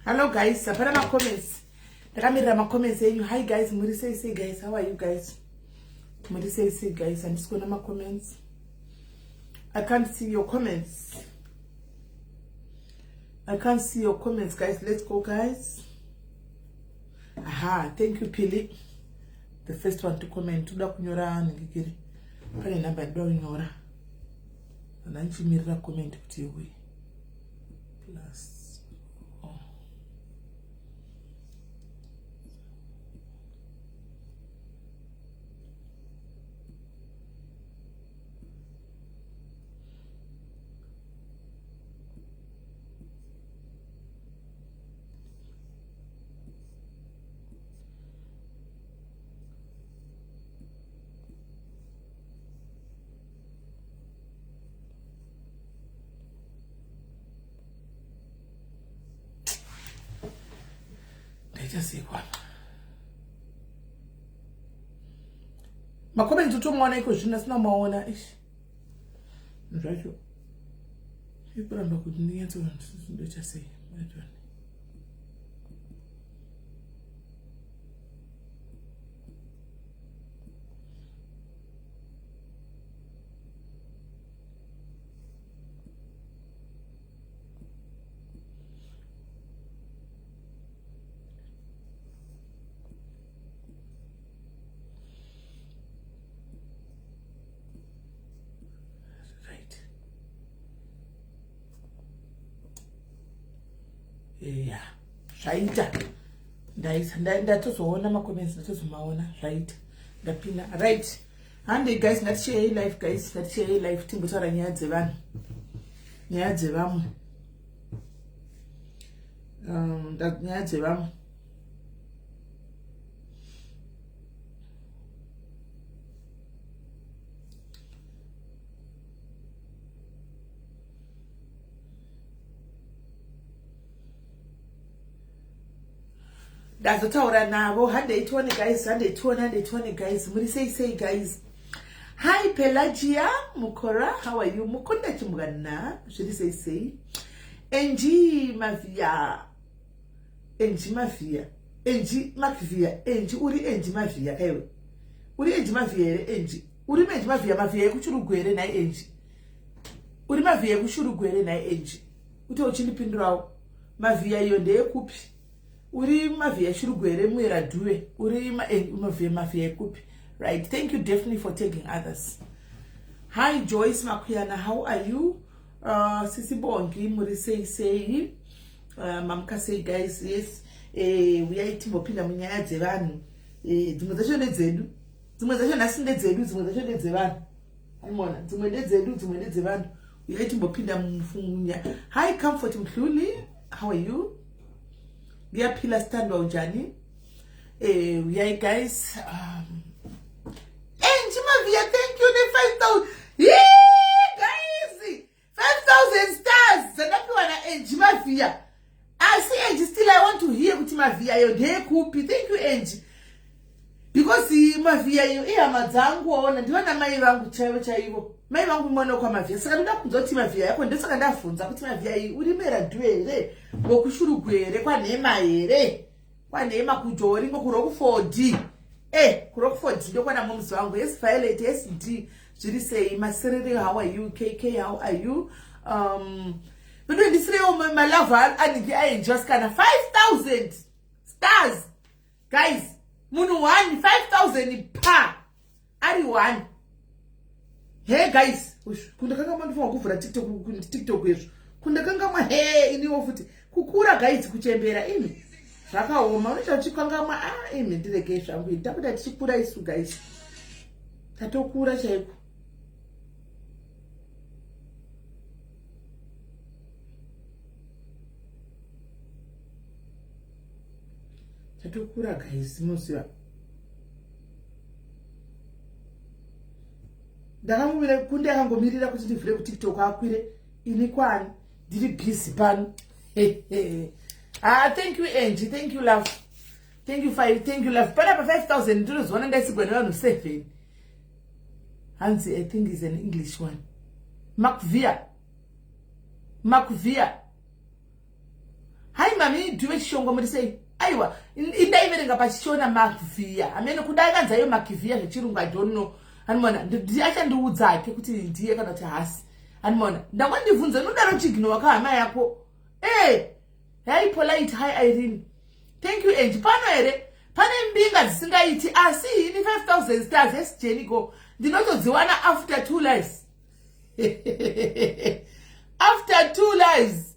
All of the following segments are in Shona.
Hello guys, hapana macomments. Ndakamirira macomments enyu. Hi guys, muri sei sei guys? How are you guys? Muri sei sei guys? Handisi kuona macomments. I can't see your comments. I can't see your comments guys. Let's go guys. Aha, thank you Pili. The first one to comment. Toda kunyora ningikiri. Pane number ndoda kunyora. Ndandichimirira comment kuti iuye. Plus oh. Ndaita sei kwana macomments otomaona iko zvino asina maona ish zvacho ikuramba kuti ndinyatso ndoita sei maitoni Right. Yeah. Zvaita. Ndaisa ndatozoona macomments ndatozomaona zvaita. Ndapinda. Right. Hande guys ngatishare life guys ngatishare life timbotaura nyaya dzevanhu. Nyaya dzevamwe. Um, nyaya dzevamwe. Ndazotaura navo handei tione guys, handei tione, handei tione guys. Muri sei sei guys? Hi Pelagia Mukora, how are you? Mukunda Chimwana, zviri sei sei? Angie Mavia. Angie Mavia. Angie Mavia. Angie uri Angie Mavia kaiwe. Uri Angie Mavia here Angie? Uri Angie Mavia, Mavia ekuChirugwe here nhai Angie? Uri Mavia ekuChirugwe here nhai Angie? Ute uchindipindurawo. Mavia iyo ndeyekupi? Uri Mavia Shurugwe here Muera Dhuve? Uri Mavia Mavia ekupi? Right. Thank you Daphne for tagging others. Hi Joyce Makuyana, how are you? Sisi Bongi, muri sei sei? Mamuka sei guys? Yes. Uyai timbopinda munyaya dzevanhu. Dzimwe dzacho ndedzedu. Dzimwe dzacho nhasi ndedzedu, dzimwe dzacho ndedzevanhu. Unoona, dzimwe ndedzedu, dzimwe ndedzevanhu. Uyai timbopinda munya. Hi Comfort Mhluli, how are you? Ngiyaphila sithandwa unjani? Uyai guys. Angie Mavia, thank you ne 5000. Yee, guys, 5000 stars dzandapiwa na Angie Mavia. Asi Angie, still I want to hear kuti Mavia yo ndeyekupi. Thank you Angie. Because Mavia iyo ihama dzangu waona, ndivana mai vangu chaivo chaivo. Mai vangu mwana wekwa Mavia. Saka ndoda kunzwa kuti Mavia yako, ndosaka ndavhunza kuti Mavia iyi uri Meradhu here? WekuShurugwi here? KwaNhema here? KwaNhema kuJori ngokuRockford. KuRockford ndokwana moms vangu. Yes Violet, yes D. Zviri sei? Maserere, how are you? KK, how are you? Vedu ndisirewo malove anenge aenjoy kana 5000 stars. Guys, munhu 1 5000 pa ari 1. Hey guys, kundakanga mandifunga kuvhura TikTok izvo. Kundakanga mwa hey iniwo futi kukura guys kuchembera imi. Zvakaoma unoita uchikangamwa imi ndiregei zvangu ini. Takuda tichikura isu guys. Tatokura chaiko. Tatokura guys, munoziva. Ndakamumira kunde akangomirira kuti ndivhure kuTikTok akwire ini kwani. Ndiri busy pano. Ah, thank you, Angie. Thank you, love. Thank you, five. Thank you, love. Panapa 5000 ndinozoona ndaisigwa nevanhu 7. Hanzi, I think is an English one. Makvia, Makvia. Hai, mami Dhuve Chishongo, muri sei? Aiwa, indaiverenga pachiShona Makvia. Amene kudai kanzaiyo Makvia zvechirungu, I don't know. Animona achandiudza hake kuti ndiye kana kuti hasi. Animona ndangondibvunza nodaro chigino wakahama yako. E hi, Polite. Hi, Irene. Thank you, Angie. Pano here pane mbinga dzisingaiti, asi ini 5000 stars esijenigo ndinotodziwana after two lives, after two lives.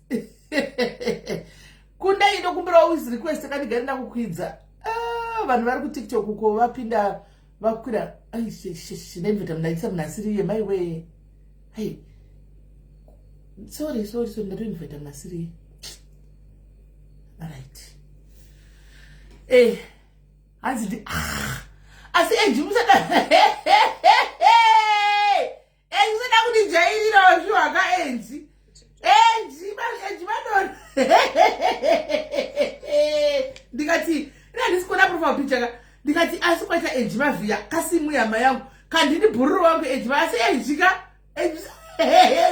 Kundai ndokumbirawo request kandigari ndakukwidza. Ah, vanhu vari kuTikTok uko vapinda vakwira. Ndaimveta munaisa munasiriye maiwe. Hai, sorry, sorry, sorry, ndatoinvita munasiriye. Alright. Hanzi ndi, ah, asi Angie, musada, Angie, musada kundijairirawo zviwaka. Angie, Angie, Angie madona. Ndikati ina handisi kuona profile picture ka. Ndikati asi kwaita Angie Mavhiya kasimu yama yangu kandini bhururu wangu Angie. Asi Angie ka,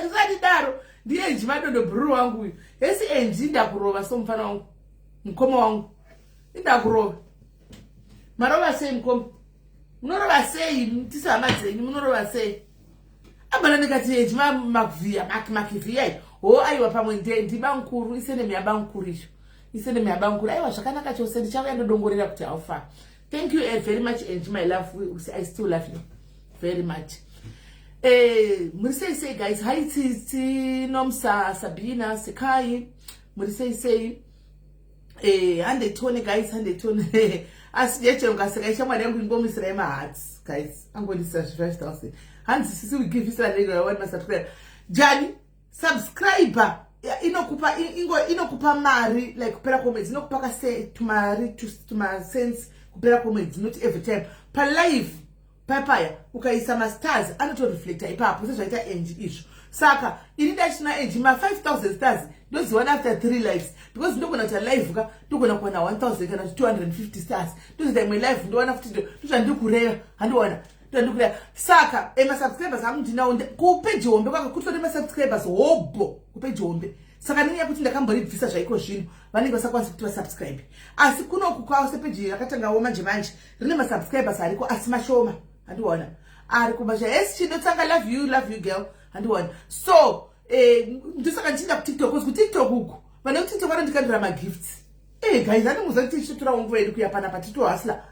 ndisati daro, ndiye Angie Madondo, bhururu wangu uyu. Hesi Angie, ndakurova somufana wangu, mukoma wangu, indakurova. Marova sei, mukoma? Munorova sei? Tisi hama dzenyu, munorova sei? Abana ndikati Angie Makvhiya, Makivhiya. Ho, aiwa, pamwe ndibankuru, isurname yabankuru izvo, isurname yabankuru. Aiwa, zvakanaka chose. Ndichauya ndodongorera kuti how far. Thank you very much, Angie, my love. I still love you very much. Muri sei sei, guys? Hi, Tsitsi, Nomsa, Sabina, Sekai, muri sei sei? Handetone, guys, handetone. Asi jeche ungaseka ishamwari yangu ingomuisirai mahearts, guys. Angondisira zvi 5000. Hanzi sisi we give isira ndega wani masubscribe. Jani subscriber inokupa, inokupa mari like kupera kwomwedzi, inokupa kase tumari, tumacents kupera kwomwedzi, not every time. Palive papaya ukaisa mastars anotoreflecta ipapo sezvaita Angie izvo. Saka ini ndachina Angie ma5000 stars ndoziwana after three lives, because ndogona kuita live ka, ndogona kuwana 1000 kana 250 stars, ndozoita imwe live ndowana futi. Ndozvandiri kureva, handiwana ndozvandiri kureva. Saka emasubscribers angu ndinawo kupeji hombe kwaka kutori masubscribers hobho kupeji hombe. Saka nenyaya yekuti ndakamboribvisa zvaiko zvino, vanenge vasakwanisi kuti vasubscribe. Asi kunoku kwavo sepeji rakatangawo manje manje rine masubscribers ariko, asi mashoma. Handiona ari kumasha esi chindotsanga. Love you, love you, girl. Handiona. So ndosaka ndichienda kuTikTok, because kuTikTok uku vane kuTikTok vanondikandira magifts. Guys, andimuza kuti tichitotorawo nguva yedu kuya panapa titohasla.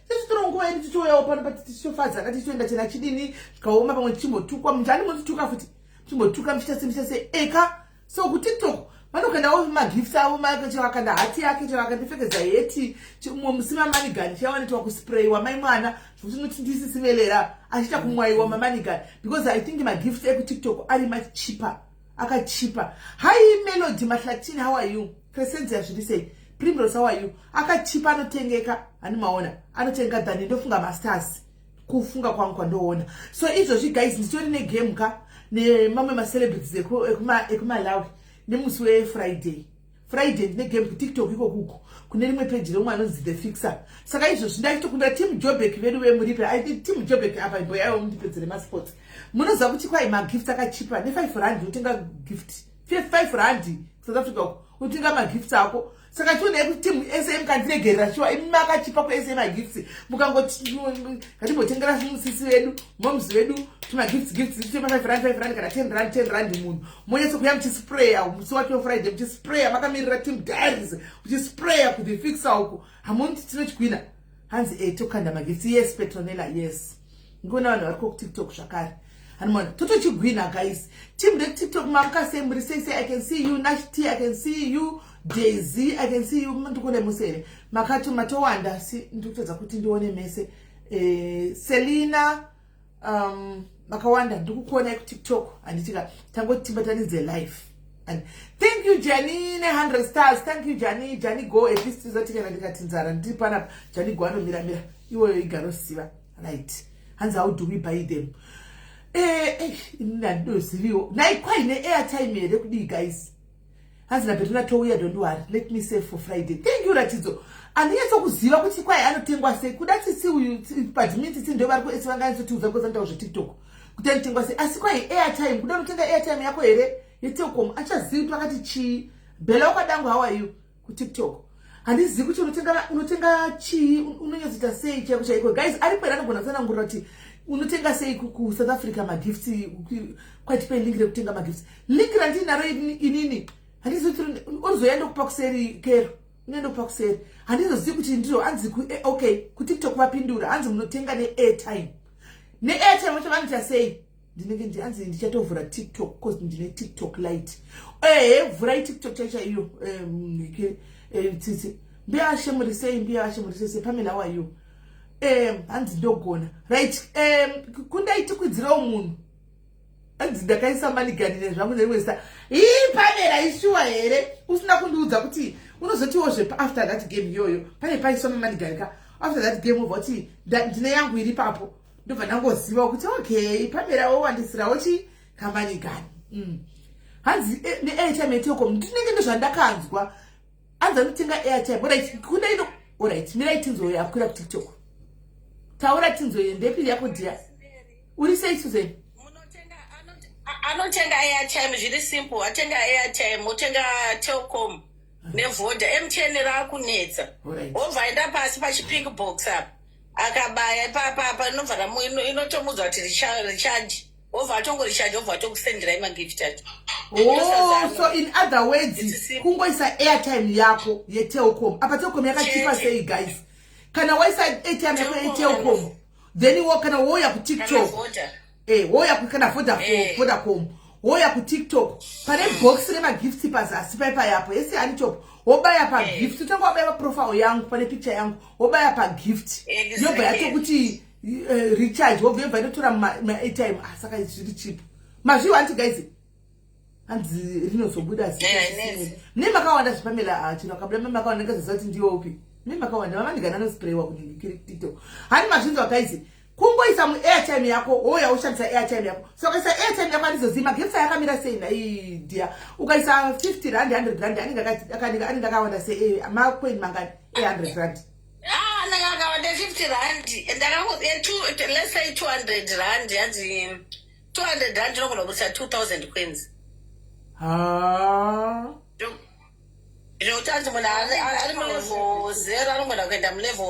Tichitorawo nguva yedu, tichouyawo panapa, tichitofadzaka, tichitoenda chena chidini zvikaoma. Pamwe tichimbotukwa, munhu andimotituka futi, tichimbotuka muchiita se muchiita se eka. So kuTikTok vanokandawo magifts avo, chevakanda hati yake, chevakandipfekedza heti mumwe musi, mamanigani chiawanetwa kusprayiwa mai mwana zvokuti noti ndisisivelera achiita kumwayiwa mamanigani, because I think magifts ekuTikTok ari machipa, akachipa. Hi, Melody Mahlatini, how are you? Crescentia, zviri sei? Primrose, how are you? Akachipa, anotengeka. Hani maona anotenga than ndofunga mastars, kufunga kwangu kwandoona. So izvozvi, guys, nditori negame ka nemamwe macelebrities ekuMalawi nemusi weFriday. Friday ndine game kuTikTok ikokuko kune rimwe peji remwe anonzi The Fixer. Saka izvozvi ndachitokunda team Jobek vedu vemuripe. I think team Jobek apa imbo yaivo mundipedzere masports. Munoziva kuti kwai magifts akachipa ne5 rand unotenga gift, 5 rand South Africa uko unotenga magifts ako. Saka chionai kuti team ese mukandiregerera shuwa, imi makachipa kuese magifts, mukangoti ngatimbotengera musisi vedu, moms vedu tumagifts, gifts tema 5 rand, 5 rand kana 10 rand, 10 rand munhu, monyatsokuya muchispraya musi wacho Friday, muchispraya makamirira Team Diaries, muchispraya kuThe Fixer uko. Hamunti tinochigwina. Hanzi tokanda magifts. Yes, Petronella, yes. Ndikuona vanhu vari kuTikTok zvakare. Hanimona totochigwina, guys. Team rekuTikTok, mamuka sei? Muri sei sei? I can see you, Nash T. I can see you, Daisy. I can see you. Ndikuone muse here? Makati matowanda, si ndikutodza kuti ndione mese. Selina, makawanda, ndikukuonai kuTikTok. Handitika tangoti timbatanidze live. And thank you, Jani, ne100 stars. Thank you, Jani. Jani go, at least tizati kana ndikati nzara ndiri panapa, Jani go anomiramira iwoyo igarosiva. Right. Hanzi, how do we buy them? Eh, eh, ini handidoziviwo nhai kwaine airtime here kudii guys? Hanzi naPetrona, touya, don't worry, let me save for Friday. Thank you, Ratidzo. Handinyatsokuziva kuti kwai anotengwa sei. Kuda Tsitsi uyu padhimi, Tsitsi ndo vari kuesi, vanganyatsotiudza because anotaura zveTikTok kuti anotengwa sei. Asi kwai airtime, kuda unotenga airtime yako here yeTelcom? Achazivi kuti vakati chii. Bhela wakadangu, how are you kuTikTok? Handizivi kuti unotenga chii, unonyatsoita sei chaiko chaiko. Guys, aripo here anogona kutsanangurira kuti unotenga sei kuSouth Africa magifts? Kwatipe link rekutenga magifts. Link randinaro inini handizivi kuti unozoya ndokupa kuseri kero, unoenda kupa kuseri. Handizozivi kuti ndiro hanzi okay, kuTikTok vapindura, hanzi munotenga neairtime. Neairtime vacho vanoita sei? Ndinenge hanzi ndichatovhura TikTok cause ndine TikTok Lite. Ehe, vhurai TikTok chaicha iyo. Tsitsi, mbuya ashe, muri sei? Mbuya ashe, muri sei sei? Pamela, how are you? Hanzi ndogona. Right, kundai tikwidzirawo munhu. Hanzi ndakaisa money gun nezvangu nerimwe zita. Ii, Pamela, ishuwa here usina kundiudza kuti unozotiwozve after that game iyoyo pane paiswa mamoney gun ka? After that game ubva kuti ndine yangu iri papo, ndobva ndangoziva kuti okay, Pamela wowandisirawo chi kamoney gun. Hanzi neairtime yeTelcom, ndinenge ndozvandakanzwa, hanzi anotenga airtime. Alright, kunda ino. Alright, mirai tinzoyo akwira kuTikTok. Taura tinzoyo, ndepi yako dia? Uri sei, Susan? Anotenga airtime, zviri simple. Atenga airtime, otenga Telcom neVoda. MTN raakunetsa. Obva aenda pasi pachipink box apa, akabaya ipapapa, inobva inotomudza kuti recharge, obva atongoricharge, obva atokusenderai magift acho. Oh, so in other words, kungoisa airtime yako yeTelcom apa. Telcom yakachipa sei guys? Kana waisa airtime yako yeTelcom, then wo kana woya kuTikTok, woya kana Vodacom, woya kuTikTok, pane box remagifts pazasi paipayapo yese anichop, wobaya pagift. Utanga wabaya paprofile yangu, pane picture yangu, wobaya pagift, yobva yatokuti recharge, wobva yobva inotora maairtime. Ah, saka zviri cheap mazviwa anti guys? Hanzi rinozobuda mune makawanda zvipamela. Ah, chino akabuda mune makawanda, ndingazoziva kuti ndiyo upi. Mune makawanda mamoney gun anosprayiwa kuTikTok. Hani mazvinzwa guys? Kungoisa muairtime yako, wouya ushandisa airtime yako. So ukaisa airtime yako, handizozivi magifts ayakamira sei nhai dia. Ukaisa 50 rand, 100 rand, anenge akawanda sei? Macoin mangani e100 rand? Ah, anenge akawanda 50 rand. Let's say 200 rand, yanzi 200 rand inogona kubudisa 2000 coins. Ha. Zvekuti anzi munhu ari mulevel 0 anogona kuenda mulevel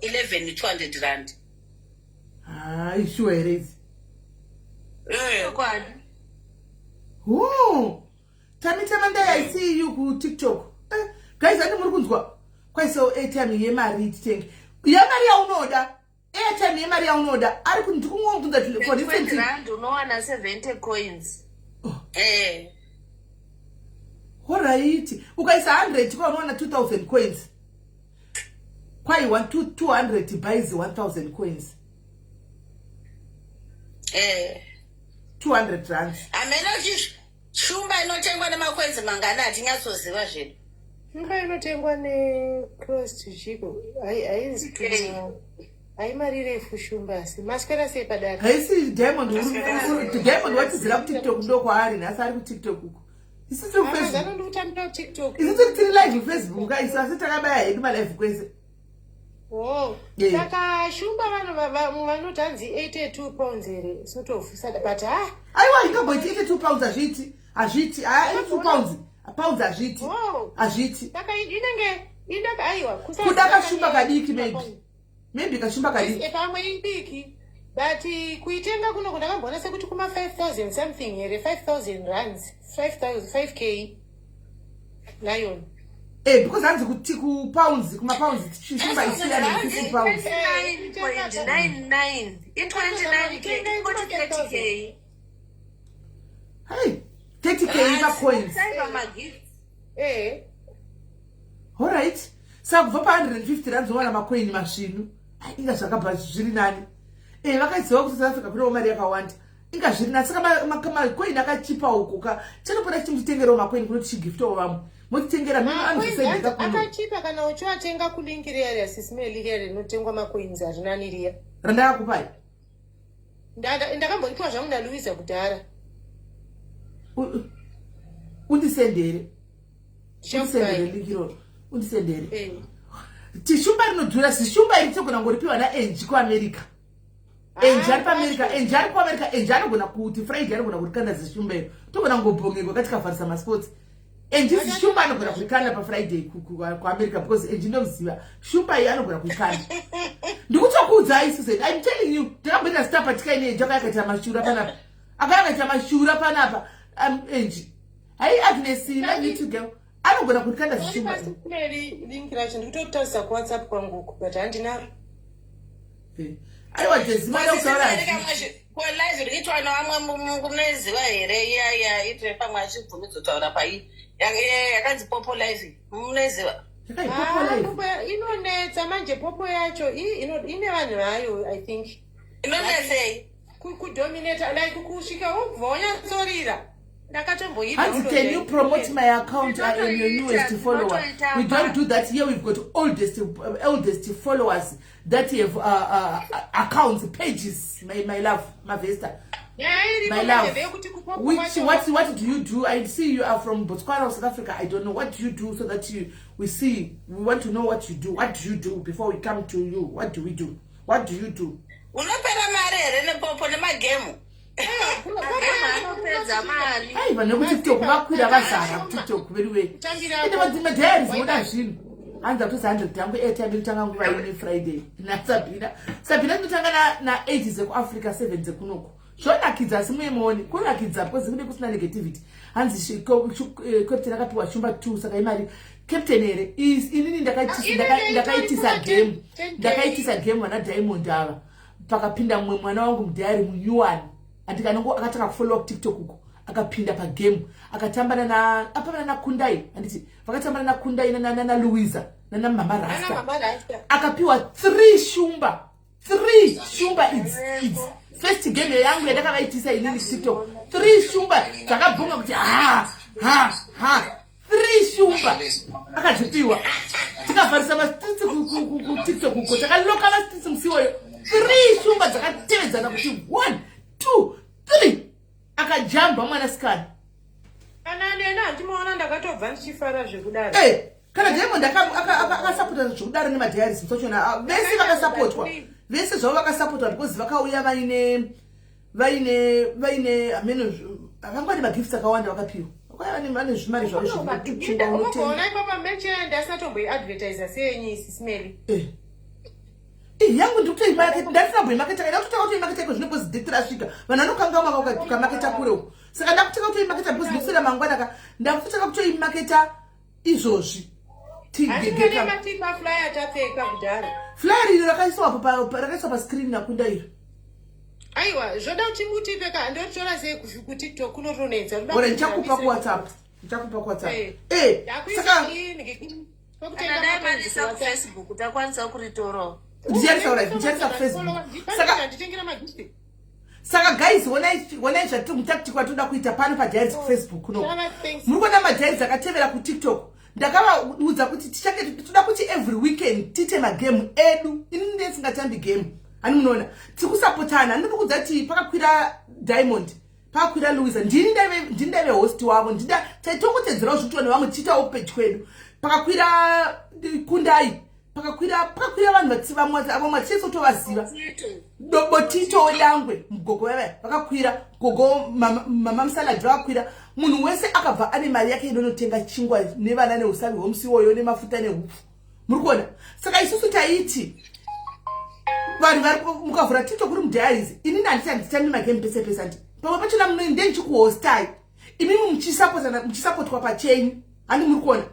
11, 200 rand. Ha, ishuwa here idzi? Chokwadi. Ho, tamitamandai, I see you kuTikTok. Guys, andi muri kunzwa kwaisawo airtime yemari titenge yemari yaunoda, airtime yemari yaunoda. Ari ndikungobvunza for recent rand unowana 70 coins. Oh. Alright, ukaisa 100 kwa unowana 2000 coins. Kwai 200 buys 1000 coins. 200 rands. Hameno shumba inotengwa nemacoins mangani, hatinyatsoziva zvedu. Shumba inotengwa neclose to chiko, hainzi haimari refu shumba. Asi maswera sei padare? Haisi Diamond. Diamond watizira kuTikTok, ndo kwaari nhasi, ari kuTikTok uko. Isu tiri kuFacebook. Ndikutambira kuTikTok. Isu tiri live kuFacebook, isu asi takabaya hedu malive kwese. Oh, saka shumba vanhu vanoti hanzi £82 here, sort of, but ha. Aiwa, ingamboiti £82? Hazviiti, hazviiti. £82 pounds hazviiti. Hazviiti. Saka inenge indaka, aiwa. Kuda kashumba kadiki, maybe kashumba kadiki. Pamwe idiki, but kuitenga kuno ndakamboona sekuti kuma 5000 something here, 5000 rands, 5000, 5K lion. Because hanzi kuti kupounds, kumapounds shumba is £350. 9.99 in 29K, 30K. Hey, 30K macoins. Alright, saka kubva pa150 rands owana macoin masvinu. Inga zvakabva zviri nani. Vakaiziva kuti South Africa kunewo mari yakawanda. Inga zviri nani. Saka macoin akachipa uku ka, chanopota chichimutengerawo macoin kuno, tichigiftawo vamwe, motitengera. Akachipa kana uchiwatenga kulink riya riya, sismeli riya rinotengwa macoins, harinani riya. Randakakupai. Ndakamboripiwa zvangu naLouisa kudhara. Undisendere. Undisendere link iroro. Undisendere. Eh. Tishumba rinodhura, zishumba iri tinogona kungoripiwa naEnji kuAmerica. Enji ari paAmerica, Enji ari kuAmerica, Enji anogona kuti Friday anogona kurikanda zishumba iro. Togona kungobhongegwa katikavharisa masports. Enji zishumba anogona kurikanda paFriday kuAmerica because Enji ndomuziva. Shumba iyi anogona kuikanda. Ndikutokuudzai Susan, I'm telling you, ndakamboita star patikaine Enji akayakaita mashura panapa. Akayakaita mashura panapa. Enji. Hai Agnes, love you too girl. Anogona kurikanda zishumba. Link racho ndikutotarisa kuWhatsApp kwangu uku but handinaro. Aiwa Jezima kutaura. Live riitwa nevamwe munoiziva here iya iya itwe pamwe achibvumidzo taura pai yakanzi Popo Live, munoiziva? Inonetsa manje Popo yacho, ine vanhu vayo, I think. Inonetsei? Kudominata, like kusvika wobva wanyatsorira. Hanzi, "Can you promote my account? I am your newest follower." We don't do that here. We've got oldest followers that have accounts, pages. My love, Mavesta, my love, which what do you do? I see you are from Botswana or South Africa, I don't know. What do you do so that you we see, we want to know what you do. What do you do before we come to you? What do we do? What do you do? Unopera mari here nePopo nemagemu? Anopedza mari. Ai, vanhu vekuTikTok vakwira vazara kuTikTok veriwe. Ende madiaries voda zvinhu. Hanzi akutosa 100 yangu airtime inotanga nguva ine Friday naSabhina. Sabhina inotanga na8 dzekuAfrica, 7 dzekunoko. Zvonakidza, asi muyemuoni kunakidza because kune kusina negativity. Hanzi captain akapiwa shumba 2, saka imari captain here? Inini ndakaitisa game, ndakaitisa game vana Diamond ava. Pakapinda mumwe mwana wangu mudiary munyuwani, andikanongo akatanga kufollowa kuTikTok uko, akapinda pagame, akatambana apambana naKundai, handiti? Vakatambana naKundai naLouisa nana Mama Rasta, akapiwa three shumba, three shumba idzi idzi. First game yangu yandakavaitisa inini TikTok, three shumba dzakabhonga kuti ha ha ha. Three shumba akadzipiwa, tikavharisa mastreets kuTikTok uko, takaloka mastreets musi iwoyo. Three shumba dzakatevedzana kuti one, two, three, akajamba mwanasikana. Kana nena handimaona, ndakatobva ndichifara zvekudaro. Kana Diamond akasapota zvekudaro nemadiaries musochona, vese vakasapotwa, vese zvavo vakasapotwa because vakauya vaine ameno vanga vane magifts akawanda vakapiwa, vakauya vane zvimari zvavo. Zvinoona ipapa meche ndasatomboiadvertisa seyenyu isisimeli. Yangu ndikutoimaketa, ndatinamboimaketa, ndakutanga kutoimaketa iko zvino because date rasvika. Vanhu vanokangama ukamaketa kure uko, saka ndakutanga kutoimaketa because ndikuswera mangwana ka, ndakutanga kutoimaketa izvozvi. Matipa flyer tapfeka kudhara. Flyer iro rakaiswa pascreen nakunda iro. Aiwa, zvoda kuti mutipe ka, ndoritora sei kuTikTok? Kunotonetsa. Ora, ndichakupa kuWhatsApp, ndichakupa kuWhatsApp. E, saka Kana dai marisa kuFacebook takwanisa kuritorawo. Ndicharisa, right, ndicharisa kuFacebook. Saka nditengera magift. Saka guys, onai zvatiri mutactic watoda kuita pano padiaries kuFacebook kuno. Muri kuona madiaries akatevera kuTikTok. Ndakavaudza kuti tichange toda kuti every weekend tiite magame edu. Inini ndisingatambi game, hani munoona tiri kusapotana. Handidi kuudza kuti pakakwira Diamond, pakakwira Louisa, ndini ndaive host wavo. Ndida taitongotedzerawo zvikuitwa nevamwe, tichiitawo pechi kwedu. Pakakwira Kundai, pakakwira vanhu vamwe vamwe tichisotovaziva, Botito wedangwe, mugogo vavaya vakakwira, gogo Mama Musaladi vakakwira. Munhu wese akabva ane mari yake inonotenga chingwa nevana neusavi hwemusi iwoyo nemafuta neupfu. Muri kuona? Saka isusu taiti vanhu vari mukavhura TikTok kuri mudiaries, inini handiti handitambi magame pese pese, handi pamwe pachona ndendichikuhostai, imimi muchisapotwa pachenyu, handi muri kuona?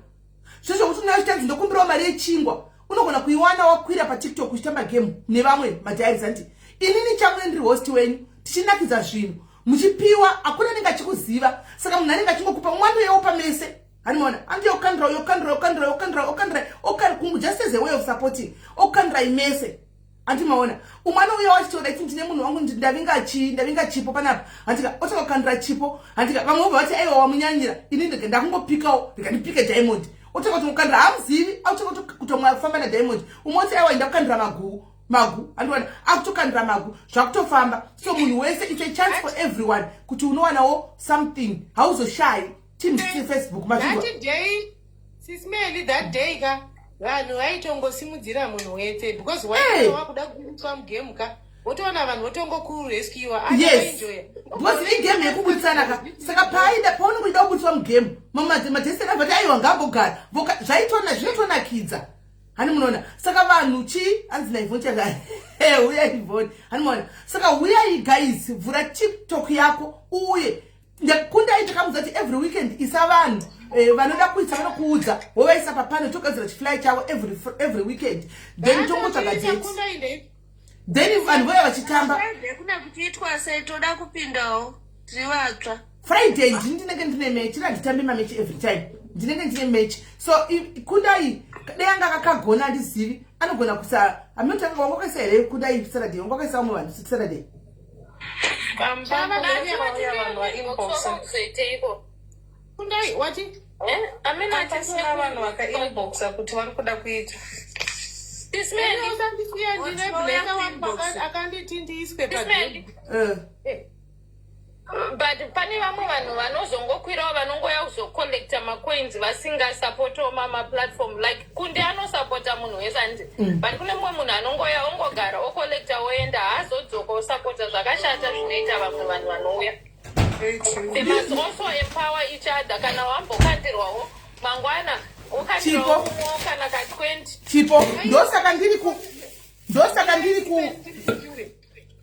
Zvezvokuti unochitanzi ndokumbirawo mari yechingwa, unogona kuiwana wakwira paTikTok uchitamba game nevamwe madiaries, handi? Inini changu ndiri host wenyu, tichinakidza zvinhu, muchipiwa, hakuna anenge achikuziva. Saka munhu anenge achingokupa umwe andoyeupa mese, handimaona? Andoyokandira, yokandira, yokandira, yokandira, yokandira, okari just as a way of supporting, okandirai mese, handimaona? Umwe anouya wachitora iti ndine munhu wangu, ndavinga chii, ndavinga chipo panapa, handika? Otanga kukandira chipo, handika? Vamwe vobva vati aiwa, wamunyanyira. Ini ndega ndakungopikawo, ndika ndipike Diamond, otanga kutongokandira, hamuzivi, otanga kutomwafamba naDiamond. Umwe oti aiwa, ndakukandira magugu. Magu andiwana akutokandira magu, zvakutofamba. So munhu wese, it's a chance for everyone kuti unowanawo something, hauzoshayi. Team Facebook mazvinzwa. That day, Sis Melly, that day ka, vanhu vaitongosimudzira munhu wese because Hey. wakuda kuiswa mugame ka, wotoona vanhu votongokurescuwa. Yes, because igame yekubudisana ka. Saka paida paunenge uchida kubudiswa mugame, madheseni abva aiwa, ngambogara. Zvaitona, zvinotonakidza, hani munoona? Saka vanhu chi hanzi naIvon chaga, uya Ivon, hani munoona? Saka uyai guys, vhura TikTok yako uye Kundai. Takamudza kuti every weekend isa vanhu vanoda kuisa, vanokuudza, wovaisa papano, togadzira chifly chavo every weekend, then tongotsvaga date, then vanhu voya vachitamba. Friday kuna kuchiitwa sei? Toda kupindawo, tiri vatsva. Friday ndini ndinenge ndine match. Ina handitambi mamatch every time, ndinenge ndine match. So Kundai dai anga akakagona, handizivi, anogona kusa haminoti anga wanga wakaisa here Kundai Saturday? Wanga wakaisa vamwe vanhu Saturday? Vauya vanhu vainboxa. Kuzoiteiko? Kundai wati? Amene. Pasina vanhu vakainboxa kuti vari kuda kuita. Sis Melly. Usandisiya, ndine blesa wangu akanditi ndiiswe Sis Melly. pagame. But pane vamwe vanhu vanozongokwirawo, vanongoya kuzocollecta macoins, vasingasapotawo mamaplatform. Like Kunde anosapota munhu wese, andi? But kune mumwe munhu anongoya, ongogara, ocollecta, oenda, haazodzoka osapota. Zvakashata zvinoita vamwe vanhu vanouya. They must also empower each other. Kana wambokandirwawo, mangwana ukandirwawo Chipo. mumwewo kana ka20. Chipo, ndosaka ndiri ku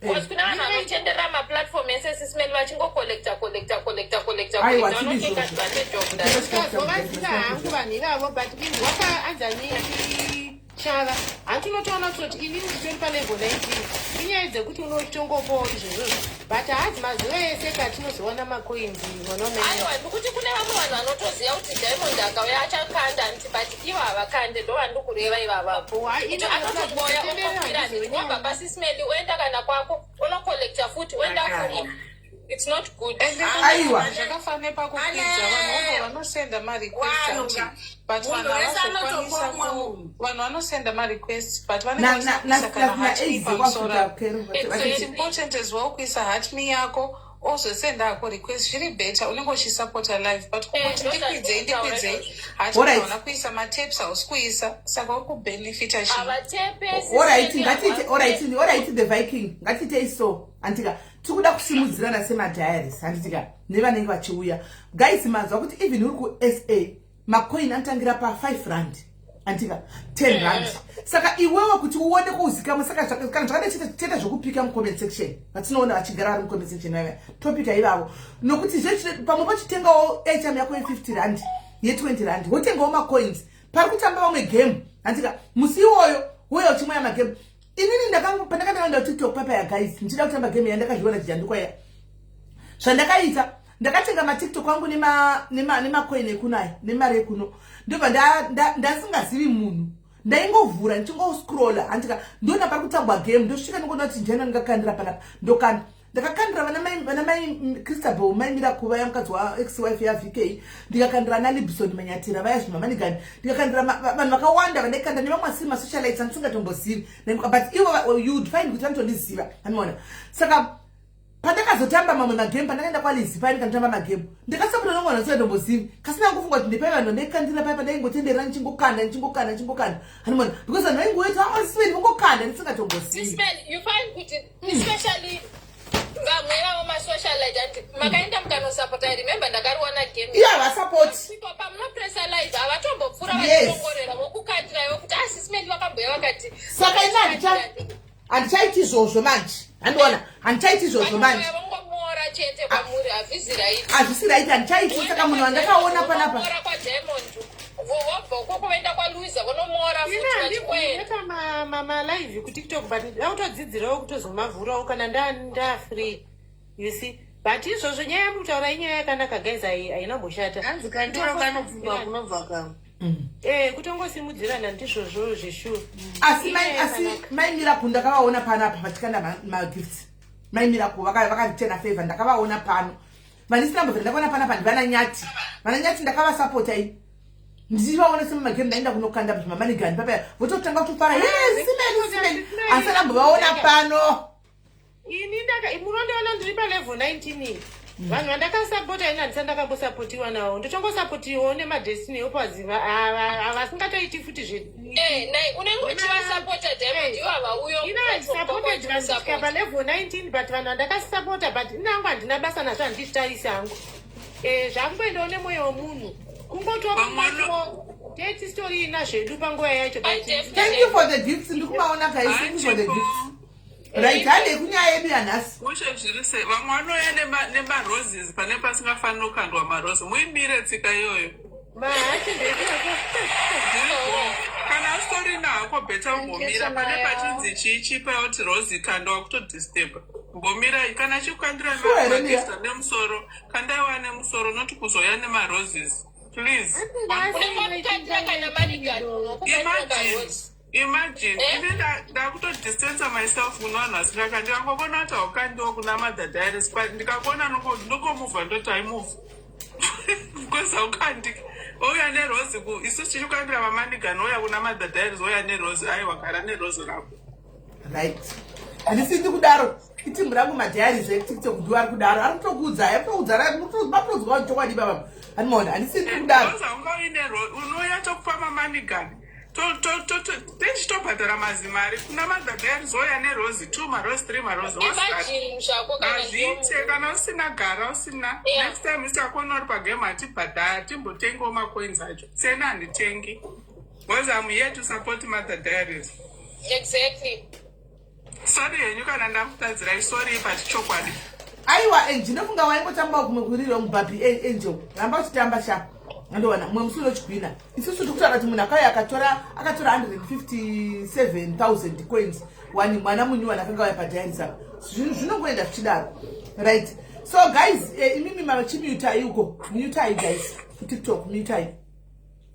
Because kune vanhu vanotenderera maplatform ese, Sis Melly, vachingocollecta, collecta, collecta, collecta. Aiwa, collecta. tiri Vanoteka izvozvo. advantage of that. Ndikazovaziva hangu vanhu ivavo, but ini wakaanzani chava hanti unotoona kutoti inini nditori palevel 19. Inyaya dzekuti unotongopowo izvozvozvo, but hazi mazuva ese katinozowana macoins, mwana wamai. Aiwa, ndikuti kune vamwe vanhu vanotoziva kuti Diamond akauya achakanda, nti? But ivo havakande, ndo vandikureva ivavavo. Kuti anotongoya, ongokwira, nditi wabva paSis Melly, oenda kana kwako, unocollecta futi, oenda kumwe. It's not good. Aiwa. Zvakafanira pakukwidza vanhu vobva vanosenda marequest, Vanhu anti, but munhu vanhu wese havazokwanisa anotopa umwe munhu. vanhu vanosenda marequest, but vanenge na vasina na kuisa na kana na heart me aids pamusoro. kwaAfrica kero. So it's important as well kuisa heart me yako, ozosenda ako request. Zviri better, unenge uchisapota live, but kungoti ndikwidzei, ndikwidzei, hati unoona kuisa mataps, hausi kuisa, saka uri kubenefita chii? Havatepe. Alright, ngatiite, alright, the Viking, ngatiitei so, handika? Tiri kuda kusimudzirana semadiaries, handitika? Nevanenge vachiuya, guys, manzwa kuti even uri kuSA, macoin anotangira pa5 rand, andika, 10 rand. Saka iwewe kuti uone kuzikamwa, saka kana zvakada chete zvokupika mucomment section, vatinoona vachigara vari mucomment section vaya, topika ivavo, nokuti pamwe pachitengawo airtime yako ye50 rand, ye20 rand, wotengawo macoins pari kutamba vamwe game, handika? Musi iwoyo woya uchimwaya magame. Inini pandakandakaenda kuTikTok papa ya guys, ndichida kutamba game yandakazviona chijandikwa ya, zvandakaita, ndakatenga maTikTok angu nemacoin ekuno aya, nemari ekuno. Ndobva ndasingazivi munhu, ndaingovhura ndichingoscrolla, handika? Ndoona pari kutambwa game, ndosvika ndingoona kuti ndiani ndingakandira panapa, ndokanda. Ndakakandira vana mai Christabel, maimira kuva yamukadzi waex wife yaVK, ndikakandira naLibson Manyatira vaya, zvimamanigani, ndikakandira vanhu vakawanda vandaikanda, nevamwe asiri masocialites andisingatombozivi, but ivo you'd find kuti vanotondiziva, anoona. Saka pandakazotamba mamwe magame, pandakaenda kwaLizi paini kandotamba magame, ndakasapota nomwe vanhu vandisingatombozivi, kasina kufunga kuti ndepai vanhu vandaikandira pai. Pandaingotenderera ndichingokanda, ndichingokanda, ndichingokanda, hanimona, because vanhu vaingoita asiveni vongokanda ndisingatombozivi. Sis Melly, you find kuti especially vamwe vavo masocialite, andi makaenda mukanosapota. I remember ndakariwana game. Iye havasapoti. Pamunopresa live, havatombopfuura, vachidongorera, vokukandira vokuti aSis Melly vakamboya vakati. Saka ini handichaiti izvozvo manje, handiona, handichaiti izvozvo manje. Vongomora chete kwamuri, hazvisi right. Hazvisi right, handichaiti. Saka munhu wandakaona panapa Vomora kwaDiamond, vobva ukoko voenda kwaLuisa, vonomora futi vachingoenda. Ina malive kuTikTok, but ndautodzidzirawo kutozomavhurawo kana ndafree, you see? But izvozvo, nyaya yamutaura inyaya yakanaka guys, haina mboshata. Hanzi kandiro kanopfumba kunobva kamwe. Kutongosimudzirana, ndizvozvo zveshuwa. Asi mai Miracle ndakavaona panapa vachikanda magifts. Mai Miracle vakanditena favor, ndakavaona pano. Vandisina mbovhera ndakaona panapa ndivana Nyati. Vana Nyati ndakavasapota ini. Ndichivaona semumagame, ndaenda kunokanda zvimamanigani papaya, vototanga kutofara, "Ye, simeni, simeni." Asi andambovaona pano. Ini ndaka, munondiona ndiri palevel 19 iyi. Vanhu vandakasapota, ini handisa ndakambosapotiwa navo. Ndotongosapotiwawo nemadestiny opaziva vasingatoiti futi zve. Eh, nai unenge uchivasapota, Diamond, ivo havauyo. Ina handisapotedi vanhu kusvika palevel 19, but vanhu vandakasapota, but inangu handina basa nazvo, handizvitarisi hangu. Zvakungoendawo nemwoyo wemunhu, kungotoa tetitorina zvedu panguva yacho, but Thank you for the gifts, ndikumaona, guys. Thank you for the gifts. Right, handei kunyaya yedu yanhasi. Mushe, zviri sei? Vamwe vanouya nemaroses pane pasingafaniri kukandwa marosi. Muimire tsika iyoyo. Mahachi ndekako. Zviripo. Kana usitorina hako, better umbomira pane pachinzi chii, chipa kuti rosi kandwa, kutodisturba. Mbomirai. Kana chikukandira Sure, Lelia. magesta nemusoro, kandaiwa nemusoro, noti kuzoya nemaroses, please. Unenge wakukandira kana manigani, unokukandira karosi. Imagine. Eh? Ini ndakutodistansa myself kune vanhu vasingakandi. Ndikangokona kuti haukandiwo kuna Mother Diaries, but ndikakuona ndongomuvha, ndoti haimuvha because haukandi. Ouya nerozi ku isusu tichikandira mamanigani, ouya kuna Mother Diaries, ouya nerozi. Aiwa, gara nerozi rako. Right, handisindi kudaro. Itimu rangu madiaries ekuTikTok ndiwo ari kudaro, ari kutokuudzai, ari kutokuudza, makutodzwa chokwadi baba. Handimaona, handisindi kudaro. Rozi haungauyi nerozi, unouya tokupa mamanigani, tichitobhadhara mazimari kuna Mother Diaries, ouya nerozi two, marozi three, marozi. Imagine zvako kana. Hazviite. Kana usina, gara usina. Next time usakona uri pagame, hatibhadhara, hatimbotengiwo macoins acho. Sena handitengi because I'm here to support Mother Diaries. Sorry henyu kana ndakutadzirai, sorry, but chokwadi. Aiwa, ndinofunga waingotambawo kumwe kuriro mubhabhi. Angel, ramba uchitamba sha. Andowana mumwe musi unochigwina. Isusu tiri kutaura kuti munhu akauya akatora 157,000 coins, wani mwana munyuwani akanga auya padiaries apa. Zvinhu zvinongoenda zvichidaro. Right, so guys, imimi machimutai uko, mutai guys kuTikTok, mutai,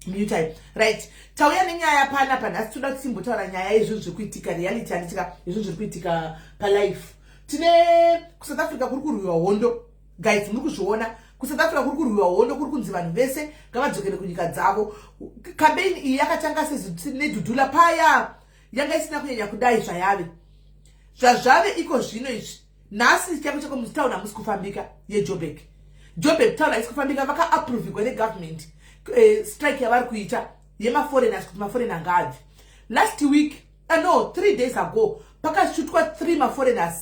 mutai. Right, tauya nenyaya panapa nhasi. Toda kuti timbotaura nyaya yezvinhu zviri kuitika, reality, handitika, yezvinhu zviri kuitika palife. Tine kuSouth Africa kuri kurwiwa hondo, guys, muri kuzviona. KuSouth Africa kuri kurwiwa hondo, kuri kunzi vanhu vese ngavadzokere kunyika dzavo. Campaign iyi yakatanga nedhudhula paya, yanga isina kunyanya kudai zvayave, zvazvave iko zvino izvi. Nhasi chako chako mutauni hamusi kufambika yeJobek. Jobek town haisi kufambika. Vakaaprovigwa negovernment strike yavari kuita yemaforeigners, kuti maforeigner ngaabve. Last week, no, 3 days ago, pakashutwa three maforeigners,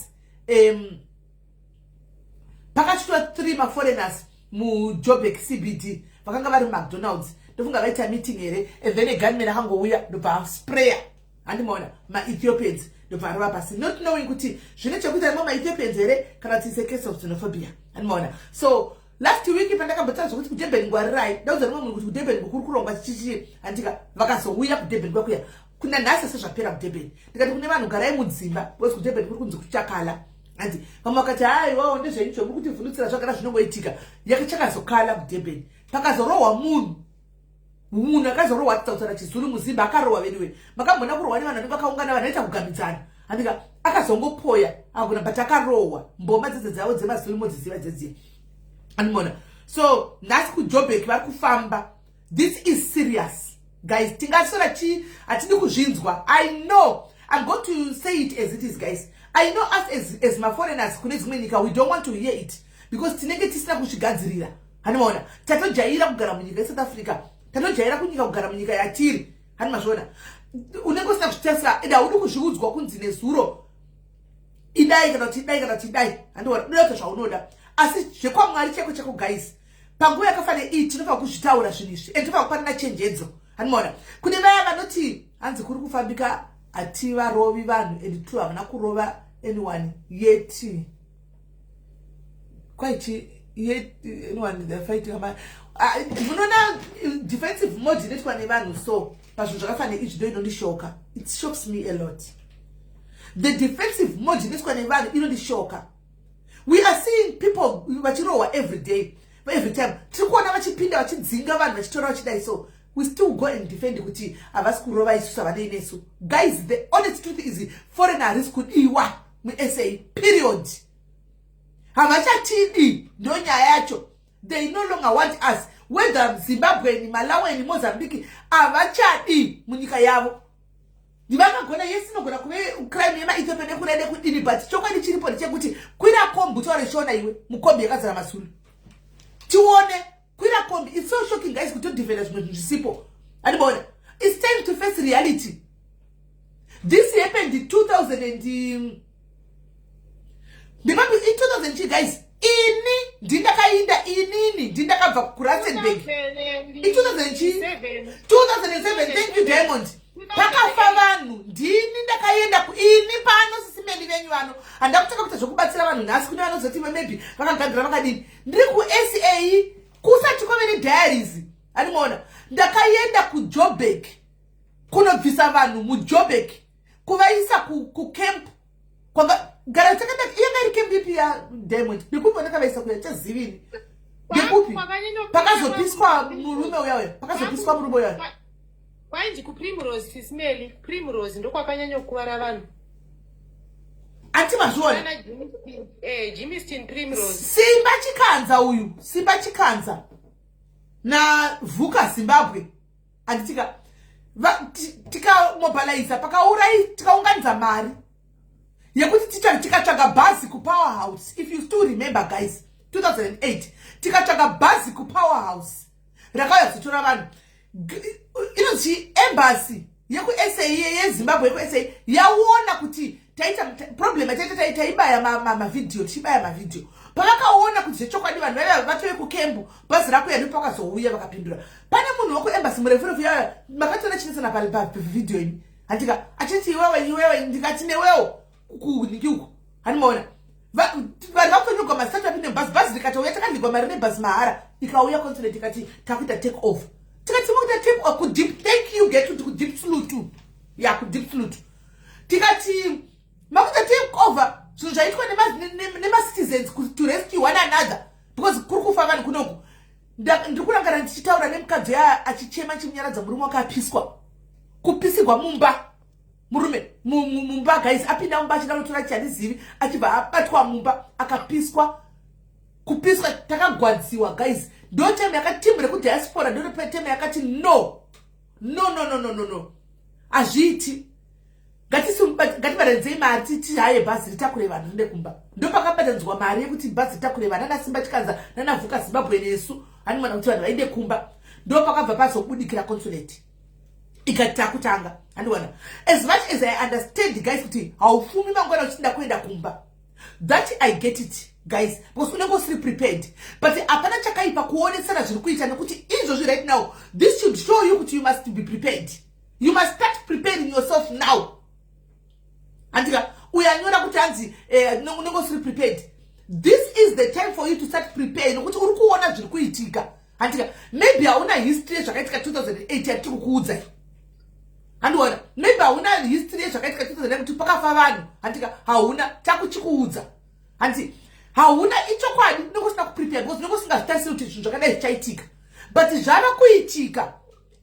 pakashutwa three maforeigners muJobek CBD. Vakanga vari muMcDonalds, ndofunga vaita meeting here, and then agunman akangouya, ndobva aspraya, handimaona, maEthiopians, ndobva arova pasi, not knowing kuti zvine chekuita nemo maEthiopians here kana kuti is a case of xenophobia, handimaona. So last week pandakambotaura zvokuti kuDurban ngwarirai, ndaudza rimwe munhu kuti kuDurban kuri kurongwa chichichi, handika. Vakazouya kuDurban kwakuya kuna nhasi sezvapera kuDurban. Ndikati kune vanhu, garai mudzimba because kuDurban kuri kunzi kuchakala. Handi vamwe vakati, "Haiwawo, ndezvenyu zvomuri kutivhundutsira, zvagara zvinongoitika." Yakachakazokala kuDurban, pakazorohwa munhu. Munhu akazorohwa, titautaura chiZulu, muzimba akarohwa. Veduwe, makambona kurohwa nevanhu vanenge vakaungana, vanhu vaita kugamidzana, handika. Akazongopoya agona, but akarohwa mboma dzedze dzavo dzemaZulu, modziziva dzedziya, andimona. So nhasi kuJobek vari kufamba. This is serious, guys. Tingasora chi, hatidi kuzvinzwa. I know I'm going to say it as it is, guys. I know us as maforeigners kune dzimwe nyika, we don't want to hear it because tinenge tisina kuzvigadzirira, handimaona. Tatojaira kugara munyika yeSouth Africa, tatojaira kunyika kugara munyika yatiri, hani mazviona. Unenge usina kuzvitarisa ende haudi kuzviudzwa kunzi nezuro idai kana kuti idai kana kuti idai, handiona. Unoda kuita zvaunoda, asi zvekwamwari chako chako. Guys, panguva yakafanira iyi tinofanira kuzvitaura zvinhu izvi and tofanira kupanana chenjedzo, handimaona. Kune vaya vanoti hanzi kuri kufambika, hativarovi vanhu, and true, havana kurova anyone yet. Kwaichi yet anyone, they're fighting. Ah, munoona defensive mode inoitwa nevanhu. So pazvinhu zvakafanira izvi ndo inondishoka. It shocks me a lot, the defensive mode inoitwa nevanhu inondishoka. We are seeing people vachirohwa every day, every time tiri kuona vachipinda, vachidzinga vanhu, vachitora, vachidai. So we still go and defend kuti havasi kurova isusu, havanei nesu. Guys, the honest truth is foreigner harisi kudiwa muSA, period. Havachatidi, ndo nyaya yacho. They no longer want us. Whether Zimbabwean, Malawian, Mozambique, havachadi munyika yavo. Ndivangagona yesi, inogona kuve crime yemaEthiopia nekura nekudini, but chokwadi chiripo ndechekuti kwira kombi utaure Shona iwe mukombi yakazara maZulu. Tione, kwira kombi. It's so shocking, guys, kutodefenda zvimwe zvinhu zvisipo. Andiboona, it's time to face reality. This happened in 2000 and ndingapi, in 2000 chi, guys? Ini ndindakainda, inini ndindakabva kuRustenburg in 2000 chi, 2007. Thank you, Diamond. Pakafa vanhu, ndini ndakaenda ini pano, sisimeni venyu vano. Handida kutanga kuita zvokubatsira vanhu nhasi. Kune vanozoti maybe vakagadzira vakadini. Ndiri kuSA kusati kwave nediaries. Andimaona, ndakaenda kuJobek kunobvisa vanhu muJobek, kuvaisa kucamp kwanga gara takada. Iyanga iri camp ipi yaDiamond? Ndekupi vandakavaisa kuya? Chazivini, ndekupi pakazopiswa murume uya uya? Pakazopiswa murume uya. Kwainzi kuPrimrose, Sismeli. Primrose ndokwakanyanya kukuvara vanhu. Ati mazviona? Germiston, Primrose. Simba Chikanza uyu, Simba Chikanza naVhuka Zimbabwe, handitika? Tikamobiliza, pakaurai, tikaunganidza mari yekuti tikatsvaga bhazi kuPower House. If you still remember, guys, 2008 tikatsvaga bhazi kuPower House rakauya kuzotora vanhu. Inonzi embassy yekuSA, yeZimbabwe yekuSA, yaona kuti taita problem yataita, taibaya mavhidhiyo, tichibaya mavhidhiyo. Pavakaona kuti zvechokwadi vanhu vaiva vatove kukembu, bhazi rakuya, ndipo pakazouya vakapindura. Pane munhu wekuembassy murefurefu yaya, makatoona chinesana pavhidhiyo imi, handika? Achiti, "Iwewe, iwewe." Ndikati, "Newewo kuniki uko." Handimaona vanhu vakutonyorwa mazita, apinde mubhazi. Bhazi rikatouya, takaligwa mari nebhazi mahara. Ikauya consulate ikati, "Takuita take off." Tikati, "Makuita take off kuDeep?" Thank you, Get kuDiepsloot ya, kuDiepsloot. Tikati, "Makuita take over zvinhu zvaitwa nemacitizens to rescue one another because kuri kufa vanhu kunoku." Ndiri kurangana ndichitaura nemukadzi uya achichema, chimunyaradza murume wakapiswa, kupisigwa mumba. Murume mumba, guys, apinda mumba achida kutora chandizivi, achibva abatwa mumba, akapiswa, kupiswa. Takagwadziwa, guys. Ndo time yakati timu rekudiaspora, ndo time yakati, "No, no, no, no, no, no, no, hazviiti. Ngatibatanidzei mari, tihaye bhazi ritakure vanhu rinde kumba." Ndo pakabatanidzwa mari yekuti bhazi ritakure vanhu, nana Simba Chikanza, nanaVhuka Zimbabwe nesu, hanimwana, kuti vanhu vainde kumba. Ndo pakabva pazobudikira consulate ikati, "Takutanga." Handiwana, as much as I understand, guys, kuti haufumi mangwana uchinda kuenda kumba, that I get it, guys, because unenge usiri prepared, but hapana chakaipa kuonesana zviri kuita, nekuti izvozvi right now this should show you kuti you must be prepared. You must start preparing yourself now. Handika uyo anyora kuti hanzi unenge usiri prepared, this is the time for you to start prepare, nokuti uri kuona zviri kuitika. Handika maybe hauna history yezvakaitika 2008 yatiri kukuudzai. Handiona, maybe hauna history yezvakaitika 2009, kuti pakafa vanhu. Handika hauna, takuchikuudza. Handi hauna, ichokwadi, unenge usina kuprepare because unenge usingazvitarisiri kuti zvinhu zvakadai zvichaitika, but zvava kuitika.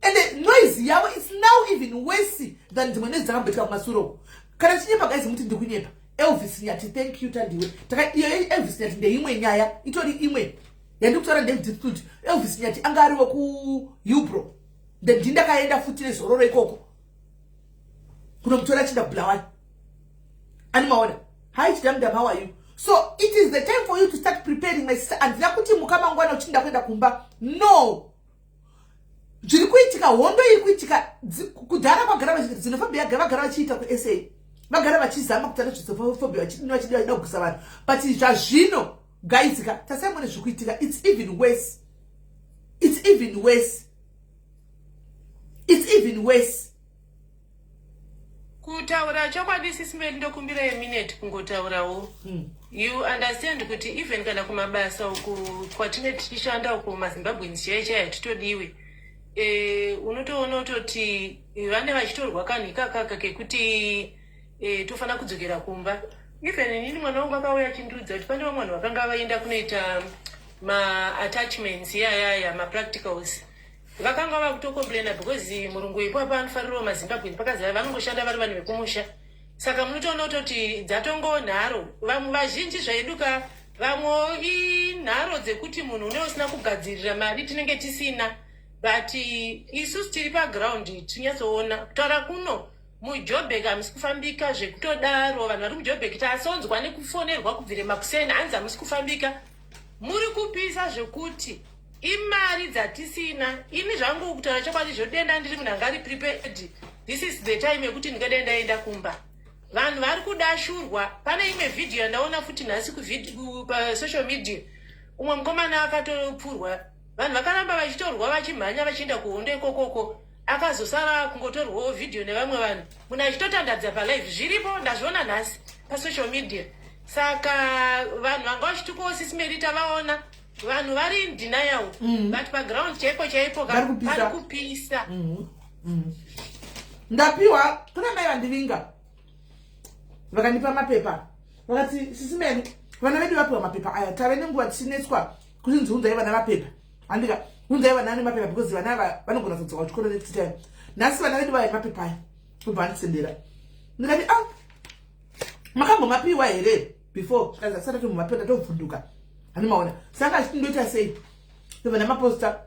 And noise yavo is now even worse than dzimwe noise dzakamboitika kumasuro. Kana chinyepa, guys, muti ndikunyepa. Elvis Nyati, thank you, Tandiwe. Iyo Elvis Nyati ndeimwe nyaya, itori imwe yandikutaura ndedipute. Elvis Nyati anga ariwo kuUbro, ndindakaenda futi nezororo ikoko kunomutora achinda kuBulawayo. Animaona? Hi, Chidamdam, how are you? So it is the time for you to start preparing, my sister. Handina kuti muka mangwana uchinda kuenda kumba, no. Zviri kuitika, hondo iri kuitika kudhara, kwagara xenophobia, vagara vachiita kuSA, vagara vachizama kutana xenophobia, vachidini, vachidi, vachida kugwisa vanhu, but zvazvino, guys ka, tasaimone zviri kuitika. It's even worse, it's even worse, it's even worse. Kutaura chokwadi, Sisimeli, ndokumbira yeminute kungotaurawo. You understand kuti even kana kumabasa uku kwatine tichishanda uku, maZimbabweans chaiyo chaiyo hatitodiwi. Unotoona kutoti vane vachitorwa kanhu ikakaka kekuti tofanira kudzokera kumba. Even inini mwana wangu akauya achindiudza kuti pane vamwe vanhu vakanga vaenda kunoita maattachments iyayaya, mapracticals, vakanga vakutocomplaina because murungu ipapo anofarirawo maZimbabwean, pakazara vanongoshanda vari vanhu vekumusha. Saka munotoona kutoti dzatongonharo vamwe vazhinji zvaiduka. Vamwewo inharo dzekuti munhu une usina kugadzirira mari tinenge tisina, but isusu tiri paground tinyatsoona. Kutaura kuno muJobek hamusi kufambika zvekutodaro. Vanhu vari muJobek tasonzwa nekufonerwa kubvire makuseni, hanzi hamusi kufambika, muri kupisa zvekuti imari dzatisina. Ini zvangu kutaura chokwadi, zvodenda ndiri munhu anga ari prepared. This is the time yekuti ndingadai ndaenda kumba. Vanhu vari kudashurwa. Pane imwe vhidhiyo yandaona futi nhasi pasocial media, umwe mukomana akatopfurwa. Vanhu vakaramba vachitorwa vachimhanya vachienda kuhondo ikokoko. Akazosara kungotorwawo vhidhiyo nevamwe vanhu, munhu achitotandadza palive. Zviripo, ndazviona nhasi pasocial media. Saka vanhu vanga vachitukawo Sis Mary, tavaona vanhu vari in denial, but paground chaipo chaipo Vari kupisa. pari kupisa. Ndapiwa kuna mai vandivinga, vakandipa mapepa, vakati, "Sis Mary, vana vedu vapiwa mapepa aya. Tave nenguva tichinetswa kuchinzi unzai vana mapepa, handika unzai vana nemapepa, because vana ava vanogona kuzodzoka kuchikoro next time. Nhasi vana vedu vaya mapepa aya." Kubva vandisendera, ndikati, "Ah, makambomapiwa here before?" Zvikanzi, "Asati atombomapiwa." Ndatovhunduka, handimaona. Saka achiti ndoita sei? Ndobva ndamaposta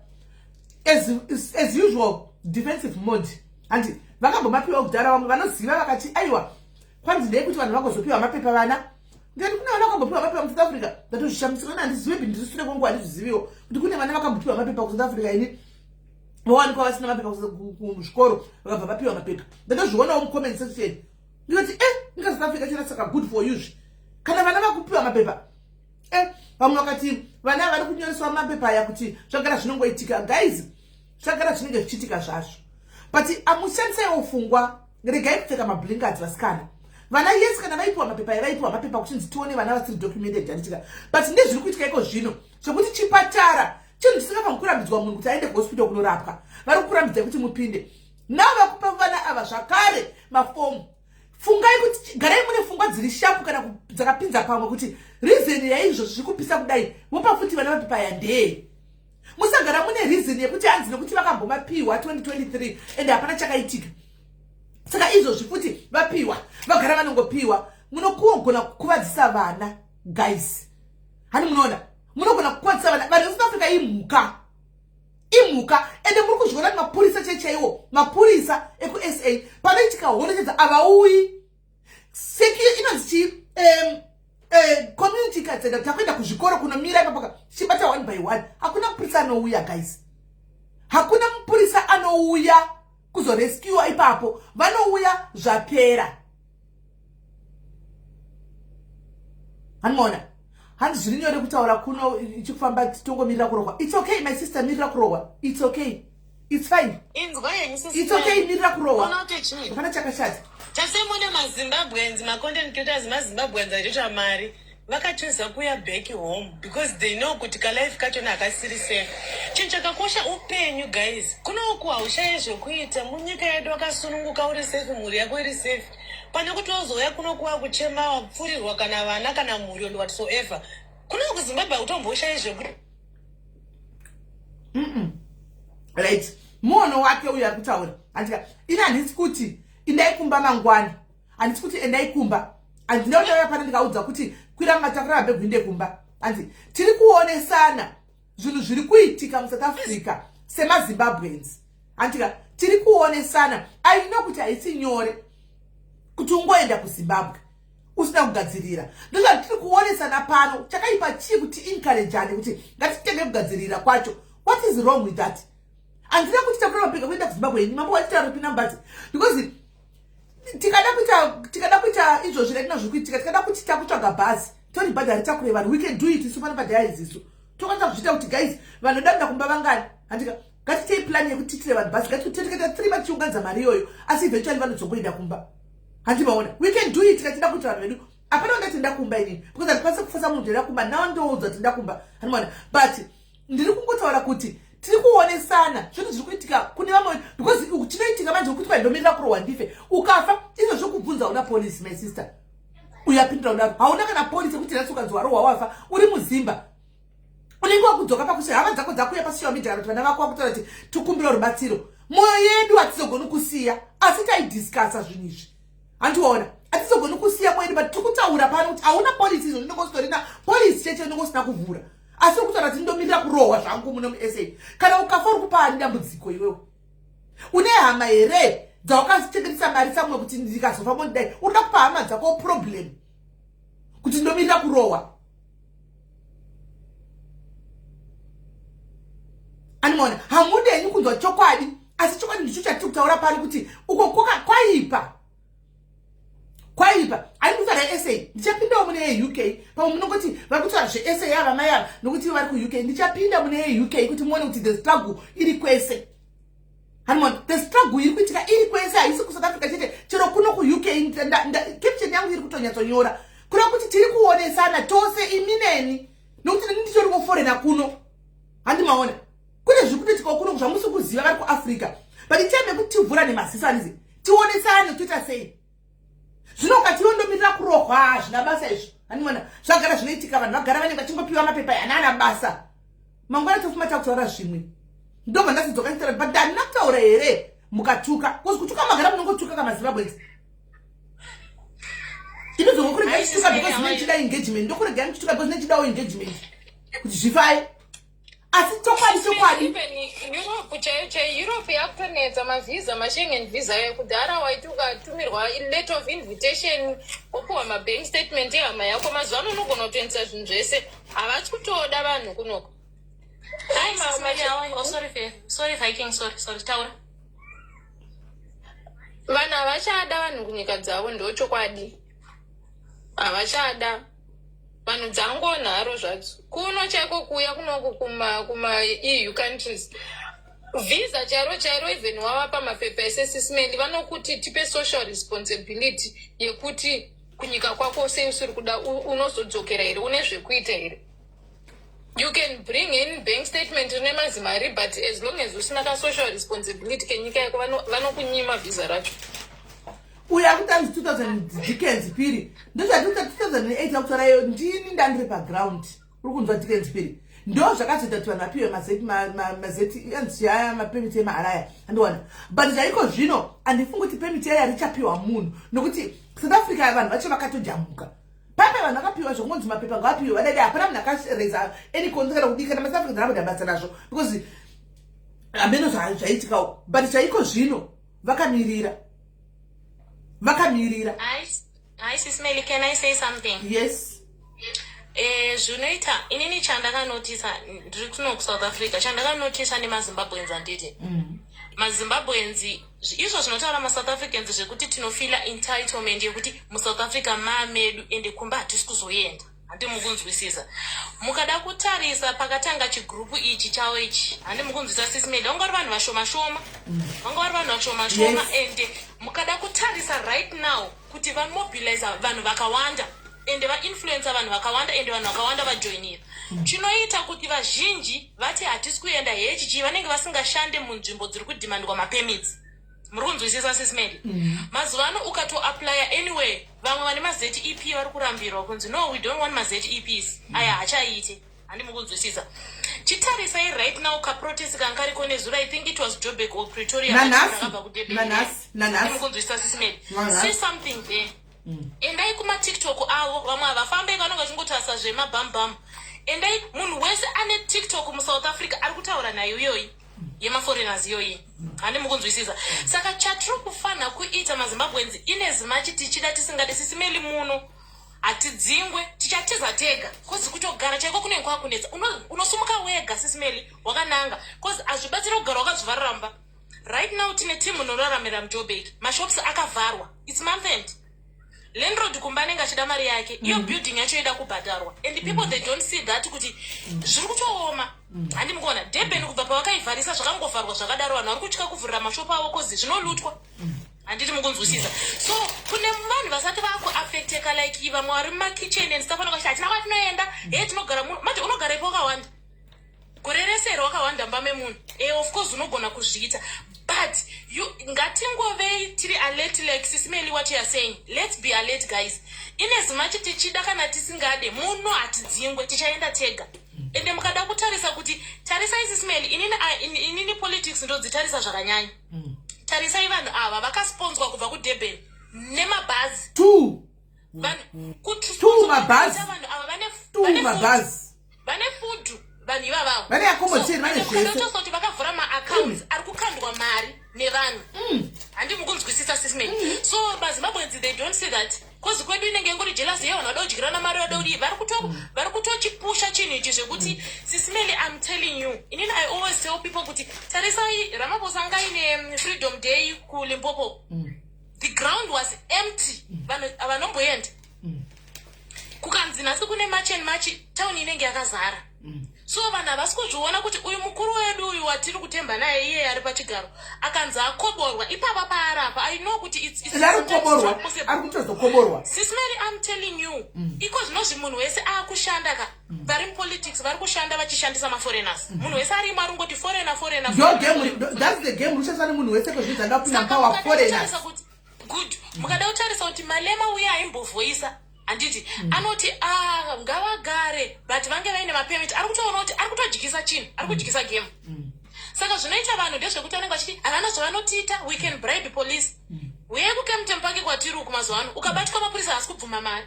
as usual, defensive mode. Handi vakambomapiwa kudhara? Vamwe vanoziva vakati, "Aiwa, kwanzi ndeyekuti vanhu vagozopiwa mapepa vana." Ndikati, "Kune vana vakambopiwa mapepa muSouth Africa?" Ndatozvishamisika kana handizivepi, ndiri sure kwenguva, handizviziviwo kuti kune vana vakambopiwa mapepa kuSouth Africa. Ini vawanikwa vasina mapepa kuzvikoro, vakabva vapiwa mapepa. Ndatozvionawo mucomment section. Ndikati, "E, inga South Africa chena, saka good for you zvi kana vana vakupiwa mapepa." E, vamwe vakati vana vari kunyoreswa mapepa aya kuti zvagara zvinongoitika. Guys, zvagara zvinenge zvichiitika zvazvo, but amushandisaiwo pfungwa. Regai kupfeka mablinkers, vasikana. Vana, yes, kana vaipiwa mapepa aya, vaipiwa mapepa kuchinzi tione vana vasiri documented, handitika? But ndezviri kuitika iko zvino zvekuti chipatara chinhu chisingafaniri kurambidzwa munhu kuti aende kuhospital kunorapwa, vari kukurambidzai kuti mupinde. Navo vakupa vana ava zvakare mafomu. Fungai kuti, garai mune pfungwa dziri sharp kana dzakapinza pamwe kuti reason yaizvo zviri kupisa kudai, vopa futi vana mapepa aya ndee. Musagara mune reason yekuti hanzi nekuti vakambomapiwa 2023 and hapana chakaitika, saka izvozvi futi vapiwa, vagara vanongopiwa. Munokugona kukuvadzisa vana, guys. Hani munoona, munogona kukuvadzisa vana. Vanhu veSouth Africa imhuka, imhuka. Ende muri kuzviona kuti mapurisa chaichaiwo, mapurisa ekuSA, panoitika hondo chedza havauyi. Inonzi chii, community ikatsenda, takuenda kuzvikoro kunomira ipapoka tichibata one by one. Hakuna mupurisa anouya, guys. Hakuna mupurisa anouya kuzorescuwa ipapo. Vanouya zvapera. Handimaona, hanzi zviri nyore kutaura kuno, ichikufamba titongomirira kurohwa. It's okay, my sister, mirira kurohwa. It's okay, it's fine. Inzwa henyu. It's okay, mirira kurohwa. Ona kuti chii? Hapana chakashata. Tasemune maZimbabweans, macontent creators, maZimbabweans aitoita mari, vakachuza kuya back home because they know kuti kalife kachona hakasiri safe. Chinhu chakakosha upenyu, guys. Kunoku haushaye zvekuita. Munyika yedu wakasununguka, uri safe, mhuri yako iri safe, pane kuti wozouya kuno kuwa kuchema wapfurirwa, kana vana kana mhuri and whatsoever. Kuno kuZimbabwe hautomboshayi zvekuita. Right, muono wake uyo ari kutaura, andika. Ini handisi kuti indai kumba mangwana, handisi kuti endai kumba. Handina kutauya pano ndikaudza kuti kwira matakura mabhegi uinde kumba. Hanzi tiri kuonesana zvinhu zviri kuitika muSouth Africa semaZimbabweans, handika? Tiri kuonesana. Aino kuti haisi nyore kuti ungoenda kuZimbabwe usina kugadzirira. Ndozvatiri kuonesana pano. Chakaipa chii kuti encouragane kuti ngatitenge kugadzirira kwacho? What is wrong with that? Handina kuti takura mabhega kuenda kuZimbabwe. Ini mambo wachitaura pinambati because tikada kuita izvozvi ratina zviri kuitika, tikada kuti takutsvaga bhazi toribhadhari takure vanhu, we can do it. Isu pano padiaries isu tokwanisa kuzviita kuti, guys, vanhu voda kuenda kumba vangani? Handika, ngatitei plan yekuti tiitire vanhu bhazi. Ngatitikaita 3 months tichiunganidza mari iyoyo, asi eventually vanodzongoenda kumba. Handimaona, we can do it katida kuitira vanhu vedu. Hapana wandati enda kumba inini, because handikwanisi kufosa munhu kuti enda kumba. Nawo ndoudza kuti enda kumba, handimaona. But ndiri kungotaura kuti tiri kuonesana zvinhu zviri kuitika kune vamwe, because chinoitika manje kuti kwaindomirira kurohwa ndife. Ukafa izvo zvokubvunza, una policy, my sister? Uyo apindura kudaro, hauna kana policy yekuti nhasi ukanzi warohwa wafa uri muzimba, unenge wakudzoka pakuti hama dzako dzakuya pasocial media kana kuti vana vako vakutaura kuti tikumbira rubatsiro. Mwoyo yedu hatizogoni kusiya, asi taidiscussa zvinhu izvi, handiona. Hatizogoni kusiya mweni, but tiri kutaura pano kuti hauna policy izvo ndinenge usitorina policy cheche unenge usina kuvhura, asi uri kutaura kuti ndomirira kurohwa zvangu muno muSA. Kana ukafa uri kupa ani dambudziko iwewe? Une hama here dzawakachengetesa mari samwe kuti ndikazofa mondidai? Uri kuda kupa hama dzako problem kuti ndomirira kurohwa? Animaona, hamude henyu kunzwa chokwadi, asi chokwadi ndicho chatiri kutaura pano kuti uko kwaipa, kwaipa. Handikutaura SA, ndichapindawo mune yeUK. Pamwe munongoti vari kutaura zveSA ava mai ava nokuti vari kuUK. Ndichapinda mune yeUK kuti muone kuti the struggle iri kwese. Hanimona, the struggle iri kuitika iri kwese, haisi kuSouth Africa chete, chero kuno kuUK. Caption yangu iri kutonyatsonyora kureva kuti tiri kuonesana tose imi neni, nokuti neni nditori kuforeigner kuno. Handimaona kune zviri kutoitikawo kuno zvamusi kuziva vari kuAfrica, but itime yekuti tivhura nemaziso anizi tionesane toita sei. Zvino ukati iwe kurohwa, hazvina basa izvo. Hanimona, zvagara zvinoitika, vanhu vagara vanenge vachingopiwa mapepa ana ana basa. Mangwana tofuma takutaura zvimwe, ndobva ndazodzoka nditaura, but handina kutaura here mukatuka? Because kutuka magara munongotuka kamaZimbabweans. Inozongokurega ichituka because zvinoichida engagement, ndokurega muchituka because zvinoichidawo engagement kuti zvifaye, asi chokwadi, chokwadi. Even Europe chaiyo chaiyo, Europe yakutonetsa mavhisa, maSchengen visa. Kudhara waiti ukatumirwa letter of invitation wopiwa mabank statement ehama yako. Mazuva ano unogona kutoendesa zvinhu zvese, havasi kutoda vanhu kunoko. Hi, Sis Melly, how are you? Oh, sorry, Faith. Sorry, Viking. Sorry, sorry. Taura. Vanhu havachada vanhu kunyika dzavo, ndo chokwadi, havachada vanhu, dzangonharo zvadzo. Kuno chaiko, kuuya kunoku kuma EU countries, visa chairo chairo, even wavapa mapepa ese, Sis Melly, vanokuti tipe social responsibility yekuti kunyika kwako sei usiri kuda, unozodzokera here, une zvekuita here? You can bring in bank statement rine mazimari, but as long as usina kasocial responsibility kenyika yako, vanokunyima visa racho. Uyo akuti anzi 2000 Dickens Piri, ndozvati 2008 akutaura iyo, ndini ndandiri paground. Uri kunzwa, Dickens Piri? Ndo zvakazoita kuti vanhu vapiwe mazeti anzi aya mapermit emaharaya, andiwana. But chaiko zvino handifungi kuti permit yaya richapiwa munhu, nokuti South Africa vanhu vacho vakatojamuka. Pape vanhu vakapiwa zvokunzi mapepa ngavapiwe vadadi, hapana munhu akareza any concern kana kudii, kana maSouth Africans anoda basa nazvo because hameno zvaitikawo. But chaiko zvino vakamirira, vakamirira. Hi, Sis Melly, can I say something? Yes. Zvinoita inini chandakanotisa ndiri kuno kuSouth Africa, chandakanotisa nemaZimbabweans, handiti maZimbabweans izvo zvinotaura maSouth Africans zvekuti tinofeela entitlement yekuti muSouth Africa maamedu ende kumba hatisi kuzoenda. Handi mukunzwisisa? Mukada kutarisa pakatanga chigroup ichi chavo ichi, handi mukunzwisisa, Sis Melly, vanga vari vanhu vashoma shoma, vanga vari vanhu vashoma shoma. Ende mukada kutarisa right now kuti vamobiliza vanhu vakawanda, ende vainfluenca vanhu vakawanda, ende vanhu vakawanda vajoinira. Chinoita kuti vazhinji vati hatisi kuenda hechi chii? Vanenge vasingashande munzvimbo dziri kudhimandwa mapermits. Muri kunzwisisa, Sis Melly? Mazuva ano ukatoaplya anyway, vamwe vane maZEP vari kurambirwa kunzi no, we don't want maZEPs aya, hachaite. Handi mukunzwisisa? Chitarisai right now kaprotest kanga kariko nezuro, I think it was Joburg or Pretoria. Nanhasi. Rakabva kuDurban. Nanhasi, nanhasi. Handi mukunzwisisa, Sis Melly? Nanhasi. See something there. Endai kumaTikTok avo, vamwe havafambei, vanonge vachingotarisa zvemabhambam. Endai, munhu wese ane TikTok muSouth Africa ari kutaura nayo iyoyi yemaforeigners iyoyi. Handi mukunzwisisa? Saka chatiri kufanira kuita maZimbabweans, inezimachi tichida tisingadi, Sis Melly, muno hatidzingwe, tichatiza tega, cause kutogara chaiko kunenge kwakunetsa. Unosumuka wega, Sis Melly, wakananga, cause hazvibatsiri kugara wakazvivharira mumba. Right now tine timu inoraramira muJoburg, mashops akavharwa, it's month end, landlord kumba anenge achida mari yake iyo, building yacho ida kubhadharwa, and people they don't see that kuti zviri kutooma. Handi mukuona Durban kubva pavakaivharisa zvakangovharwa zvakadaro, vanhu vari kutya kuvhurira mashopu avo cause zvinolootwa. Handiti mukunzwisisa? So kune vanhu vasati vakuaffecteka, like vamwe vari mumakitchen and stuff, vanonga vachiti hatina kwatinoenda, he tinogara muno. Manje unogara ipo wakawanda gore rese here? Wakawanda mumba memunhu? Of course unogona kuzviita, but you ngatingovei tiri alert, like Sis Melly what you are saying. Let's be alert, guys. Inezimachi tichida kana tisingade, muno hatidzingwe, tichaenda tega. Ende mukada kutarisa kuti tarisai, Sis Melly, inini, inini politics ndodzitarisa zvakanyanya. Tarisai vanhu ava vakasponzwa kubva kuDurban. Nemabhazi. Two. Vanhu Two mabhazi. Vanhu ava vane Two vane food. mabhazi. Vane food vanhu ivavavo. Vane accommodation, vane zvese. So, kuti vakavhura maaccounts ari kukandwa mari nevanhu. Handi mukunzwisisa, Sis Melly? So maZimbabweans, they don't see that, 'cause kwedu inenge ingori jealous yevanhu vada kudyirana mari, vada kudii. Vari kutochipusha chinhu ichi zvekuti, Sis Melly, I'm telling you, inini I always tell people kuti tarisai Ramaphosa anga aine Freedom Day kuLimpopo. The ground was empty. Vanhu havanomboenda. Kukanzi nhasi kune March and March, tauni inenge yakazara. So vanhu havasi kuzviona kuti uyu mukuru wedu uyu watiri kutemba naye, iye ari pachigaro, akanzi akoborwa ipapa paarapa. I know kuti it's Ari sometimes kukoborwa. not possible. Ari kutozokoborwa. Sis Melly, I'm telling you, iko zvinozvi munhu wese aakushanda ka. Vari mupolitics vari kushanda vachishandisa maforeigners. Munhu wese arimo ari kungoti foreigner, foreigner, Ndo foreigner, game. Foreigner. That's the game rushandiswa nemunhu wese kwezvinhu zvandapinda Saka mupower, mukada foreigners. kutarisa kuti, good, mukada kutarisa kuti Malema uye aimbovhoisa, handiti anoti a ngavagare, but vange vaine mapermit. Ari kutoona kuti ari kutodyisa chinhu, ari kudyisa game. Saka zvinoita vanhu ndezvekuti vanenge vachiti havana zvavanotiita, we can bribe police. Uyai kuKempton Park kwatiri uku mazuva ano, ukabatwa, mapurisa haasi kubvuma mari,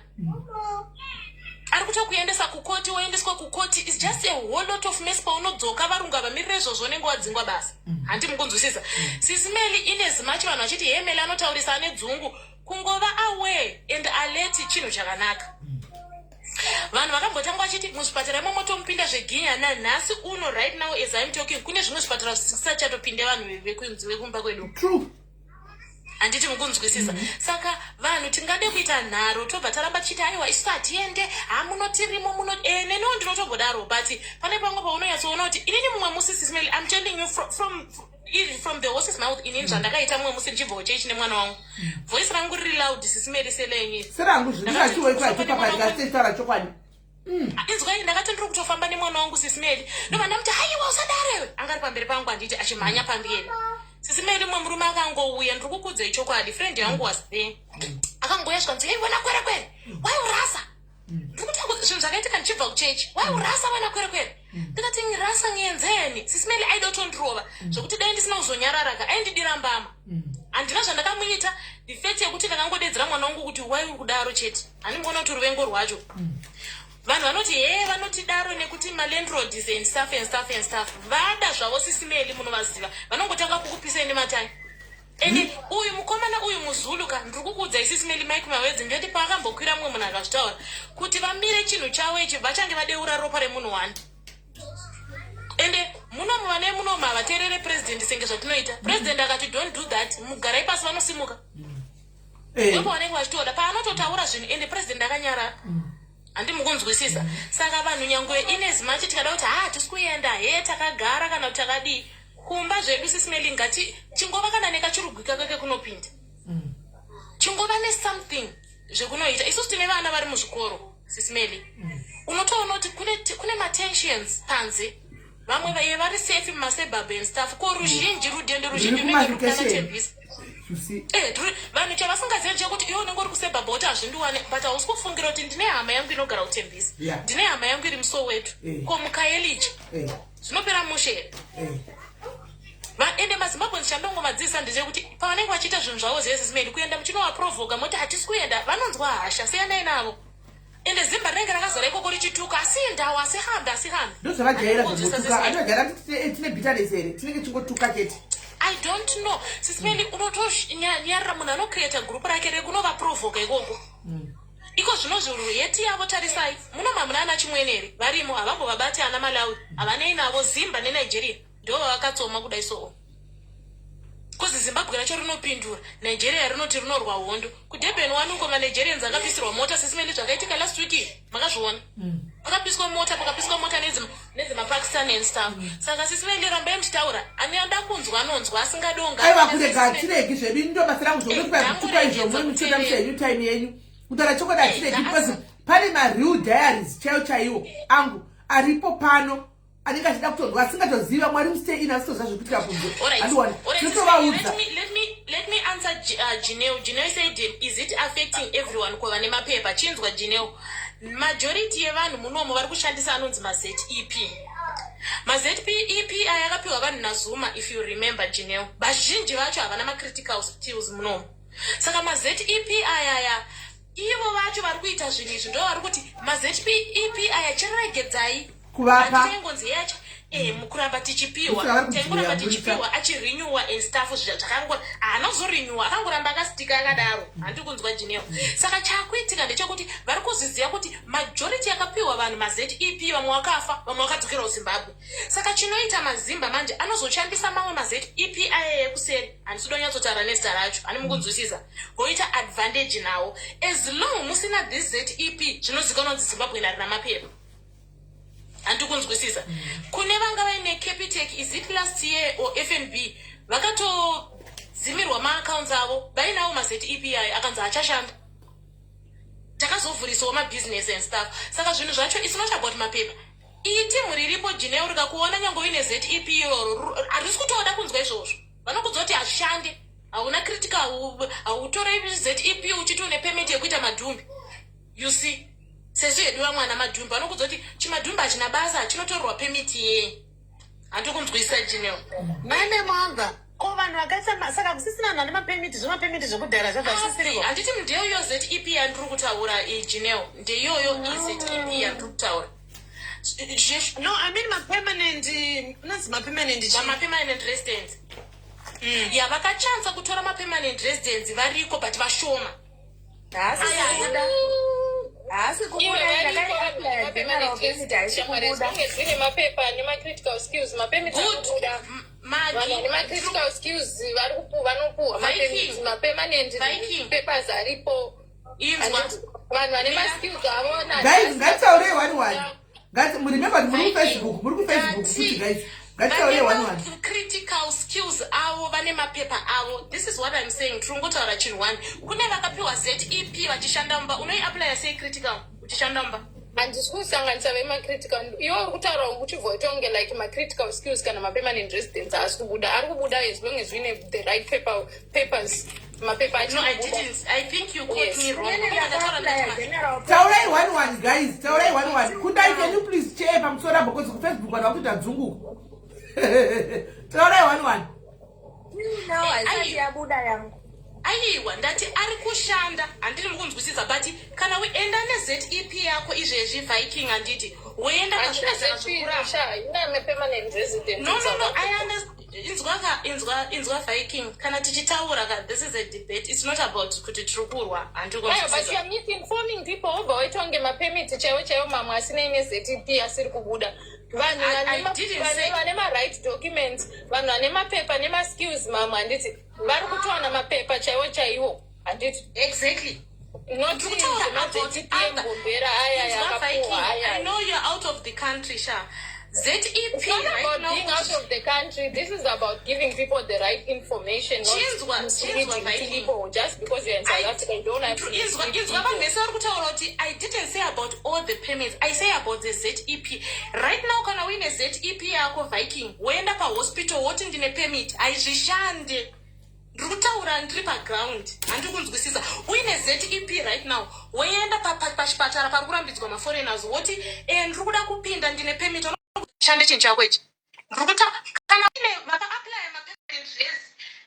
ari kutokuendesa kukoti, woendeswa kukoti. It's just a whole lot of mess. Paunodzoka, varungu havamirire izvozvo, unenge wadzingwa basa. Handi mukunzwisisa, Sis Melly? Ine zimachi vanhu vachiti he, Meli anotaurisa, ane dzungu. Kungova aware and alert chinhu chakanaka. Vanhu vakambotanga vachiti muzvipatara imomo tomupinda zveginya. Nanhasi uno, right now as I'm talking, kune zvimwe zvipatara zvisisachatopinde vanhu vekumba kwedu. True. Handiti mukunzwisisa? Saka vanhu tingade kuita nharo, tobva taramba tichiti aiwa, isu hatiende, hamunotirimo muno. Neniwo ndinotombodaro, but pane pamwe paunonyatsoona kuti inini mumwe musi, Sis Melly, I'm telling you from the horse's mouth, inini zvandakaita mumwe musi ndichibva kuchechi nemwana wangu, voice rangu riri loud, Sis Melly, selenyu. Serangu zvinhu chokwadi. Inzwai, ndakati ndiri kutofamba nemwana wangu, Sis Melly, ndobva ndamuti, "Haiwa, usadarewe." Anga ari pamberi pangu, handiti, achimhanya pamberi. Sis Melly, mumwe murume akangouya, ndiri kukudzei chokwadi, friend yangu was there, akangouya zvikanzi, "Hei wena kwerekwere, waiurasa." Ndiri kuti zvinhu zvakaitika ndichibva kuchechi. "Waiurasa wena kwerekwere." Ndikati, "Rasa ngenzeni?" Sis Melly, aida kutondirova zvokuti dai ndisina kuzonyarara ka, aindidira mbama. Handina zvandakamuita. The fact yekuti ndakangodedzera mwana wangu kuti, "Wai uri kudaro?" chete. Handimuona kuti ruvengo rwacho, vanhu vanoti he, vanotidaro nekuti malandlords and stuff and stuff and stuff. Vada zvavo, Sis Melly, munovaziva, vanongotanga kukupisai nematai. Ende uyu mukomana uyu muZulu ka, ndiri kukuudzai, Sis Melly, Mike Mawedzi, ndiyoti paakambokwira mumwe munhu akazvitaura kuti vamire chinhu chavo ichi, vachange vadeura ropa remunhu wani. Ende munomu vane munomu havateerere president senge zvatinoita. President akati, "Don't do that, mugarai pasi," vanosimuka. Ndipo vanenge vachitoda paanototaura zvinhu, ende president akanyarara. Handi mukunzwisisa? Saka vanhu, nyangwe ine zimachi, tikada kuti ha, hatisi kuenda, he, takagara kana kuti takadii kumba zvedu, Sis Melly, ngati chingova kana nekachirugwika kake kunopinda, chingova nesomething zvekunoita. Isusu tine vana vari muzvikoro, Sis Melly, unotoona kuti kune matensions panze. Vamwe vaiye vari safe mumasuburb and stuff, ko ruzhinji, rudhende ruzhinji Ruri runenge rukana kumalocation. Tembisa. You see. Vanhu chavasingazivi ndechekuti iwe unenge uri kusuburb kuti hazvindiwane, but hausi kufungira kuti ndine hama yangu inogara kuTembisa, ndine hama yangu iri muSoweto, ko muKhayelitsha. Zvinopera mushe here? Ende maZimbabwe, ndichandongomadzidzisa ndechekuti pavanenge vachiita zvinhu zvavo zvese zimeni, kuenda muchinovaprovoka moti hatisi kuenda, vanonzwa hasha. Siyanai navo. Ende zimba rinenge rakazara ikoko richituka, asiendawo, asihambe, asihambe. Ndozvavajaira. Handikudzidzisa zvokutuka. Sis Melly. Anojaira kuti tine bitterness here, tinenge chingotuka chete. I don't know, Sis Melly. Unotonyarira munhu anocreata group rake rekunovaprovoka ikoko. Iko zvino zviru yeti yavo, tarisai munoma muna ana Chimweneri varimo, havambovabati. Ana Malawi havanei navo. Zimba neNigeria ndo vavakatsoma kudai. So 'cause Zimbabwe racho rinopindura, Nigeria rinoti rinorwa hondo kuDurban wani uko. MaNigerians akapisirwa mota, Sis Melly. Zvakaitika last week, makazviona, pakapiswa mota, pakapiswa mota nedzemapakistan and stuff. Saka Sis Melly, rambai muchitaura. Ane ada kunzwa anonzwa, asingadonga. Aiwa, kurega hatiregi zvedu. Ndo basa rangu zvokuti Eh, kutuka izvo ndangoregedza mwe muchitambisa kuteerera. yenyu time yenyu. Kutaura chokwadi, hatiregi, because pane mareal diaries chaiwo chaiwo angu aripo pano, anenge achida kutonzwa, asingatoziva mwari mustay in, asitoziva zvekuitika kunze. Andiwana tinotovaudza. Let me answer Jineo. Jineo said, "Is it affecting everyone?" Kuva nemapepa. Chinzwa, Jineo. Majority yevanhu munomo vari kushandisa anonzi maZEP. MaZEP aya akapiwa vanhu naZuma, if you remember, Jineo. Vazhinji vacho havana macritical skills munomo. Saka maZEP ayaya, ivo vacho vari kuita zvinhu izvi ndo vari kuti maZEP aya chiregedzai Kuvapa. Handingonzi yacho mukuramba tichipiwa. Saka vari Taingoramba kudziyamurisa. tichipiwa, achirenewa and stuff. Zvakango haana kuzorenewa, akangoramba akasitika akadaro. Handi kunzwa, Jineo? Saka chaakuitika ndechekuti vari kuzviziva kuti majority yakapiwa vanhu maZEP, vamwe vakafa, vamwe vakadzokera kuZimbabwe. Saka chinoita mazimba manje anozoshandisa mamwe maZEP aya ekuseri. Handisi kuda kunyatsotaura nezita racho, hani mukunzwisisa? Voita advantage nawo. As long musina this ZEP, zvinozikanwa kunzi Zimbabwe harina mapepa. Handi kunzwisisa? Kune vanga vaine Capitec, is it last year, or FNB, vakatodzimirwa maaccounts avo vainawo maZEP aya, akanzi achashanda. Takazovhurisawo mabhizinesi and stuff. Saka zvinhu zvacho, it's not about mapepa. Iyi timu riripo, Jineo, rikakuona nyange uine ZEP iroro, harisi kutoda kunzwa izvozvo. Vanokudza kuti hazvishande, hauna critical, hautore ZEP uchiti une permit yekuita madhumbi. You see, sesu hedu vamwe ana madhumbi, vanokudza kuti chimadhumbi hachina basa, chinotorerwa permit yei? Handi kunzwisisa, Jineo? Mane mwanga ko vanhu vakaita saka kusisina vanhu vane mapemiti, zvemapemiti zvekudhara zvabva zvisisiriko? Handiti ndeiyo ZEP yandiri kutaura, Jineo? Ndeiyoyo iZEP yandiri kutaura. No, I mean mapermanent, unonzi mapermanent chii? Mapermanent residence ya vakachanza kutora mapermanent residence variko, but vashoma. Haasi kubuda, haasi kubuda. Ndakaiapply general permit, haisi kubuda. Zvine mapepa nemacritical skills, mapermit Good. anobuda. Vanhu vane macritical skills vari kupuwa, vanopuwa mapermit, mapermanent Viking. papers aripo. Inzwa. Vanhu vane maskills avo. Guys, ngatitaurei one one. Ngati remember kuti muri kuFacebook, muri kuFacebook futi. Guys, ngatitaurei one one. Critical skills avo vane mapepa avo. This is what I'm saying. Tiri kungotaura chinhu one. Kune vakapiwa ZEP vachishanda mumba. Unoiapplya sei critical uchishanda mumba? Handisi kusanganisa vemacritical. Iwe uri kutaura uchibva waita kunge like macritical skills kana mapermanent residence haasi kubuda. Ari kubuda as long as uine the right papers, mapepa. No, I didn't. I think you caught me wrong. Ndataura Ndakaapply general. Taurai one one, guys, taurai one one. Kundai, can you please chair pamusoro apo, because kuFacebook vanhu vakuita dzunguko. Taurai one one. No, haisati yabuda yangu. Aiwa, ndati ari kushanda, handiri mukunzwisisa? But kana uenda neZEP yako izvezvi, Viking, handiti woenda pazvipatara zvekuramba? Ine permanent resident. No, I understand. Inzwa ka, inzwa, inzwa, Viking. Kana tichitaura ka, this is a debate. It's not about kuti tiri kurwa, handiri Aiwa, but kunzwisisa? you are misinforming people. Wobva waita kunge mapermit chaiwo chaiwo mamwe asinei neZEP asiri kubuda. Vanhu I didn't vane maright documents, vanhu vane mapepa nemaskills mamwe, handiti vari kutowana mapepa chaiwo chaiwo, handiti? Exactly. Not Ndiri kutaura about zvemaZEP other- emgombera aya Inzwa, yakapuwa Viking, I aya. know you're out of the country, sha. ZEP It's not right about now. being out of the country. This is about giving people the right information, not Chinzwa, misleading chinzwa, Viking. people. Just because you're in South Africa, you don't have to Inzwa, mislead inzwa, people. vanhu vese vari kutaura kuti I didn't say about all the permits. I say about the ZEP. Right now, kana uine ZEP yako, Viking, woenda pahospital woti ndine permit, haizvishande. Ndiri kutaura ndiri paground, handiri kunzwisisa? Uine ZEP right now, woenda pachipatara pari kurambidzwa maforeigners, woti ndiri kuda kupinda, ndine permit, shande chinhu chako ichi. Ndiri kuta kana uine vakaapplya mapermanent res,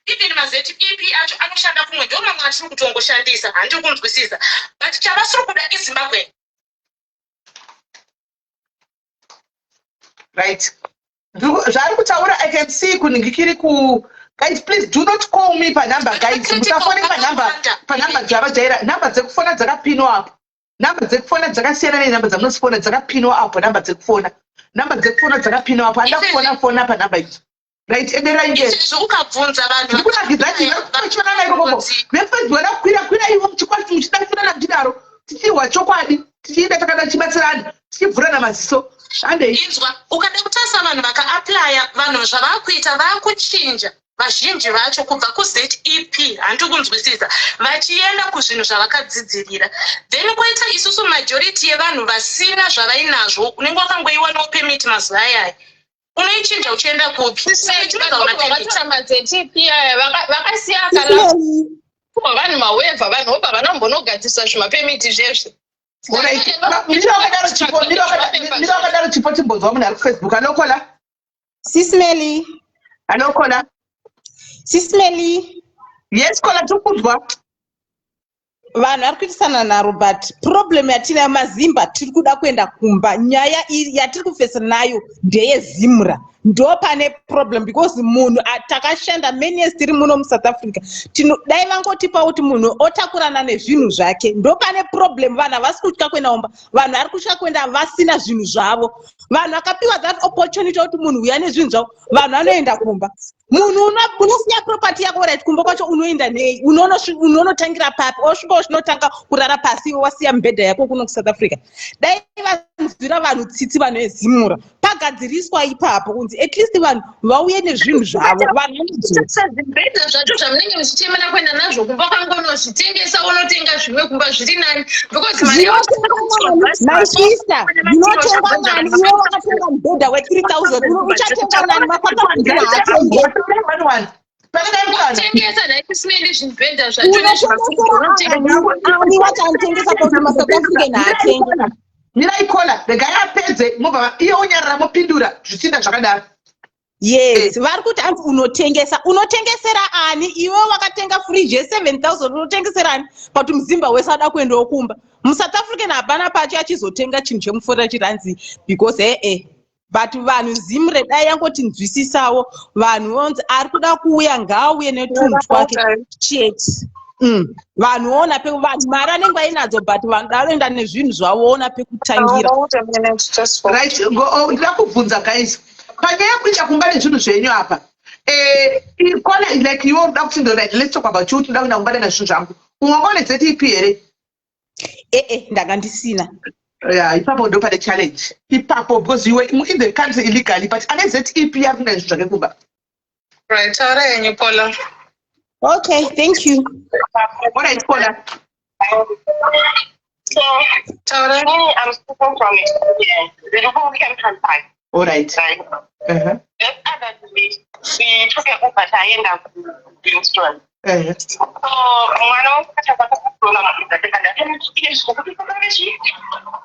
even maZEP acho anoshanda kumwe, ndo mamwe atiri kutongoshandisa, handiri kunzwisisa? But chavasiri kuda iZimbabwe. Right. Zvaari kutaura, I can see kuningikiri ku. Guys, please do not call me panhamba. Guys, musafone panhamba dzavajaira. Nhamba dzekufona dzakapinwa apo. Nhamba dzekufona dzakasiyana nenhamba dzamunosifona dzakapinwa apo. Nhamba dzekufona dzakapinwa apo. Handa kufona fona panhamba idzo. Right, enderai mberi. Izvezvi ukabvunza vanhu Ndikunakidza ti vachivanana ikokoko veFacebook, vada kukwira kwira ivo muchikwati, muchidafunana muchidaro, tichihwa chokwadi, tichienda takada, tichibatsirana, tichivhurana maziso. Handei. Inzwa, ukada kutarisa vanhu vakaapplya, vanhu zvavakuita, vakuchinja vazhinji vacho kubva kuZEP, handiri kunzwisisa, vachienda kuzvinhu zvavakadzidzirira. Then kwoita isusu majority yevanhu vasina zvavainazvo. Unenge wakangoiwanawo permit mazuva ayaya, unoichinja uchienda kupi? Vakatora maZEP aya, vakasiya akalapuwa vanhu mawevha, vanhu vobva vanombonogadzirisa zvimapemiti zvezvi. Alright. Mira wakadaro, Chipo. Mira wakadaro, Chipo. Timbonzwa munhu ari kuFacebook. Anokola. Sis Melly. Anokola. Sis Melly. Yes, Kola, tiri kunzwa. Vanhu vari kuitisana nharo, but problem yatinayo maZimba, tiri kuda kuenda kumba. Nyaya iri yatiri kufesa nayo ndeyeZimra, ndo pane problem, because munhu takashanda many years tiri muno muSouth Africa. Dai vangotipa kuti munhu otakurana nezvinhu zvake. Ndo pane problem. Vanhu havasi kutya kuenda kumba, vanhu vari kutya kuenda vasina zvinhu zvavo. Vanhu vakapiwa that opportunity kuti munhu uya nezvinhu zvavo, vanhu vanoenda kumba. Munhu unosiya property yako, right? Kumba kwacho unoenda nei? Unonotangira papi? Osvika uchinotanga kurara pasi, iwe wasiya mibhedha yako kuno kuSouth Africa. Dai vanzwira vanhu tsitsi, vanhu veZimura, pagadziriswa ipapo kunzi at least vanhu vauye nezvinhu zvavo, vanhu vanodzoka. Zvibhedha zvacho zvamunenge muchichemera kuenda nazvo kumba, kwangonozvitengesa, unotenga zvimwe kumba, zviri nani, because mari Zvinotengwa nani, my sister? Zvinotengwa nani? Iwe wakatenga mubhedha we3000, uchatenga nani? MaSouth African haatenge. Tengesa nhai, zvibhedha zvacho. Unotengesera ani wacho anotengesa pakuti maSouth African haatenge? Mirai, Kola, regai apedze, mobva iye onyarara, mopindura zvichinda zvakadaro. Yes, vari kuti anzi unotengesa, unotengesera ani? Iwe wakatenga fridge ye7000, unotengesera ani? Pakuti muZimba wese ada kuendawo kumba. MuSouth African hapana pacho achizotenga chinhu chemufora chiranzi, because ee, but vanhu Zimre dai yangotinzwisisawo. Vanhu vonzi ari kuda kuuya ngaauye netunhu twake chete. Vanhu ona pe vanhu mari anenge ainadzo, but vanhu daroenda nezvinhu zvavo, ona pekutangira. Right, oh, ndida kubvunza guys, panyaya yekuenda kumba nezvinhu zvenyu apa, Kola, like iwe unoda kuti right, let's talk about you, kuti ndoda kuenda kumba nezvinhu zvangu, unga une ZEP here? Ee, ndanga ndisina. Yeah, ipapo ndo pane challenge ipapo, because you were in the country illegally, but ane ZEP ari kuenda nezvinhu zvake kumba. Right, taura henyu, Kola. Okay, thank you. Alright, Kola. So, Taura. me, I'm speaking from experience. The people came from back. Alright. Right? Just other day, we took a Uber taenda kuWinston. So, mwana wangu akataka maUber, tikati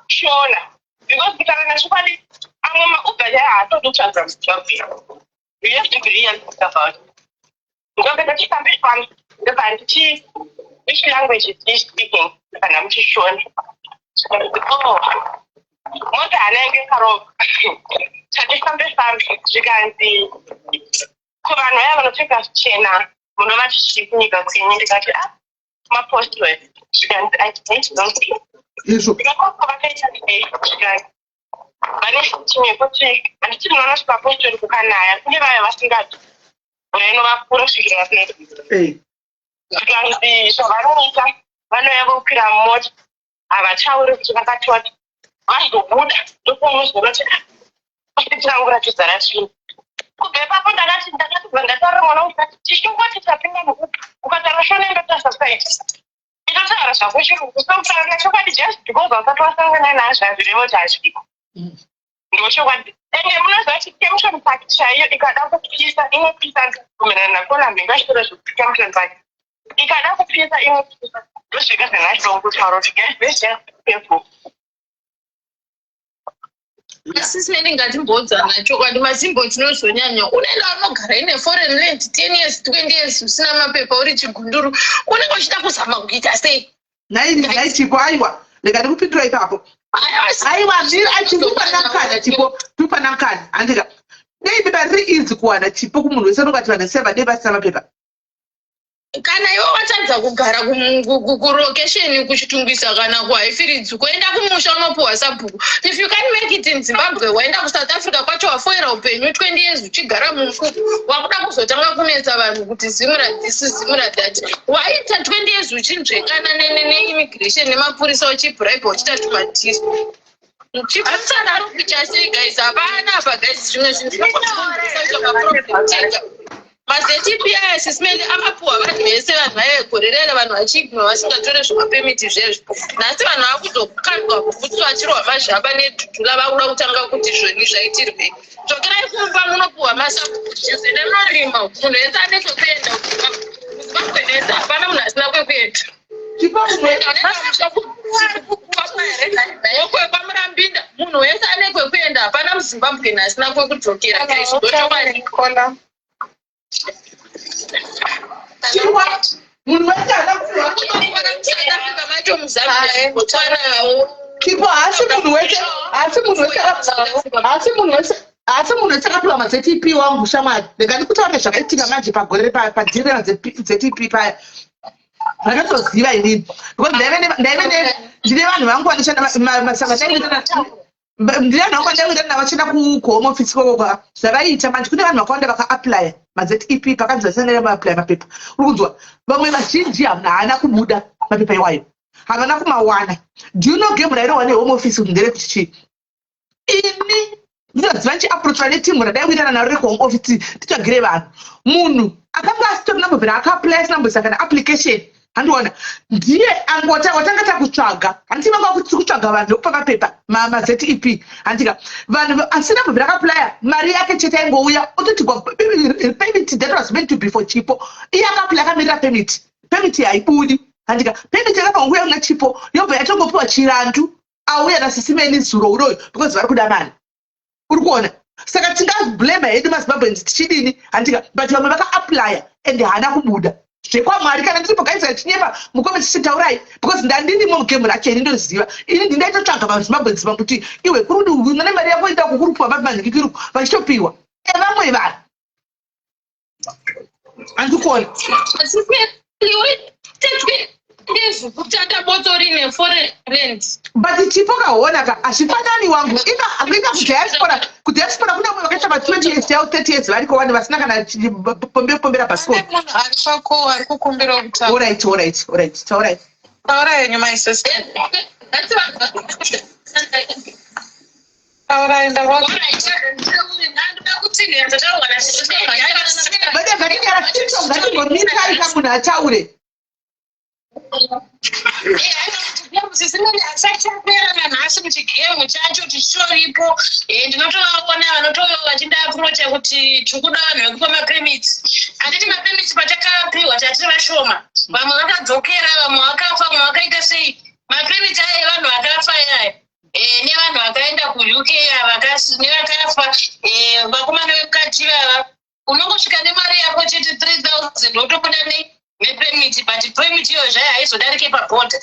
Shona. Because kutaura chokwadi, amwe maUber chaiwo haatodi kutsvaga muZimbabwe. You have to be realistic about it. Ndobva tifambe fambe, ndobva ndichi, "Which language is he speaking?" Kana muchishona. Oh, mota hana yange karova. Tatifambe fambe, zvikanzi, "Kuvanhu vaya vanopfeka zvichena munova chichii kunyika kwenyu?" Ndikati, "Ah, mapostori." Zvikanzi, "I don't know." Izvo. Ndikakoko vakaita sei? Zvikanzi, vane system yekuti, handiti munoona kuti mapostori kukanaya kune vaya vasingadi vainovakura kusvikira vapera. Zvikanzi zvavanoita, vanouya vokwira mumota, havatauri kuti vakatota, vazobuda ndopamuzoona kuti tiranguratidza ratsvina. Kubva ipapo ndakati, ndakatobva ndataura mwana wangu, ndikati, tichingoti tapinda muUber, ukataura Shona ndotasa side, itotaura zvako Chirungu. So kutaura chokwadi, just because wasati wasangana nazvo hazvirevo kuti hazviko. Ndochokwadi. Ende munoziva kuti Kempton Park chaiyo ikada kupisa inopisa, kumirana naKola mhenga chitoro zvekuti Kempton Park ikada kupisa inopisa. Ndozvega zvandachida kutaura kuti guys, let's just be careful. Asi simene ngatimboudzana chokwadi, maZimbo tinozonyanya. Unoenda unogara ine foreign land 10 years, 20 years, usina mapepa, uri chigunduru, unenge uchida kuzama kuita sei? Nhai Chipo, aiwa, rega ndikupindura ipapo. Aiwa, mira, achikupa namukana, Chipo, tupa namukana. Handika dei pepa riri easy kuwana, Chipo, kumunhu wese unongati vanhu seva dei vasina mapepa. Kana iwe watadza kugara kurokesheni kuChitungwiza kana kuHighfields, kuenda kumusha unopuhwa sabhuku. If you can't make it in Zimbabwe, waenda kuSouth Africa kwacho, wafoira upenyu 20 years uchigara mumukuku, wakuda kuzotanga kunetsa vanhu kuti Zimura this, Zimura that. Waita 20 years uchinzvengana neimmigration nemapurisa, uchibribe, uchiita tumadhiri. Chimusadaro kuita sei guys? Hapana apa guys, zvimwe zvinhu zvinokonzeresa maproblem tega. MaZEP aya, sisimeni, akapuhwa vanhu vese, vanhu vaive gore rere vanhu vachiignore, vasingatore zvemapermit zvezvo. Nhasi vanhu vakuzokandwa bhutsu, vachirwa mazhamba nedhudhula, vakuda kutanga kuti zvoni zvaitirwei. Dzokerai kumba, munopuhwa masabhuku, nemunorima. Munhu wese ane kwekuenda muZimbabwe nese, hapana munhu asina kwekuenda. Chipo. Kwamurambinda, munhu wese ane kwekuenda, hapana muZimbabwe asina kwekudzokera guys, ndochokwadi. kuashirwa, munhu wese haana kupiwa. Chipo, haasi munhu wese, haasi munhu wese, haasi munhu wese, haasi munhu wese akapiwa maZEP. Wangu shamwari, ndega ndikutaurire zvakaitika manje pagore padhiri remaZEP paya. Ndakatoziva inini because ndaive ndine vanhu vangu vanoshanda masanga, ndine vanhu vangu vandaive navo vachienda kuhome office ikoko. Zvavaiita manje, kune vanhu vakawanda vakaapplya maZEP, pakanzi vasangana maapplya mapepa, uri kunzwa? Vamwe vazhinji haana kubuda mapepa iwayo, havana kumawana. Do you know game rairohwa nehome office kuti nderekuti chii? Ini ndinoziva ndichiapproachwa netimu radaiwirirana naro rekuhome office, titsvagire vanhu. Munhu akanga asitori nambobvira akaapplya, asina kumboisa kana application, handiona ndiye angota watanga takutsvaga. Handiti vanga kuti kutsvaga vanhu vekupa mapepa maZEP, handika? Vanhu asina kumbobvira akaapplya, mari yake chete aingouya ototigwa permit that was meant to be for Chipo. Iye akaapplya akamirira permit, permit haibudi, handika? Permit yakabva nguya kuna Chipo, yobva yatongopiwa Chirandu auya nasisimeni zuro uroyo because vari kuda mari, uri kuona? Saka tingablame hedu maZimbabweans tichidini, handika? But vamwe vakaapplya and haana kubuda. Zvekwamwari, kana ndiripo gaisa chinyepa mucomment tichitaurai, because ndandirimo mugame racho ini, ndoziva. Ini ndindaitotsvaga maZimbabweans kuti iwe kuri kuti une mari yako enda kukuri kupiwa manhikikiruku, vachitopiwa evamwe vanhu, handikuona. Ndezvekutata botso rine foreign. But Chipo, kaona ka, hazvifanani wangu. Inga kudiaspora, kudiaspora kune vamwe vakaita ma20 years yao, 30 years variko, vane vasina kana pombera bhasikoro. Munhu ari pako ari kukumbira kutaura. Alright, taurai. Taura henyu, my sister. Taurai, ndava. Vade ngatinyara, ngatimbomiraika munhu ataure. Asachapera nanhasi kuti gemu chacho tichitoripo. Ndinotovaona vanotouya vachindaapproacha kuti tikuda vanhu vekupa mapermits. Handiti mapermits patakapiwa tatiri vashoma, vamwe vakadzokera, vamwe vakafa, vamwe vakaita sei. Mapermits aya evanhu vakafa aya nevanhu vakaenda kuUK ava nevakafa, vakomana vekukati vava, unongosvika nemari yako chete 3000 wotobuda nepermit. But permit iyoyo zvayo haizodarike pabhodha.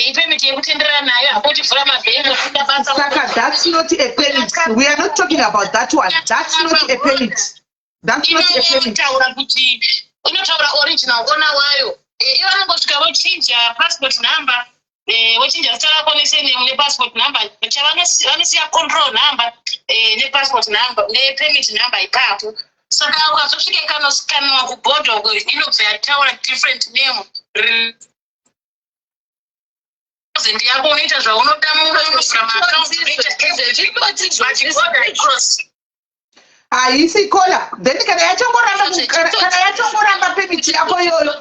Ipermit yekutenderera nayo hako uchivhura mabhengi, uchida basa. Saka that's not a permit. We are not talking about that one. That's not a permit, that's not a permit. Inotaura kuti inotaura original owner wayo. Ivo vanongosvika vochinja passport number, vochinja zita rako nesurname nepassport number. Vanosiya control number nepassport number nepermit number ipapo. Saka ukazosvika ikanoscanwa kubhodha uko, inobva yataura different name thousand yako, unoita zvaunoda muno, unovhura maaccounts, unoita everything, but border cross. Haisi kola. Then kana yachongoramba kana yachongoramba permit yako iyoyo,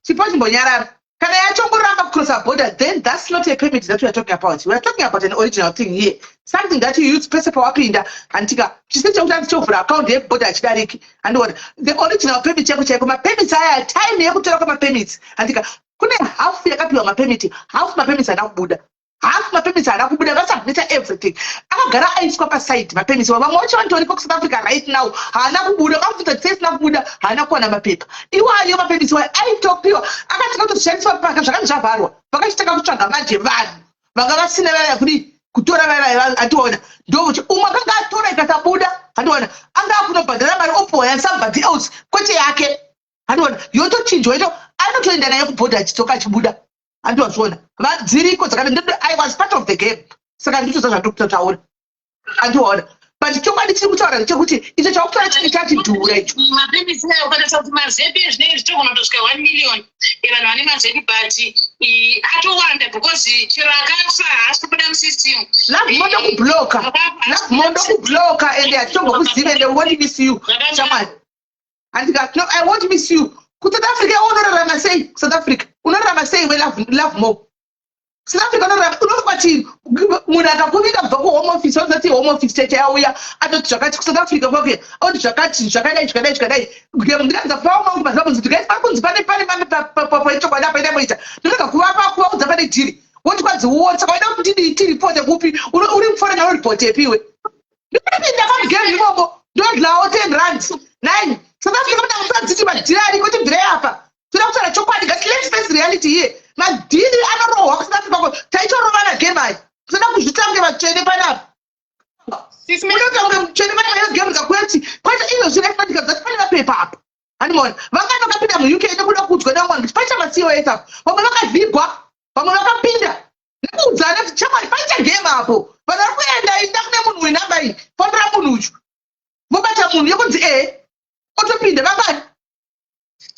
Chipo, chimbonyarara. Kana yachongoramba kucrossa border, then that's not a permit that we are talking about. We are talking about an original thing here, something that you use pese pawapinda, handitika? Chisiri chekuti handichovhura account yebhodha achidariki, handiona? The original permit yako chaiko. Mapermits aya, time yekutora kwamapermits, handika? Kune hafu yakapiwa mapermit, hafu mapermits haana kubuda, hafu mapermits haana kubuda. Vasubmita everything, akagara aiswa paside mapermits. Vamwe vacho vanotoripo kuSouth Africa right now, haana kubuda. Ukamubvunza kuti sei isina kubuda, haana kuwana mapepa iwayo. Mapermits iwayo aitopiwa, akatanga kutozvishandiswa paka zvakanzi zvavharwa. Vakachitanga kutsvaga manje vanhu vanga vasina vaya kudii kutora vaya, handiona? Ndokuti umwe akanga atora ikasabuda, handiona, anga akunobhadhara mari, opiwa yasomebody else kwete yake, handiona? Yotochinjwa ito, anotoenda naye kubhodha achidzoka achibuda, handiwazviona? Dziriko dzakati. I was part of the game, saka nditoza zvandiri kutotaura, handiwaona? But chokwadi chiri kutaura ndechekuti icho chakutaura chinge chachidhura icho. Mapermits ayo, ukatoita kuti maZEP zvinenge zvichitogona kutosvika 1 million evanhu vane maZEP, but atowanda because chero akafa haasi kubuda musystem. Love mondo kublocka, Love mondo kublocka, ende hatitombokuzive, ende won't miss you, shamwari, handika? No, I won't miss you. KuSouth Africa unorarama sei? South Africa unorarama sei we Love More? South Africa unorarama, unofunga kuti munhu akakuvinga kubva kuhome office, wanzati home office cheche yauya atoti zvakati kuSouth Africa kwake, oti zvakati zvakadai zvakadai zvakadai. Ndikanza kuvaoma kuti maZimbabwe kuti pakunzi pane pachokwadi apa indamoita, ndinoga kuvapa kuvaudza pane dhiri, woti kwanzi uone. Saka waida kuti tiripote kupi? Uri muforeigner, uripotepiwe? Ndinopinda pamugame imomo, ndodlawo 10 rands 9. South Africa muna musadziti madhiri ariko, tibvirei apa. market here. Madhiri anorohwa kusina Africa, taitorovana game ayi. Kusada kuzvita kunge vatsvene panapa. Unoita kunge mutsvene panapa, iyo game ngakuti kwaita izvozvi refatika dzati pane mapepa apa. Handimaona vangani vakapinda muUK nekuda kuudzwa nevamwe kuti paita maCOS apo. Vamwe vakavhigwa, vamwe vakapinda nekuudzana kuti chamwari, paita game apo, vanhu vari kuenda, inda kune munhu wenhamba iyi, fonera munhu uyu, vobata munhu yekunzi e otopinda. Vangani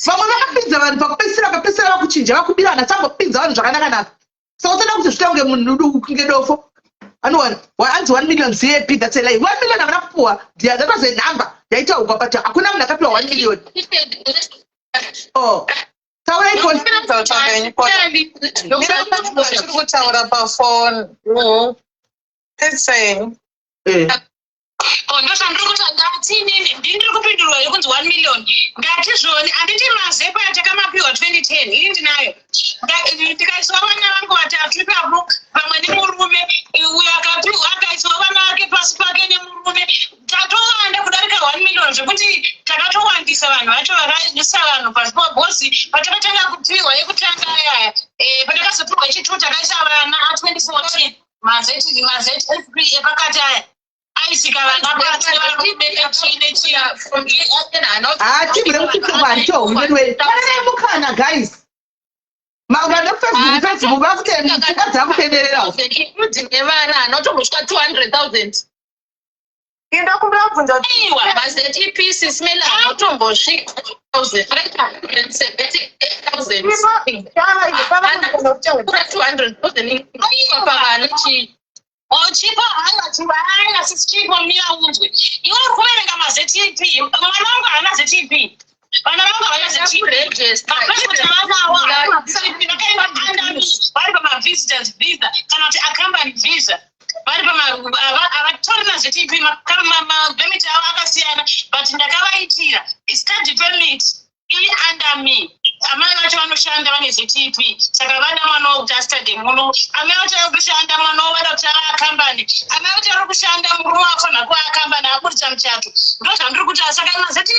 vamwe vakapinza vanhu, pakupedzisira vakapedzisira vakuchinja, vakubirana, sangopinza vanhu zvakanaka-naka. Saka usada kuti zviita kunge munhu, kunge dofo. Anowana anzi 1 million ZEP, that's a lie. 1 million havana kupuwa. That was a number yaitaurwa, but hakuna munhu akapiwa 1 million. Oh, taurai. Tiri kutaura pafoni, pedzisai. Oh, ndozvandiri kuti ndati inini ndini kupindurwa yekunzi 1 million. Ndati zvoni, handiti mazepa atakamapiwa 2010, ini ndinayo. Ndikaiswa vana vangu vatatu ipapo pamwe nemurume uyo akapiwa, akaiswa vana vake pasi pake nemurume, tatowanda kudarika 1 million, zvekuti takatowandisa vanhu vacho vakaisa vanhu pasi pabhosi. Patakatanga kupiwa yekutanga ayaya, patakazopiwa yechitu, takaisa vana a2014, maZEP epakati aya aisika vana pasi, varume nechii nechii. Team rekuTikTok haritohwi. Pananai mukana, guys. Vanhu vekuFacebook, Facebook pfungwa dzakutendererawo. Including nevana anotombosvika 200 000. Indokumbira kubvunza kuti Aiwa, maZEP sismela anotombosvika 178 000. 200 000 pavana chii? Oh, Chipo, haiwa, Chipo, haiwa, sisi Chipo, mira unzwe. Iwe uri kuverenga maZEP. Mwana wangu haana ZEP, vana vangu havana ZEP. Mapasipoti avanawo vakaenda under me, vari pamavisitors visa kana kuti accompany visa, vari havatorina ZEP. Mapermit avo akasiyana, but ndakavaitira study permit iri under me. Amai vacho vanoshanda, vane ZEP, saka vada mwana wokuti astudy muno. Amai vacho vari kushanda, mwana wo vada kuti ava accompany. Amai vacho vari kushanda, murume wafanira kuva accompany aburitsa muchato. Ndo zvandiri kuti, saka maZEP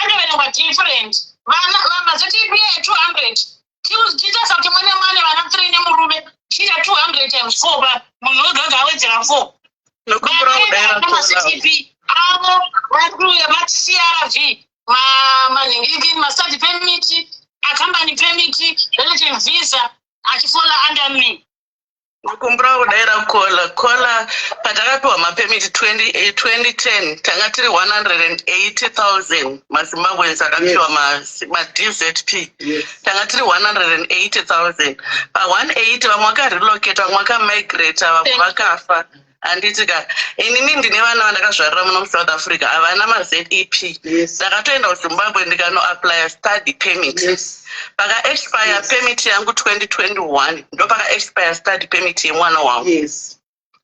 anoverengwa different. Vana maZEP e200, tiita kuti mwana mwana vana 3 nemurume, chiita 200 times 4, pa munhu wega wega awedzera 4. Nokumbura kudaira. MaZEP avo vari maCRV, manhingirikini, mastudy permit, accompany permit, relative visa, achifola under me. Nokumbura kudaira kola kola. Patakapiwa mapermit 2010, tanga tiri 180 000 maZimbabweans akapiwa maDZP. Tanga tiri 180 000. Pa180, vamwe vakarelocata, vamwe vakamigrata, vamwe vakafa, handiti ka? Inini ndine vana vandakazvarira muno muSouth Africa, havana maZEP. Ndakatoenda kuZimbabwe ndikanoapplya study permit. Pakaexpire permit yangu 2021, ndo pakaexpire study permit yemwana wangu.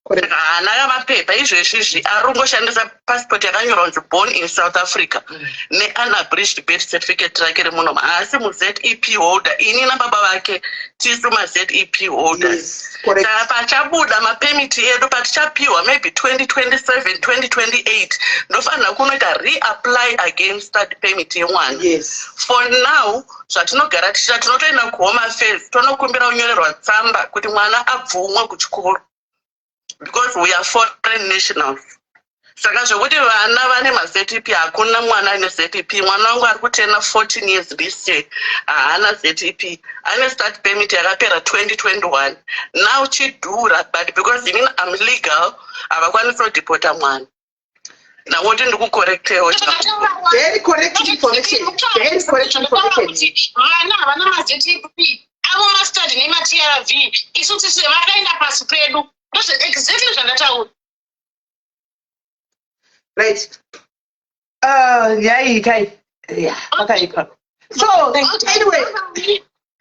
Saka haana mapepa izvezvizvi, ari kungoshandisa passport yakanyorwa kunzi born in South Africa neunabridged birth certificate rake remunomu. Haasi muZEP holder. Ini nababa vake tisu maZEP holders. Saka pachabuda mapermit edu, patichapiwa maybe 2027, 2028, ndofanira kunoita reapply again study permit yemwana. For now, zvatinogara tichita, tinotoenda kuHome Affairs, tonokumbira kunyorerwa tsamba kuti mwana abvumwe kuchikoro, because we are foreign nationals. Saka zvokuti vana vane maZEP, hakuna mwana ane ZEP. Mwana wangu ari kuturna 14 years this year, haana ZEP. Ane study permit yakapera 2021. Now chidhura, but because inini am legal, havakwanisi kudhipota mwana. Ndangoti ndikucorrectewo. Very correct information, very correct information. Vana havana maZEP avo, mastudy nemaTRV. Isu tisu vakaenda pasi pedu. Ndozve exactly zvandataura. Right, nyaya kai ya pakaipa. So anyway.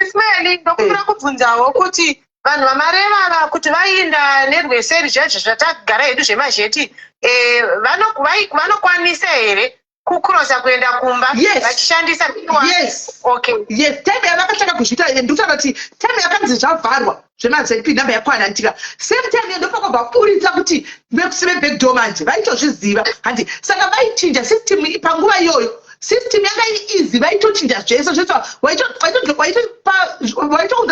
Ismaili, ndokumbira kubvunzawo kuti vanhu vamareva kuti vainda nerweseri zvaizvo zvatagara hedu zvemazheti, vanokwanisa here kucrossa kuenda kumba vachishandisa? Yes. Okay. Yes, time yavakatanga kuzviita, ndikutaura kuti time yakanzi zvavharwa zvemaZEP, namba yakwana ndika same time ndopakabva buritsa kuti vebackdoor manje vaitozviziva, handi? Saka vaichinja system panguva iyoyo. System yanga iri Easy, vaitochinja zvese zvese. Waitounza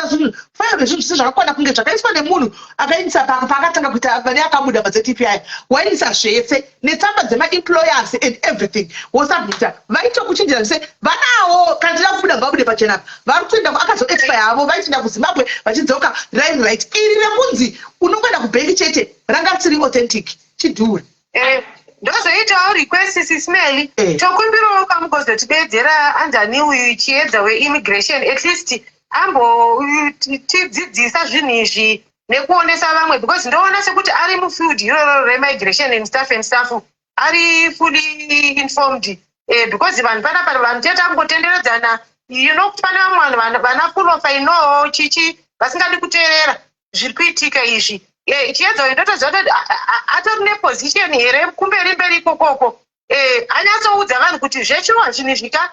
zvinhu, file rezvinhu zvese zvakakwana kunge zvakaiswa nemunhu akaindisa paakatanga kuita vane akabuda maZTP aya. Waindisa zvese netsamba dzemaemployers and everything, wosubmita, vaitokuchinjira zvese. Vanawo kana tida kubuda, ngavabude pachena. Vari kutoenda, akazoexpire havo, vaitoenda kuZimbabwe vachidzoka. Right, iri rekunzi unongoenda kubhengi chete ranga risiri authentic, chidhure. Ndozoitawo request, Sis Melly. Tokumbirawo kamugozotibedzera anzani uyu Chiedza weimmigration, at least ambotidzidzisa zvinhu izvi nekuonesa vamwe, because ndoona sekuti ari mufield iroro remigration and stuff and stuff, ari fully informed, because vanhu panapa vanhu tete tangotenderedzana, kuti pane vamwe vanhu vana full of I know chichi vasingadi kuteerera zviri kuitika izvi. Chiedza uyu ndotoziva kuti atori neposition here kumberi mberi ikokoko, anyatsoudza vanhu kuti zvechiwa zvinhu izvi ka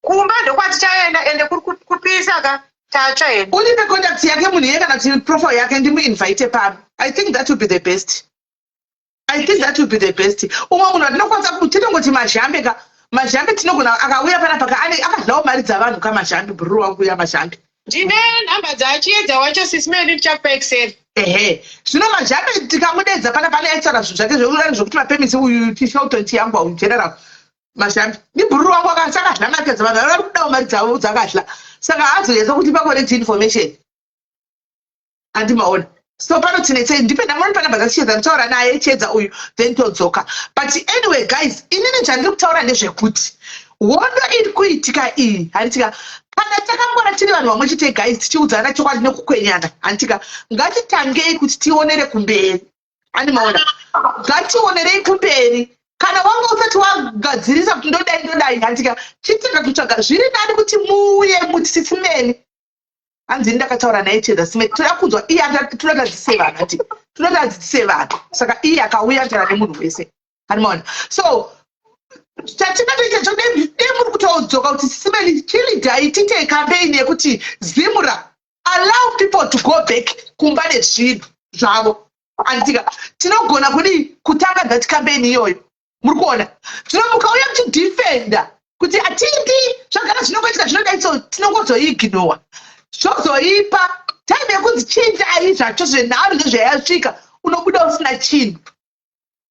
kumba ndokwatichaenda, ende kuri kupisa ka, tatsva hedu. Unipe contact yake munhu iye kana kuti profile yake, ndimuinvite pano. I think that would be the best. I think that would be the best. Umwe munhu atinokwanisa, tinongoti Mazhambe ka. Mazhambe tinogona, akauya panapa ka, ane akadlawo mari dzavanhu ka. Mazhambe, bhururu wangu uya Mazhambe. Ndine nhamba dzaChiedza wacho, Sis Melly, ndichakupa Excel. Ehe, zvino Mazhambe tikamudedza pana pane aitaura zvinhu zvake zveurani zvokuti mapermits. Uyu Tishelton Chiyangwa uyu, General Mazhambe, ndibhururu wangu, akadla mari dzavanhu, vari kudawo mari dzavo dzakadla, saka haazonyatsa kutipa correct information, andimaona. So pano tinetsei, ndipe ndamoni panamba dzaChiedza, nditaura naye Chiedza uyu, then todzoka. But anyway guys, inini chandiri kutaura ndezvekuti hondo iri kuitika iyi, handitika, kana takangwara tiri vanhu vamwe chete guys, tichiudzana chokwadi nekukwenyana, handitika, ngatitangei kuti tionere kumberi, andimaona. Ngationerei kumberi. Kana wanga usati wagadzirisa kuti ndodai ndodai, handitika, chitanga kutsvaga. Zviri nani kuti muuye muti, "Sis Melly, hanzi ndakataura naye Chiedza." Sime toda kunzwa iye, toda tadzidzise vanhu, ati toda tadzidzise vanhu. Saka iye akauya anotaura nemunhu wese, animaona. So chatingatoita cho, dei muri kutodzoka kuti, "Sis Melly, chileadai tiite campaign yekuti ZIMRA allow people to go back kumba nezvinhu zvavo," anditika, tinogona kudii kutanga that campaign iyoyo. Muri kuona, zvino mukauya muchidefenda kuti hatindi, zvagara zvinongoitika, zvinodai, so tinongozoignora, zvozoipa time yekunzi chinjai zvacho zvenharo ndezvayasvika, unobuda usina chinhu,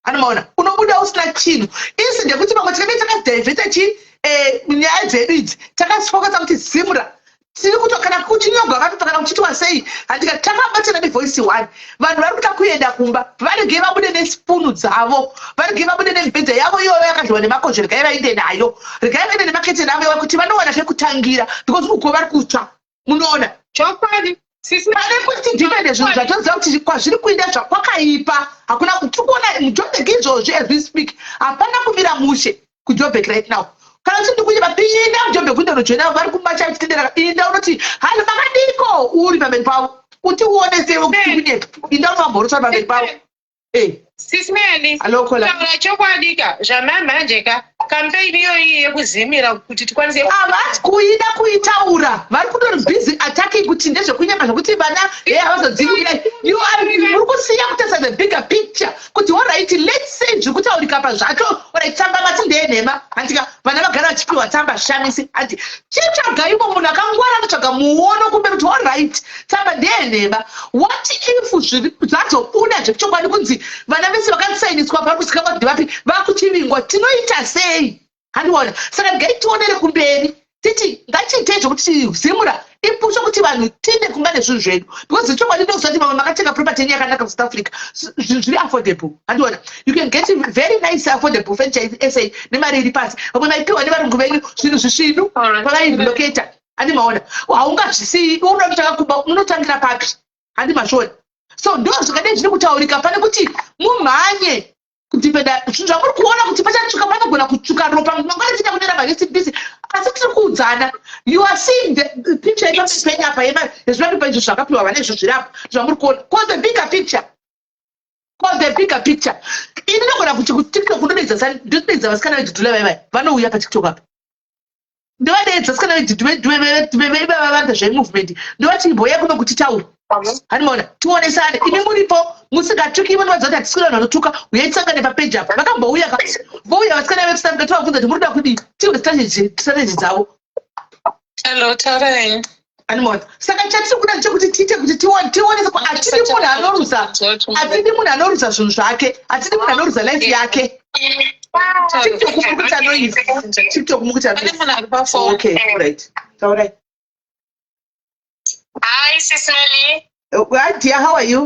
anomaona, unobuda usina chinhu. Isi ndekuti pamwe tinenge takadiverta chi nyaya dzedu idzi, takasifocusa kuti ZIMRA tiri kuto kana kuchinyogwa vapepa kana kuchiitwa sei, handika, takabatsira nevoice one. Vanhu vari kuda kuenda kumba, varege vabude nesipunu dzavo, varege vabude nemibhedha yavo iyoyo yakadyiwa nemakonzo, regai vaende nayo, regai vaende nemaketeni avo iwayo kuti vanowana pekutangira, because uko vari kutsva, munoona. Chokwadi. Pane kuti defende zvinhu zvatoziva kuti kwazviri kuenda zvakwakaipa, hakuna. Tiri kuona muJobek izvozvi, as we speak, hapana kumira mushe kuJobek right now. Kana uchiti kunyeba, pinda muJobek, undonojoina vari kumacha vachitendera. Inda unoti, "Halo, makadiko?" uri pamberi pavo, kuti uone sewe kuti kunyepa. Inda unovamhorosa pamberi pavo. Sis Melly. Hello, Kola. Taura chokwadi ka, zvamamhanje ka, campaign iyoyi yekuzimira kuti tikwanise Havasi kuida kuitaura, vari kutori busy attacking kuti ndezvekunyama, zvokuti vana he havazodzivirira. You are, muri kusiya kutarisa the bigger picture kuti alright, let's say zviri kutaurika pa zvacho, alright, tsamba mati ndeyenhema, handika, vana vagara vachipiwa tsamba shamisi, handi. Chitsvaga imo munhu akangwara anotsvaga muono kumberi kuti alright, tsamba ndeyenhema, what if zvazobuda zvechokwadi kunzi vana vese vakasainiswa pari kusika kuti vapi vakuchivingwa, tinoita sei? Handiona. Saka ngaitionere kumberi, titi ngatiitei zvokuti ZIMRA ipushe kuti vanhu tiinde kumba nezvinhu zvedu, because chokwadi ndoziva kuti vamwe makatenga property yenyu yakanaka muSouth Africa, zvinhu zviri affordable, handiona. You can get very nice affordable furniture sa nemari iri pasi. Vamwe maipiwa nevarungu venyu zvinhu zvisvinu pavairelocata, handimaona. Haungazvisii, unoda kutsvaka kumba, unotangira papi? Handimazviona. So ndo zvakadai zviri kutaurika pane kuti mumhanye kudefenda zvinhu zvamuri kuona kuti pachatsvuka, panogona kutsvuka ropa mangwana, tiita kunera marecipes. Asi tiri kuudzana, you are seeing the picture ipamberi penyu apa yezvimapepa izvo zvakapiwa vana izvo zviri apa zvamuri kuona. Cause the bigger picture, cause the bigger picture, ini ndogona kuti kuTikTok ndodedza vasikana veDudula vaivai vanouya paTikTok apa, ndovadedza vasikana veDudula vavanda zvemovement, ndovati imboya kuno kuti taura. Handimaona, tionesane. Imi muripo musingatuki, ivo ndivadza kuti hatisi kuda vanhu vanotuka. Uyai tisangane papeji apa. Vakambouya ka, vouya vasikana vekusouth Africa, tovabvunza kuti muri kuda kudii, tiwe strategy dzavo. Hello, taurai. Handimaona, saka chatiri kuda ndechekuti tiite kuti tionese hatidi munhu anoruza, hatidi munhu anoruza zvinhu zvake, hatidi munhu anoruza life yake. TikTok muri kuita noise, TikTok muri kuita Pane noise. munhu ari pafoni. Okay, right, taurai. Hi, Sis Melly. Hi dear, how are you?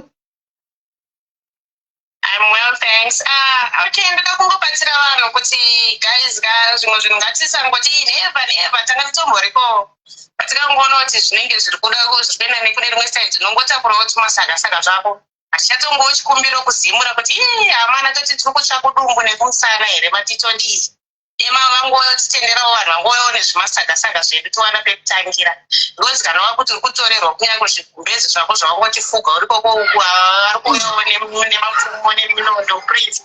I'm well, thanks. Ah, okay, ndoda kungobatsira vanhu kuti guys ka, zvimwe zvinhu ngatisangoti never never. Tanga titomboriko, patikangoona kuti zvinenge zviri kuda zviri kuenda nekune rimwe side, unongotakurawo tumasaka-saka zvako. Hatichatongowo chikumbiro kuZimura kuti ii hamana, toti tiri kutsva kudumbu nekumusana here, matitodii ema vangotitenderawo, vanhu vangoyawo nezvimasaga-saga zvedu, tiwana pekutangira, because kana wakuti uri kutorerwa kunyange zvigumbezi zvako zvawangotifuga uri koko uku, vari kuuyawo nemapfumo neminondo, please.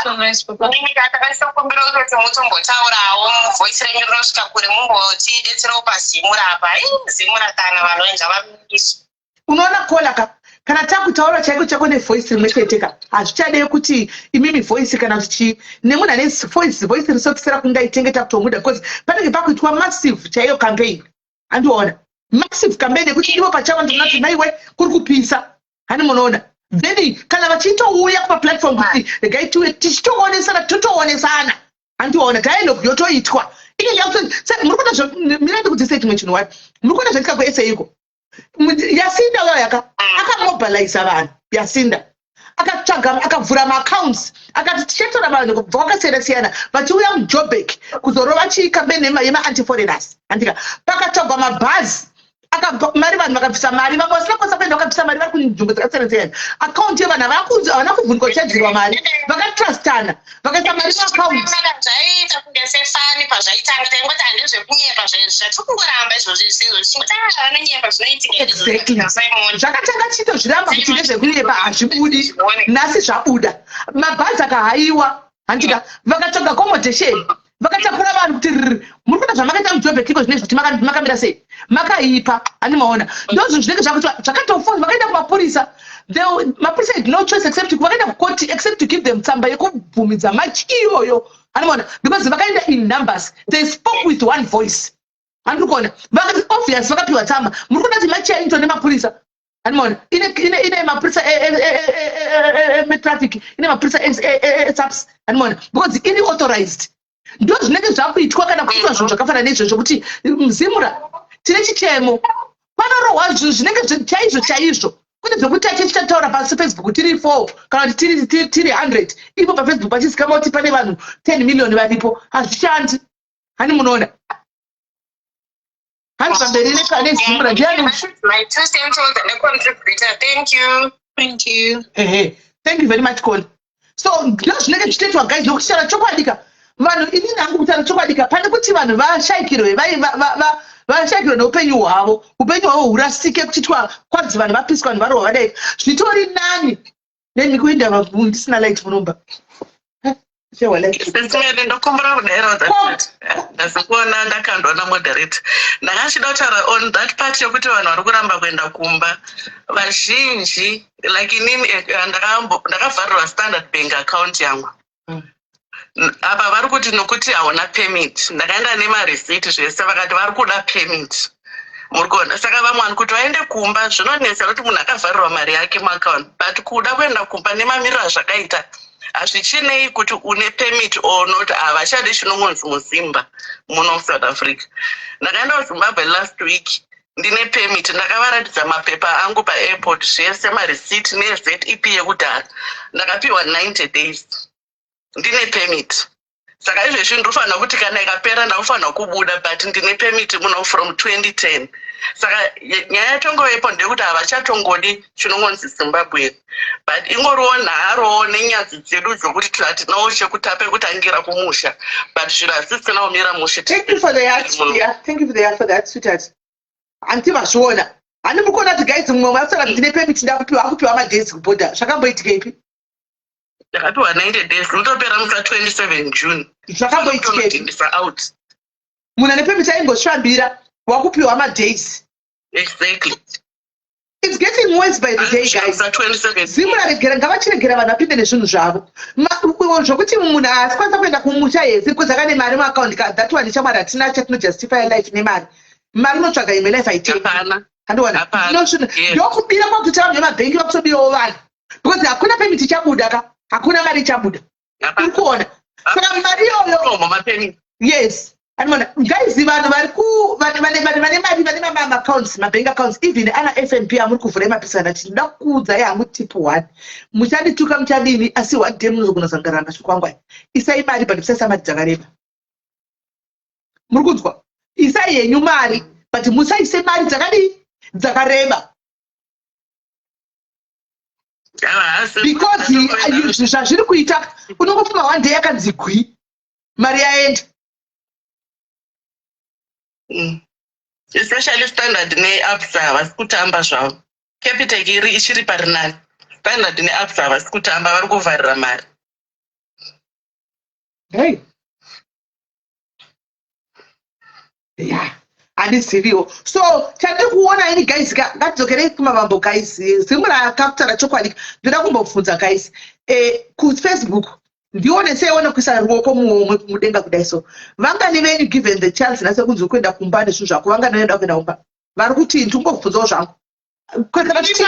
So nice, papa. Takaisikumbira kutoti mutombotaurawo, voice renyu rinosvika kure, mumbotidetserawo paZimura apa. Zimura kana vanhu venga vamiriswa. Unoona kola ka, kana takutaura chaiko chaiko nevoice rimwe chete ka, hazvichadei kuti imimi voice kana kuti chii nemunhu ane voice risokisera kungaitenge takutomuda, because panenge pakuitwa massive chaiyo campaign. Handiona massive campaign yekuti ivo pachavo ndinoona kuti maiwe kuri kupisa. Hani munoona, then kana vachitouya kumaplatform kuti regai tiuye tichitoonesana, totoonesana. Handiona dialogue yotoitwa inenge yakuto. Muri kuona, mira ndikudzisei chimwe chinhu wani. Muri kuona zvaitika kuSA iko? Yasinda uyo yaka akamobiliza vanhu. Yasinda akatsvaga, akavhura maaccounts, akati tichatora vanhu kubva kwakasiyana siyana vachiuya muJobek kuzorova chicampaign yema-anti-foreigners. Handika pakatsvagwa mabhazi, akabva mari, vanhu vakabvisa mari, vamwe vasina kukwanisa kuenda vakabvisa mari vari kunzvimbo dzakasiyana siyana. Akaunti yevanhu havana kuvhundwa kuchadzirwa mari, vakatrustana, vakaisa mari muakaunti. Zvaiita kunge sefani pazvaitanga, taingoti handezvekunyepa, zvatiri kungoramba izvozvi izvizvo, tichingoti a vanonyepa, zvinoitika. Exactly, zvakatanga tichitozviramba kuti ndezvekunyepa, hazvibudi. Nhasi zvabuda, mabhazi akahaiwa, handika vakatsvaga accommodation, vakatakura vanhu kuti rr. Muri kuona zvamakaita muJobek iko zvinezvi kuti makamira sei, makaipa. Handi maona, ndo zvinhu zvinenge zvakuitwa zvakatofonza. Vakaenda kumapurisa, mapurisa had no choice except vakaenda kukoti, except to give them tsamba yekubvumidza machi iyoyo. Handi maona, because vakaenda in numbers, they spoke with one voice. Handiri kuona, obvious vakapiwa tsamba. Muri kuona kuti machi yainto nemapurisa, handimaona, ine mapurisa etraffic, ine mapurisa eSAPS. Handimaona, because iri authorized. Ndo zvinenge zvakuitwa kana kuitwa zvinhu zvakafanana neizvozvo kuti Zimura tine chichemo, panorohwa zvinhu zvinenge chaizvo chaizvo, kwete zvekuti tache tichataura pasi Facebook tiri four kana kuti tiri 100, ipo paFacebook pachizikanwa kuti pane vanhu 10 million varipo. Hazvishandi. Hani munoona, hanzi pamberi neZimura ndiani? My two cents on the contributor. Thank you. Thank you. Ehe, thank you very much, Coli. So ndo zvinenge zvichitoitwa guys, nokuti chokwadi ka, vanhu, inini hangu kutaura chokwadi ka, pane kuti vanhu vashayikirwe vashayikirwe neupenyu hwavo, upenyu hwavo hurasike kuchiitwa kwanzi vanhu vapiswa, vanhu varohwa, vadai, zvitori nani nemi kuenda ndisina light munomba. Shewa light. Sis Meli, ndokumbira kudayirawo that part. Ndazikuona ndakandwa namoderator. Ndakachida kutaura on that part yokuti vanhu vari kuramba kuenda kumba vazhinji, like inini ndakavharirwa Standard Bank account yangu. Apa vari kuti nokuti hauna permit. Ndakaenda nemareceipt zvese, vakati vari kuda permit. Muri kuona, saka vamwe vanhu kuti vaende kumba zvinonetsa, kuti munhu akavharirwa mari yake muaccount, but kuda kuenda kumba nemamiriro azvakaita, hazvichinei kuti une permit or not, havachadi chinongonzi muZimba muno muSouth Africa. Ndakaenda kuZimbabwe last week ndine permit, ndakavaratidza mapepa angu paairport zvese, mareceipt neZEP yekudhara. Ndakapiwa 90 days ndine permit. Saka izvezvi ndinofanira kuti kana ikapera ndakufanira kubuda, but ndine permit muno from 2010. Saka nyaya yatongovepo ndeyekuti havachatongodi chinongonzi Zimbabwe, but ingoriwo nharowo nenyadzi dzedu dzokuti hatinawo chekutapa ekutangira kumusha, but zviro hazvisina kumira mushe. Thank you for that. Yeah, thank you for that, sweetheart. Hanti vazviona, handi muri kuona kuti guys, mumwe vasara kuti ndine permit, ndakupiwa, akupiwa madays kubhodha. Zvakamboitika ipi? Ndakapiwa 90 days, ndotopera musi wa27 June. Zvakamboitika ipi? Tonodhindisa out. Munhu ane permit aingosvambira. Wakupiwa madays. Exactly. It's getting worse by the day, guys. Zimura regera, ngavachiregera vanhu vapinde nezvinhu zvavo. Zvokuti munhu asikwanisa kuenda kumusha hezi because akane mari muaccount, that one shamwari, hatina chatinojustify life nemari. Mari unotsvaga imwe, life haitengi. Handiona ndokubira kwakutoita vanhu vemabhengi, vakutobirawo vanhu because hakuna payment ichabuda ka, hakuna mari ichabuda, uri kuona? Saka mari iyoyo, yes, anoona guys, vanhu vari ku vane mari, vane maaccounts, mabank accounts, even ana FNB amuri kuvhura emapisana, tinoda kuudzai hangu tip one. Muchandituka, muchadini, asi one day munozogona kusangarira mashoko angu aya. Isai mari, but musaisa mari dzakareba. Muri kunzwa? Isai henyu mari, but musaise mari dzakadii? Dzakareba, because zvazviri kuita, unongofunga one day yakanzi gwi, mari yaenda. Especially Standard neAbsa havasi kutamba zvavo. Capitec iri ichiri pari nani. Standard neAbsa havasi kutamba, vari kuvharira mari. Hey, ya, handiziviwo. So chandiri kuona ini, guys, ngatidzokerei kumavambo, guys. Zimura akakutaura chokwadi. Ndoda kumbobvunza, guys, kuFacebook ndione seione kuisa ruoko muhomwe mudenga kudai. So vangani venyu, given the chance nhasi kunzi kuenda kumba nezvinhu zvako, vangani vanoda kuenda kumba? Vari kuti ndingobvunzawo zvangu. Kana titi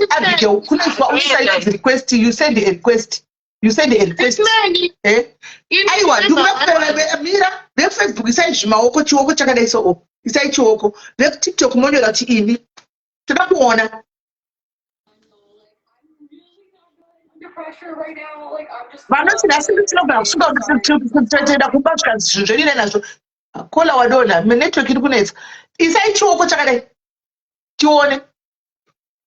Abigail, kunoiswa uisa request, you send a request, you send a request. Aiwa, ndikuda mira. VeFacebook, isai zvimaoko, chioko chakadai. So o isai chioko. VekuTikTok monyora kuti ini toda kuona. Vanoti nhasi tinogona kusunga kuti toenda kumba, zvikanzi zvinhu zvedu nazvo. Kola wadonha, network iri kunetsa. Isai chioko chakadai, tione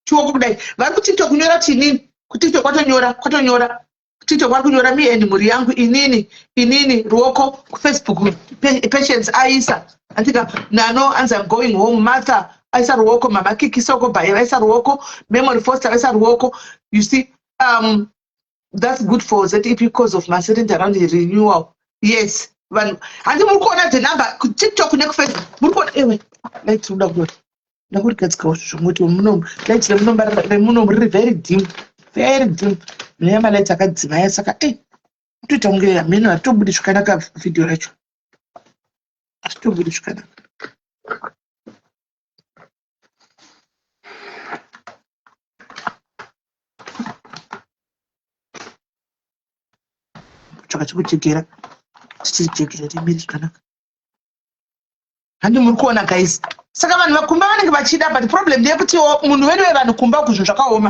chioko kudai. Vari kuTikTok kunyora kuti inini, kuTikTok kwatonyora, kwatonyora kuTikTok, vari kunyora me and mhuri yangu, inini, inini, ruoko. KuFacebook Patience aisa andika nano, anzi I'm going home. Martha aisa ruoko, Mama Kikisoko Baye vaisa ruoko, Memory Foster vaisa ruoko. You see, that's good for ZEP because of uncertainty around the renewal. Yes, vanhu, handi muri kuona the number kuTikTok nekuFacebook? Muri kuona? Ewe, light uda kudoti ndakurigadzikawo zvomoti muno light remuno riri very dim, very dim. Mune malights akadzima aya, saka e kutoita kunge hameno, hatitobudi zvakanaka vhidhiyo racho, hazvitobudi zvakanaka. Tsvaka chekujegera, tichijegera rimiri zvakanaka. Handi muri kuona, guys? Saka vanhu vakumba vanenge vachida, but problem ndeyekutiwo munhu wedu wevanhu kumba uku zvinhu zvakaoma.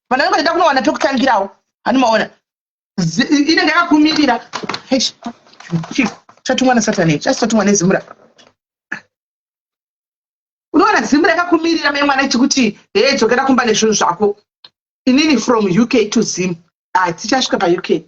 Vanhu vanenge vachida kunowana pekutangirawo. Handi maona inenge yakakumirira? Chatumwa nasatani, chasitatumwa neZimura. Unowana Zimura yakakumirira mai mwana ichikuti, "Hee, dzokera kumba nezvinhu zvako." Inini from UK to Zim, tichasvika paUK.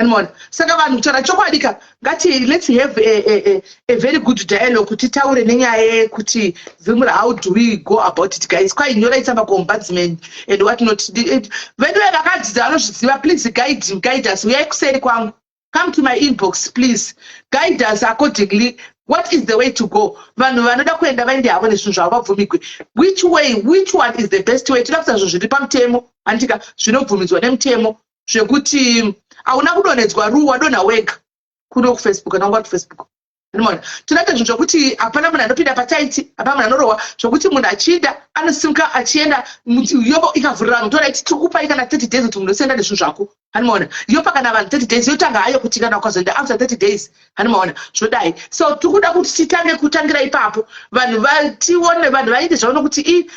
Anmaona? Saka vanhu, kutaura chokwadi ka, ngati let's have a very good dialogue, titaure nenyaya yekuti Zimura, how do we go about it, guys? Kwainyora tsamba kuombudsman and what not. Vedu vevakadzidza vanozviziva, please guide us. Uyai kuseri kwangu, come to my inbox, please guide us accordingly. What is the way to go? Vanhu vanoda kuenda vaende havo nezvinhu zvavo, vabvumigwe. Which way, which one is the best way? Toda kuita zvinhu zviri pamutemo, handika, zvinobvumidzwa nemutemo, zvekuti hauna kudonhedzwa ru wadonha wega kuno kuFacebook. Kana ungari kuFacebook, anoona tinoita zvinhu zvokuti hapana munhu anopinda pataiti, hapana munhu anorohwa, zvokuti munhu achienda anosimuka achienda. Yobo ikavhurira vanhu, tora iti tiri kupai kana 30 days kuti munhu usienda nezvinhu zvako. Hanimaona yopa kana vanhu 30 days, yotanga hayo kuti kana ukazoenda after 30 days, hanimaona zvodai. So tiri kuda kuti titange kutangira ipapo, vanhu vatione, vanhu vaite zvavo, nokuti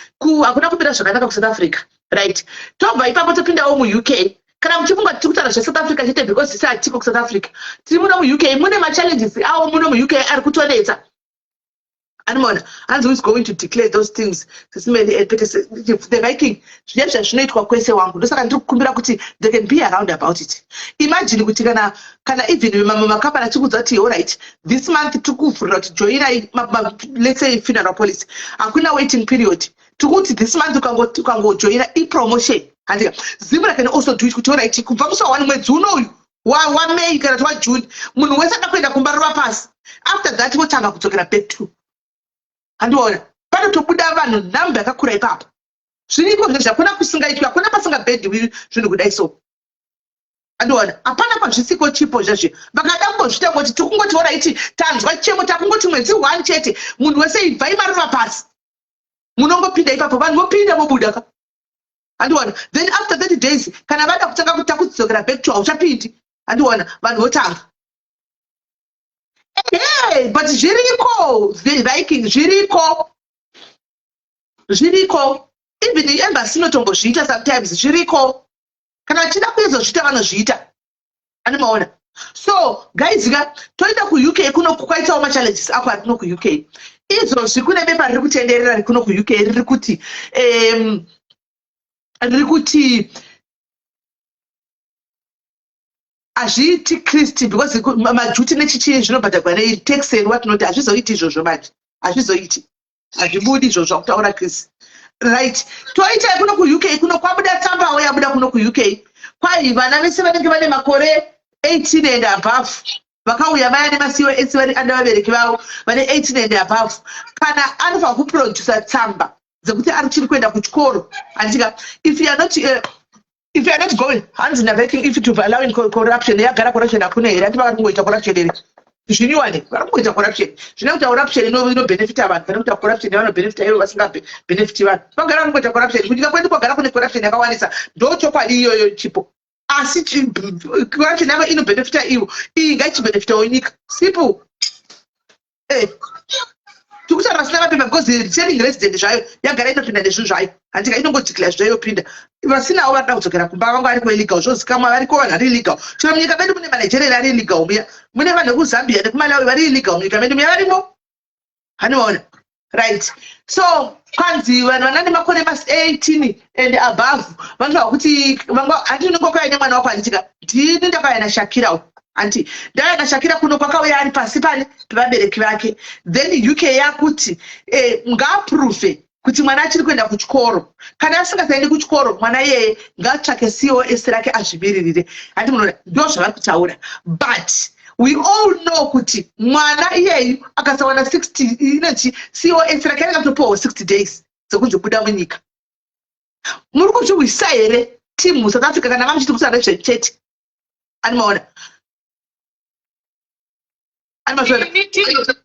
hakuna kumira zvakanaka kuSouth Africa, right? Tobva ipapo topindawo muUK. Kana muchifunga tiri kutaura zveSouth Africa chete because isi hatiko kuSouth Africa, tiri muno muUK, mune machallenges awo muno muUK ari kutonetsa. Anomaona hanzi, who is going to declare those things? The Viking, zviya zvazvinoitwa kwese wangu. Ndosaka ndiri kukumbira kuti they can be around about it. Imagine kuti kana even mamwe makambani achikuudza kuti, "Alright, this month tiri kuvhurira kuti joinai, let's say funeral policy, hakuna waiting period, tiri kuti this month ukangojoina ipromotion." Handika Zimura can also do it kuti, alright, kubva musi wa1 mwedzi unoyu waMay kana kuti waJune, munhu wese ada kuenda kumba, rova pasi. After that votanga kudzokera back to Handiona panotobuda vanhu nhamba yakakura ipapo. Zviriko zvinhu, hakuna kusingaitwi, hakuna pasingabhedhiwi zvinhu kudai. So andiona hapana pazvisiko chipo zvezvi. Vakada kungozviita ngoti tikungoti alright, tanzwa chemo, takungoti mwedzi one chete, munhu wese ibvai marova pasi, munongopinda ipapo, vanhu vopinda vobuda ka. Handiona then after 30 days kana vada kutanga takudzokera back to hauchapindi. Handiona vanhu votanga. Ehe, but zviriko, Viking, zviriko, zviriko. Even embassy inotombozviita sometimes, zviriko. Kana vachida kuyezozviita, vanozviita. Animaona? So guys ka, toenda kuUK kuno, kwaitawo machallenges ako ari kuno kuUK izvozvi. Kune bepa riri kutenderera kuno kuUK riri kuti hazviiti Christ, because maduty nechichii zvinobhadhagwa netax and what not. Hazvizoiti izvozvo manje, hazvizoiti, hazvibudi izvozvo zvakutaura Chris. Right, toita kuno kuUK kuno kwabuda tsambawo yabuda kuno kuUK kwai vana vese vanenge vane makore 18 and above vakauya vaya nemaCOS vari under vabereki vavo vane 18 and above, kana anofanira kuprodusa tsamba dzekuti ari chiri kuenda kuchikoro. Handika if you are not going, hanzi naViking, if to allowing corruption, yagara corruption hakuna here? Ati vari kungoita corruption here? Zviniwane vari kungoita corruption. Zvine kuita corruption inobenefita vanhu, pane kuita corruption yavanobhenefita ivo vasingabenefiti vanhu. Vagara kungoita corruption. Kunyika kwedu kwagara kune corruption yakawandisa, ndo chokwadi iyoyo chipo. Asi corruption yavo inobhenefita ivo, iyi ngaichibhenefitawo nyika. Simple. Tikutaura vasina mapepa, because returning resident zvayo yagara inopinda nezvinhu zvayo. Handika inongodeclare zvayo, yopinda. Vasinawo varida kudzokera kumba vanga variko illegal, zvozikamwa, variko vanhu vari illegal. Chero munyika medu mune maNigeria vari illegal muya, mune vanhu vekuZambia nekuMalawi vari illegal munyika medu muya, varimo. Haniwaona? Right, so kwanzi vanhu vana nemakore mas18 and above vanotaura kuti handi unenge wakauya nemwana wako. Handitika ndini ndakauya naShakira, anti ndauya naShakira kuno, kwakauya ari pasi pane pevabereki vake. Then UK yakuti ngaaprove kuti mwana achiri kuenda kuchikoro. Kana asingasaendi kuchikoro mwana iyeye, ngaatsvake COS rake azvimiririre. Handi munoona ndo zvavari kutaura? But we all know kuti mwana iyeyu akasawana 60 inochi COS rake, anenge atopiwawo 60 days dzekuzvibuda munyika. Muri kuzvihwisa here, team South Africa, kana vamuchiti kusara chete? Animaona?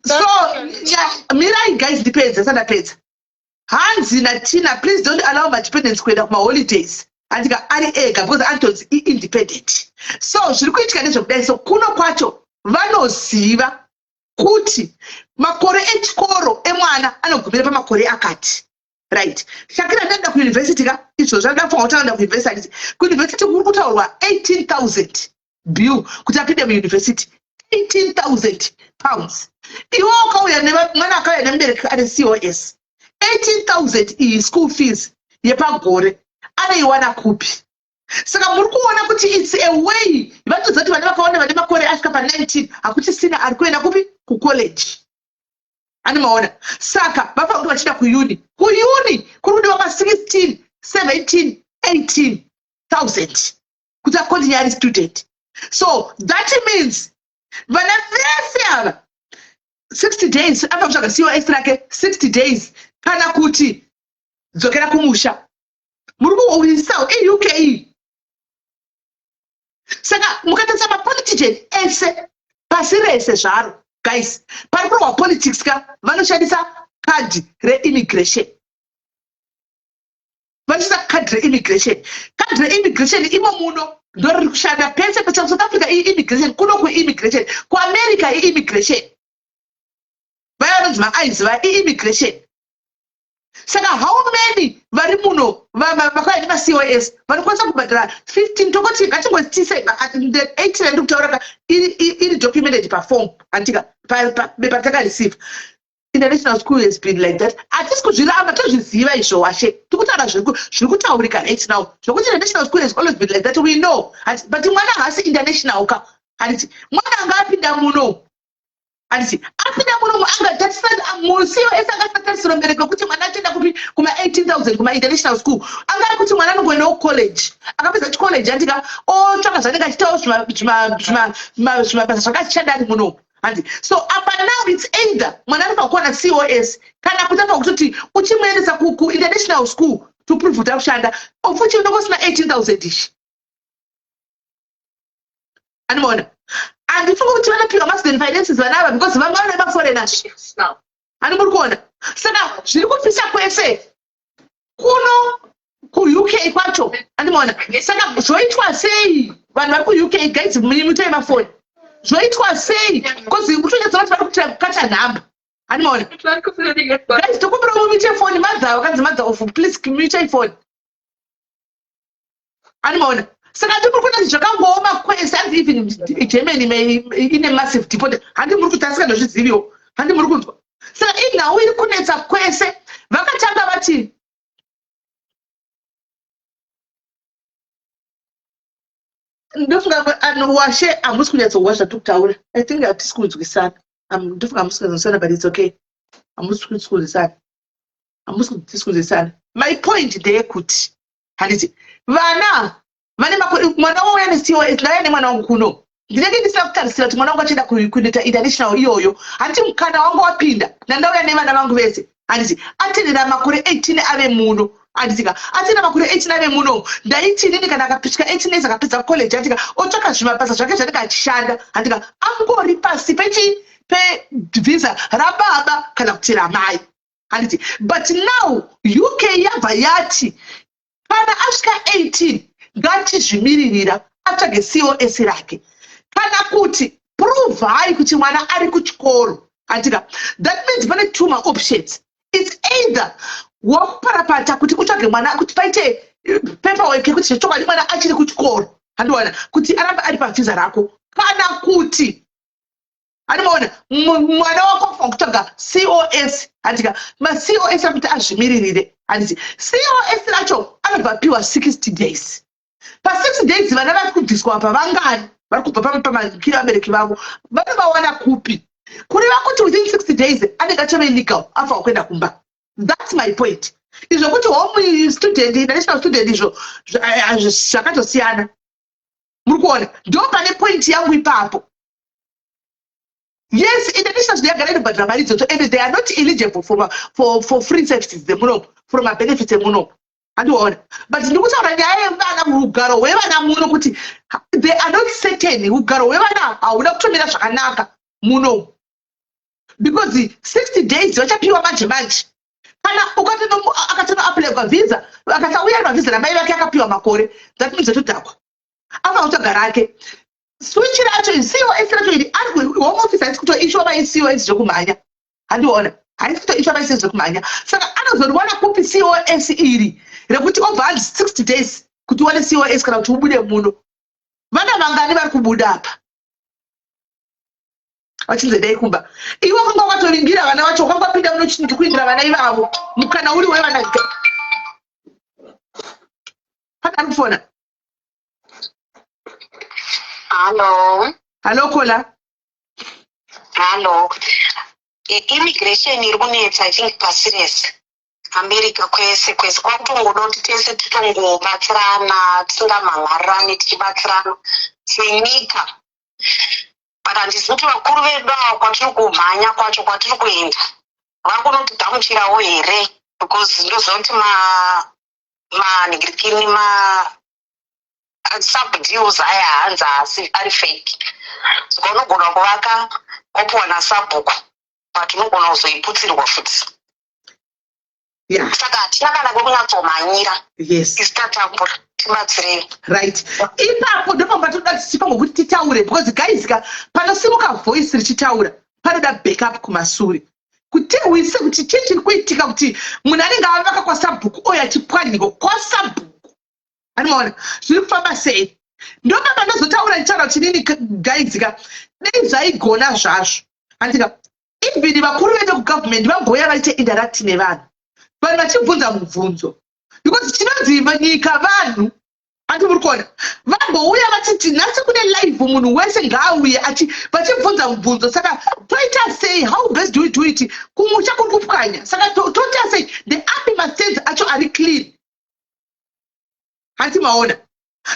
So mirai guys, ndipedza sandapedza. Hanzi naTina, please don't allow madependents kuenda kumaholidays, andika ari ega, because anotonzi iindependent. So zviri kuitika ndezvekudai. So kuno kwacho vanoziva kuti makore echikoro emwana anogumira pamakore akati. Right, Shakira ndaenda kuuniversity ka izvozvo, anoda kufunga kuti anoenda kuuniversity. Kuuniversity kuri kutaurwa 18,000 bill kuti apinde muuniversity, £18,000. Iwe ukauya mwana akauya nemubereki ane COS, 18,000 iyi school fees yepagore anoiwana kupi? Saka muri kuona kuti it's a way vatoziva kuti vana vakawanda vane makore asvika pa19 hakuchisina ari kuenda kupi, kucollege. Animaona? Saka vafanira kuti vachienda kuuni. Kuuni kuri kudiwa ma16, 17, 18 thousand kuti acontinue ari student. So that means vana vese ava 60 days abva kutsvaga COS rake, 60 days kana kuti dzokera kumusha. Muri kuhwisawo iUK. Saka mukatarisa mapolitician ese pasi rese zvaro guys, pari kurwa politics ka, vanoshandisa kadhi reimmigration, vanoshandisa kadhi reimmigration. Kadhi reimmigration imo muno ndo riri kushanda pese pese. South Africa iimmigration, kuno kuimmigration, kuAmerica iimmigration, vaya vanonzi maICE vaya iimmigration. Saka how many vari muno vakauya nemaCOS vanokwanisa kubhadhara 15? Tongoti ngatingotise 18 andiri kutaura ka, iri documented paform, andika bepa ratakareceive. International school has been like that. Hatisi kuzviramba, tozviziva izvo washe. Tikutaura zviri kutaurika right now, zvokuti international school has always been like that, we know. But mwana haasi international ka. Handiti mwana anga apinda muno, handiti apinda muno, angatarisira muCOS angasatarisiro mbereko wekuti mwana achienda kupi, kuma-18 000 kuma-international school. Anga ari kuti mwana anongoendawo college, akapedza chicollege, andika otsvaka zvanenge achitawo zvimabasa zvakachishanda ari muno. Handi so apa now it's either mwana anofanira kuwana COS kana kuti anofanira kutoti uchimuendesa kuinternational school to prove kuti akushanda, ofuchi unenge usina 18,000 ichi. Anomaona, handifungi kuti vanopiwa mastudent finances vana ava because vanga vane maforeigners. Hani muri kuona? Saka zviri kupisa kwese kuno kuUK kwacho. Andimaona? Saka zvoitwa sei? Vanhu vari kuUK, guys, mutai mafoni. Zvoitwa sei? Because kutonyatsa vati vari kuita kukata nhamba. Andimaona, guys? Tokumbira mumute foni. Madha vakanzi mother of, please mute phone. Andimaona? Saka ndimuri kuona kuti zvakangooma kwese. Hanzi even Germany ine massive deport. Handi muri kuti asingandozviziviwo? Handi muri kunzwa? Saka inhau iri kunetsa kwese. Vakatanga vati ndofunga anhu washe hamusi kunyatsohwa zvatiri kutaura. I think hatisi kunzwisana. Ndofunga hamusi kunzwisana, but it's okay. Hamusi kunzwisana, hamusi kunzwisana. My point ndeyekuti, handiti vana vane makore, mwana wauya neCOS, ndauya nemwana wangu kuno, ndinenge ndisina kutarisira kuti mwana wangu achienda kunoita international iyoyo. Handiti mukana wangu wapinda, ndandauya nevana vangu vese. Handiti atendera makore 18 ave muno? Handitika atenda makore 18 ave muno? Ndaiti inini kana akasvika 18 years, akapedza college, handika otsvaka zvimabasa zvake zvanenge achishanda, handika angori pasi pechi pevisa rababa kana kuti ramai, handiti? But now UK yabva yati kana asvika 18 ngatizvimiririra, atsvage COS rake kana kuti provhai kuti mwana ari kuchikoro. Handika that means pane two maoptions. It's either wakuparapata kuti utsvage mwana kuti paite paperwork yekuti zvechokwadi mwana achiri kuchikoro, handiwana kuti arambe ari pavisa rako, kana kuti, handimaona, mwana wako afanira kutsvaga COS. Handika maCOS akuti azvimiririre. Handiti COS racho anobva apiwa 60 days? Pa60 days vana vari kubviswa apa vangani? Vari kubva pamakiro abereki vavo vanovawana kupi? Kureva kuti within 60 days anenge achave legal, afanira kuenda kumba. That's my point. Izvo kuti home student, international student, izvo zvakatosiyana. Muri kuona? Ndo pane point yangu ipapo. Yes, international student yagara inobhadhara mari idzodzo and they are not eligible for free services dzemunomu, for mabenefits emunomu. Handiona? But ndiri kutaura nyaya yevana, rugaro hwevana muno, kuti they are not certain. Ugaro hwevana hauna kutomira zvakanaka munomu because 60 days vachapiwa manje manje. Kana akatonoapplywa visa, akasauya pavisa ramai vake akapiwa makore, that means atodhakwa, afanira kutsvaga rake. Switch racho, COS racho iri, Home Office haisi kutoissuwa maCOS zvekumhanya. Handiona? Haisi kutoissuwa maCOS zvekumhanya. Saka anozoriwana kupi COS iri rekuti obva anzi 60 days kuti uwane COS kana kuti ubude muno? Vana vangani vari kubuda apa vachinzi dai kumba? Iwe wakanga wakatoringira vana vacho, wakanga wapinda muno kuindira vana ivavo, mukana uri wevana. Pane ari kufona. Hallo. Hallo, caller. Hallo. Immigration iri kunetsa, I think, pasi rese. America kwese kwese kwakutongoda kuti tese titongobatsirana, tisingamhangarirani, tichibatsirana senyika. But handisi kuti vakuru vedu ava kwatiri kumhanya kwacho, kwatiri kuenda, vari kunotigamuchirawo here? Because ndoziva kuti manhingirikini ma sub deals aya hanzi haasi ari fake. Saka unogona kuvaka wapiwa nasabhuku, but unogona kuzoiputsirwa futi. Saka hatina kana kwekunyatsomhanyira. Isu tatambura, tibatsirei. Right, ipapo ndopamba toda tichifango kuti titaure because guys ka, panosimuka voice richitaura panoda backup kumasure kuti tihwise kuti chii chiri kuitika, kuti munhu anenge avaka kwasabhuku oyo achipwanyiko kwasabhuku. Anomaona zviri kufamba sei? Ndopapa ndozotaura ndichitaura kuti nini, guys ka, dei zvaigona zvazvo, handika even vakuru vedu kugovernment vambouya vaite interact nevanhu, vanhu vachibvunza mubvunzo, because chinonzi nyika vanhu. Andi muri kuona vambouya vachiti nhasi kune live, munhu wese ngaauye vachibvunza mubvunzo. Saka toita sei? How best do we do it? Kumusha kuri kupwanya, saka toita sei? Ndeapi mastands acho ari clean? Hanti maona?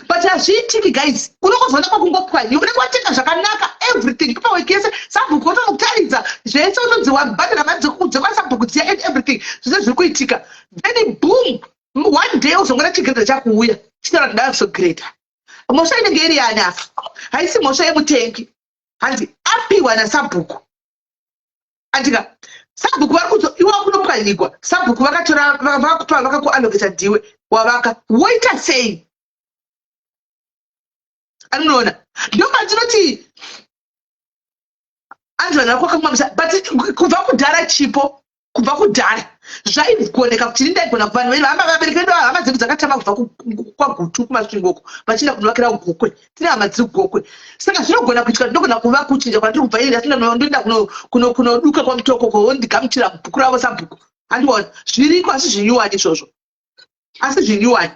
But hazviitiki, guys. Unongozoona kwakungopwanyiwa. Unenge watenga zvakanaka, everything, paperwork yese, sabhuku otokutaridza zvese, utonzi wabhadhara mari dzekwasabhuku dziya and everything, zvese zviri kuitika. Then boom, one day uzongoona chigrader chakuuya chitaura kuti ndakuzogreda. Mhosva inenge iri yani apa? Haisi mhosva yemutengi. Hanzi apiwa nasabhuku, andika sabhuku vari kuzo iwa kunopwanyigwa. Sabhuku vakatora, vakupa, vakakuallocata, ndiwe wavaka, woita sei? Anoona ndopandinoti anzi vanhu vakwakangwamisa. But kubva kudhara, chipo, kubva kudhara zvaigoneka kuti ndaigona. Vanhu vedu, hama, vabereki vedu, hama dzedu dzakatama kubva kwaGutu, kuMasvingo vachienda kunovakira Gokwe. Tine hama dziri Gokwe, saka zvinogona kuitika. Ndinogona kuva kuchinja kwandiri kubva ini, asi ndoenda kunoduka kwaMutoko, kondigamuchira bhuku ravo sabhuku. Handiona zviriko, asi zvinyuwani izvozvo, asi zvinyuwani.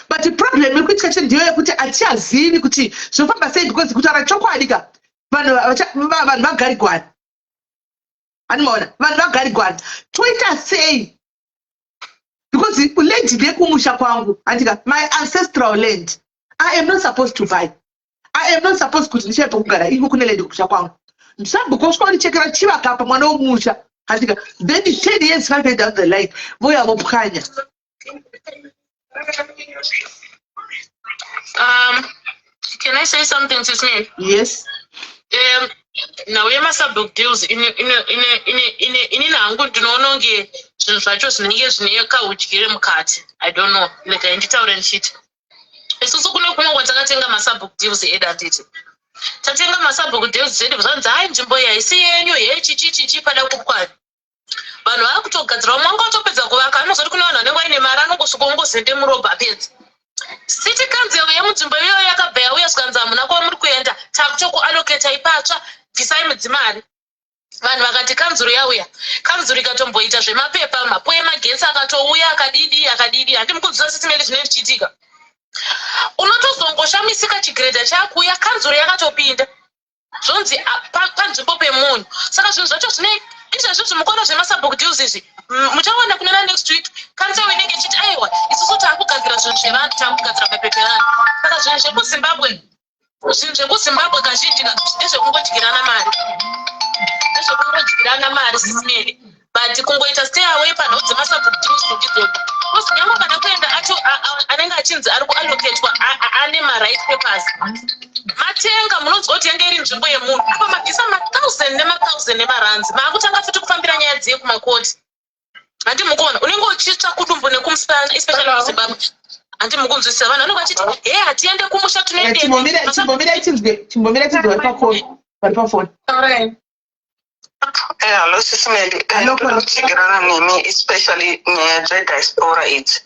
But problem iri kuitika chete ndiyo yekuti hatichazivi kuti zvinofamba sei, because kutaura chokwadi ka, vanhu vanhu vagarigwana. Handimaona vanhu vagarigwana, toita sei? Because land ndeyekumusha kwangu, handika? My ancestral land, I am not supposed to buy. I am not supposed kuti ndichaipa kugara iko kune land kumusha kwangu. Sabhuku osvika kundichekera chivakapa mwana womusha, handika? Then 10 years, 5 years down the line, voya vopwanya. Can I say something, Sis Melly? Yes. Nhau yemasabhuku deals, inini hangu ndinoona kunge zvinhu zvacho zvinenge zvine kaudyire mukati. I don't know, regai nditaure ndichiti isusu kune kumwe kwatakatenga masabhuku deals edu, handiti? Tatenga masabhuku deals edu, zvanzi, "Hai, nzvimbo iyi haisi yenyu, he, chichi chichi." Pada kupwanya, vanhu vava kutogadzira. Vamwe vanga vatopedza kuvaka. Anozoti kune vanhu vanenge vaine mari, anongosvika ongozende murobha, apedza. City council yemunzvimbo iyoyo yakabva yauya, zvikanzi, "Hamuna kwamuri kuenda, takutokuallocatai patsva, bvisai mudzimari." Vanhu vakati kanzuru yauya, kanzuru ikatomboita zvemapepa, mapo emagetsi akatouya, akadidi akadidi. Handimukunzwisa, Sis Melly, zvinenge zvichiitika. Unotozongoshamisika chigrader chakuuya, kanzuru yakatopinda, zvonzi panzvimbo pemunhu. Saka zvinhu zvacho zvine izvezvi zvimukono zvemasabhuku deals izvi. Muchaona kunana next week council inenge ichiti, "Aiwa, isusu taakugadzira zvinhu zvevanhu, taakugadzira mapepa evanhu." Saka zvinhu zvekuZimbabwe kazhinji ndezvekungodyirana mari, ndezvekungodyirana mari, Sis Melly. But kungoita stay away panhau dzemasabhuku deals ndidzodzo, because nyange kada kuenda acho anenge achinzi ari kuallocatwa ane maright papers. Matenga, munonzwa kuti yange iri nzvimbo yemunhu apa, mabvisa mathousand nemathousand emaranzi, maakutanga futi kufambira nyaya dziye kumakoti. Handi mukuona unenge uchitsva kudumbu nekumusana, especially muZimbabwe. Handi mukunzwisisa? Vanhu vanenge vachiti, "He, hatiende kumusha." Chimbomira chinzwe, chimbomira chinzwe vari pafoni. Hello, Sis Melly. Ndinotsigirana nemi, especially nyaya dzediaspora idzi.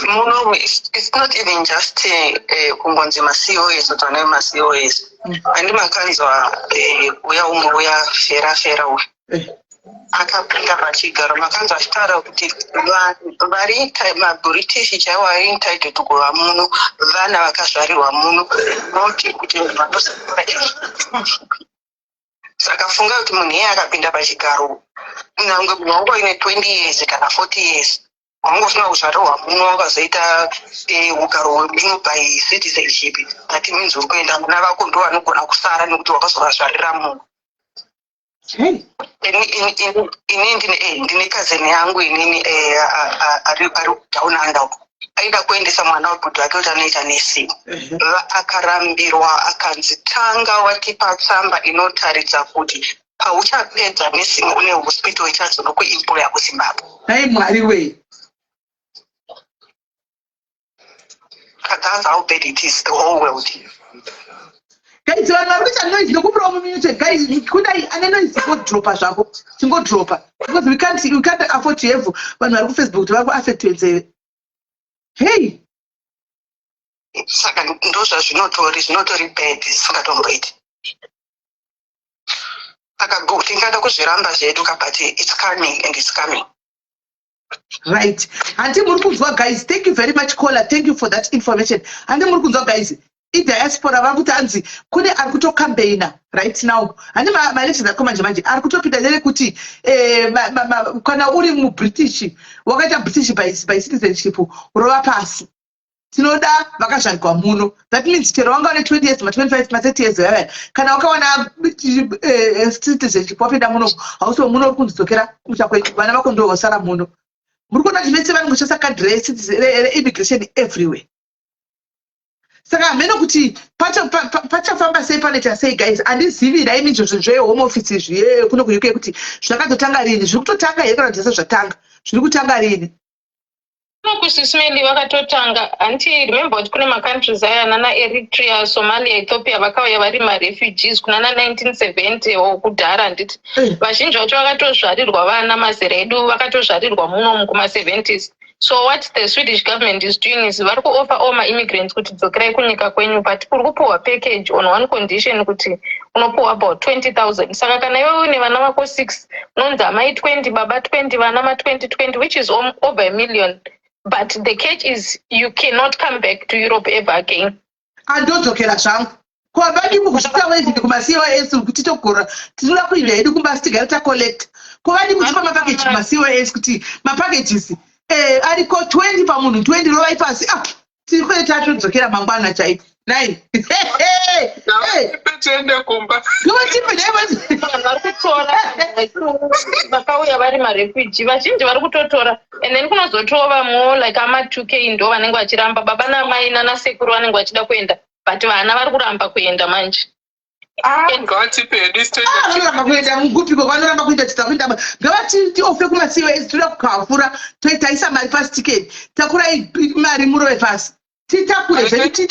Muno it's not even just kungonzi maCOS, kuti vana vemaCOS. Handi makanzwa uya umwe uya fera fera uya akapinda pachigaro, makanzwa achitaura kuti vanhu vari maBritish chaivo vari entitled kuva muno vana vakazvarirwa muno, not kuti vanhu vanosakura. Saka funga kuti munhu iye akapinda pachigaro, nyange munhu wanga uine 20 years kana 40 years, wanga usina kuzvarirwa muno, wakazoita ugaro hwemuno by citizenship, that means uri kuenda, vana vako ndo vanogona kusara nekuti wakazovazvarira muno. Ini ndine cousin yangu inini ari down under uko, aida kuendesa mwana webhudhi wake kuti anoita nursing. Akarambirwa, akanzi, "Tanga watipa tsamba inotaridza kuti pauchapedza nursing une hospital ichazonokuemploya kuZimbabwe." Nai Mwari wei! That's how bad it is, the whole world. Guys, vanhu vari kuita noise, ndokumbirawo mumute. Guys, kudai ane noise, chingodropa zvako, chingodropa, because we can't afford to have vanhu vari kuFacebook kuti vari kuaffectwe nzeve. Hey. Saka ndo zvazvinotori, zvinotori bad zvisingatomboiti. Saka tingada kuzviramba zvedu ka, but it's coming and it's coming. Right, handi muri kunzwa, guys? Thank you very much, caller. Thank you for that information. Handi muri kunzwa, guys? Idiaspora vari kuti hanzi kune ari kutocampaigna right now. Handi maelections ariko manje manje, ari kutopinda nerekuti kana uri muBritish, wakaita British by citizenship, rova pasi. Tinoda vakazvarigwa muno. That means chero wanga une 20 years, ma25, ma30 years vaya, kana wakawana citizenship, wapinda muno, hausi muno, uri kunzidzokera kumusha kwenyu, vana vako ndo vasara muno. Muri kuona kuti vese vanongoshandisa kadhi reimmigration everywhere. Saka hameno kuti pachafamba sei, panoita sei, guys. Handizivi naimi izvozvo zvehome office izvi kuno kuUK kuti zvakatotanga rini. Zviri kutotanga here kana kuti zvese zvatanga? Zviri kutanga rini? Sis Melly, vakatotanga. Hanti remember kuti kune macountries aya nana Eritrea, Somalia, Ethiopia, vakauya vari marefugees kunana 1970 o kudhara, handiti? Vazhinji vacho vakatozvarirwa, vana mazera edu vakatozvarirwa munomu kuma-70s. So what the Swedish government is doing is vari kuoffer all maimmigrants kuti dzokerai kunyika kwenyu, but uri kupuhwa package on one condition, kuti unopuhwa about 20,000. Saka kana iwe une vana vako 6, unonzi amai 20, baba 20, vana ma20 20, which is over a million. But the catch is you cannot come back to Europe ever again. Andodzokera zvangu kwavadimu kusvika wezini kumaCOS kuti togora. Tinoda kuinda hedu kumba, tigare tacollecta. Kwavadimu kuchipa mapackage kumaCOS kuti mapackages ariko 20 pamunhu, 20, rovai pasi. Ah, tiri kwete, tatodzokera mangwana chaipo nai. Tiende kumba. Ngavatipe. Vanhu vari kutora vakauya vari marefugee, vazhinji vari kutotora, and then kunozotowo vamwewo like ama2 k ndo vanenge vachiramba. Baba namai nanasekuru vanenge vachida kuenda, but vana vari kuramba kuenda manje. Ngavatipe hedu. Ah, vanoramba kuenda mugupiko, vanoramba kuenda tita kuenda. Ngavatiofe kumaCOS, toda kukafura, taisa mari pasi, tiketi, takurai mari, murove pasi, titakure zvedu,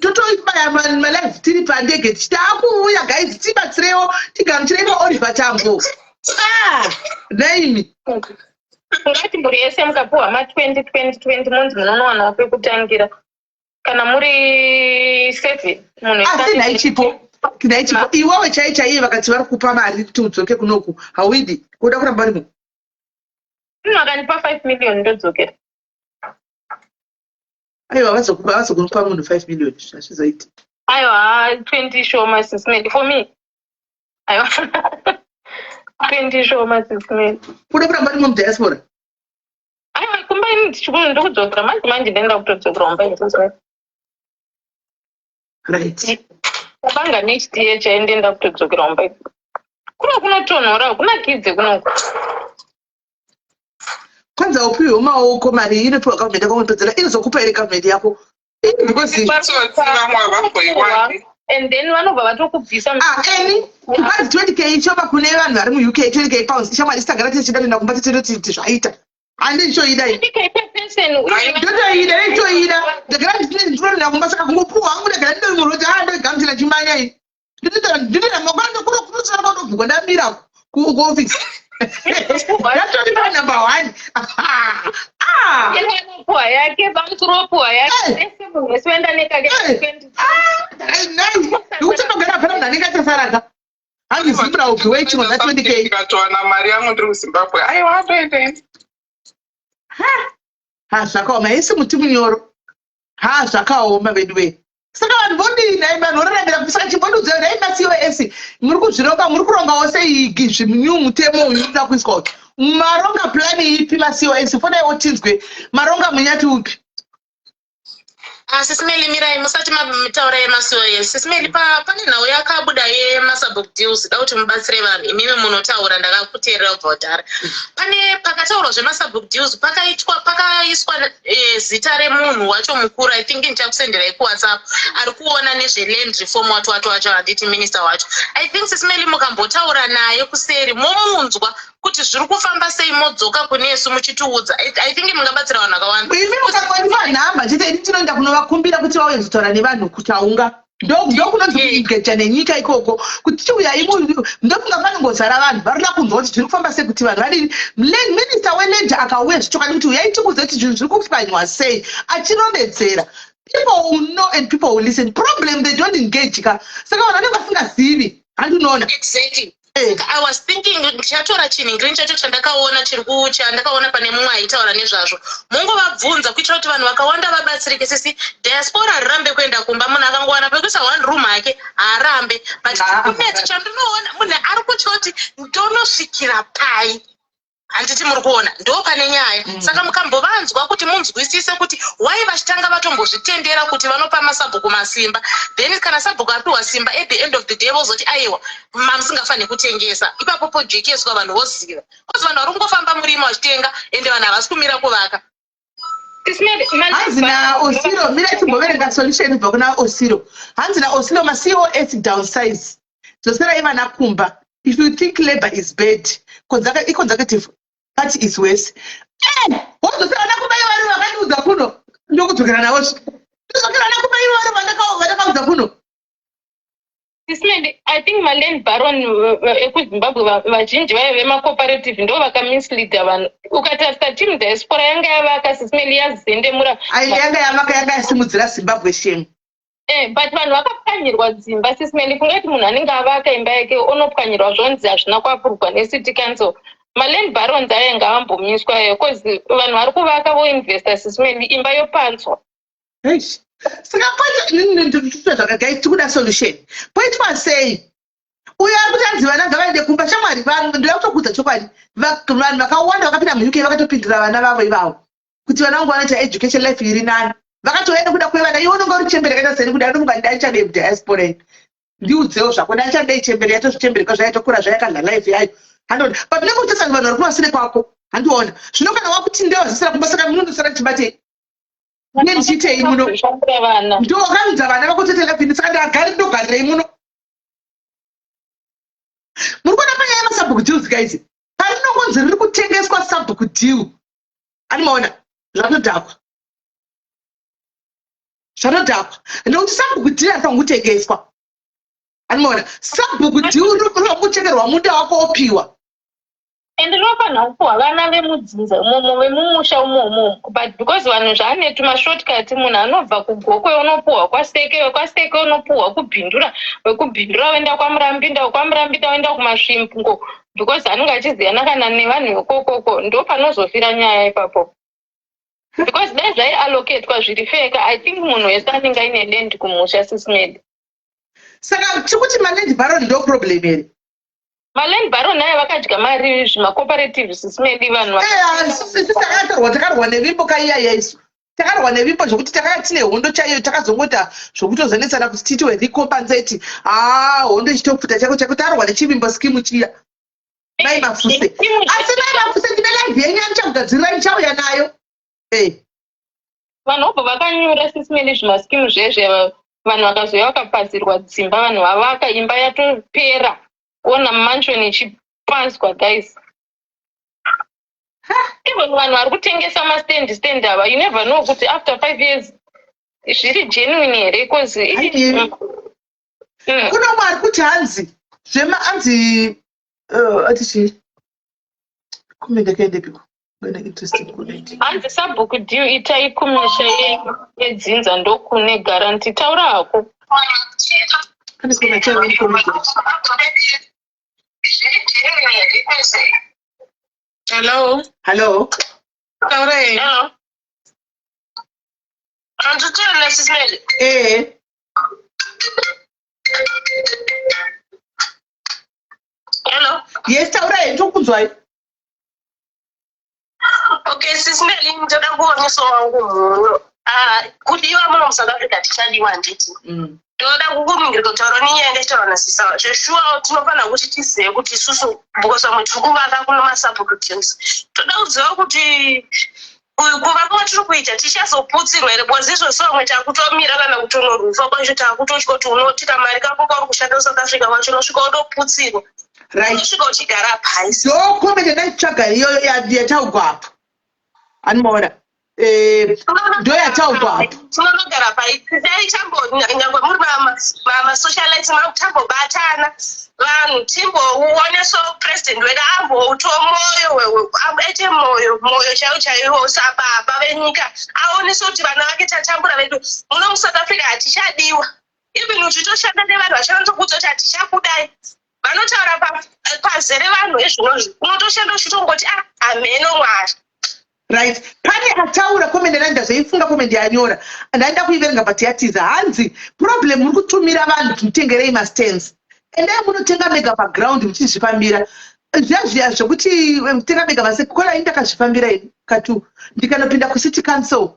totoibaya malive tiri pandege tichiti akuuya. Guys, tibatsirewo, tigamuchireiwo Oliver Tambo. Ah, naimi. Ungati mhuri yese mukapiwa ma20 20 20, monzi munonowanawo pekutangira kana muri seven munhu. Asi nhaichipo, nhaichipo, iwewe chai chaiye, vakati vari kupa mari kuti udzoke kunoku, hauidi? Kuda kuramba urimo? Munhu akandipa 5 million, ndodzokera. Aiwa, vazokupa munhu 5 million, hazvizoiti. Aiwa, 20 shoma, Sis Melly, for me. Aiwa, 20 shoma, Sis Melly. Kuda kuramba urimo mudiaspora? Aiwa, kumba ini ndikudzokera manje manje, ndaenda kutodzokera kumba ini. Kabanga next year chai ndienda kutodzokera kumba. Kuno kunotonhora, kunakidze kunoku. Kwanza upiwe maoko, mari inopiwa government yako unopedzera, inozokupa here government yako? Because Vamwe havamboiwani. And then vanobva vatokubvisa. Ah, eni kwanzi 20 k ichobva kune vanhu vari muUK, 20 k pounds. Shamwari, tagara tichida kuenda kumba, titoti zvaita, handichoida. 20K per person, uye Ndotoida, itoida. Ndagara ndinoenda kumba, saka kungopuwa hangu, ndagara ndiri munhu kuti a ndogamuchira chimanya ini. Ndinoita mangwana ndokunokurudzira kwandobvukwa, ndamira kuofisi, ndatori panumber one. Ah! Puwa yake, bamukuru puwa yake, ese munhu wese oenda nekake 20. Nekuti ndogara pana munhu anenge achasaraka, hanzi ZIMRA will be waiting on that 20 k. Ndikatowana mari yangu ndiri kuZimbabwe, aiwa, ndoenda. Ha, zvakaoma. Isi muti munyoro. Ha, zvakaoma vedu wee. Saka vanhu vodii nhai? Vanhu voraramira. Saka chimbondiudzai nhai, maCOS, muri kuzvironga, muri kurongawo sei new mutemo uyu unoda kuiswa uyu? Maronga plan ipi, maCOS? Fonaiwo tinzwe maronga munyati upi. Sis Melly, mirai, musati mataura yemaCOS. Sis Melly, pane nhau yakabuda yemasabhuku deals, da kuti mubatsire vanhu. Imimi munotaura, ndakakuteerera kubva kudhara. Pane pakataurwa zvemasabhuku deals, pakaitwa, pakaiswa zita remunhu wacho mukuru. I think ndichakusenderai kuWhatsApp, ari kuona nezveland reform wacho wacho wacho, handiti minister wacho. I think, Sis Melly, mukambotaura naye kuseri, momunzwa kuti zviri kufamba sei, modzoka kunesu muchitiudza. I think mungabatsira vanhu vakawanda. Imi mukangondipa nhamba chete, ini tinoenda kunovakumbira kuti vauye kuzotaura nevanhu kuchaunga. Ndokunonzi kuengaja nenyika ikoko, kuti chiuyai. Ndofunga panongozara vanhu varikuda kunzwa kuti zviri kufamba sei, kuti vanhu vadini. Minister weland akauya zvichokwadi kuti uyai tikuudze kuti zvinhu zviri kupwanywa sei, achirondedzera, people will know and people will listen. Problem, they don't engage ka. Saka vanhu vanenge vasingazivi, handinoona. Exactly. Saka I was thinking ndichatora chinhingirini chacho chandakaona chiri chandakaona pane mumwe aitaura nezvazvo. Mongovabvunza kuitira kuti vanhu vakawanda vabatsirike sisi diaspora harirambe kuenda kumba munhu akangowana pekuisa one room hake haarambe but kunetsa chandinoona munhu ari kutya kuti ndonosvikira pai. Handiti muri kuona ndo pane nyaya. Saka mukambovanzwa kuti munzwisise kuti why vachitanga vatombozvitendera kuti vanopa masabhuku masimba, then kana sabhuku apiwa simba, at the end of the day vozoti aiwa, mamusingafaniri kutengesa. Ipapo pojekeswa, vanhu voziva, because vanhu vari kungofamba murima vachitenga, ende vanhu havasi kumira kuvaka. Hanzi naOsiro, mira timboverenga solution ibva kuna Osiro. Hanzi naOsiro, maCOS downsize, dzoserai vana kumba. If you think Labour is bad, i-Conservative Party is worse. Wodzosera vana kumba, ivari vakandiudza kuno, ndokudzokera navo, ndodzokera vana kumba, ivari vandakaudza kuno. Sismedi, I think maland baron ekuZimbabwe vazhinji vaive vemacooperative, ndo vakamisleada vanhu. Ukatarisa team diaspora yanga yavaka, Sismeli, yazendemura. Ai, yanga yavaka, yanga yasimudzira Zimbabwe, shame. But vanhu vakapwanyirwa dzimba, Sismeli. Kungati munhu anenge avaka imba yake onopwanyirwa, zvonzi hazvina kuapurugwa necity council. Maland barons aya ngaambomiswa ayo, cause vanhu vari kuvaka voinvesta, Sismeli, imba yopanzwa. Eish. Saka poita zvakagai, tikuda solution, poitwa sei? Uyo ari kuti anzi vana ngavaende kumba, shamwari, ndoda kutokudza chokwadi, vanhu vakawanda vakapinda muUK vakatopindira vana vavo ivavo kuti vana vangu vanoita education, life iri nani, vakatouya nekuda kwevana. Iwe unonga uri chembere kaita seni kudai, unofunga ndaichadei mudiaspora iyi? Ndiudzewo zvako, ndaichadei? Chembere yatozvichembereka zvaitokura zvayakadla life yayo, handiona. But unenge uchitasa vanhu vari kumasure kwako, handiona. Zvino kana wakuti ndewazisira kumba, saka munondosara ndichibatei? Ne ndichiitei muno? Kushandira vana. Ndo wakaudza vana vako tete lapini, saka ndagari ndogarirei muno? Muri kuona panyaya yemasabhuku deals, guys, parinongonzi riri kutengeswa sabhuku deal, animaona zvatodhakwa, zvatodhakwa, nekuti sabhuku deal harifaniri kutengeswa, animaona. Sabhuku deal rinokuchekerwa munda wako wopiwa. And rinofanira kupuhwa vana vemudzinza imomo, vemumusha umomo, but because vanhu zvaane tumashortcut, munhu anobva kuGokwe unopuhwa kwaSeke, wekwaSeke unopuhwa kuBhindura, wekuBhindura woenda kwaMurambinda, wekwaMurambinda woenda kuMasvingo, because anenge achiziyana kana nevanhu vekokoko. Ndo panozofira nyaya ipapo, because dai zvaiallocatwa zviri fair ka, I think munhu wese anenge aine land kumusha, Sismed. Saka tikuti maland baron ndo problem here? Maland baron aya vakadya mari, zvimacooperative, Sismedi, vanhu Isu takatorwa, takarwa nevimbo kaiyaya. Isu takarwa nevimbo zvokuti takanga tine hondo chaiyo, takazongoita zvokutozonetsana kuti tiitiwe recompensate. Haa, hondo ichitopfuta chako chako, tarwa nechivimbo scheme chiya, Mai Mafuse. Asi Mai Mafuse, ndine live yenyu yandichakugadzirirai, ndichauya nayo. Vanhu vobva vakanyura, Sismeli, zvimaskimu zvezve, vanhu vakazouya vakapazirwa dzimba, vanhu vavaka imba yatopera, ona mansion ichipazwa, guys. Even vanhu vari kutengesa mastand stand ava, you never know kuti after 5 years zviri genuine here, cause Ai. Kuno umwe ari kuti hanzi zvema anzi ati chii, comment yakaendepiko? Ine interesting comment. Hanzi sabhuku deal itai kumisha yedzinza, ndokune guarantee. Taura hako. Pane comment chaiyo, comment. Hello. Hello. Taurei. Hello. Anditaura, Sismeli. Eh. Hello. Yes, taurai, tokunzwai. Okay, Sismeli, ndoda kuoneso wangu muno. Ah, kudiwa muno muSouth Africa tichadiwa, handiti? Ndoda kukurumbirika kutaura nenyaya ndachitaura nasisa. Zveshuwa tinofanira kuti tizive kuti isusu, because vamwe tiri kuvaka kuno masabhuku deals. Toda kuziva kuti kuvaka kwatiri kuita tichazoputsirwa here, because izvozvo vamwe takutomira kana kutonorufa kwacho, takutotya kuti unoti kamari kako kauri kushanda kuSouth Africa kwacho unosvika wotoputsirwa. Unosvika uchigara pasi. Ndo comment yandaiitsvaga iyoyo yataugwa apo, anomaona, ndo yataugwa apo. Tinonogara pai? Dai tambo nyangwe muri masocialites, tambobatana vanhu, timbooneso president wedu ambouto mwoyo, aite mwoyo, mwoyo chaiwo chaiwo, sababa venyika, aonese kuti vana vake tatambura vedu muno muSouth Africa, hatichadiwa. Even uchitoshanda nevanhu vachanatokudza kuti hatichakudai. Vanotaura pazere vanhu ezvinozvi, unotoshanda uchitongoti, "Ah, hameno Mwari." Right, pane ataura comment, ndaenda zveifunga comment yanyora, ndaenda kuiverenga but yatiza. Hanzi problem, muri kutumira vanhu kuti mutengerei mastands. Endai munotenga mega paground muchizvifambira. Zviya zviya zvekuti tenga mega masekola, ini ndakazvifambira ini katu ndikanopinda kucity council,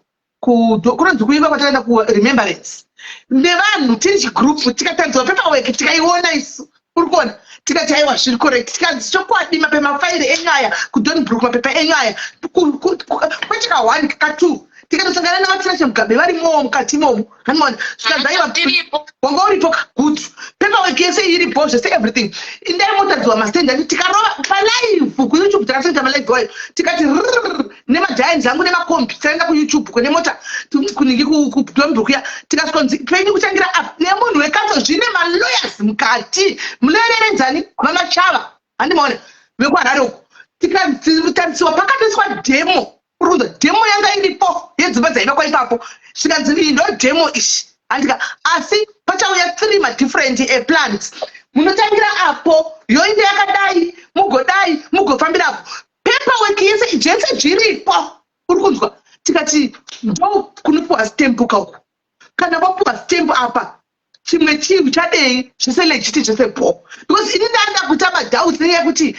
kunonzi kuimba kwatakaenda kuRemembrance nevanhu tiri chigroup, tikataridzwa paperwork, tikaiona isu, uri kuona, tikati aiwa, zviri correct. Tikanzi chokwadi, mafairi enyu aya kuDonnybrook, mapepa enyu aya, kwete ka1, ka2. Tikatosangana navaTinashe Mugabe varimowo mukati imomo, hanimaona. Zvikanzi aiwa, wanga uripo, good, paperwork yese iripo, zvese, everything. Indai motaridzwa mastand ati tikarova palive kuYouTube, takatoita malive wayo, tikati rrrr nemagiants angu nemakombi, tikaenda kuYouTube kune mota kuningi kuDonnybrook ya, tikasvikonzi penyu kutangira apa nemunhu wekanzo, zvine malawyers mukati, munoereredzani vamachava, handimaona, vekuHarare uko. Tikatarisiwa pakatoiswa demo, uri kunzwa, demo yanga iripo yedzimba dzaivakwa ipapo. Zvikanzi iyi ndo demo ishi, handika, asi pachauya three madifferent plans, munotangira apo, yoinde yakadai, mugodai, mugofambira apo, paperwork yese zvese zviripo, uri kunzwa. Tikati ndo kunopiwa stamp kauku, kana wapiwa stamp apa, chimwe chinhu chadei, zvese legit, zvese po, because ini ndanda kuita madoubts nenyaya yekuti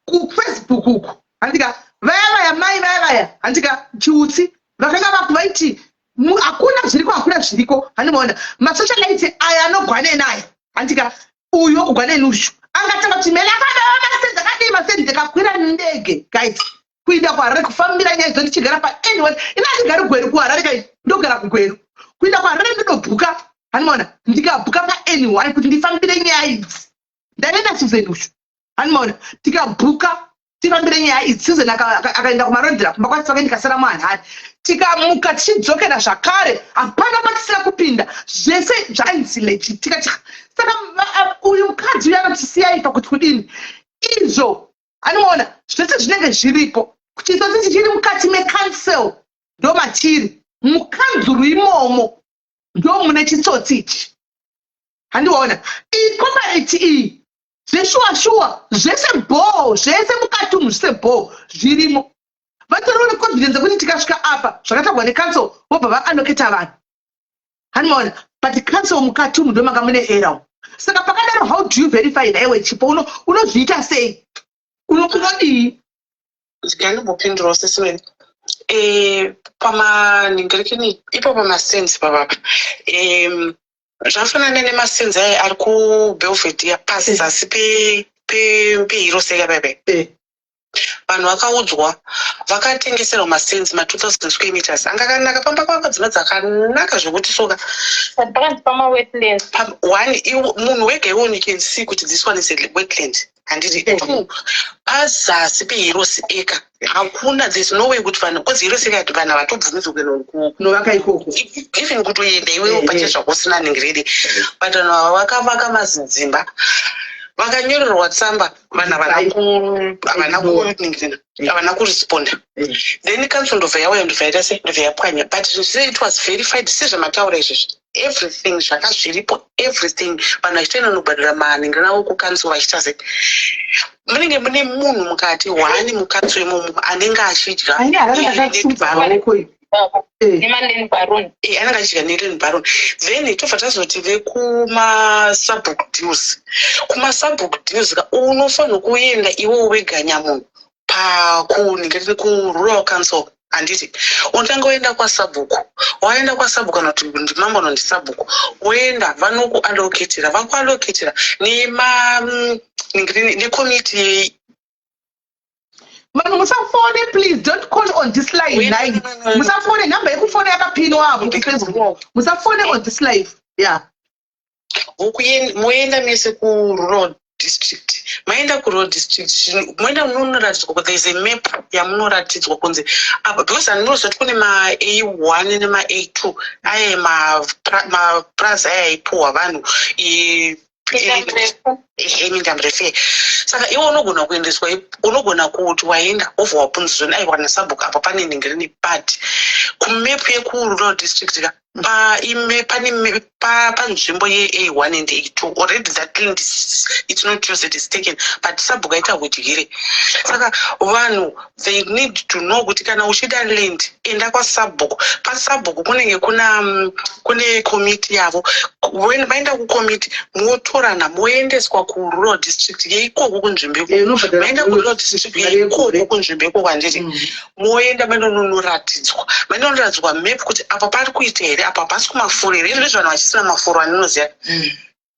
kuFacebook uku, handika, vaya vaya mai vaya vaya, handika, Chiutsi, vakanga vaku vaiti hakuna zviriko, hakuna zviriko, handimaona. Masocialite aya anogwaneni aya, handika, uyo kugwaneni uyu angatanga kuti mene akadava masenzi akadii masenzi. Ndikakwira ndege, guys, kuenda kuHarare kufambira nyaya idzo, ndichigara paanyway, ina handigari Gweru, kuHarare kai, ndogara kuGweru, kuenda kuHarare ndinobhuka, handimaona, ndikabhuka paanyway kuti ndifambire nyaya idzi. Ndaenda Susan uyu, handimaona, tikabhuka tifambire nyaya idzi. Susan akaenda kumarondera kumba kwatsvake, ndikasara muHarare. Tikamuka tichidzokera zvakare, hapana patisina kupinda, zvese zvainzi legit. Tikati saka uyu mukadzi uyu anotisiyai pakuti kudini izvo, anoona zvese zvinenge zviripo. Chitsotsi chiri mukati mecouncil, ndo matiri mukanzuru imomo, ndo mune chitsotsi ichi, handiona. Iyi corporate iyi, zveshuwa shuwa, zvese bhoo, zvese mukati umu, zvese bhoo zvirimo. Vatoriwo neconfidence yekuti tikasvika apa zvakatagwa necouncil, vobva vaallocata vanhu, hanimaona. But council mukati umu ndo manga mune error. Saka pakadaro, how do you verify naiwe Chipo? Unozviita sei? Unodii? Ndikandibopindurawo sesimeni pamanhingirekeni ipo pamasenzi papapa, zvafanana nemasenzi aya ari kuBelvedere pazasi peHeroes Acre pepe. Vanhu vakaudzwa, vakatengeserwa masenzi ma2000 square meters anga akanaka, pamba pava dzimba dzakanaka zvokuti soka. Pakanzi pamawetlands. One, munhu wega iwo you can see kuti this one is a wetland, handiti? Two, pazasi peHeroes Acre hakuna, there's no way kuti vanhu, because Heroes Acre vanhu havatobvumidzwi kuenda kunovaka ikoko. Even kutoenda iwewo pachezvako usina ningiriri, but vanhu ava vakavaka mazidzimba, vakanyorerwa tsamba, vanhu havana kuningirina, havana kuresponda. Then council ndobva yauya, ndobva yaita se ndobva yapwanya. But zvese it was verified sezvamataura izvezvi, everything zvanga zviripo, everything. Vanhu vachitoenda nobhadhara maningirina avo kucouncil, vachiita se munenge mune munhu mukati hwani mucouncil imomo anenge achidya. Aine Harare ndakasungwa maoko iyi. Nemaland baron. Anenge achidya neland baron. Then tobva tazoti vekumasabhuku deals, kumasabhuku deals ka, unofanirwa kuenda iwe wega nyamunhu pakuningiriri kurural council, handiti? Unotanga woenda kwasabhuku, waenda kwasabhuku, kana kuti ndimambo nondisabhuku, woenda, vanokuallocatira, vakuallocatira nema ningiriri nekomiti. Vanhu musafone, please don't call on this line. Wait, nine. no, no, no. Musafone, nhamba yekufona yakapinwa apo kuFacebook, musafone on this live, yeah. Moenda mese kurural district, maenda kurural district, moenda munonoratidzwa kuti there is a map yamunoratidzwa kunzi apa, because handinoziva kuti kune ma-A1 nema-A2 aya maprazi aya aipuhwa vanhu minda mirefu. Saka iwe unogona kuendeswa, unogona kuti waenda, wobva wapunzwa, aiwa, nasabhuku apa pane nhingirini, but kumap yekurural district ka. Paime pane panzvimbo ye-A1 and A2 already that land it's not yours, it is taken, but sabhuku aita hudyire. Saka vanhu, they need to know kuti kana uchida land, enda kwasabhuku. Pasabhuku kunenge kuna kune komiti yavo. When vaenda kukomiti, motorana, moendeswa kurural district yeikoko kunzvimbo ikoko. Unobhadhara Maenda kurural district mari yegore. yeikoko kunzvimbo ikoko, handiti? Moenda maindonoratidzwa map kuti apa pari kuita here, apa hapasi kumafuro here. Izvo vanhu vachisina mafuro andinoziva,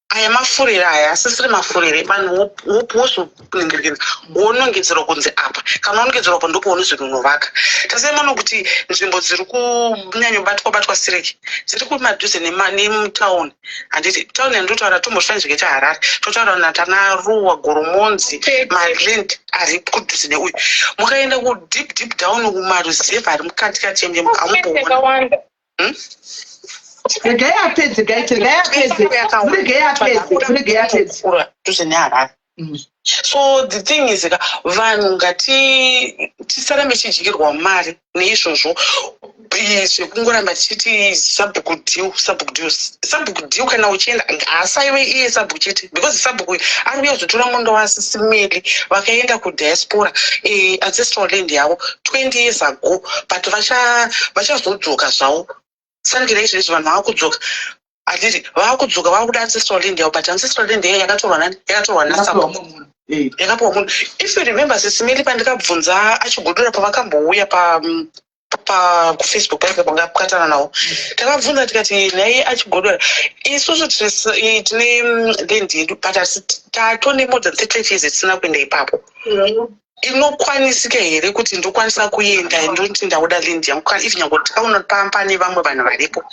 aya mafurere aya asisiri mafurere. Vanhu wozoningirikina, wonongedzerwa kunzi apa. Kana wanongedzerwa apa, ndopaunozononovaka. Tasai kuti nzvimbo dziri kunyanyobatwa batwa sireki dziri kumadhuze nemutauni, handiti? Tauni yandotaura tombosvika zvikaita Harare, totaura natana Ruwa, Goromonzi, maland ari kudhuze neuyu. Mukaenda kudeep deep down kumaruzevha ari mukati kati hamumboona. Regai apedze, guys, regai apedze, muregei apedze, muregei apedze. Dhuze neHarare. So the thing is ka, vanhu ngati tisarambe tichidyirwa mari neizvozvo zvekungoramba tichiti sabhuku deal, sabhuku deal, sabhuku deal. Kana uchienda, haasaive iye sabhuku chete, because sabhuku uyu ari kuuya kuzotora munda wasisimeli vakaenda kudiaspora, ancestral land yavo 20 years ago, but vachazodzoka zvavo. Sanikira izvezvi vanhu vaakudzoka, handiti? Vaakudzoka, vaakuda ancestral land yavo, but ancestral land yayo yakatorwa nani? Yakatorwa nasabhuku, yakapiwa munhu. If you remember, Sisimeli, pandikabvunza achigodora pavakambouya pa kuFacebook paipa pangakatana navo, takabvunza tikati, "Nhai achigodora, isusu tine land yedu, but asi tatone more than 35 years tisina kuenda ipapo. Inokwanisika here kuti ndokwanisa kuenda ndoti ndauda land yangu, if nyange tikaona pane vamwe vanhu varipo?"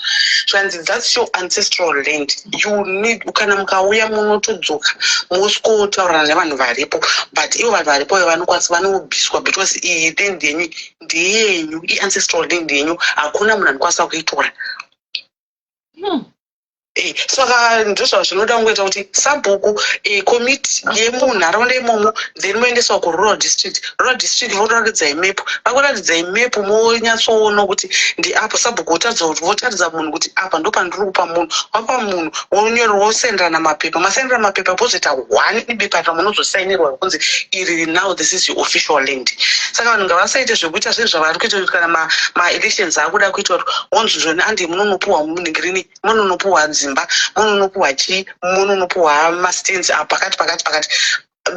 Zvanzi, "That's your ancestral land. You need, kana mukauya munotodzoka mosvikotaurirana nevanhu varipo, but ivo vanhu varipo vanokwanisa vanobviswa, because iyi land yenyu ndeyenyu, iancestral land yenyu, hakuna munhu anokwanisa kuitora." Saka ndozva zvinoda kungoita kuti sabhuku, komiti yemunharaunda imomo, then moendeswa kurural district. Rural district voratidzai map. Vakuratidzai map, monyatsoona kuti ndiapo. Sabhuku votaridza munhu kuti apa ndo pandiri kupa munhu. Wapa munhu, wonyorerwa, wosenderana mapepa. Masenderana mapepa, pozoita one bepa ramunozosainirwa kunzi iri, now this is your official land. Saka vanhu ngavasaite zvekuita zvinhu zvavari kuita, kuti kana maelections akuda kuitwa, kuti wonzi zvoni andi munonopuhwa munhingirini, munonopuhwa dzimba, munonopuhwa chii, munonopuhwa mastands pakati pakati pakati.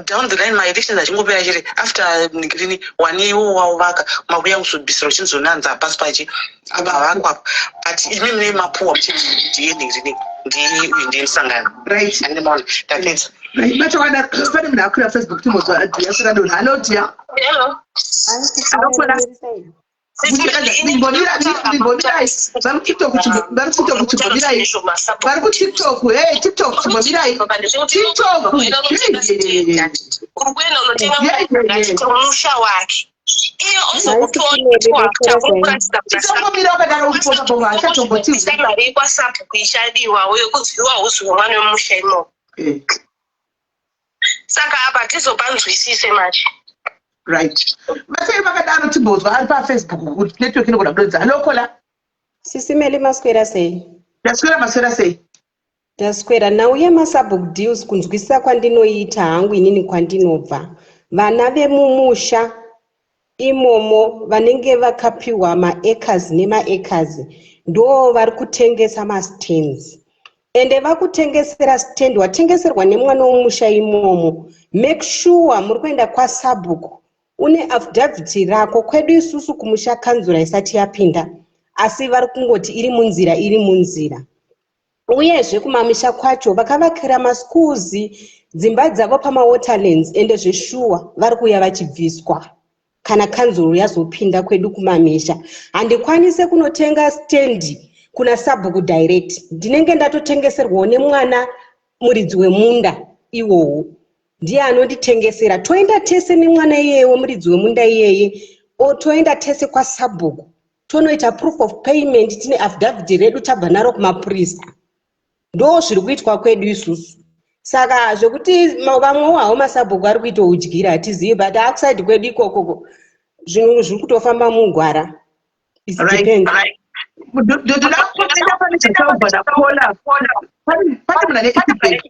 Down the line, maelections achingopera chete, after nhingirini wani iwo wauvaka, makuya kuzobvisira uchinzonanza pasi pachi apa vakwa apa, but imi mune mapuhwa muchiti ndiye nhingirini, ndiye uyu, ndiye musangano. Andemaona, ndapedza. Machawanda, pane munhu akwira Facebook, timbozwa Dia Sakadonha. Hallo, Dia. Hello. Imbomirai, vari kuTikTok, vari kuTikTok, chimbomirai. Vari kuTikTok, hey, TikTok, chimbomirai TikTok. Uri kuenda unotenga musha wake, iye ozokutokuratidza. Tichangomira wakadaro, uripopapo achatombotiza. Mari kwasabhuku ichadiwawo yekuti iwe hauzi wemwana wemusha imomo. Saka apa tizopanzwisise manje. Right, vasei vakadaro, timbozwa ari paFacebook kuti network inogona kudonza. Hallo, caller. Sisimeli, maswera sei? Ndaswera, maswera sei? Ndaswera. Nhau yemasabhuku deals, kunzwisisa kwandinoita hangu inini, kwandinobva, vana vemumusha imomo vanenge vakapiwa maacres nemaacres ndo vari kutengesa mastands. Ende vakutengesera stand, watengeserwa nemwana womusha imomo, make sure muri kuenda kwasabhuku une affidavit rako. Kwedu isusu kumusha, kanzura isati yapinda, asi vari kungoti iri munzira, iri munzira. Uyezve kumamisha kwacho vakavakira maschools, dzimba dzavo pamawaterlands, ende zveshuwa vari kuuya vachibviswa kana kanzuro yazopinda. Kwedu kumamisha handikwanise kunotenga stendi kuna sabhuku direct, ndinenge ndatotengeserwawo nemwana muridzi wemunda iwowo, ndiye anonditengesera. Toenda tese nemwana iyeyewo, muridzi wemunda iyeye, toenda tese kwasabhuku, tonoita proof of payment, tine affidavit redu tabva naro kumapurisa. Ndo zviri kuitwa kwedu isusu. Saka zvekuti vamwewo hawo masabhuku ari kuita udyira hatizivi, but akuside kwedu ikokoko zvinhu zviri kutofamba mugwara. Ndoda Kuenda pane zvataurwa naKola. Pane munhu ane feedback.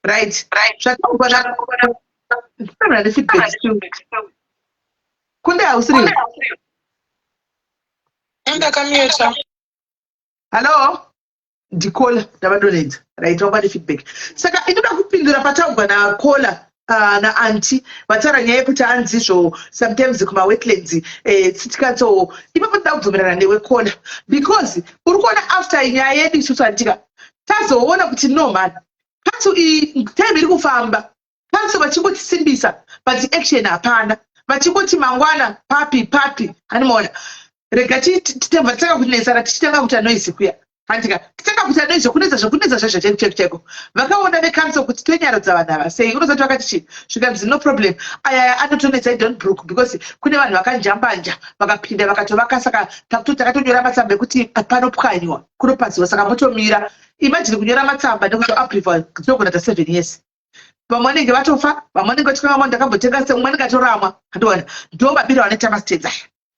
Right. Zvataurwa na pane munhu ane feedback still. Kunde hausiri. Ndakamuta. Hello? Ndikola ndavadonedza. Right, wanga ne feedback. Saka inoda kupindura pataurwa naKola, naanti vataura nyaya yekuti hanzizvo sometimes kumawetlands, tikatso ipapo ndida kubvumirana newe, Kola, because uri kuona after nyaya yedu isusu, andika tazoona kuti no man, council iyi, time iri kufamba, council vachingotisimbisa but action hapana, vachingoti mangwana papi papi. Handimaona, rega titebva titanga kunetsana, tichitanga kuita noise kuya, handika titanga kuita noise, zvokunetsa, zvokunetsa zvaizvo chaiko chaiko chaiko. Vakaona vecouncil kuti tonyaradza vanhu ava sei? Unozati vakati chii? Zvikanzi no problem, aya anotonetsa iDonnybrook because kune vanhu vakanjambanja vakapinda vakatovaka, saka takatonyora matsamba ekuti panopwanywa kunopaziwa, saka motomira. Imagine kunyora matsamba nekutoapprova dzinogona ta 7 years. Vamwe vanenge vatofa, vamwe vanenge vachikangamwa ndakambotenga se, umwe anenge atoramwa. Handiona, ndo mabiro anoita mastands aya.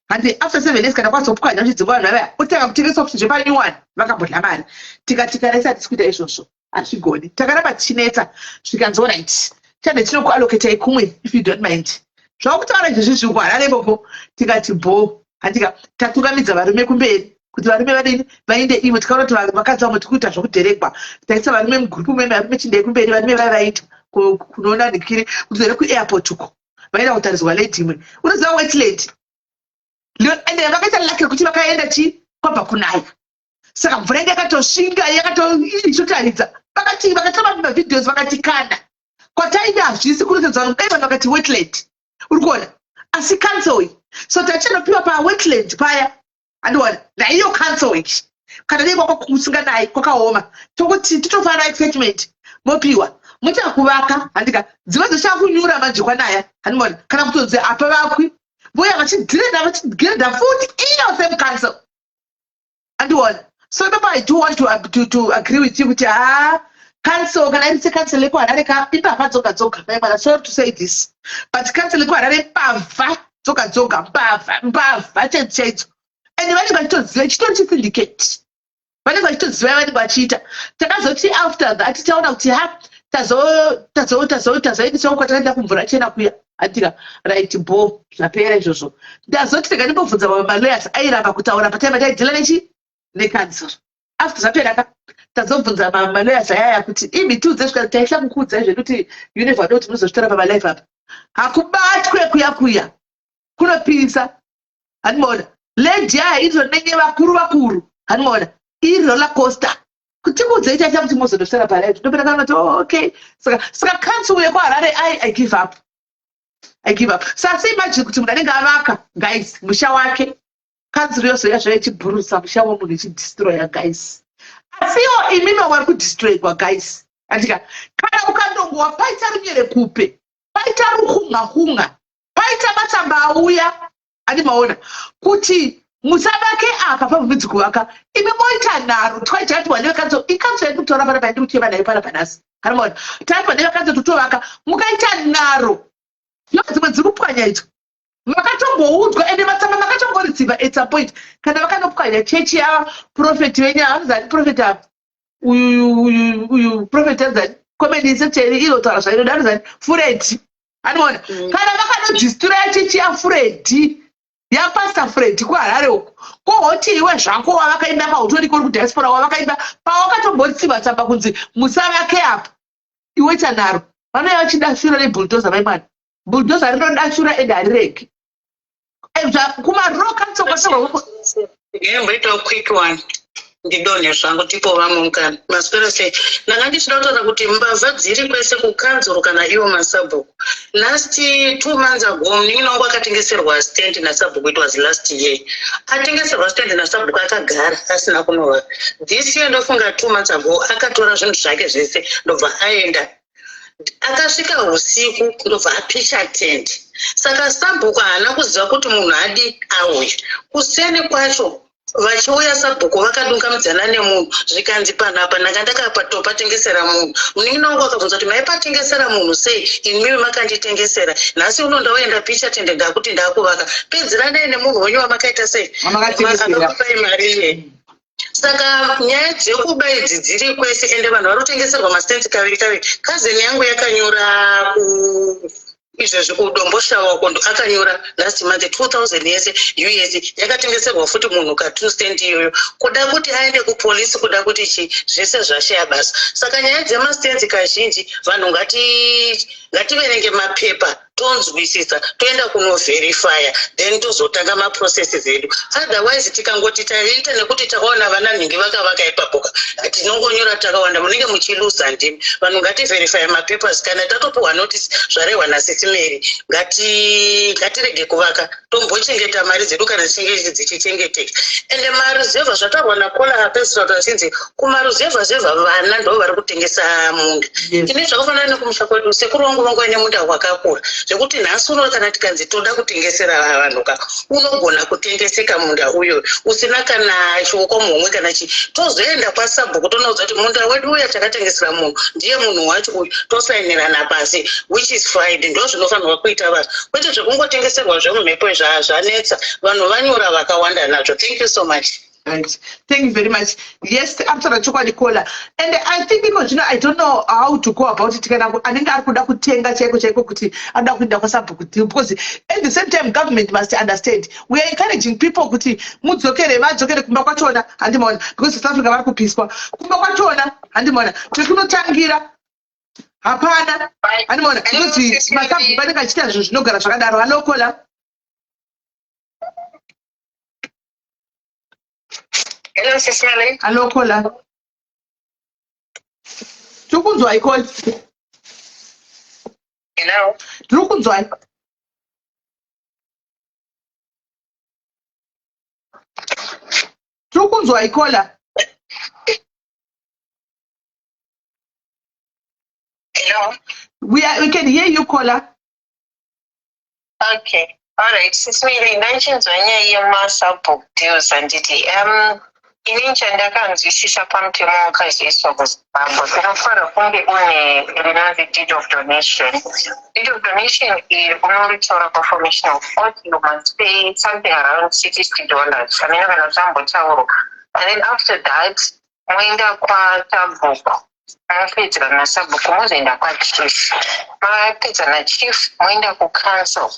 Handi after 7 years kana kwazopwanya uchidzingwa vanhu vavaya, otanga kutengesa futi zvepanyuwani, vakambodya mari. Tikati kana isati tisi izvozvo hazvigoni, takaramba tichinetsa, zvikanzi alright, chande tinokuallocatai kumwe if you don't mind. Zvakutaura izvezvi zviri kuHarare ikoko. Tikati bo, handika tatungamidza varume kumberi kuti varume vadini, vainde ivo. Tikaona kuti vakadzi vamwe tiri kuita zvokudheregwa, taisa varume mugurupu meme, varume chindei kumberi. Varume vaya vaita kunoona ndikiri kudzore kuairport uko, vaenda kutaridzwa lady imwe, unoziva wetland, ende vakaita lucky rekuti vakaenda chi kwabva kunaya, saka mvura inge yakatosvinga yakatoichotaridza. Vakati vakatora mavideos, vakati kana kwataida hazvisi kuratidza vanhu, dai vanhu vakati wetland, uri kuona. Asi council iyi, so tachanopiwa pawetland paya, andiona naiyo council iyi, kana dai kwaka kusinganayi kwakaoma, tokuti titofana excitement, mopiwa muita kuvaka, handika dzimwe dzichakunyura manje kwanaya, handimaona kana kutonzi apa vakwi voya vachidhireda, vachigireda futi iyo same council, andiona. So ipapo I do want to agree with you kuti ha, council kana iri secouncil yekuHarare ka, imbavha dzoga dzoga. Mai mwana, sorry to say this, but council yekuHarare mbavha dzoga dzoga, mbavha, mbavha chaidzo chaidzo. And vanenge vachitoziva chitori chisyndicate, vanenge vachitoziva vanenge vachiita. Takazoti after that taona kuti ha, tazoendesawo kwatakaenda kumvura chena kuya, andika right bo, zvapera izvozvo. Ndazoti rega ndimbobvunza mamwe malawyers airamba kutaura pataiva taideala nechi necouncil. After zvapera ka, tazobvunza malawyers ayaya kuti imi tiudze, svika taitya kukuudzai zvedu kuti you never know kuti munozozvitora pamalive apa. Hakubatwe kuya kuya kunopisa, handimaona land yaya itonenye vakuru vakuru, handimaona iri roller coaster. Kuti kuudzai taitya kuti muzondosvera palive, ndopera kana kuti oh, okay. Saka council yekuHarare, I give up, I give up. Saka seimagine kuti munhu anenge avaka, guys, musha wake, kanzuru yozouya zvayo ichibhurusa musha wemunhu, ichidestroya, guys. Asiwo imimi vari kudestroywa, guys, andika kana ukandongowa paita runyerekupe, paita ruhunga hunga, paita matsamba auya, andimaona kuti musavake apa, pabvumidzi kuvaka, imi moita nharo. Twaijatiwa nevekanzuru, ikanzuru yandiri kutaura panapa, yandiri kuchema nayo panapa nhasi, handimaona tatiwa nevekanzuru totovaka, mukaita nharo yo dzimwe dziri kupwanya idzo makatomboudzwa, ende matsamba makatomboritsiva at some point. Kana vakanopwanya chechi yaprofeti venyu, anozani profeti apa, uyu uyu uyu profeti anzani, comedy section inotaura zvainoda, anozani Furedi, anoona. Kana vakanodestroya chechi yaFuredi, yapastor Fred kuHarare uko, kohoti iwe zvako wavakaimba pautoriko uri kudiaspora, wavakaimba pawakatombotsiva tsamba kunzi musavake apa, iwe chanaro vanouya vachidashura nebulldozer. Mai mwana, bulldozer rinodashura ende hariregi kumaroka. Ndimboitawo quick one, ndidonhe zvangu, tipo vamwe mukana. Maswera sei? Ndanga ndichida kutaura kuti mbavha dziri kwese, kukanzuru kana iwo masabhuku. Last 2 months ago munin'ina wangu akatengeserwa stand nasabhuku. It was last year atengeserwa stand nasabhuku, akagara asina kunovaka. This year, ndofunga 2 months ago, akatora zvinhu zvake zvese ndobva aenda. Akasvika usiku ndobva apicha tent. Saka sabhuku haana kuziva kuti munhu adi auya kuseni kwacho. Vachiuya sabhuku vakadungamidzana nemunhu zvikanzi panhu apa ndanga ndakatopatengesera munhu. Munin'ina wangu akabvunza kuti maipatengesera munhu sei imimi makanditengesera. Nhasi uno ndauya ndapicha tende ndakuti ndakuvaka. Pedziranai nemunhu wenyu wamakaita sei akakupai mari iye. Saka nyaya dzekuba idzi dziri kwese ende vanhu vari kutengeserwa mastands kaviri kaviri. Cousin yangu yakanyora ku izvezvi kudomboshawa uko akanyora last month 2000 yese us yakatengeserwa futi munhu ka 2 stand iyoyo kuda kuti aende kupolisi kuda kuti chi zvese zvashaya basa saka nyaya dzemastands kazhinji vanhu ngati ngativerenge mapepa tonzwisisa toenda kunoverifya then tozotanga maprocesses edu otherwise tikangoti taita nekuti takaona vana nhingi vakavaka ipapoka tinongonyora takawanda munenge muchiluza ndimi vanhu ngativerify mapapers kana tatopiwa notice zvarehwa nasisi Mary ngati ngatirege kuvaka tombochengeta mari dzedu kana dzichinge dzichichengeteka ende maruzevha zvataurwa nakola apesura kuti achinzi kumaruzevha zevha vana ndo vari kutengesa munda ini zvakafanana nekumusha kwedu sekuru vangu vanga vaine munda wakakura zvekuti nhasi uno kana tikanzi toda kutengesera vanhu ka unogona kutengeseka munda uyo usina kana chioko muhomwe kana chii tozoenda kwasabhuku tonoudza kuti munda wedu uya takatengesera munhu ndiye munhu wacho uyu tosainirana pasi which is fine ndo zvinofanirwa kuita vanhu kwete zvekungotengeserwa zvemumhepo zvanetsa vanhu vanyora vakawanda nazvo thank you so much Right. Thank you very much. Yes, akutaura chokwadi caller. And I think iko zvino I don't know how to go about it kana anenge ari kuda kutenga chaiko chaiko kuti anoda kuenda kwasabhuku deal because at the same time government must understand we are encouraging people kuti mudzokere vadzokere kumba kwachona handimaona because South Africa vari kupiswa kumba kwachona handimaona kwekunotangira hapana handimaona because masabhuku anenge achiita zvinhu zvinogara zvakadaro. Hello caller. Hello, Sis Melly. Hello, caller. Tiri kunzwai caller. Hello. Tiri kunzwai. Tiri kunzwai caller. Hello. We can hear you caller. Okay. All right. Sis Mary, ndaichinzwa nyaya yemasabhuku deals handiti. Ini chandakanzwisisa pamutemo wakazoiswa kuZimbabwe unofanira kunge une rinonzi deed of donation. Deed of donation iri unoritora paformation of court, you must pay something around $60. Amene kana zvambotaurwa. And then after that, moenda kwasabhuku mopedzera nasabhuku mozoenda kwachief mapedza nachief moenda kucouncil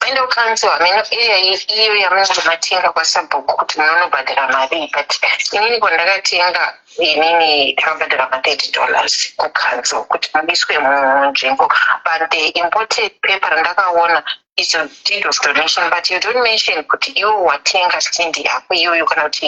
moenda kucouncil hameno area iyo yamunenge matenga kwasabhuku kuti munonobhadhara marii but inini kwandakatenga inini takabhadhara ma30 dollars kucouncil kuti muiswe munzvimbo but the imported paper randakaona is a deed of donation but you don't mention kuti iwo watenga stand yako iyoyo kana kuti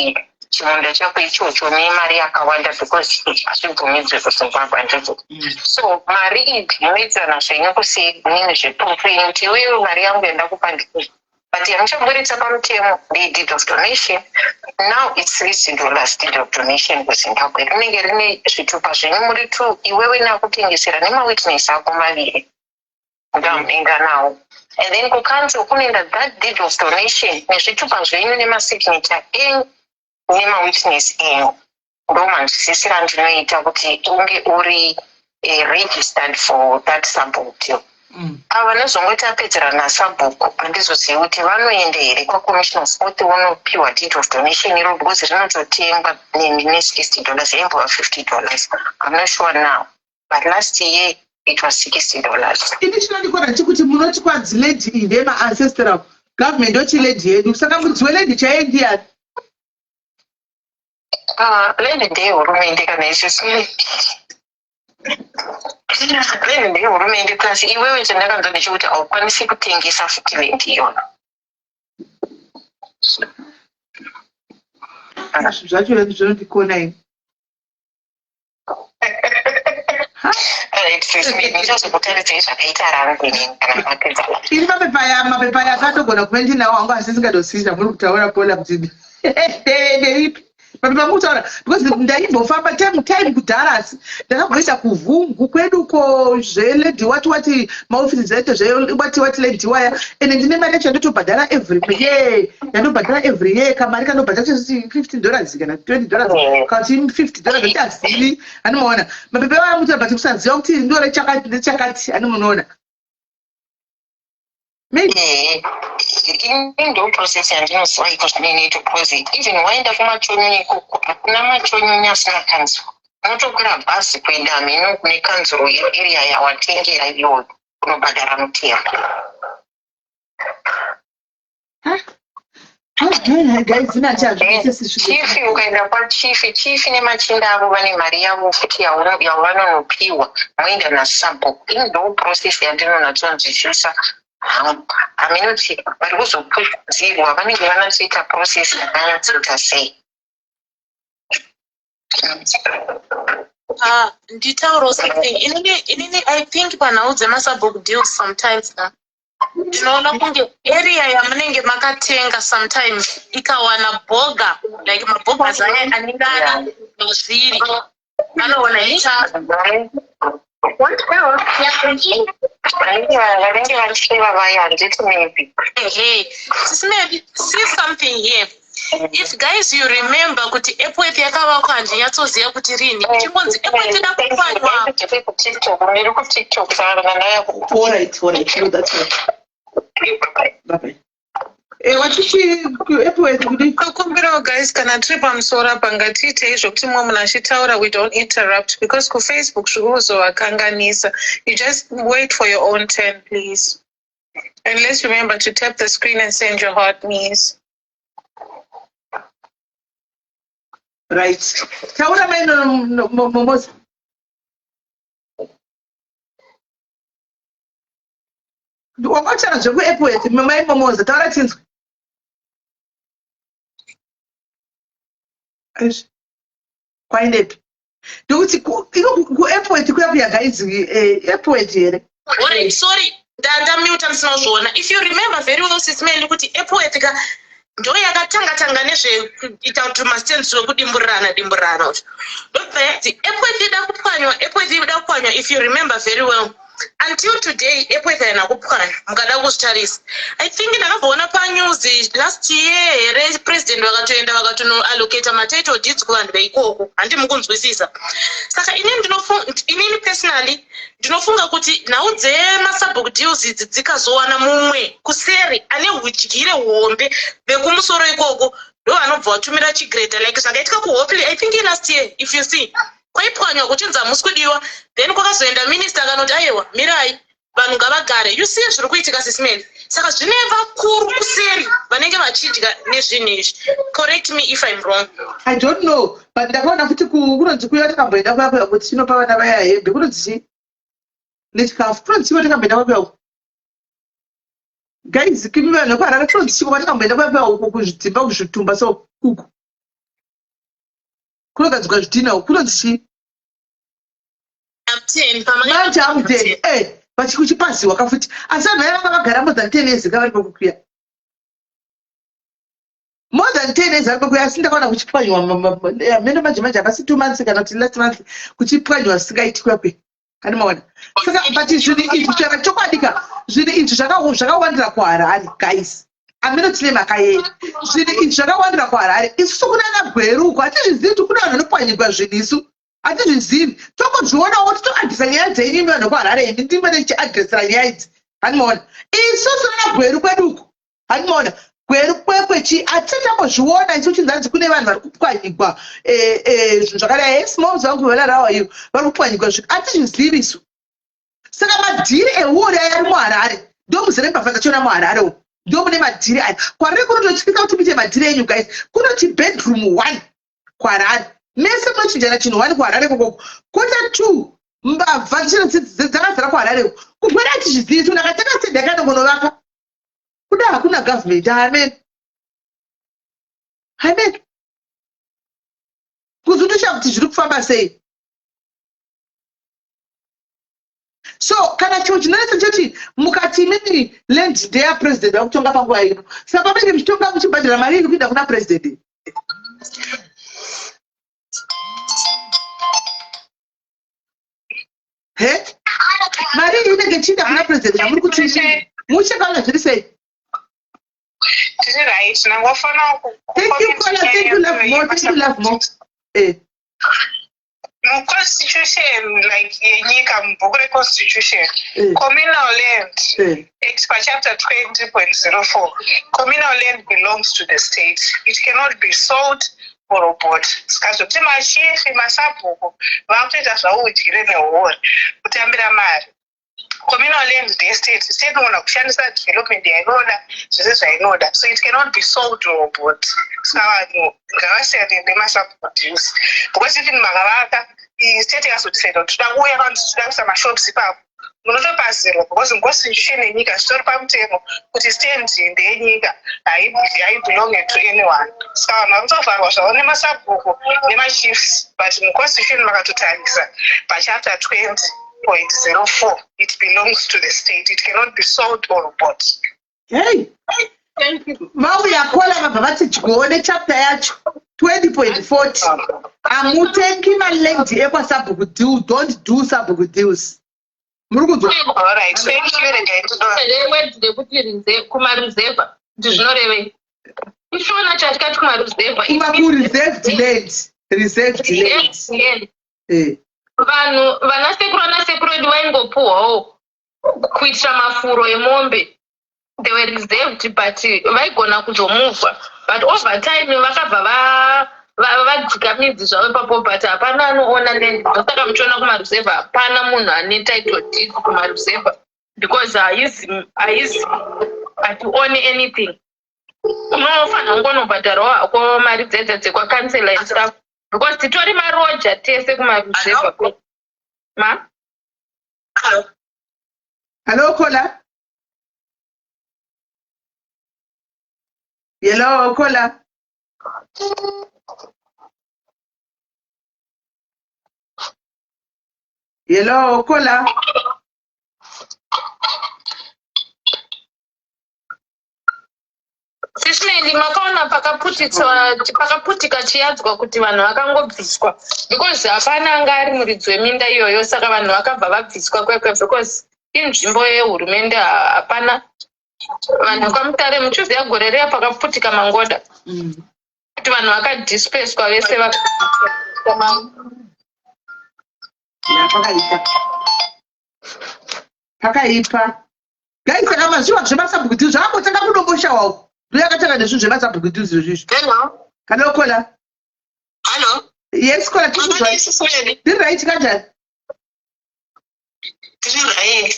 chimunda chako ichocho nemari yakawanda because hazvibvumidzwe kuZimbabwe handizvo so mari idzi munoitirana zvenyu kusei munini zveproof yenyu kuti iwewe mari yangu yandakupa ndii but yamuchaburitsa pamutemo ndedeed of donation now it's $60 deed of donation kuZimbabwe rinenge rine zvitupa zvenyu muri two iwewe nakutengesera nemawitness ako maviri ndamuenda nawo and then kucouncil kunoenda that deed of donation nezvitupa zvenyu nemasignature enyu nemawitness enyu ndo manzwisisiro andinoita kuti unge uri registered for that sabhuku deal ava vanozongoti apedzera nasabhuku handizozivi kuti vanoenda here kwacommissioner of oath vonopiwa deed of donation iro because rinototengwa ne60 dollars yaimbova 50 dollars I'm not sure now but last year it was 60 dollars ini chinondikona chekuti munoti kwanzi land iyi ndeyemaancestral government oti land yedu saka muridzi weland chaiye ndiyani Land ndeyehurumende kana isusu land ndeyehurumende plus iwewe chandakanzwa ndechekuti haukwanisi kutengesa futi land iyona zvinhu zvacho zvinondikona ini Right, sis, ndichazokutaridzai zvakaita rangu inini kana mapedza ini mapepa aya mapepa aya akatogona kuve ndinawo hangu asi singatosii zvamuri kutaura kona kuti ndeipi Mapepa mukutaura because ndaimbofamba time time kudhara asi ndakamboita kuvhungu kwedu ko zvelady wati wati maofisi dzaito zvewati wati lady waya ende ndine mari yacho yandotobhadhara every year yandobhadhara every year kamari kanobhadhara 15 dollars kana 20 dollars kana kuti 50 dollars andiazivi anomaona mapepa aya mutaura but kusaziva kuti ndore chakati ndechakati anomunoona Maybe. Ini ndo process yandinoziva iko zvino inoita because even waenda kumachonyonyo ikoko hakuna machonyonyo asina kanzuro. Unotokwira bhazi kuenda hameno kune kanzuro iyo area yawatengera iyoyo unobhadhara mutero. Chief ukaenda kwachief chief nemachinda avo vane mari yavo futi yavanonopiwa moenda nasabhuku ini ndo process yandinonatsonzwisisa hangu haminoti vari kuzokudzirwa vanenge vanatsoita process yakanatsoita sei Ah, nditaurawo something inini inini i think panhau dzemasabhuku deals sometimes ka ndinoona kunge area yamunenge makatenga sometimes ikawana boga like mabogas aya anenge ari mazviri anoona icha vanenge vachiva vaya handiti maybe ehe sisi maybe see something here if guys you remember kuti epworth yakavakwa handinyatsoziva kuti rini ichingonzi epworth ida kupwanywa ndiri kutiktok saka ndandaya Tokumbirawo guys kana tiri pamusoro apa ngatiitei zvekuti mumwe munhu achitaura we don't interrupt because kufacebook zviri kuzovakanganisa you just wait for your own turn please and let's remember to tap the screen and send your heart knees Right. Taura mai Momoza. Wakataura zvekuEpworth mai Momoza taura tinzwe. Eish. Kwaendepi? Ndokuti iko kuEpworth kuya kuya guys eh, Epworth here? Alright, sorry ndamiuta ndisina kuzviona if you remember very well sis Melly kuti Epworth ka ndo yakatanga tanga nezvekuita kuti mastands wekudimburirana dimburirana kuti ndobva yati Epworth ida kupwanywa Epworth ida kupwanywa if you remember very well until today Epworth haina kupwanywa mukada kuzvitarisa I think ndakamboona panews last year here president vakatoenda vakatonoallocata matitle deeds kuvanhu veikoko handi mukunzwisisa saka inini ndinofunga inini personally Ndinofunga kuti nhau dzemasabhuku deals idzi dzikazowana mumwe kuseri ane hudyire huhombe vekumusoro ikoko ndovanobva vatumira chigreda like zvakaitika kuhopley i think last year if you see kwaipwanywa kuchinzi hamusi kudiwa then kwakazoenda minister akanoti aiwa mirai vanhu ngavagare you see zviri kuitika sismeli saka zvine vakuru kuseri vanenge vachidya nezvinhu izvi correct me if im wrong i don't know but ndakaona futi kunonzi kuya takamboenda kuya kuya kuti tinopa vana vaya hembe kunonzi chii nechikafu kunonzi chiko takamboenda kuya kuya guys kimi vanhu vekuharare kunonzi chiko kwatakamboenda kuya kuya uko kuzvidzimba kuzvitumba so kuku kunogadzikwa zvidhina uku kunonzi chii manje amuteni e eh, vachikuchipaziwa kafuti asi vanhu vaya vanga vagara more than ten years ka vari kwekukuya more than ten years vari kwekuya asi ndakaona kuchipwanyiwa meno manje manje hapasi two months kana kuti last month kuchipwanyiwa zvisingaiti kuya kuya kani maona saka but zvinhu izvi chava chokwadi ka zvinhu izvi zvakawandira kuharare guys ameno tine mhaka yei zvinhu izvi zvakawandira kuharare isusu kunana gweru uko hatizvizivi kuti kune vanhu vanopwanyigwa zvinhu isu hatizvizivi tongozvionawo titoadresa nyaya dzenyu imi vanhu vekuharare imi ndimi tichiadresera nyaya idzi handimaona isusu nana gweru kwedu uku handimaona gweru kwekwe chi hatisati tambozviona isu chinzanzi kune vanhu vari kupwanyigwa eh, eh, zvinhu zvakadai yes moms vangu vanarawa iyo vari kupwanyigwa zvinhu hatizvizivi isu saka madhiri ehuori aya ari muharare ndomuzere mbavha dzachona muharare umu ndomune madhiri aya kwariri kunototyisa kuti muite madhiri enyu guys kunoti bedroom one kuharare mese munochinjana chinhu one kuharare kokoko kota two mbavha chero dzakazara kuharare uko kugwera hatizvizivi tuna katanga senda kanongonovaka kuda hakuna government amen amen kuzundusha kuti zviri kufamba sei so kana chinhu chinonetsa choti mukati imimi land ndeya president vakutonga panguva ino saka pamunenge muchitonga muchibhadhara mari iri kuenda kuna president He mari iyi inenge ichiinda kuna president yamuri kuti muchekaona zviri sei? Tiri right, nangofana Thank you caller, thank you love more, thank you love more. Eh. Muconstitution like yenyika, mubhuku reconstitution, communal land, act pachapter 20.04, communal land belongs to the state, it cannot be sold or bought. Saka zvekuti machifi, masabhuku vakutoita zvaudyire nehuori kutambira mari, communal land ndestate. State inogona kushandisa development yainoda, zvese zvainoda, so it cannot be sold or bought. Saka vanhu ngavasiyane nemasabhuku deals, because even makavaka, state ikazodecida kuti toda kuuya kanzi toda kuisa mashops ipapo, munotopazirwa, because muconstitution yenyika zvitori pamutemo kuti stand ndeyenyika, haibelonge to anyone. Saka vanhu vakutovharwa zvavo nemasabhuku nemachiefs, but muconstitution makatotarisa pachapter 20.04, it belongs to the state, it cannot be sold or bought. Hey, vauya caller vabva vati dyo nechapter yacho 20.40. Hamutengi maland ekwasabhuku deal, don't do sabhuku deals. Muri kunzwa? Alright, thank you. Regai Word rekuti kumaruzevha kuti zvinorevei? Ishona chatikati kumaruzevha. Kuma kureserved land, reserved land. Land. Eh. Vanhu vanasekuru, vanasekuru edu vaingopuhwawo kuitira mafuro emombe. They were reserved, but vaigona kuzomuvha, but over time vakabva vadzika midzi zvavo ipapo, but hapana anoona land. Ndosaka muchiona kumaruzevha hapana munhu ane title deed kumaruzevha, because haizi hationi anything. Unofanira kungonobhadharawo hako mari dzedze dzekwacancela and stuff, because titori maroja tese kumaruzevha ma. Hello caller, hello caller. Hello caller. Sismeli, makaona pakaputitswa, pakaputika chiyadzwa kuti vanhu vakangobviswa because hapana anga ari muridzi weminda iyoyo. Saka vanhu vakabva vabviswa kwekwe because inzvimbo yehurumende. Hapana vanhu kwaMutare, muchiziva gore riya pakaputika mangoda kuti vanhu vakadhispeswa vese Ya, pakaipa, pakaipa guys. Saka mazviwa zvemasabhuku deals zvakangotanga kudomboshawa uku, ndo yakatanga nezvinhu zvemasabhuku deals izvizvi. Hello. Hello caller. Hello. Yes caller, tikuzwa. Ndiri right, kanjani? Tiri right.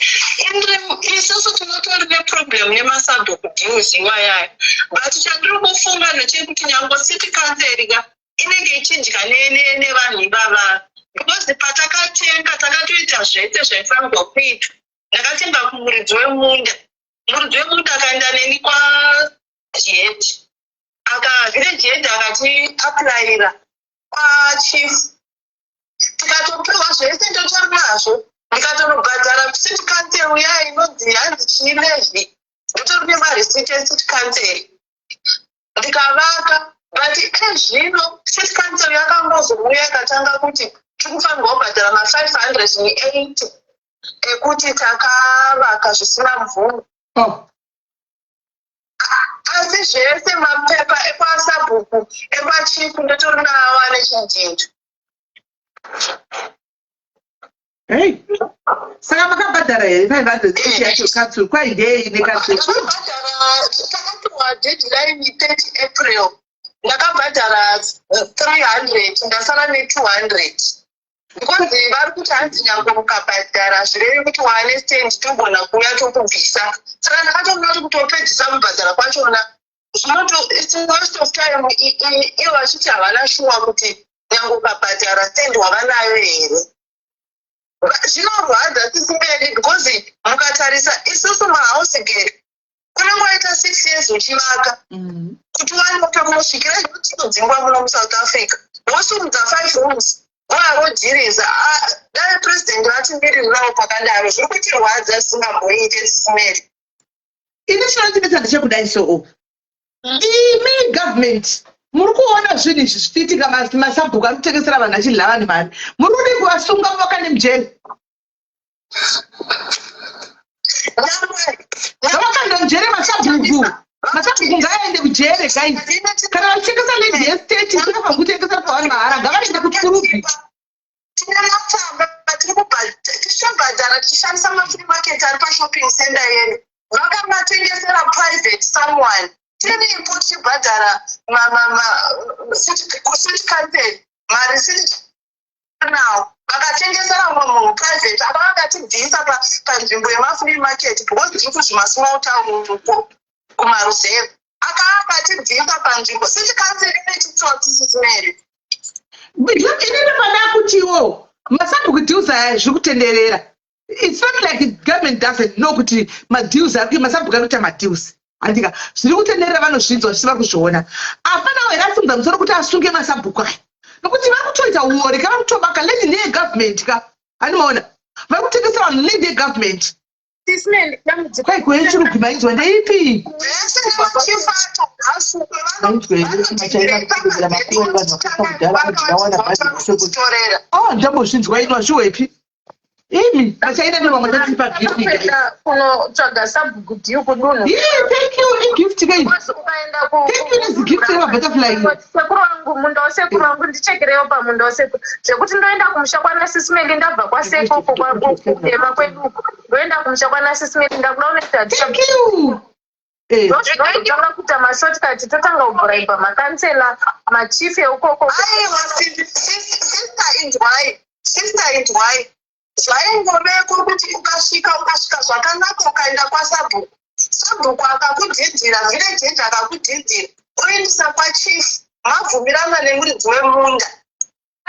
Isusu tinotori neproblem nemasabhuku deals iwayayo, but chandiri kufunga ndechekuti nyange city council ka inenge ichidya nevanhu ivava, because patakatenga takatoita zvese zvaifanirwa kuitwa. Ndakatenga kumuridzi wemunda, muridzi wemunda akaenda neni kwajet, aka village head akati applyira kwachief, tikatopiwa zvese, ndotori nazvo. Ndikatonobhadhara kucity council uya inonzi hanzi chii, levy, ndotori nemareceipt ecity council, ndikavaka. But ezvino city council yakangozouya ikatanga kuti tiri kufanirwa kubhadhara ma580 ekuti takavaka zvisina mvumo. Oh. Asi zvese mapepa ekwasabhuku, ekwachief, ndotori nawo ane chidhindo. Hey, saka makabhadhara here 580 yacho council? Kwai ndei necouncil? Takabhadhara, takapiwa deadline 30 April. Ndakabhadhara 300, ndasara ne200, because vari kuti hanzi nyange mukabhadhara zvirevi kuti waane stand, togona kuuya tokubvisa. Saka ndakatoona kuti kutopedzisa kubhadhara kwachona zvinoto, it's waste of time. Ivo vachiti havana shuwa kuti nyange ukabhadhara stand wava nayo here. Zvinorwadza sisingadi, because mukatarisa isusu mahouse girl unenge waita 6 years uchivaka kuti uwane pekunosvikira. Tinodzingwa muno muSouth Africa, wosumudza five rooms voarodhiriza. Dai president vatimirirawo pakadaro, zviri kutirwadza zvisingamboite, sisimeri. Ini chinondinetsa ndechekudai, so imi government muri kuona zvinhu izvi zvichiitika, masabhuku anotengesera vanhu achidla vanhu mari, muri kudii kuvasunga muvaka nemujeri? Ngavakanda mujere masabhuku. Masabhuku ngaaende kujere guys. Kana vachitengesa land yestate isingafani kutengesa pavanhu mahara ngavaende kuchikurubi. Tine matsamba tiri tichitobhadhara tichishandisa mafree market ari pashopping center yedu. Vakamatengesera private someone. Tiripo tichibhadhara kucity council marisiti nawo. Vakatengesera mumwe munhu private apa vakatibvisa panzvimbo yemafree market because tiri kuzvimasmall town uko kumaruzevha. Aka akatibvisa panzvimbo. City council ine chitsotsi sisimeri. Inini pana kutiwo masabhuku deals aya zviri kutenderera. It's not like the government doesn't know kuti madeals ari masabhuku ari kuita madeals. Handika zviri kutenderera vanozvinzwa zvisi vari kuzviona. Hapana here asimudza musoro kuti asunge masabhuku aya. Nokuti vari kutoita uori ka vari kutobaka land ndeyegovernment ka. Handimaona. Vari kutengesa vanhu land yegovernment. Kwai kuye chirugwi mainzwa ndeipi? Mainzwa here kuti machaina kutengesa makuva evanhu vakafa kudhara vakawana bhazi kuseko. Ah, ndambozvinzwa ino hazviwepi. Imi machaina ndo vamwe tatipa gift guys. Kuenda kunotsvaga sabhuku deal kudunhu. Yeah, thank you. Igift guys. Because ukaenda ku Thank you nezigift yemabutterfly. Sekuru wangu, munda wasekuru wangu ndichekerewo pamunda wasekuru. Zvekuti ndoenda kumusha kwana Sisimeli ndabva kwaSeko uko kudema kwedu uko. Ndoenda kumusha kwana Sisimeli ndakuda unoita Thank you. Eh. Ndozvinotanga kuita mashortcut totanga kubraiba makansela machief eukoko. Aiwa, sister inzwai, sister inzwai. Zvaingoveko kuti ukasvika ukasvika zvakanaka ukaenda kwasabhuku. Sabhuku akakudhidhira, village head akakudhidhira, oendesa kwachief, mabvumirana nemuridzi wemunda.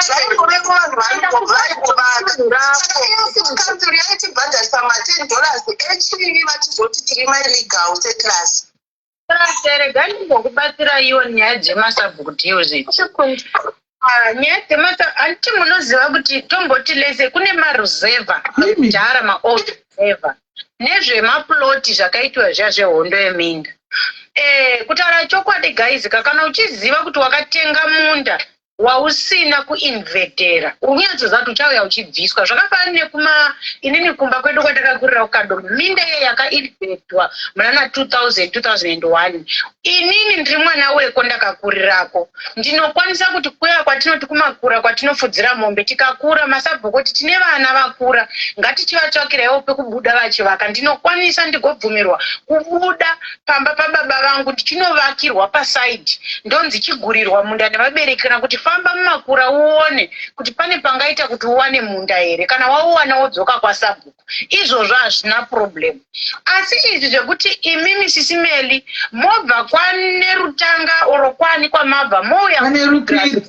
Zvaingoveko vanhu vaingovaka. Saka iyo city council yaitibhadharisa ma$10 echivi vachizoti tiri maillegal settlers. Rega ndimbokubatsira iwo nyaya dzemasabhuku deals idzi. Ah, nyaya dzemasa handiti munoziva kuti tomboti lese kune maruzevha kudhara maold ruzevha nezvemaploti zvakaitwa zviya zvehondo yeminda. Kutaura chokwadi guys ka kana uchiziva kuti wakatenga munda wausina kuinvedhera uri kunyatsoziva kuti uchauya uchibviswa zvakafanana nekuma inini kumba kwedu kwatakakurira kuKadoma minda iye yakainvedhwa muna na 2000 2001 inini ndiri mwana weko ndakakurirako ndinokwanisa kuti kuya kwatinoti kumakura kwatinofudzira mombe tikakura masabhuku kuti tine vana vakura ngatichivatsvakireiwo pekubuda vachivaka ndinokwanisa ndigobvumirwa kubuda pamba pababa vangu ndichinovakirwa pasaidi ndonzi chigurirwa munda nevabereki kana kuti famba mumakura uone kuti pane pangaita kuti uwane munda here kana wauwana wodzoka kwasabhuku izvozvo hazvina problem asi izvi zvekuti imimi sisimeli mobva kwanerutanga oro kwani kwamabva mouya Kwanerupiri.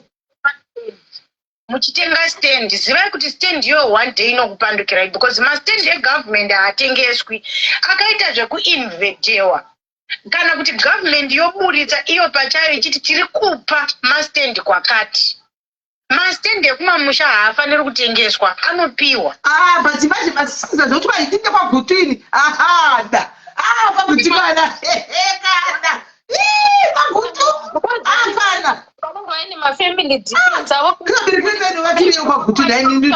Muchitenga stand zivai kuti stand iyoyo one day inokupandukirai because mastand egovernment haatengeswi akaita zvekuinvedewa kana kuti government yoburitsa iyo pachayo ichiti tiri kupa mastand kwakati mastand ekumamusha haafaniri kutengeswa anopiwa. Ah, but manje masiza zvokuti kwaitinde kwagutini ahada ah paguti kana kana pagutu akana Vanenge vaine mafamily difference avo. Kinabereki vatiriyo kwagutu naini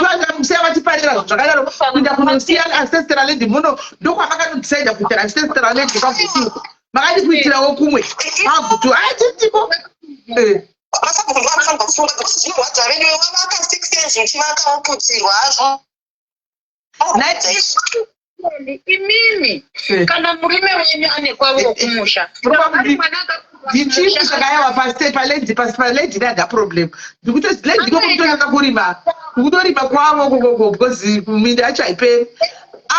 vatiparira zvakadaro kuenda kunosiya ancestral land muno ndokwavakanodecida kuitira ancestral land kwagutu makadi kuitirawo kumwe pagutu atitiko. Masabhuku ndo anofanirwa kusunga because zvinorwadza vedu wavaka 6 years uchivaka woputsirwa hazvo. Imimi kana murume wenyu ane kwavo kumusha Ndichipi zvakaiwa palendi palendi inada problem ndikuti lendi iko kutotoka kurima kutorima kwavo kokoko because minda yacho haiperi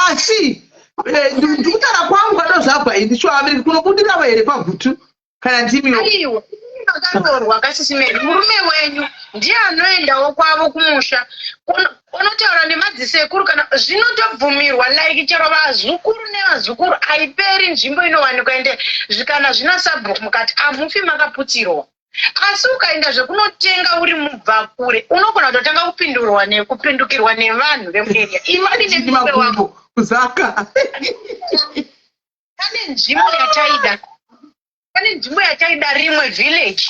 asi ndikutaura kwangu kwadozvabva ini shuwa America kunobudirawo here kwagutu kana ndimiwo? Aiwa, makaroorwa kasisimeni murume wenyu ndiye anoendawo kwavo kumusha unotaura nemadzisekuru kana zvinotobvumirwa like chero vazukuru nevazukuru haiperi nzvimbo inowanikwa ende zvikana zvina sabhuku mukati hamufi makaputsirwa asi ukaenda zvekunotenga uri mubvakure unogona kutotanga kupindurwa nekupindukirwa nevanhu vemuarea imani nemurume wako. Kuzaka. Pane nzvimbo yataida rimwe village.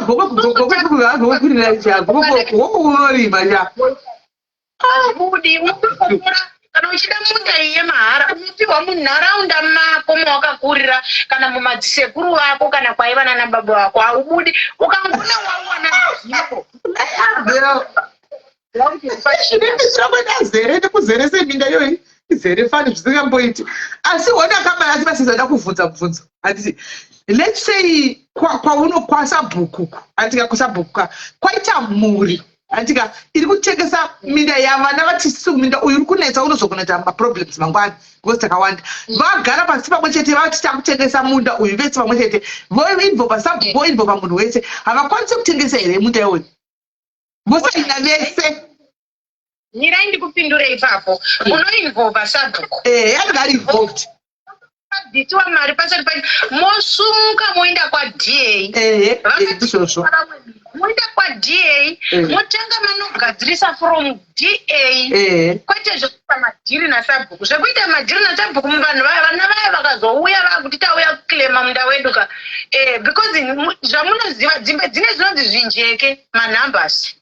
Gogokurira cha gogo unorima cha. Hazvibudi unotora. Kana uchida munda iyi yemahara, unopiwa munharaunda mako mawakakurira, kana mumadzisekuru vako, kana kwaiva nana baba vako. Haubudi. Ukangona wawana nzvimbo. Zvinenge zere nekuzerese minda iyoyi, izere fani zvisingamboiti. Asi hona kamai, asi vasizada kuvhunza mubvunzo, handiti? Let's say kwauno kwasabhuku, handika? Kusabhuku kwaita mhuri, handika, iri kutengesa minda yavana. Vati sisu minda uyu uri kunetsa, unozokunoita maproblems mangwana because takawanda. Vagara pasi pamwe chete, vati takutengesa munda uyu vese pamwe chete, voinvolva sabhuku, voinvolva munhu wese. Havakwanisi kutengesa here munda iwoyu vosaina vese? Mirai ndikupindure ipapo. Unoinvolva sabhuku. Anenge ari involved. Pabvisiwa mari pasati pa mosumuka moenda kwaDA. Ehe, ndizvozvo. Moenda kwaDA, motanga manogadzirisa from DA, kwete zvekuita madhiri nasabhuku. Zvekuita madhiri nasabhuku, vanhu vaya, vana vaya vakazouya vakuti tauya kuclaima munda wedu ka, because zvamunoziva, dzimbe dzine zvinonzi zvinjeke, manumbers.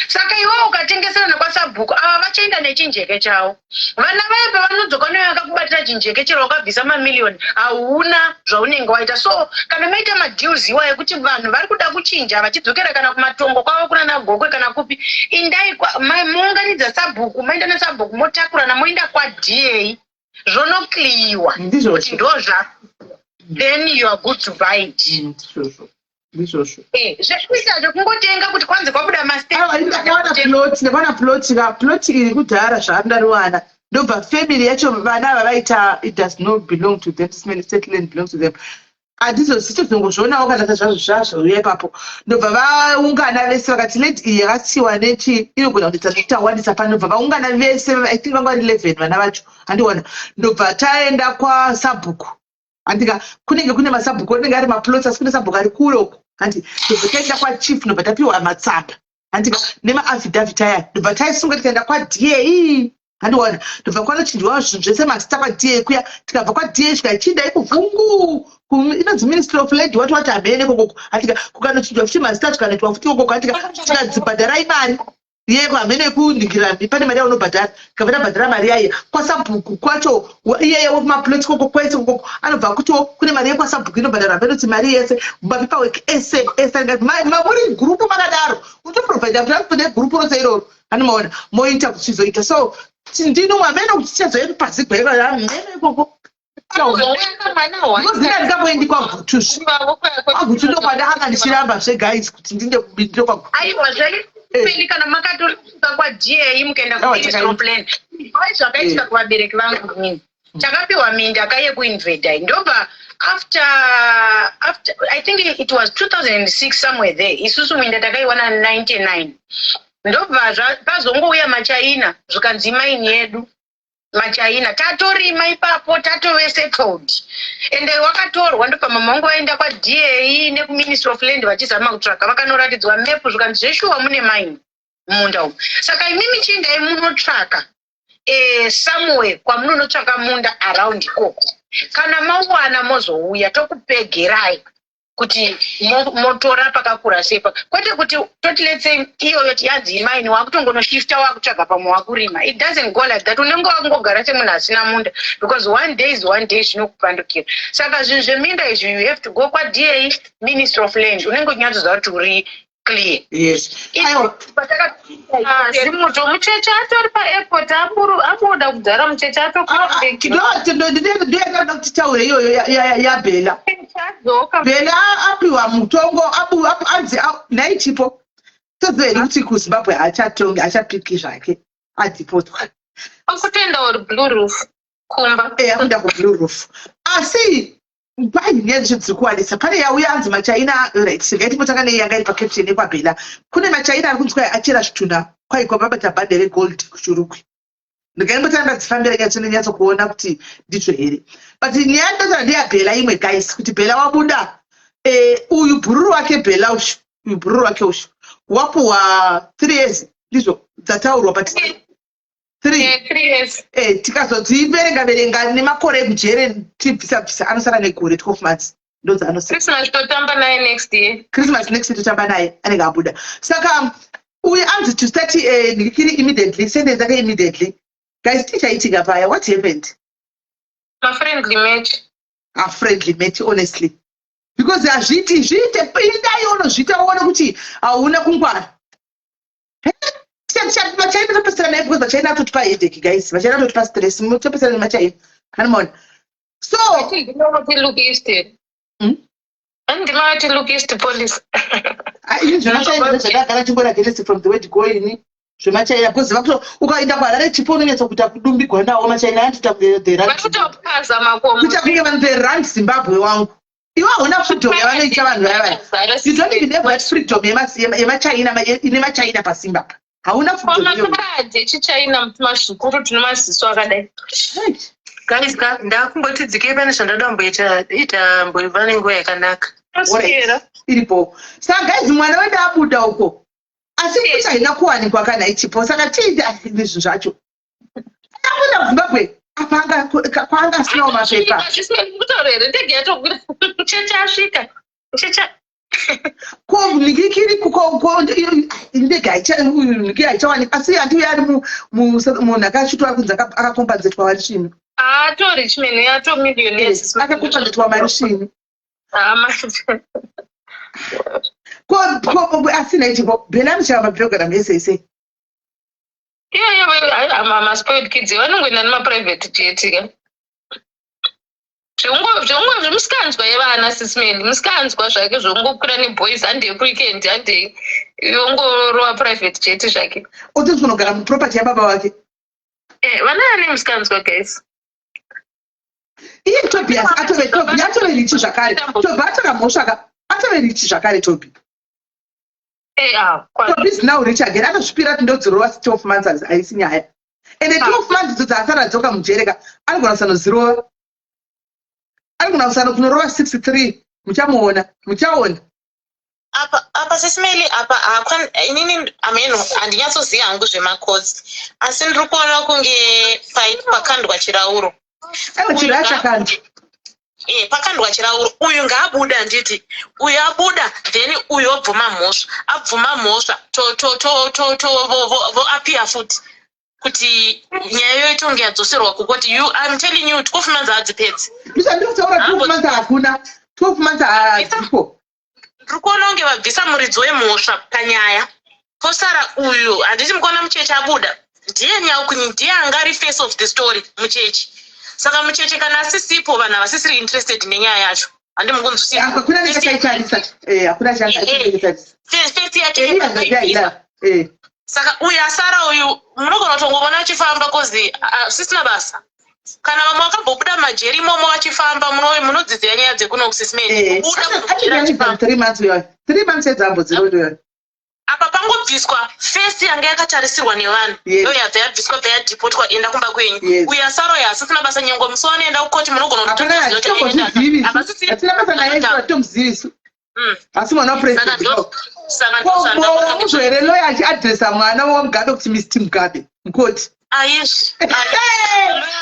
Saka iwewe ukatengeserana kwasabhuku, ava vachaenda nechinjeke chavo. Vana vaya pavanodzoka newe vakakubatira chinjeke, chero wakabvisa mamiliyoni, hauna zvaunenge waita. So kana maita madeals iwayo ekuti vanhu vari kuda kuchinja vachidzokera kana kumatongo kwavo kunana Gokwe kana kupi, indai mounganidza sabhuku, moenda nesabhuku, motakurana, moenda kwaDA, zvonocleariwa kuti ndo zva, then you are good to buy it. Ndizvozvo, ndizvozvo. Zvekuita zvekungotenga kuti kwanzi kwabuda. Ndakawana plot, ndakawana plot ka, plot iri kudhara zvaandariwana. Ndobva family yacho, vana ava vaita, it does not belong to them. This many state land belongs to them. Handizozitozongozvionawo kana zvazvo zvazvouya ipapo. Ndobva vaungana vese, vakati land iyi yakasiyiwa nechi inogona kunetsa nekuti tawandisa pano. Ndobva vaungana vese, I think vanga vari 11 vana vacho, handiona. Ndobva taenda kwasabhuku, handika? Kunenge kune masabhuku, anenge ari maplots, asi kune sabhuku ari kure uko, handi? Ndobva taenda kwachief, ndobva tapiwa matsamba, handika, nemaaffidavit aya. Ndobva taisunga, tikaenda kwaDA, handiona. Ndobva kwanochinjwa zvinhu zvese, mazita kwaDA kuya. Tikabva kwaDA, tikachiendai kuvhungu, inonzi Ministry of Land, wati wati hamene kokoko, handika? Kukanochinjwa futi mazita, tikanoitwa futi kokoko, handika? Tikadzibhadharai mari yeko, hamene kunhingira, pane mari yaunobhadhara. Tikabva tabhadhara mari yaiya kwasabhuku kwacho. Iyeye wekumaplot koko kwese kokoko anobva kutiwo kune mari yekwasabhuku inobhadhara, hamene kuti mari yese, mapaperwork ese ese. Muri gurupu makadaro, unotoprovida kuti negurupu rose iroro, anomaona, moita kuti chizoita. So ndino hamene kuti chichazoepi pazigweva, hamene ikoko. Zina ndingamboendi kwaGutu, kwaGutu ndokwandakanga ndichiramba zveguys kuti ndinde kubindiro kwaGutu. Aiwa, zvaipeni kana makatosvika kwaDA, mukaenda kuMinistry of Land. Ai, zvakaitika kuvabereki vangu inini, takapiwa minda kayekuinvada. Ndobva after, I think it was 2006 somewhere there, isusu minda takaiwana 99. Ndobva pazongouya maChaina, zvikanzi mine yedu. MaChaina, tatorima ipapo, tatove settled, ende wakatorwa. Ndobva mama vangu vaenda kwaDA nekuMinistry of Land vachizama kutsvaka. Vakanoratidzwa mepu, zvikanzi zveshuwa mune mine mumunda umu, saka imimi chiendai munotsvaka somewhere kwamunonotsvaka munda around ikoko. Kana mauwana, mozouya tokupegerai kuti motora pakakura sei. Kwete kuti toti, let's say iyoyo yanzi imine, wakutongonoshifta, wakutsvaga pamwe, wakurima. It doesn't go like that. Unenge wakungogara semunhu asina munda, because one day is one day, zvinokupandukira. Saka zvinhu zveminda izvi, you have to go kwaDA, Ministry of Land, unenge uchinyatsoziva kuti uri clear. Yes, aiwa. Zimuto mucheche atori paairport, abuda kudhara mucheche. Ndoyakada kuti taure iyoyo yaBhela. Atodzoka. Bhela apiwa mutongo, anzi nhai chipo, toziva here kuti kuZimbabwe haachatongi, haachapiki zvake, adhipotwa. Akutoenda uri Blue Roof kumba. Akuenda kuBlue Roof, asi paine zvinhu dziri kuwanisa. Pane yauya, anzi maChaina. Right, ngaitimotanga nei yanga iri pacaption yekwaBhela. Kune maChaina ari kunzi kwai achera zvitunha, kwaikwa vabata bhande regold kuChurukwi. Ndingaimbotanga ndadzifambira nyatso nenyatso kuona kuti ndizvo here, but nyaya ndotara ndeyabhela imwe, guys, kuti Bhela wabuda. Uyu bhururu wake Bhela ushu, uyu bhururu wake ushu wapuhwa 3 years, ndizvo dzataurwa, but three. 3 years. Tikazodziverenga verenga nemakore ekujere, tibvisa bvisa, anosara negore, 12 months ndodzanosara. Christmas totamba naye next year. Christmas next year totamba naye, anenge abuda. Saka uyu anzi to start ndikiri immediately, sentence yake immediately. Guys, chii chaitika paya? What happened? Mafriendly match. A friendly match, honestly, because hazviiti zviite. Pindai unozviita uone kuti hauna kungwara. Machaina topesana naye because machaina atotipa headache, guys. Machaina atotipa stress. Topesana nemachaina, hanimona? So Ndinoti look east. Ndinoti look east police. Ini zvemachaina zvakagara chingora against from the word go. Ini zvemachaina, because vakuto ukaenda kuHarare, chipo, unonyatsa kuita kudumbigwa nawo machaina. Anotoita kunge the run Vanotopaza makomo. Kuita kunge vanhu the run Zimbabwe wangu. Iwe hauna freedom yavanoita vanhu vaya vaya. You don't even have that freedom yemachaina, ine machaina pasimba. Hauna freedom iyoyo. Kwamakaradhi echichina, mazvikuru tine maziso akadai. Guys, ndakumboti dzikei, pane zvandoda kumboita ita, mbova nenguva yakanaka. Alright, iripo. Saka guys, mwana wedu abuda uko, asi kuti haina kuwanikwa kana ichipo. Saka tiite zvinhu zvacho. Abuda kuZimbabwe apa kwaanga asinawo mapepa. Kutaura here, ndege yatokwira, cheche asvika, cheche. Ko nikikiri ko ndege niki haichawanikwa, asi handiuye ari munhu akachitwa kunzi akakombanzetwa mari svinu. Atori chimene, yato millionaire. Akakombanzetwa mari svinu. Manje. Ko asina ichipo Belami chava maprogram ese ese. Iyoyo maspoiled kids vanongoenda nemaprivate jet ka. Zvongo zvemusikanzwa yevana, sismeli musikanzwa zvake, zvongokwira neboys, handei kuweekend, handei, yongorova private jet zvake. Ototi kunogara muproperty yababa vake. Vana vane musikanzwa, guys. Iye Tobias atove, Tobi atove rich zvakare. Tobi atora mhosva ka, atove rich zvakare Tobi. Ah, Tobi is now rich again. Atozvipira kuti ndodzirova 12 months, haisi nyaya. Ende 12 months idzo dzaasara adzoka mujereka, anogona kusanozirova, anogona kusano kunorova 63. Muchamuona, muchaona. Apa sisimeli apa inini ameno handinyatsoziva hangu zvemacourts, asi ndiri kuona kunge pakandwa chirauro. Aiwa, chirauro chakandwa. Pakandwa chirauro. Uyu ngaabude, handiti? Uyu abuda, then uyu obvuma mhosva. Abvuma mhosva, voappear futi kuti nyaya yoitonge yadzoserwa kukoti. You, I'm telling you, 12 months hadzipedzi. Ndisandiri kutaura, 12 months hakuna, 12 months hadzipo. Ndiri kuona kunge vabvisa muridzi wemhosva panyaya, posara uyu. Handiti mukuona mucheche abuda? Ndiye nyaukunyi, ndiye anga ari face of the story, mucheche. Saka mucheche kana asisipo, vanhu havasisiri interested nenyaya yacho, handi mukunzwisisa? Hakuna nechakaitarisa, hakuna chakaitarisa. Face yake. Saka uyu asara uyu, munogona kutongoona achifamba, 'cause sisina basa. Kana vamwe vakambobuda mumajeri imomo vachifamba, munodzidzira nyaya dzekuno kusismeni. 3 months uyoyo, 3 months edzambodzirodoyo. Apa pangobviswa face yanga yakatarisirwa nevanhu. Ndo yabva yabviswa, bva yadhipotwa, enda kumba kwenyu. Uyu asara uyu asisina basa. Nyengo musi wanoenda kukoti, munogona. Kutozivi, hatina basa naye, hatomuzivi, asi mwana wapresident here? Lawyer achiadresa mwana waMugabe kuti Mr Mugabe mukoti. Aizvi.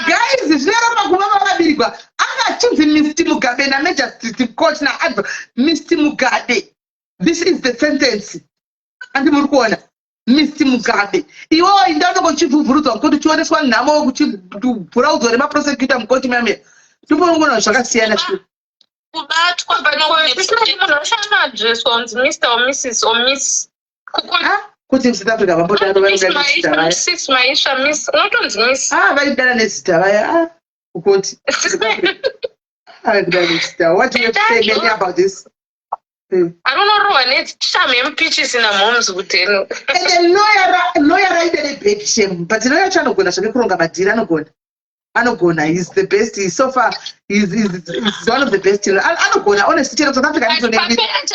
Guys, zvinoramba kuva vavabirigwa. Anga achinzi Mr Mugabe namagistrate court naadv Mr Mugabe, this is the sentence. Andi muri kuona Mr Mugabe? Iwewo inda unonge uchivhuvhurudzwa mukoti, uchioneswa nhamo, kuchibvuraudzwa nemaprosecutor mukoti mamia. Ndopaunoona zvakasiyana shu. Kubatwa. Munhu achanoadreswa kunzi Mr or Mrs or Miss. Kuti muSouth Africa vambodaro. Vanoda vaya. Sis Maisha, Miss, unotonzi Miss. Ah, vaidana nezita vaya. Ah, kukoti vaidana nezita. What do you have to say, Mary, about this? Anonorohwa neshamu yemupichisi namhomes kuteno. Ende lawyer raida nebag shame, but lawyer yacho anogona zvake kuronga madhiri. Anogona, anogona. He's the best. He's so far he's one of the best. Anogona, honestly. Chero South Africa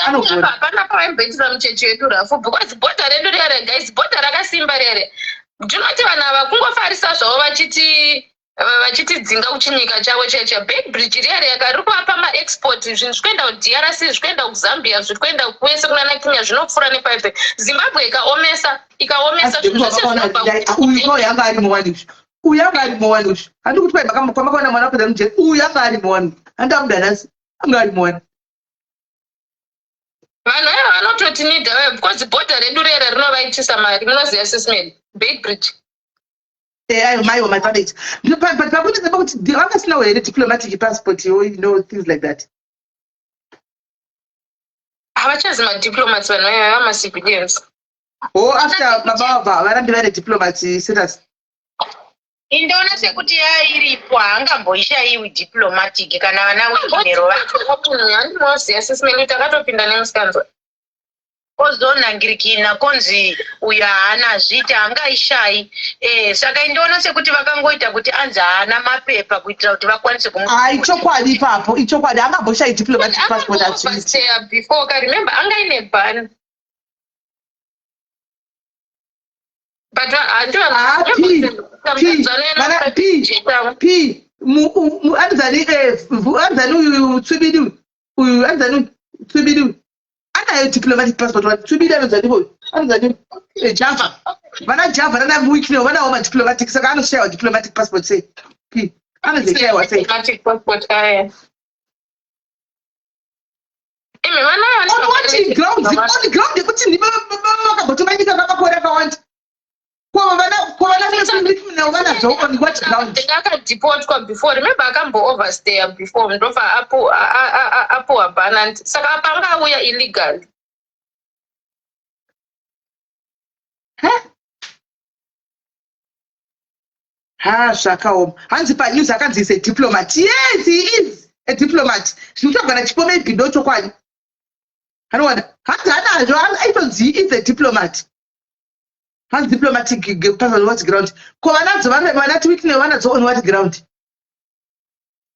anogona. Hapana pavaimboitira mucheche wedu rafu, because bhodha redu rere, guys, bhodha rakasimba rere. Ndinoti vanhu ava kungofarisa zvavo vachiti vachitidzinga kuchinyika chavo cheche. Beitbridge riya riyaka riri kuvapa maexport zvinhu, zvikuenda kuDRC, zvikuenda kuZambia, zviri kuenda kwese kunana Kenya, zvinopfuura nepaipe. Zimbabwe ikaomesa, ikaomesa zvinhu zvese zvinobva. Uyu yanga ari muwani, uyu anga ari muwani uyu. Handi kuti kwai kwamakaona mwana kupinda mujeri. Uyu anga ari muwani, handi abuda nhasi, anga ari muwani. Vanhu ava vanototinidha vaya, because bhodha redu rera rinovaitisa mari. Munoziva, sisman, Beitbridge. Eh, ayo maiwo matanoita but pakuti kuti vangasinawo here diplomatic passport you know, things like that. Havachazi madiplomats vanhu vaya, vamacivilians. Oh, after baba vabva varambi vane diplomat status. Indoona sekuti yairipo, haangamboishaiwi diplomatic kana vana Wicknell. Handinoziva, Sis Melly, takatopinda nemusikanzwa. Kozonhangirikina konzi uyu haana zviti haangaishayi. Saka indoona sekuti vakangoita kuti anzi haana mapepa kuitira kuti vakwanise kumu. Hai, chokwadi ipapo, ichokwadi, haangamboshayi diplomatic passport, hazviiti. Akamboverstaya before ka, remember, anga ine ban, but Ah, P P vana P P anzani, anzani uyu Tswibidi uyu, anzani uyu Tswibidi uyu anayo diplomatic passport. Vana Tswibidi, anonzani uyu, anonzani Java, vana Java nana Wicknell vanawo madiplomatic, saka anoshayiwa diplomatic passport sei? P anozoshayiwa sei? Diplomatic passport aya imi vana. On what grounds? On ground yekuti ndime vakambotonga nyika kamakore akawanda, ko vana Wicknell vanazvo on what ground? Akadepotwa before, remember, akambo overstaya before, ndobva apuwa ban, saka apa anga auya illegal. Ha, ha, zvakaoma. Hanzi panews akanzi is a diplomat. Yes, he is a diplomat. Zvinotaurwa naChipo maybe ndo chokwadi. Anowana hanzi anazvo, aitonzi he is a diplomat. Hanzi diplomatic passport, what ground? Ko vanadzo, vanati Wicknell vanadzo on what ground?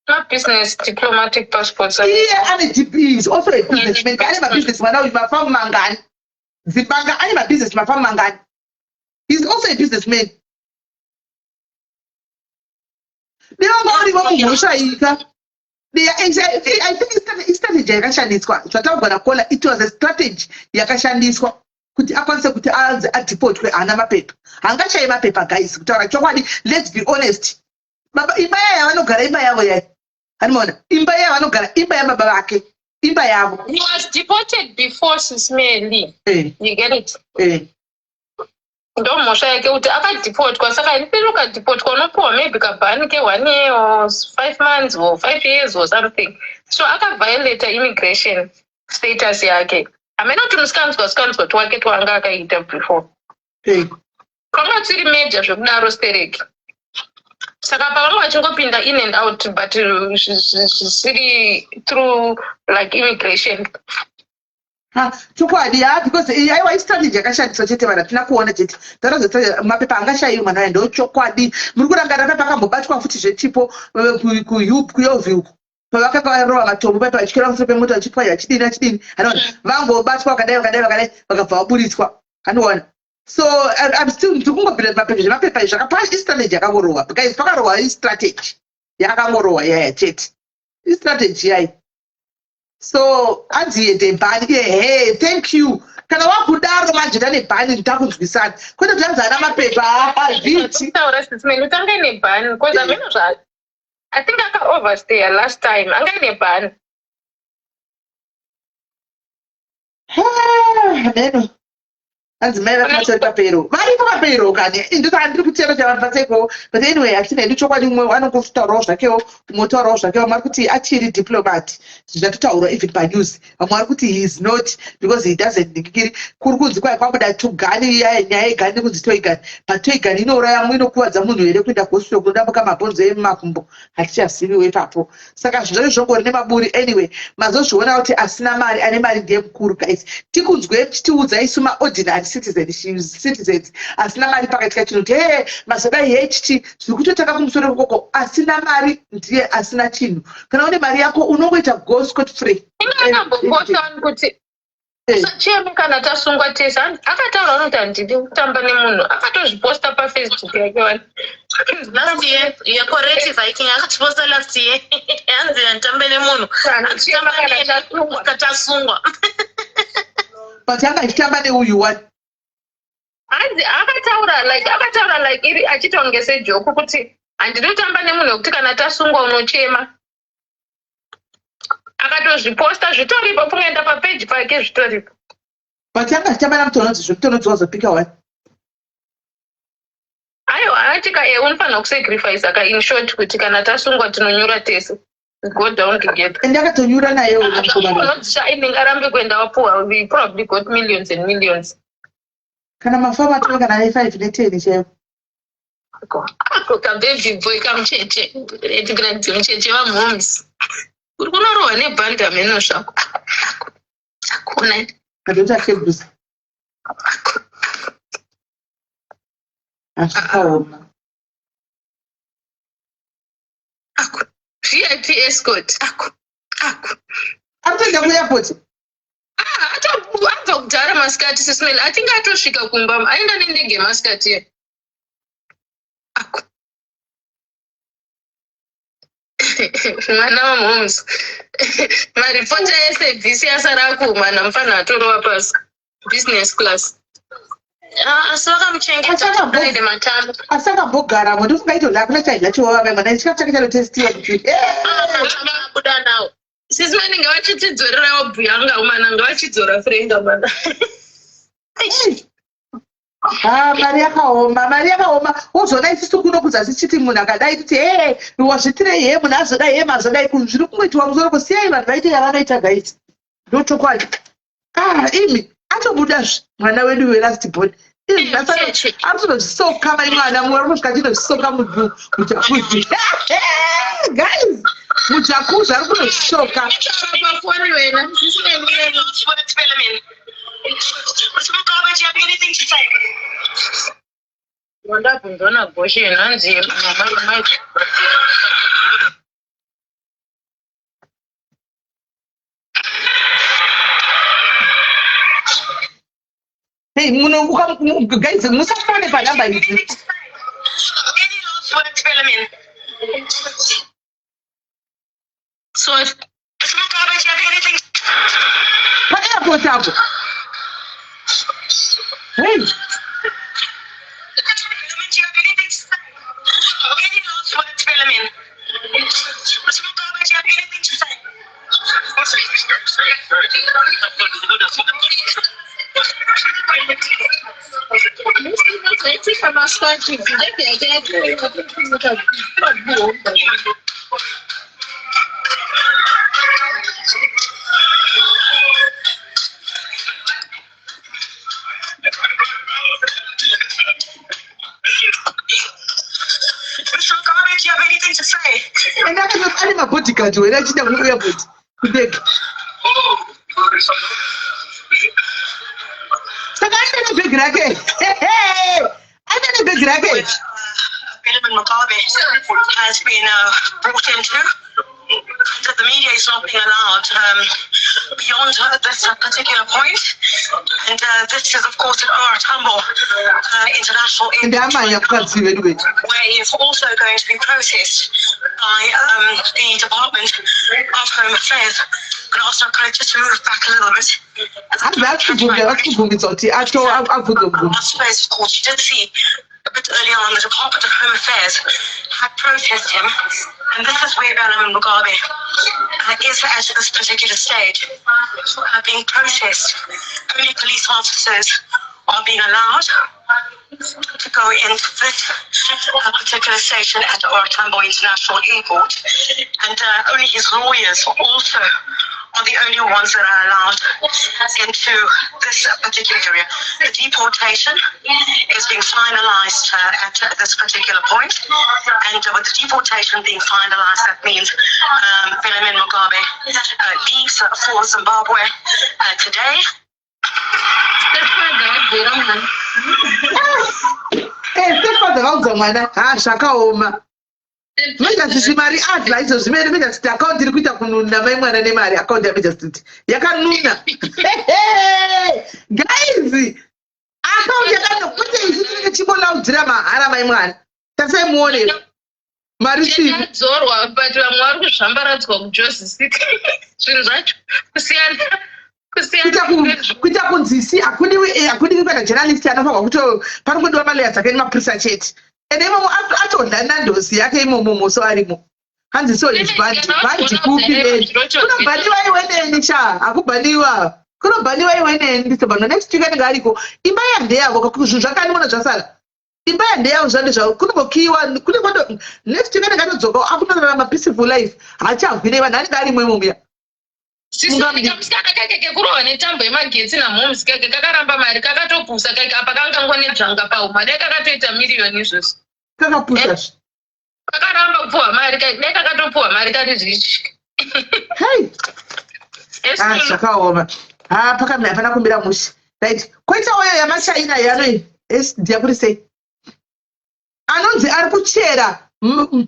Mabusiness diplomatic passports. Iye ane dp, is also a businessman. Ane mabusiness mwana uyu, mafamu mangani dzibanga, ane mabusiness mafamu mangani. He is also a businessman. Devanga urivo mumhosva ika. I think istrategy yakashandiswa, zvataurwa nakola, it was a strategy yakashandiswa kuti akwanise kuti anzi adepotwe, haana mapepa. Haangashayi mapepa, guys, kutaura chokwadi, let's be honest. Baba, imba yaya yavanogara, imba yavo yai, anomaona imba yaya yavanogara, imba yababa vake, imba yavo. He was deported before, Sis Melly. You get it? Eh. Ndo mhosva yake kuti akadepotwa, saka iniperi ukadepotwa unopiwa maybe kaban ke1 year or 5 months or 5 years or something, so akaviolata immigration status yake. Hamena kuti musikanzwa sikanzwa twake twanga akaita before kwanga tsiri major zvekudaro stereki, saka pavanga vachingopinda in and out, but zvisiri through like immigration. Ha, chokwadi, ha, because aiwa, istrategy yakashandiswa chete, vanhu hatina kuona chete. Taura mapepa angashayiwi mwana wayo, ndo chokwadi. Muri kurangarira pa pakambobatwa futi zvechipo kuYeoville uku, pavakakarova matombo paipa vachikwira pamusoro pemota vachipwanya vachidini vachidini, anoona vangobatwa vakadai vakadai vakadai, vakabva vaburitswa, anoona. So I'm still ndiri kungobvira mapepa, zvemapepa izvi zvakapa istrategy yakangorohwa, guys, pakarohwa istrategy yakangorohwa yaya chete, istrategy yayi. So hanzi yende ban, ehe, thank you. Kana wakudaro manje ndane ban, ndakunzwisana, kwete kuti hanzi ana mapepa, hazviiti. Taura, Sis Melly, kuti anga ine ban because hameno zva I think aka overstay last time, anga ine ban. Hameno. Hanzi mai vakatori papero, varipo papero kani, ndosaka ndiri kutero chavanhu paseko. But anyway, hatina hedu chokwadi. Umwe anongotaurawo zvakewo, umwe otaurawo zvakewo. Vamwe vari kuti achiri diplomat, zvatotaurwa even panews. Vamwe vari kuti he is not because he doesn't ndikiri kuri kunzi kwai kwabuda tugani, nyaya yegani kunzi toy gun, but toy gun inouraya, inokuvadza munhu here? Kuenda kuhospital kunodambuka mabhonzo emumakumbo, hatichaziviwo ipapo. Saka zvinhu zvacho zvongori nemaburi. Anyway, mazozviona kuti asina mari, ane mari ndiye mukuru. Guys, tikunzwe tichiudza isu maordinary citizens asina mari, pakaitika chinhu kuti he mazodai he chichi, zviri kutotanga kumusoro ikoko. Asina mari ndiye asina chinhu. Kana une mari yako unongoita go scot free. Ingakamboposta kuti usacheme kana tasungwa tese. Akataura anoti handidi kutamba nemunhu, akatozviposta paFacebook yake wani. Last year, you're correct, Viking, akatiposta last year, hanzi handitambe nemunhu. Handichema kana tasungwa. Katasungwa. But anga achitamba neuyu wani. Hanzi akataura like, akataura like iri achitonge sejoke kuti handidi kutamba nemunhu wekuti kana tasungwa unochema. Akatozviposta, zvitoripo, pungaenda papeji pake, zvitoripo. But anga achitamba namutonodzi, zvemutonodzi wazopika wani. Aiwa. Ati ka eh unofanira kusacrifice ka in short kuti kana tasungwa tinonyura tese. We go down together. Ende akatonyura naye uyu mukomana. Unoti ngarambe kuenda wapuwa we probably got millions and millions. Kana mafama atove kana ane 5 ne 10 chaivo. Ako kababy boy kamucheche. Etikiratidze mucheche vamoms. Uri kunorohwa nebhandi hameno zvako. Akuna. Kadota Fegusa. Azvakaoma. Ako. VIP escort. Ako. Ako. Arikutoenda kuairport. Ah, abva kudhara masikati sismail. I think atosvika kumba. Aenda nendege masikati ye. Ako. Mwana wamoms. Maripota esebvisi asara akuumana mufana atorova pasi. Business class. Ah, asi vakamuchengeta aine matano. Asi akambogaramo ndofunga itoda hakuna chaidya chiwava mai mwana chikafu chake chanotestiwa kuti abuda nawo. Sisi vanenge vachitidzorerawo bhuyanga umana ngavachidzora frenga mana. Ah, mari yakaoma mari yakaoma wozoona isusu kuno kuzasi chiti munhu akadai titi he wazvitirei he munhu azodai he mazodai kunhu zviri kungoitiwa musoro kusiyai vanhu vaite yavanoita guys ndochokwadi ah imi atobudazve mwana wedu welast born arikutozvisoka mai mwana mumwe arikusvika achinozvisoka mujakuzi guys mujakuzi ari kutozvisoka Ndabvunzwa naGoshen hanzi mama Hey, muno guys musafane panhamba idzi. Sorry. Paairport apo. Hey. And ane mabodyguard were achienda kuairport kundege saka aenda nebhegi rake aenda nebhegi rake Benjamin Mugabe has been brought into. That the media is not being allowed beyond this particular point. And this is, of course, at OR Tambo International Ende amanya mukadzi wedu wedu. Where he is also going to be processed by the Department of Home Affairs. But also kind of just to move back a little bit. Hanzi vari kubvunza kuti ato abvunze mubvunzo. I suppose, of course, you did see a bit earlier on the Department of Home Affairs had processed him, and this is where Benjamin Mugabe is at this particular stage, being processed. Only police officers are being allowed to go into this particular station at OR Tambo International Airport, and only his lawyers also are the only ones that are allowed into this particular area. The deportation is being finalized at this particular point, and with the deportation being finalized, that means Benjamin Mugabe leaves for Zimbabwe today. Stepfather vaudza mwana ha zvakaoma Majesty mari adla izvo zvimene Majesty account iri kuita kununa mai mwana nemari account yaMajesty yakanuna guys account yakanuna kwete isu tinenge chingolaudzira mahara mai mwana tasai muone mari svinu Chadzorwa but vamwe vari kuzvambaradzwa kuJosisika zvinhu zvacho kusiyana kuita kunzisi hakudiwi kana journalist anofanirwa kuto panongodiwa malayers ake nemapurisa chete ende imomo atodla nandosi yake imomo moso arimo hanzi so is banned banned kupi neni kunobhaniwa iwe neni sha hakubhaniwa kunobhaniwa iwe neni nditobhaniwa next week anenge ariko imba yandeyavo zvinhu zvakani mona zvasara. Imba yandeyavo zvande zvavo kunongokiiwa kune kwando next week anenge atodzoka akunorarama peaceful life haachahwire vanhu anenge arimo imo muya. Kamusikana kake kekurova netambo yemagetsi namhoms kake kakaramba mari kakatopusa kake apa kanga nedzvanga pahuma dai kakatoita miriyoni izvozvi. Kakapusa eh, kakaramba kupuhwa mari dai kakatopuhwa mari kari rich. Hey. Ah, zvakaoma. Ah, pakamira hapana kumira mushe. Right. Koita oyo yamachaina yanoi. Es ndiya kuri sei? Anonzi ari kuchera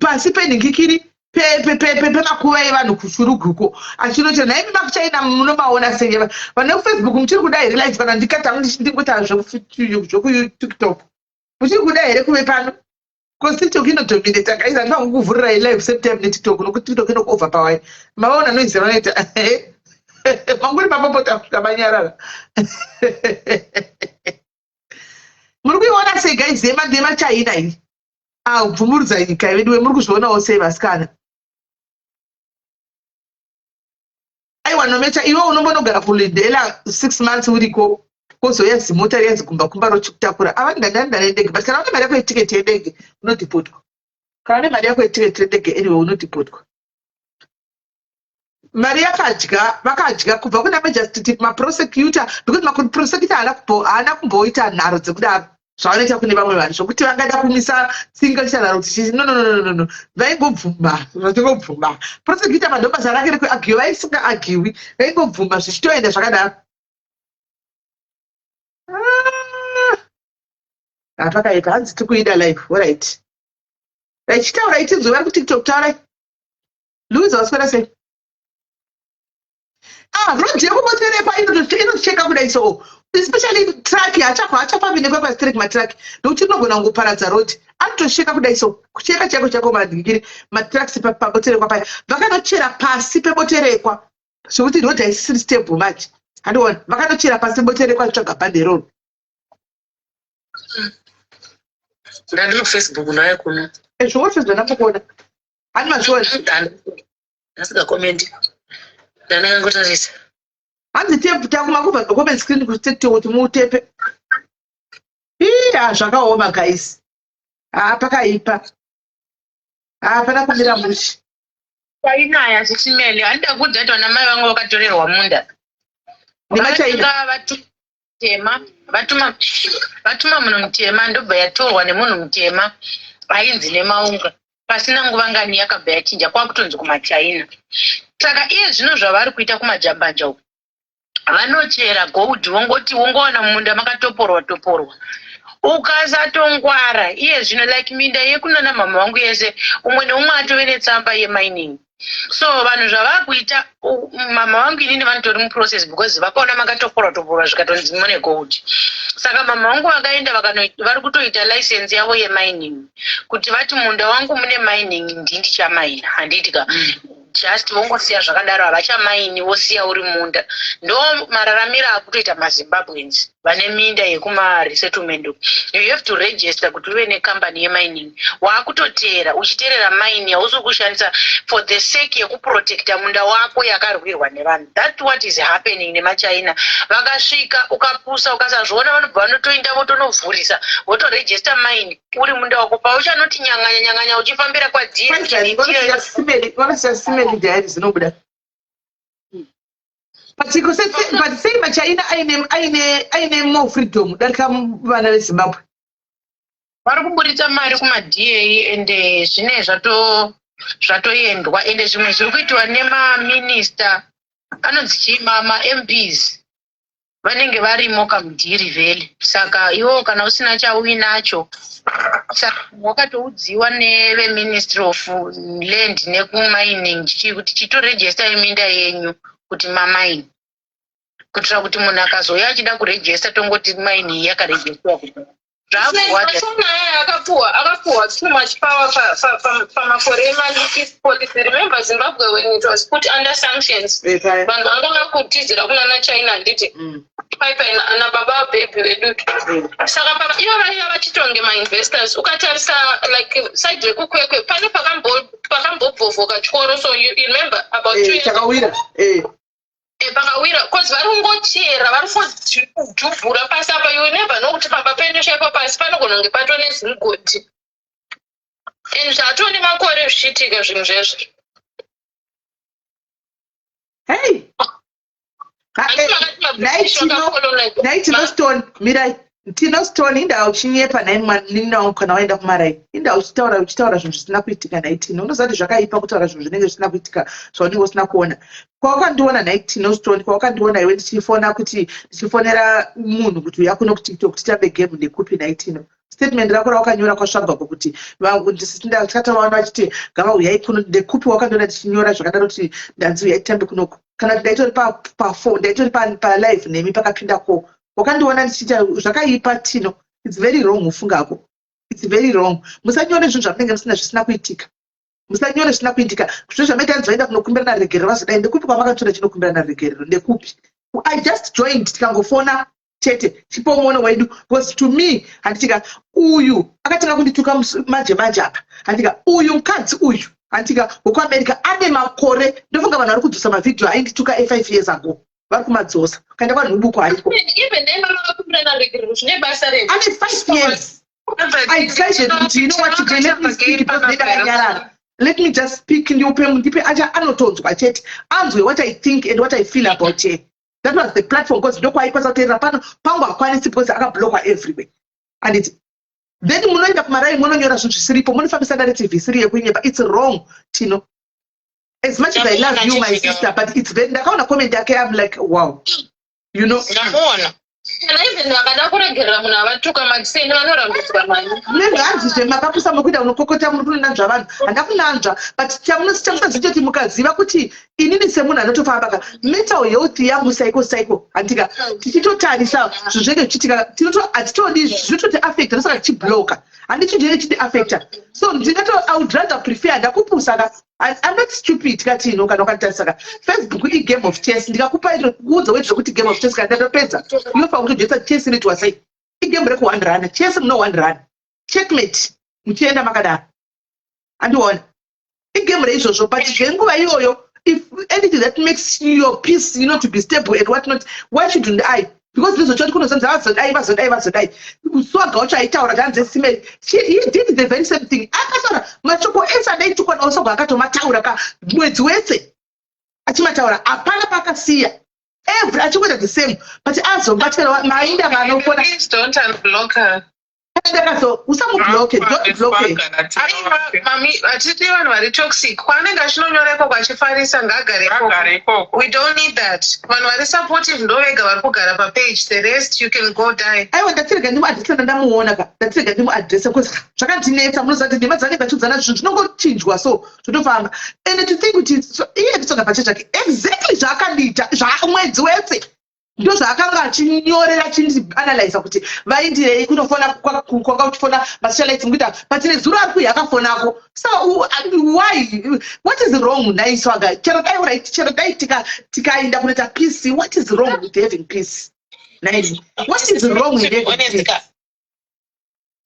pasi penhingikiri pemakuva evanhu kuShurugwi uko achinochera. Nhaimi makuchaina munomaona sei? Vanhu vekufacebook muchiri kuda here live kana ndikata ndingoita zvekutiktok? Muchiri kuda here kuve pano? Because TikTok inodominata guys, handifanirwi kukuvhurirai live same time neTikTok nokuti TikTok inokuoverpower. Maona noise yavanoita. Manguri mapopota kusvika manyarara. Muri kuiona sei guys yemachaina iyi? Ah, kubvumurudza nyika veduwe muri kuzvionawo sei vasikana? Aiwa Nomecha iwe unombonogara kuLindela 6 months uriko kozouya zimota riya zigumbakumba rochikutakura ava ndandanda nendege but kana une mari yako yetiketi yendege unodhipotwa kana une mari yako yetiketi yendege anyway unodhipotwa mari yakadya vakadya kubva kuna magistrate maprosecutor because maprosecutor haana kumboita nharo dzekudaro zvavanoita kune vamwe vanhu zvokuti vangada kumisa tsinga chitanharo kuti chii no no no no no vaingobvuma vachingobvuma prosecutor mando basa rake rekuagiwa vaisinga agiwi vaingobvuma zvichitoenda zvakadaro ah! hapakaipa hanzi tikuida life orit vachitaura itinzwe vari kutiktok taurai Louisa waswera sei ah road yekuboterekwa inocheka kudai so especially truck hachafambi haachafambi nekwepa street matruck nokuti rinogona kungoparadza road anotosheka kudai so kucheka chaiko chaiko madhingiri matrucks paboterekwa paya vakanochera pasi peboterekwa zvekuti road haisisiri stable manje handiona vakanochera pasi peboterekwa zvitsvaga bhande iroro ndandiri kufacebook naye kuno zvose zvandambokuona hani mazviona asingakomendi ndandakangotarisa hanzi tepu takuma kubva comment screen kutiktok kuti muutepe iya zvakaoma guys haa pakaipa hapana kumira mushe kwainaya sisimele handida kuudza kuti vana mai vangu vakatorerwa munda nemachaina Mutema vatuma vatuma munhu mutema ndobva yatorwa nemunhu mutema ainzi nemaunga pasina nguva ngani yakabva yachinja kwakutonzi kumachaina saka iye zvino zvavari kuita kumajambanja uku vanochera gold vongoti wongowana mumunda makatoporwa toporwa ukasatongwara iye zvino like minda yekunana mama vangu yese umwe neumwe atove netsamba yemining so vanhu zvavakuita mama vangu inini vanotori muprocess because vakaona makatoporwa toporwa zvikatonzi mune gold saka mama vangu vakaenda vari kutoita license yavo yemining kuti vati munda wangu mune mining ndi ndichamaina handiti ka just vongosiya zvakadaro havachamaini vosiya uri munda ndo mararamiro akutoita mazimbabweans vane minda yekumaresettlement uku you have to register kuti uve necompany yemining waakutoteera uchiteerera mine yausiri kushandisa for the sake yekuprotecta munda wako yakarwirwa nevanhu that what is happening nemachina vakasvika ukapusa ukasazviona vanobva vanotoinda votonovhurisa votoregister mine uri munda wako pauchanoti nyang'anya nyang'anya uchifambira kwadivakasiya simeli diary dzinobuda but but sei machaina aine aine aine more freedom kudarika vana vezimbabwe vari kuburitsa mari kumada ende zvine zvato zvatoendwa ende zvimwe zviri kuitiwa nemaminista anonzi chii mamps vanenge varimo kamudhiri vhele saka iwo kana usina chauinacho saka wakatoudziwa neveministry of land nekumining chichii kuti chitoregistai minda yenyu kuti mamaini kuitira kuti munhu akazouya achida kurejesta tongoti maini iyi yakarejistiwa kuti Mashona aya akapuwa akapuwa too much power pamakore emaLook policy. Remember Zimbabwe when it was put under sanctions, vanhu vanga vakutizira kunana China handiti? Paipai nababa baby vedu. Saka ivo vaiva vachitonge mainvestors. Ukatarisa like side rekuKwekwe pane pakambobvovhoka chikoro so you remember about 2 years chakawira. Eh, pakawira cause vari kungochera vari kujubhura pasi apa you never know kuti pamba penyu chaipo pasi panogona kunge patone zimugodhi and zvatone makore zvichiitika zvinhu zvezvo. Hey, nhai Tino Stone, mirai. Tino Stone, indawo uchinyepa nhai mwanina wangu kana waenda kumarai. Indawo uchitaura uchitaura zvinhu zvisina kuitika nhai Tino. Unoziva kuti zvakaipa kutaura zvinhu zvinenge zvisina kuitika zvaunenge usina kuona. Kwawakandiona nhai Tino Stone, kwawakandiona iwe ndichifona kuti ndichifonera munhu kuti uya kuno kuTikTok titambe game ndekupi nhai Tino? Statement rako rawakanyora kwasvagwako kuti ndakataura vachiti ngavauyai kuno ndekupi wakandiona ndichinyora zvakadaro kuti ndanzi uyai titambe kunoku kana kuti ndaitori pafone ndaitori palive nemi pakapinda ko wakandiona ndichiita zvakaipa Tino. It's very wrong ufungako. It's very wrong. Musanyore zvinhu zvamunenge musina zvisina kuitika. Musanyore zvisina kuitika. Zvinhu zvamaita hanzi vaenda kunokumbirana regerero vazodai ndekupi kwamakatora chinokumbirana regerero ndekupi? I just joined tikangofona chete chipo muono wedu because to me handitika uyu akatanga kundituka manje manje apa handitika uyu mukadzi uyu handitika wekuAmerica ane makore ndofunga vanhu vari kudzosa mavhidhiyo aindituka e5 years ago vari kumadzosa ukaenda kwanhubuko ariko ane 5 years. I decided kuti you know what, today let me speak because ndakanyarara. Let me just speak ndiupe ndipe acha anotonzwa chete anzwe what I think and what I feel about her. That was the platform because ndokwaikwanisa kuteerera pano pangu hakwanisi because akablockwa everywhere. And it then munoenda kumarai munonyora zvinhu zvisiripo munofambisa narrative isiri yekunyepa. It's wrong, Tino. As much as I love you my sister, but it's very ndakaona comment yake, I'm like, wow. You know. Ndamuona. Kana even vakada kuregerera munhu avatuka majiseni vanorambidzwa mani. Nenhanzi zvemakapusa mukuita unokokota muri kunonanzva vanhu handa kunanzva but chamusaziva kuti mukaziva kuti inini semunhu anotofamba ka mental health yangu saiko saiko handika tichitotarisa zvinhu zvinenge zvichiitika tinoto hatitodi zvinototi affecta ndosaka tichibloka handiti ndinenge chiti affecta so ndingato I would rather prefer ndakupusa ka. I'm not stupid katino kana ukanditarisa ka Facebook i game of chess ndikakupa iro kuudza weti zvekuti game of chess kana ndatopedza unofanira kutojoisa chess inoitwa sei igame reku one run chess muno one run checkmate muchienda makadaro andiona igame reizvozvo but zvenguva iyoyo if anything that makes your peace to be stable and what not, why shouldn't I? Because ndizvo choti kunozonzi vazodai vazodai vazodai Swaga wacho aitaura kuti hanzi simeri he did the very same thing akataura mashoko ese andaitukwa nawo Swaga akatomataura ka mwedzi wese achimataura hapana paakasiya every achingoita the same but azobatikana mainda vanofona. Please don't unblock her. Ndakazo usamubloke, don't block her. Mami, hatidi vanhu vari toxic kwaanenge achinonyora ikoko achifarisa ngaagare ikoko. We don't need that. Vanhu vari supportive ndo vega vari kugara papage, the rest you can go die. Aiwa, ndatirega ndimuadrese ndandamuona ka ndatirega ndimuadrese because zvakandinetsa munoziva kuti ndima dzanenge achiudzana zvinhu zvinongochinjwa so zvotofamba and to think kuti iye nditsoka pache zvake exactly zvaakandiita mwedzi wese ndo zvaakanga achinyorera achindianalyza kuti vaindirei kunofona kwanga uchifona masocialites mukuita but nezuro ari kuuya akafonako. So why, what is wrong nhai Swaga? Chero dai right chero dai tikaenda kunoita peace, what is wrong with having peace nhai? What is wrong with having peace?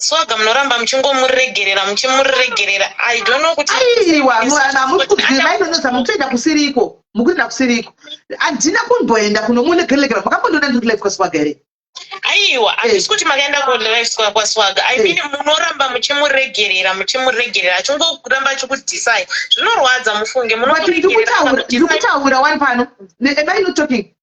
Swaga munoramba muchingomuregerera muchimuregerera, I don't know kuti Aiwa, hamusi mukutoenda kusiriko, mukutoenda kusiriko. Handina kumboenda kunomuregerera. Makambondiona ndiri kulive kwaSwaga here? Aiwa, handisi kuti makaenda kulive kwaSwaga. I mean, munoramba muchimuregerera muchimuregerera achingoramba achikudhisai, zvinorwadza mufunge. But ndikutaura wani pano, am I not talking?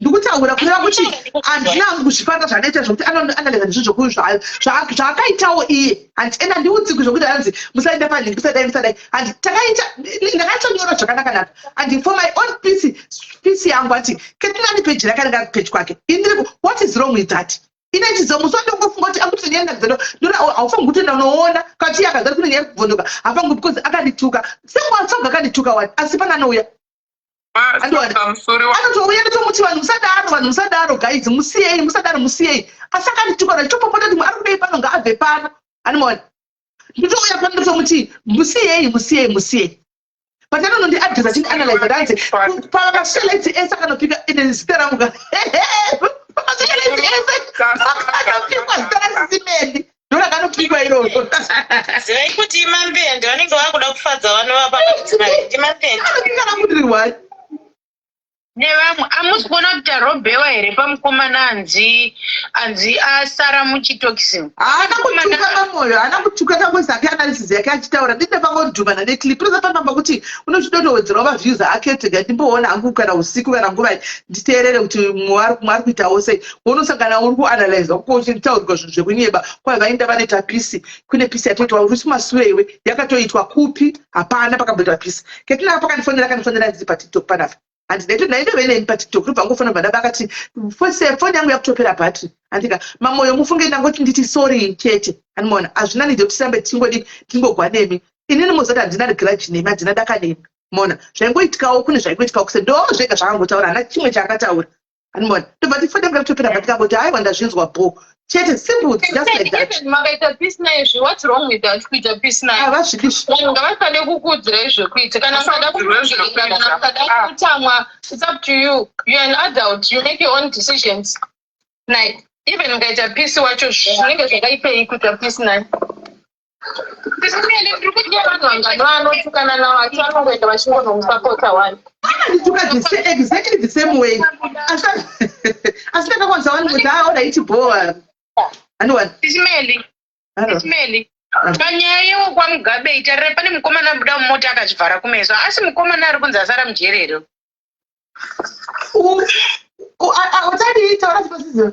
Ndikutaura kureva kuti handina kuzvifarira zvanoita zvokuti anoanalyza ndizvo zvaakaitawo iye handi ende handiudzikwi zvokuti hanzi musaenda panhingi musadai musadai handi takaita ndakatonyora zvakanaka-naka and for my own peace, peace yangu ati ketinani peji rake ringa peji kwake indiriko. What is wrong with that? Ine chizo musi wandongofunga kuti akuti nyaya ndakazado ndona haufangi kutoenda unoona kati iye akazara kune nyaya yekubvondoka hafangi because akandituka semwatsoga akandituka wani asi pana anouya anotouya ndotomuti vanhu musadaro, vanhu musadaro, guys, musiyei, musadaro, musiyei. Asi akandituka rachitopopota kuti ari kudei pano ngaabve pano animaona ndotouya pano ndotomuti musiyei, musiyei, musiyei, but anonondiadresa achindianalyza ndanzi pamasocialites ese akanopika ine zita rangu ka pamasocialites ese akanopikwa zita rasisimeni ndorakanopikwa iroro. Zivai kuti imambende vanenge vakuda kufadza vanhu vapa mari imambende. Anopika rangu ndiri wani. Nevamwe amusi kuona kuti tarobhewa here pamukomana anzi anzi asara muchitokisi. Haana kutuka mamoyo, haana kutuka akangoisa ake analysis yake achitaura ndine pangodhumana neclip rinoza panamba kuti unochidotowedzerawo maviews ake tega ndimboona hangu kana usiku kana nguvai nditeerere kuti mwari kuitawo sei unosangana uri kuanalyza uko uchitaurirwa zvinhu zvekunyeba kwai vainda vanoita pisi kune pisi yatoitwa uri kumasure iwe yakatoitwa kupi hapana pakamboitwa pisi ketina pakandifonera akandifonera ndiri patiktok panapa handi ndaito ndaitove neni patiktok ndobva angofona bva ndaba akati foni yangu yakutopera battery andika mamoyo mufunge ndangoti nditi sorry chete andimaona hazvina need yekuti tirambe tichingodi tingogwa nemi inini mozoti handina grudge nemi handina daka nemi mona zvaingoitikawo kune zvaingoitikawo kuse ndo zvega zvakangotaura hana chimwe chaakataura andimaona ndobva tifoni yangu yakutopera battery kangoti haiwa ndazvinzwa bho chete simple just like that. Even makaita peace naye zve what's wrong with that kuita peace naye? Havazvidi Vanhu ngavasade kukuudzirai zvekuita kana musada Usakuudzirwe kuita kana zvekuita. musada Ah. kutsamwa it's up to you. You're an adult you make your own decisions. Like even mukaita peace wacho zvinenge zvakaipei kuita peace naye? Ndiri kudya vanhu vangani vanotukana navo asi vanongoenda vachingonomusapota wani. Akandituka the exactly the same way asi ndakakwanisa wani kuti ah alright bho andiwani Ismail, Ismail, panyaya yewekwaMugabe itarira pane mukomana abuda mumota akazvivhara kumeso asi mukomana ari kunzi asara mujeri here? Utadii taura chipasiziva.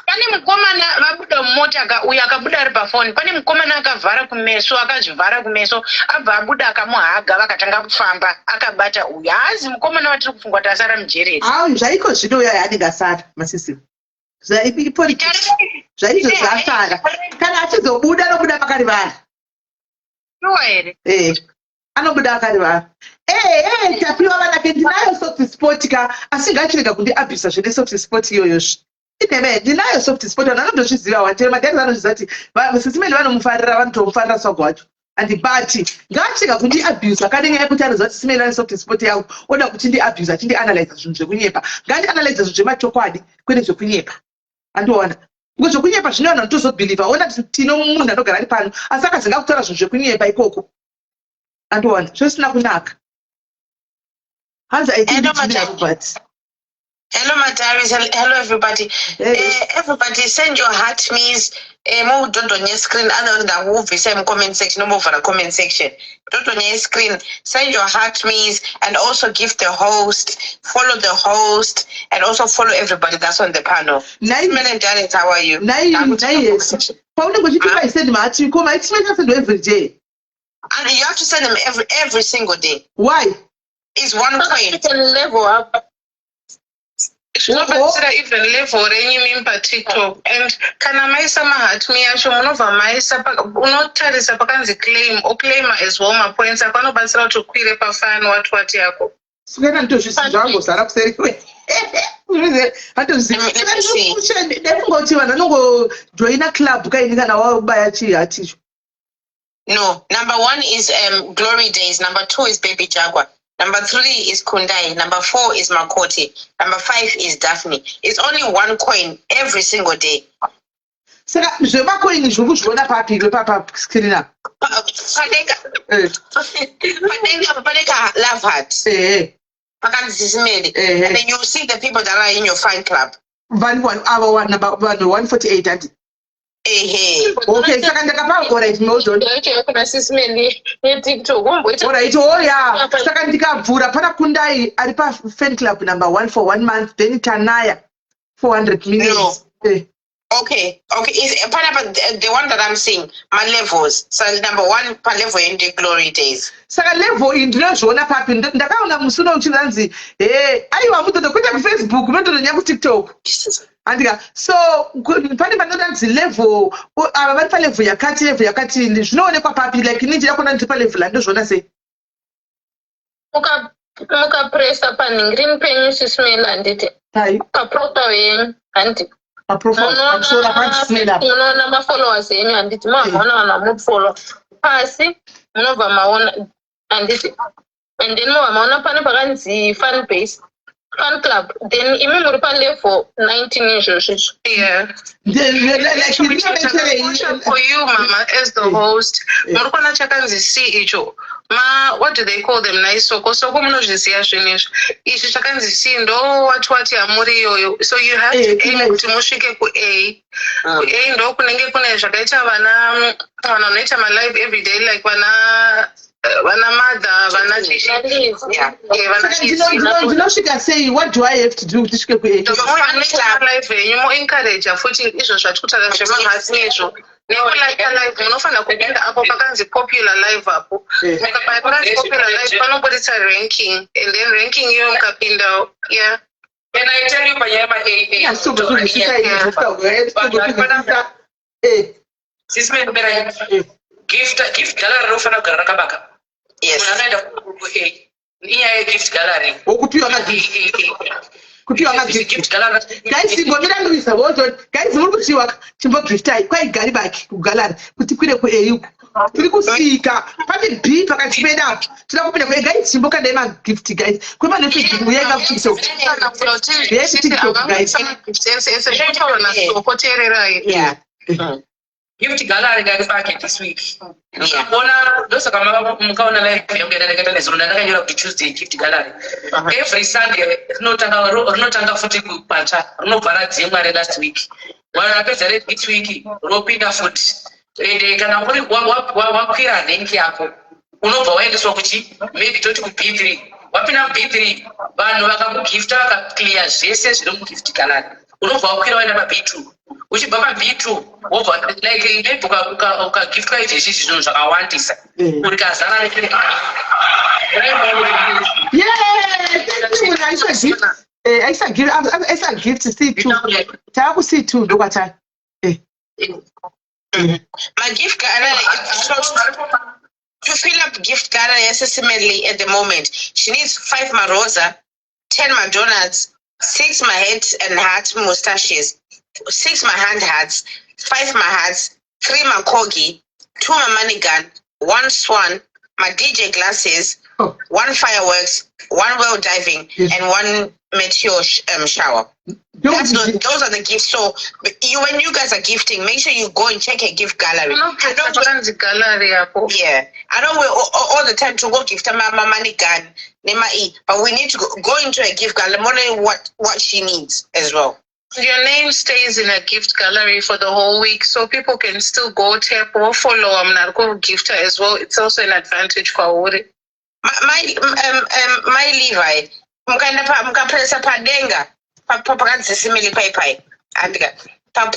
Pane mukomana vabuda mumota ka uyo akabuda ari pafoni pane mukomana akavhara kumeso akazvivhara kumeso abva abuda akamuhaga vakatanga kufamba akabata uyu haazi mukomana watiri kufunga kuti asara mujeri here? Awu zvaiko zvino uya anenge asara masisi zvapolitics zvaizvo zvaasara kana achizobuda anobuda pakarivara. Shuwa here? Eh, anobuda akarivara. Eh, eh, tapiwa vanake ndinayo soft spot ka asi ngachirega kundiabhisa zvene soft spot iyoyozve ineme ndinayo soft spot vanhu vanotozviziva wachero madhari vanozviziva kuti sisi Meli vanomufarira vanotomufarira swago wacho and but ngachirega kundiabhusa kane nyaya yekuti anoziva kuti sisi Meli vane soft spot yangu oda kuti ndiabhuse achindianalyza zvinhu zvekunyepa ngandianalyze zvinhu zvemachokwadi kwete zvekunyepa andiona ngo zvekunyepa zvine vanhu vanotozobhilivha ona tino munhu anogara ari pano asi akazinga kutaura zvinhu zvekunyepa ikoko andiona zvisina kunaka hanzi I think Hello, ndini Madam. but Hello, my diaries. Hello, everybody. Everybody, send your heart me's. Mo don't screen. Other than that, we'll be same comment section. No more for the comment section. Don't screen. Send your heart me's and also give the host. Follow the host and also follow everybody that's on the panel. Simon and Janet, how are you? Nai nai yes paunenge uchiti I send maheart ko maheart send every day. And you have to send them every single day. Why? It's one coin. You can level up. Zvinobatsira even level renyu mimi paTikTok and kana maisa maheart me acho munobva maisa unotarisa pakanzi claim oclaima as well mapoints ako anobatsira kuti ukwire pafan what what yako. Sukena nditozvisi zvangozara kuseri hatozvizivi ndafunga kuti vanhu vanongojoina club kaini kana wabaya chiheart icho. No, number one is Glory Days. Number two is Baby Jaguar. Number three is Kundai. Number four is Makoti. Number five is Daphne. It's only one coin every single day. Saka zvemacoin zviri kuzviona papi iwe papascreen apa? Padenga padenga padenga love heart. Pakanzi Sisi Meli. And then you see the people that are in your fan club. Vanhu avo vanhu 148 andi. Ehe. Okay, saka ndakapa alright hold on. Kuna Sisi Meli yeTikTok womboita. Alright, oh yeah. Saka ndikavhura pana Kundai ari pa fan club number 1 for one month then Tanaya 400 minutes. No. Okay. Is panapa the one that I'm seeing, my levels. So number one pa level in the Glory Days. Saka level iyi ndinozviona papi? Ndakaona musi uno uchinzanzi he aiwa mutoto kwete kuFacebook unototonya kuTikTok andika so pane panodanzi level ava vari palevel yakati level yakati zvinoonekwa papi like ini ndida kuona ndiri palevel andozviona sei? Mukapresa panhingirini penyu Sisi Meli handiti paprofile yenyu handiti paprofile pamusoro panzi Sisi Meli apa. Munoona mafollowers enyu handiti mavaona vanhu vamufollow pasi munobva maona handiti and then mobva maona pane pakanzi fan base fan club then imi muri palevel 19 izvozvo izvo. Yeah. For you, mama, as the host, muri kuona chakanzi C icho. Ma what do they call them nhai Soko? Soko munozviziva zvinhu izvi. Izvi zvakanzi C ndo what what yamuri iyoyo. So you have to aim kuti musvike ku-A. Ku-A ndo kunenge kune zvakaita vana vanhu vanoita ma-live everyday like vana vana mother, vana chichi. Yeah, vana Saka ndinosvika sei? What do I have to do kuti tisvike ku Vanoita live yenyu, moencourage futi izvo zvatiri kutaura zvemahearts nezvo nekulike live. Munofanira kupinda apo pakanzi popular live apo. Mukabaya pakanzi popular live, panobudisa ranking, and then ranking iyoyo mukapinda, yeah. Can I tell you panyaya ma-AA? Nyasogozvinzwisisa izvo. Sisi mera, gift gallery rinofanira kugara rakabaka. Munhu akaenda ku-A, inyaya yegift gallery. Wokupiwa magift, kupiwa magift. Gift gallery. Guys, ingomira Luisa, hold on. Guys, muri kutiwa chimbogiftai kwaigari baki kugallery kuti kwire ku-A uku. Tiri kusvika pane B pakati pedu apo, tinoda kupinda ku-A. Guys, chimbokandai magift, guys. Kwema neFacebook, uyai kuTikTok, uyai kuTikTok, guys. Ese zvekutaura naSoko, teererai. Gift gallery ngaribake this week. Mukaona, ndosaka mukaona live yangu yandakaita nezuro, ndandakanyora kuti Tuesday gift gallery. Every Sunday rinotanga futi patsva, rinobva radzimwa relast week. Vanhu rapedza rethis week, ropinda futi. Ende kana uri wakwira rank yako, unobva waendeswa kuchi maybe toti ku-B3. Wapinda mu-B3, vanhu vakakugifta, vakaclear zvese zviri mugift gallery, unobva wakwira waenda pa-B2. Uchibva pa-B2, wobva like maybe ukagiftwa izvezvi zvinhu zvakawandisa, urikazara. Yeah, thank you. Munhu aisa gift, aisa gift, aisa gift C2. Tava ku-C2, ndokwatari. Magift gallery, so to fill up gift gallery yaSisimeli at the moment, she needs five marosa, 10 madonuts, six mahead and heart mustaches, six mahand hearts, five mahearts, three makogi, two mamoney gun, one swan, my DJ glasses, one fireworks, one well diving, and one meteor shower. Those are the gifts. So you, when you guys are gifting, make sure you go and check a gift gallery. I don't Pakanzi gallery apo. Yeah, I don't wait all the time to go gift my money gun, nema e, but we need to go into a gift gallery, more what she needs as well. Your name stays in a gift gallery for the whole week, so people can still go tap or follow munhu ari kugifta as well. It's also an advantage kwauri. My Levi, mukaenda pa mukapresa padenga pakanzi Sisimeli pai pai andika pa,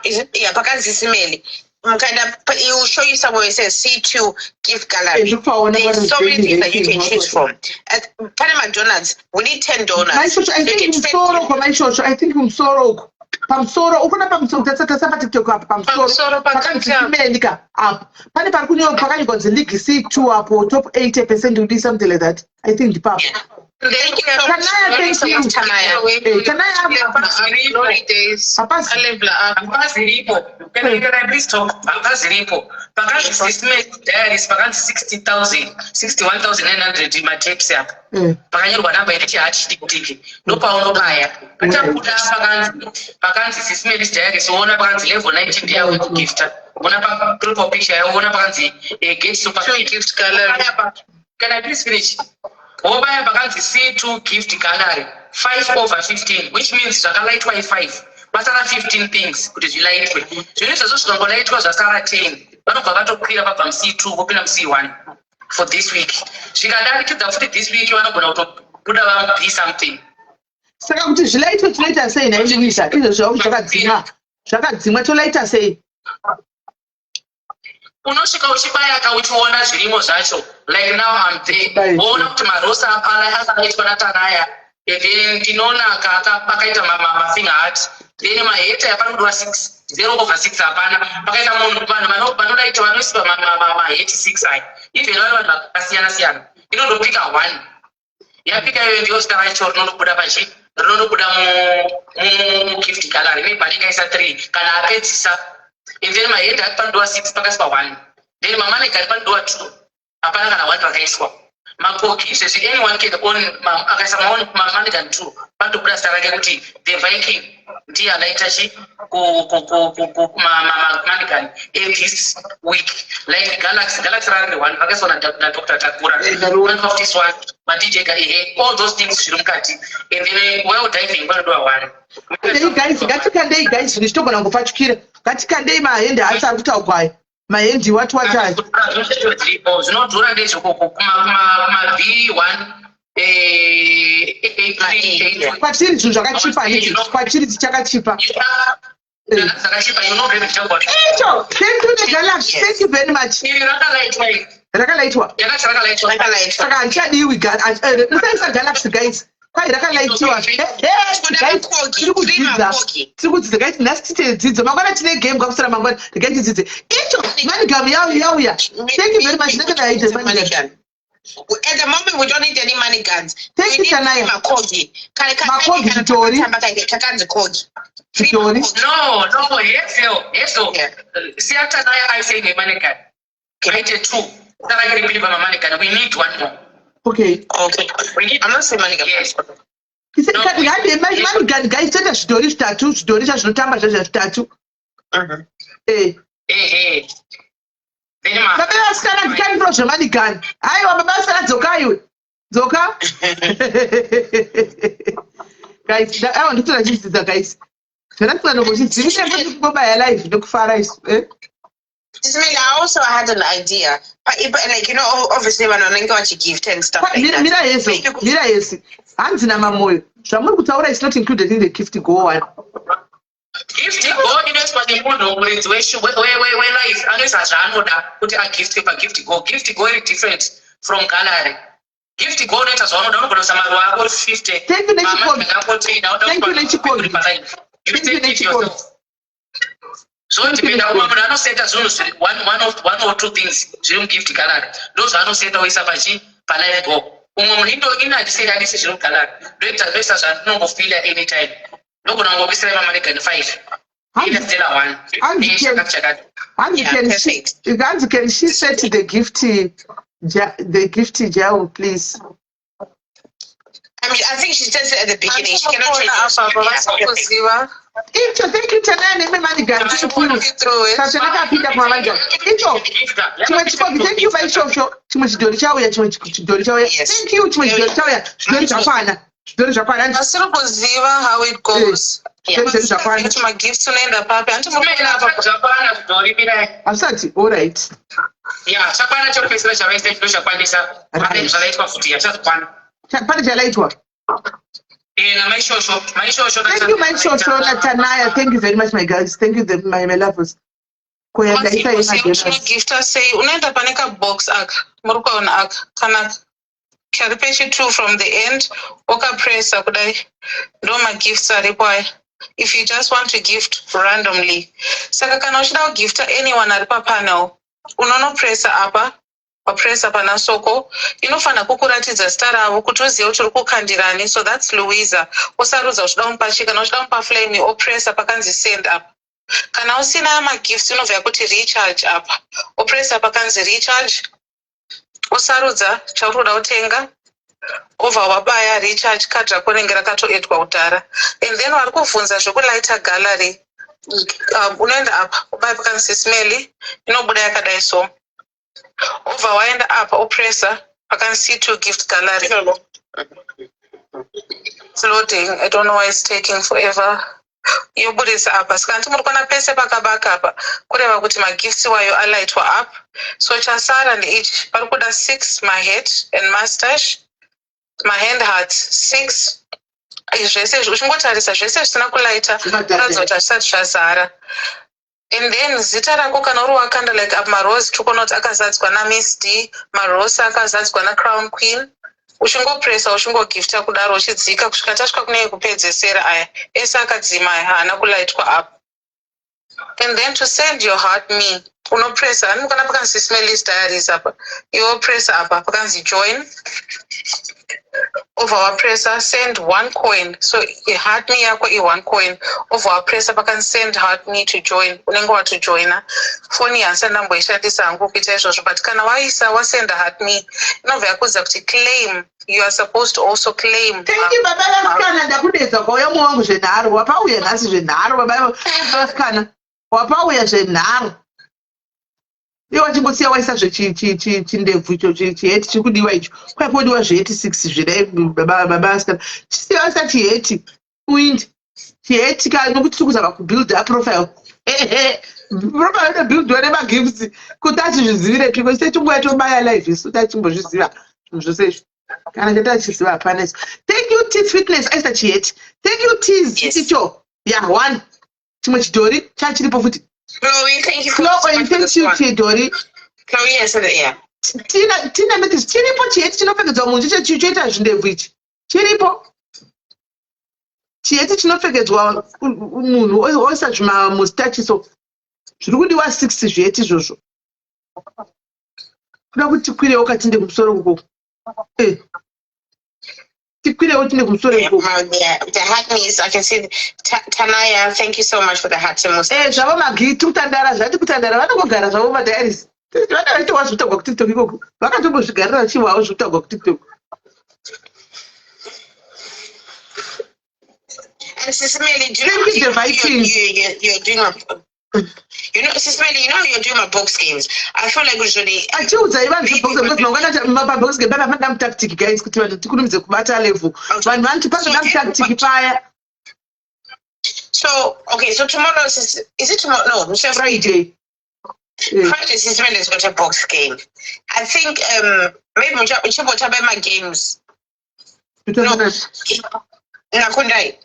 is it, yeah, pakanzi Sisimeli, mukaenda it will show you somewhere it says C2 gift gallery. Ndikupaona. There's so many things that you can choose from. At pane madonuts, we need 10 donuts. Maishosho, I You think can spend musoro uko, Maishosho, I think musoro uko. Pamusoro, ukona pamusoro, tasa paTikTok apo pamusoro. Pamusoro pa Pakanzi TikTok. Simeli ka apo. Pane pari kunyorwa, pakanyorwa kunzi League C2 apo, top 80% will be something like that. I think ndipapo. Thank you so much. Tanaya, thank you. Tanaya. Tanaya, Glory days. Hapasi. Alevel up. Hapaziripo. Can I please talk? Hapaziripo. Pakanzi Sisme Diaries, pakanzi 60,000, 61,900 mataps apa. Pakanyorwa namba ine chiheart chidiki, ndopaunobaya. Pachabuda pakanzi Sismelis Diaries, woona pakanzi level 19 ndiyawe kugifta. Ona pa profile picture yawo, ona pakanzi get super Two gift gallery. Can I please finish? Wobaya pakanzi C2 gift gallery, 5 over 15, which means zvakalaitwa i5, pasara 15 things kuti zvilaitwe. Zvinhu izvozvo zvikangolaitwa, zvasara 10, vanobva vatokwira, vabva muC2 vopinda muC1 for this week. Zvikadarikidza futi this week, vanogona kutobuda vaB something. Saka kuti zvilaitwe tinoita sei nhai Luisa? Izvo zvavo zvakadzimwa. Zvakadzimwa, tolaita sei? Unosvika uchibayaka, uchiona zvirimo zvacho. Like now I'm there, woona kuti marosa apana asakaitwa naTanaya, and then ndinoona pakaita mafinger heart, then maheart yapanodiwa 6, 0 over 6 hapana. Pakaita munhu, vanhu vanodaita, vanoiswa maheart 6 aya, even vari vanhu vakasiyana siyana, inondopika 1. Yapika iyoyo, ndiyo zita racho rinonobuda pachi rinonobuda mugift gallery. Maybe anenge aisa 3 kana apedzisa, and then mahead ati panodiwa 6, pakaiswa 1, then mamoney gun panodiwa 2, hapana kana 1 rakaiswa. Makoki izvezvi anyone can own akaisa maon mamoney gun two, panotobuda zita rake kuti The Viking ndiye alaita chi money gun this week. Like Galaxy, Galaxy rari one vakaiswa naDr Takura, this one maDJ, ehe, all those things zviri mukati. And then well diving panodiwa one. Kandei guys, ngatikandei guys, zvinhu zvitogona kungopfachukira. Ngatikandei mahende acho ari kutaurwa ayo, mahendi wati wati ayo. Zviripo zvinodhura ndezvekoko kuma V one. Kwatiri zvinhu zvakachipa handiti? Kwatiri tichakachipa. Zvakachipa, you know, baby. Icho, thank you, the Galaxy, thank you very much. Rakalaitwa. Galaxy rakalaitwa. Saka handichadiwi. Musaisa Galaxy guys, kwai rakalaitiwa. Guys, tiri kudzidza, tiri kudzidza guys. Nhasi tite dzidzo, mangwana tine game kwakusara mangwana. Regai tidzidze. Icho money gun yauya. Thank you very much. Ndenge ndaita money gun. At the moment we don't need any money guns. Thank We you, need Tanaya. Makogi. Makogi, zvitori. Kakanzi kogi. Zvitori. No, Hazel, Hazel. Siyatanaya aise nemoney gun. Aite two. Saka ripiri pamamoney gun. We need one more. Okay. Okay. We need I'm not saying money gun. Yes. Hande money gun guys, toita zvidhori zvitatu, zvidhori zvazvinotamba zvazvo zvitatu. Eh. Ehe. Then ma Baba vasikana, ndikandiro zvemoney gun. Aiwa, baba vasikana, dzoka iwe, dzoka guys. Aiwa, ndikutora chidzidza guys, zvandasina live nekufara isu, eh? Ismail, I also had an idea, but like obviously when I'm going to gift and stuff like that. Mira yeso, mira yesi. Hanzi namamoyo, zvamuri kutaura is not included in the gift go one. Gift go inoiswa nemunhu muridzi welife, anoisa zvaanoda kuti agiftwe pagift go. Gift go iri different from gallery. Gift go unoita zvaunoda, unogona kuisa maruva ako 50. Thank you, Nechikogi. Ako 10. Thank you, Nechikogi. You Thank you, take it Nechikogi. yourself. Zvodependa, umwe munhu anoseta zvinhu zviri one or two things zviri mugift gallery, ndo zvaanoseta oisa pachi palive go. Umwe munhu indo ini handiseti, handisi zviri mugallery, ndoita ndoisa zvandinongofila anytime. Ndogona kungokuisirai mamoney gun five, ita stela one. Chakati chakati. Hanzi can she set the gift jail, please? I mean, I think she says it at the beginning. She cannot change it. Kuziva. Icho, thank you, Tanaya, neme money gun chikuru. Saka nakapinda kumamoney gun. Icho, chimwe chikogi, thank you vaishosho. Chimwe chidhori chauya, chimwe chidhori chauya. Thank you, chimwe chidhori chauya. Zvidhori zvakwana. Zvidhori zvakwana. Vasiri kuziva how it goes. Zvidhori zvedu zvakwana. Kuti magifts unoenda papi, hanti muri kuona apa? Zvakwana zvidhori, mirai. Hazvisati, all right. Ya, chakwana chekupedzisira chavaisa ndo chakwanisa. Pane zvalaitwa futi, yachazokwana. Pane chalaitwa. Eh, namaishosho, maishosho. Thank you, maishosho naTanaya. Thank you very much, my guys. Thank you, my lovers. Koya ndaisa yemagemas. Unogifta sei? Unoenda pane kabox aka, muri kuona aka, kana kari pechi two from the end, wakapressa kudai, ndo magifts aripo aya. If you just want to gift randomly, saka kana uchida kugifta anyone ari papanel, unonopressa apa, wapressa pana Soko, inofanira kukuratidza zita ravo kuti uzive kuti uri kukandirani. So that's Louisa. Usarudza uchida kumupa chi, kana uchida kumupa flame, opressa pakanzi send apa. Kana usina magifts, inobva yakuti recharge apa, opressa pakanzi recharge, usarudza chauri kuda kutenga, obva wabaya recharge. Card rako rinenge rakatoedwa kudhara. And then vari kuvhunza zvekulaita gallery, unoenda apa, ubaya pakanzi Smelly, inobuda yakadai so, obva waenda apa, opressa pakanzi C2 gift gallery. It's loading, I don't know why it's taking forever. Yobudisa apa. Saka nditi muri kuona pese pakabaka apa, kureva kuti magifts wayo alaitwa up. So chasara ndeichi, pari kuda six mahat and mustache, mahand hearts six. Izvi zvese izvi uchingotarisa, zvese zvisina kulaita kuratidza kuti hazvisati zvazara. And then zita rako kana uri wakanda, like apa marose, tikuona kuti akazadzwa naMiss D, marose akazadzwa naCrown Queen. Uchingopresa, uchingogifta kudaro, uchidzika kusvika tasvika kune yekupedzesera. Aya ese akadzima aya, haana kulaitwa up. And then to send your heart me, unopresa hani mukana pakanzi Smelly's Diaries apa, iwe presa apa pakanzi join. Obva wapressa send one coin. So heart me yako i-one coin. Obva wapressa pakanzi send heart me to join. Unenge watojoina. Foni handisati ndamboishandisa hangu kuita izvozvo, but kana waisa wasenda heart me, inobva yakuudza kuti claim. You are supposed to also claim. Thank you, baba vasikana. Ndakudedza kwauya mumwe wangu zvenharo. Wapauya nhasi zvenharo, baba vasikana. Wapauya zvenharo. Iwe wachingosiya waisa zvechindebvu icho, chiheti chiri kudiwa icho. Kwai kodiwa zviheti 6 zvedai, baba vasikana. Chisiya waisa chiheti uinde chiheti ka, nokuti tiri kuzama kubuild a profile. Profile inobuildwa nemagifts. Kuti achizvizivirepi kwese, tinguva tobaya live isu tachimbozviziva zvinhu zvose izvi. Kana chatachiziva hapana isu. Thank you, Tis Fitness, aisa chiheti. Thank you, Tis. Icho ya one chimwe chidhori chachiripo futi. Chloe, thank you for Chloe, thank you, chidhori. Chloe, yes, yeah. Tina Mathis, chiripo chiheti chinopfekedzwa munhu chicho choita zvindebvu ichi. Chiripo chiheti chinopfekedzwa munhu oisa zvimamustachiso. Zviri kudiwa 6 zviheti izvozvo. Kuda kuti tikwirewo katinde kumusoro ukoko. Tikwirewo tinde kumusoro ikoko. Yeah, the heart means I can see Tanaya, thank you so much for the heart emoji. Zvavo magiti kutandara, zvati kutandara, vanongogara zvavo madiaries. Vana vaitowa zvekutaurwa kuTikTok ikoko. Vakatombozvigarira vachiwawo zvekutaurwa kuTikTok. And Sis Melly, do you know Thank you, the Vikings. you're doing a, you know, Sis Melly, you know you're doing my box games. I feel like usually Achiudzai vanhu zvebox, because mangwana pabox game papa panoda mutactic, guys, kuti vanhu tikurumidze kubata level. Vanhu vanoti panoda mutactic paya. So okay, so tomorrow is it tomorrow? No, it's Friday. Friday, Sis Melly has got a box game. I think maybe muchambotamba my games. No, Nakundai.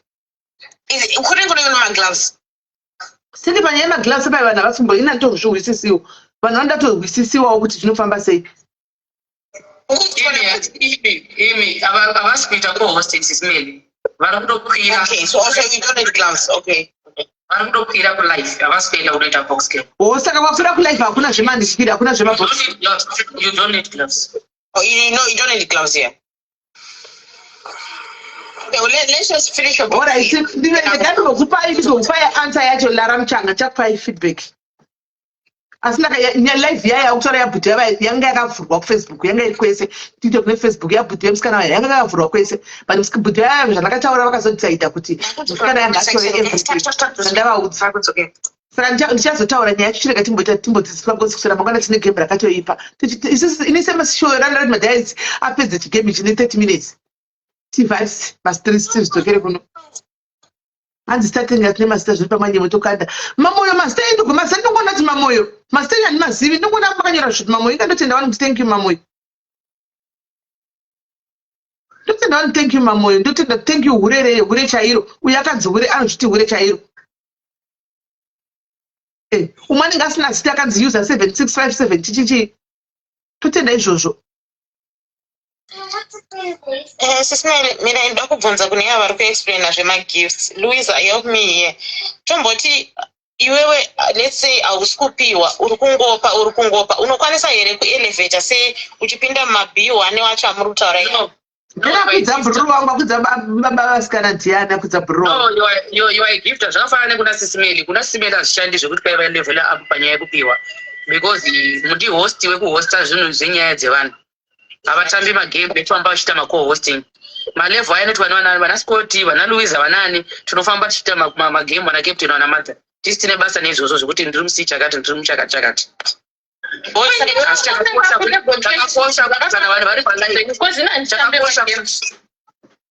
Is it kune magloves? Senge panyaya yemagloves paya, vanhu havasi kumbo ina tozvihwisisiwo. Vanhu vanoda tozwisisiwawo kuti zvinofamba sei. Imi havasi kuita co-hosting, Sis Melly. Vari kutokwira. Okay, so also you don't need gloves. Okay. Vari kutokwira kulive, havasi kuenda kunoita box game. O, saka wakwira kulive, hakuna zvemandisvikiri, hakuna zvemabox. You don't need gloves. You don't need gloves. Oh, you know you don't need gloves here. Okay, well, let's just finish your box Alright, game. Ndinokupai answer yacho. Lara Muchanga, chakupai feedback. Asi live yaya yakutaura yabhuti yava yanga yakavhurwa kuFacebook, yanga iri kwese, TikTok neFacebook. Yabhuti yemusikana waya yanga yakavhurwa kwese, but bhuti yaya zvandakataura vakazodecida kuti musikana yanga atore everything zvandavaudza. Saka ndichazotaura nyaya yacho. Chirega timboita timbodzidziswa, because kuswera mangwana tine game rakatoipa. Isusu ini semashow randa kuti madiaries apedze chigame ichi ne30 minutes, tivharise mastreets, tizvidzokere kuno. Hanzi statenga tine mazita zviri pamanyemo, tokanda Mamoyo. Mazita endu, mazita ndinongoona kuti Mamoyo, mazita enyu handimazivi. Ndinongoona makanyora zviti Mamoyo. Ingandotenda vanhu kuti thank you, Mamoyo. Ndotenda vanhu, thank you, Mamoyo. Ndotenda, thank you. Hure reye, hure chairo. Uyu akanzi hure, anozviti hure chairo. Umwe anenge asina zita, akanzi user 7657 chichichi. Totenda izvozvo. Sis Melly, mina ndoda kubvunza kune ava vari kuexplaina zvemagifts. Louisa, help me here. Tomboti iwewe, let's say hausi kupiwa, uri kungopa, uri kungopa, unokwanisa here kuelevata se uchipinda mumab1 wacho amuri kutaura ivo? Ndakakudza bhururu wangu, akudza baba vasikana ndiani akudza bhururu No, wangu. you are a gifter. Zvakafanana nekuna Sis Melly. Kuna Sis Melly hazvishandi zvekuti kwaiva level up panyaya yekupiwa, because mundi host wekuhosta zvinhu zvenyaya dzevanhu. Havatambi magame ekufamba vachiita maco-hosting. Malevel aya anoitwa nevana vana Scott, vana Louisa, vanani. Tinofamba tichiita magame, vana captain, vana Martha. Tisi tine basa neizvozvo zvekuti ndiri musi chakati, ndiri muchakati chakati. Asi chakakosha kuti kana vanhu vari palive,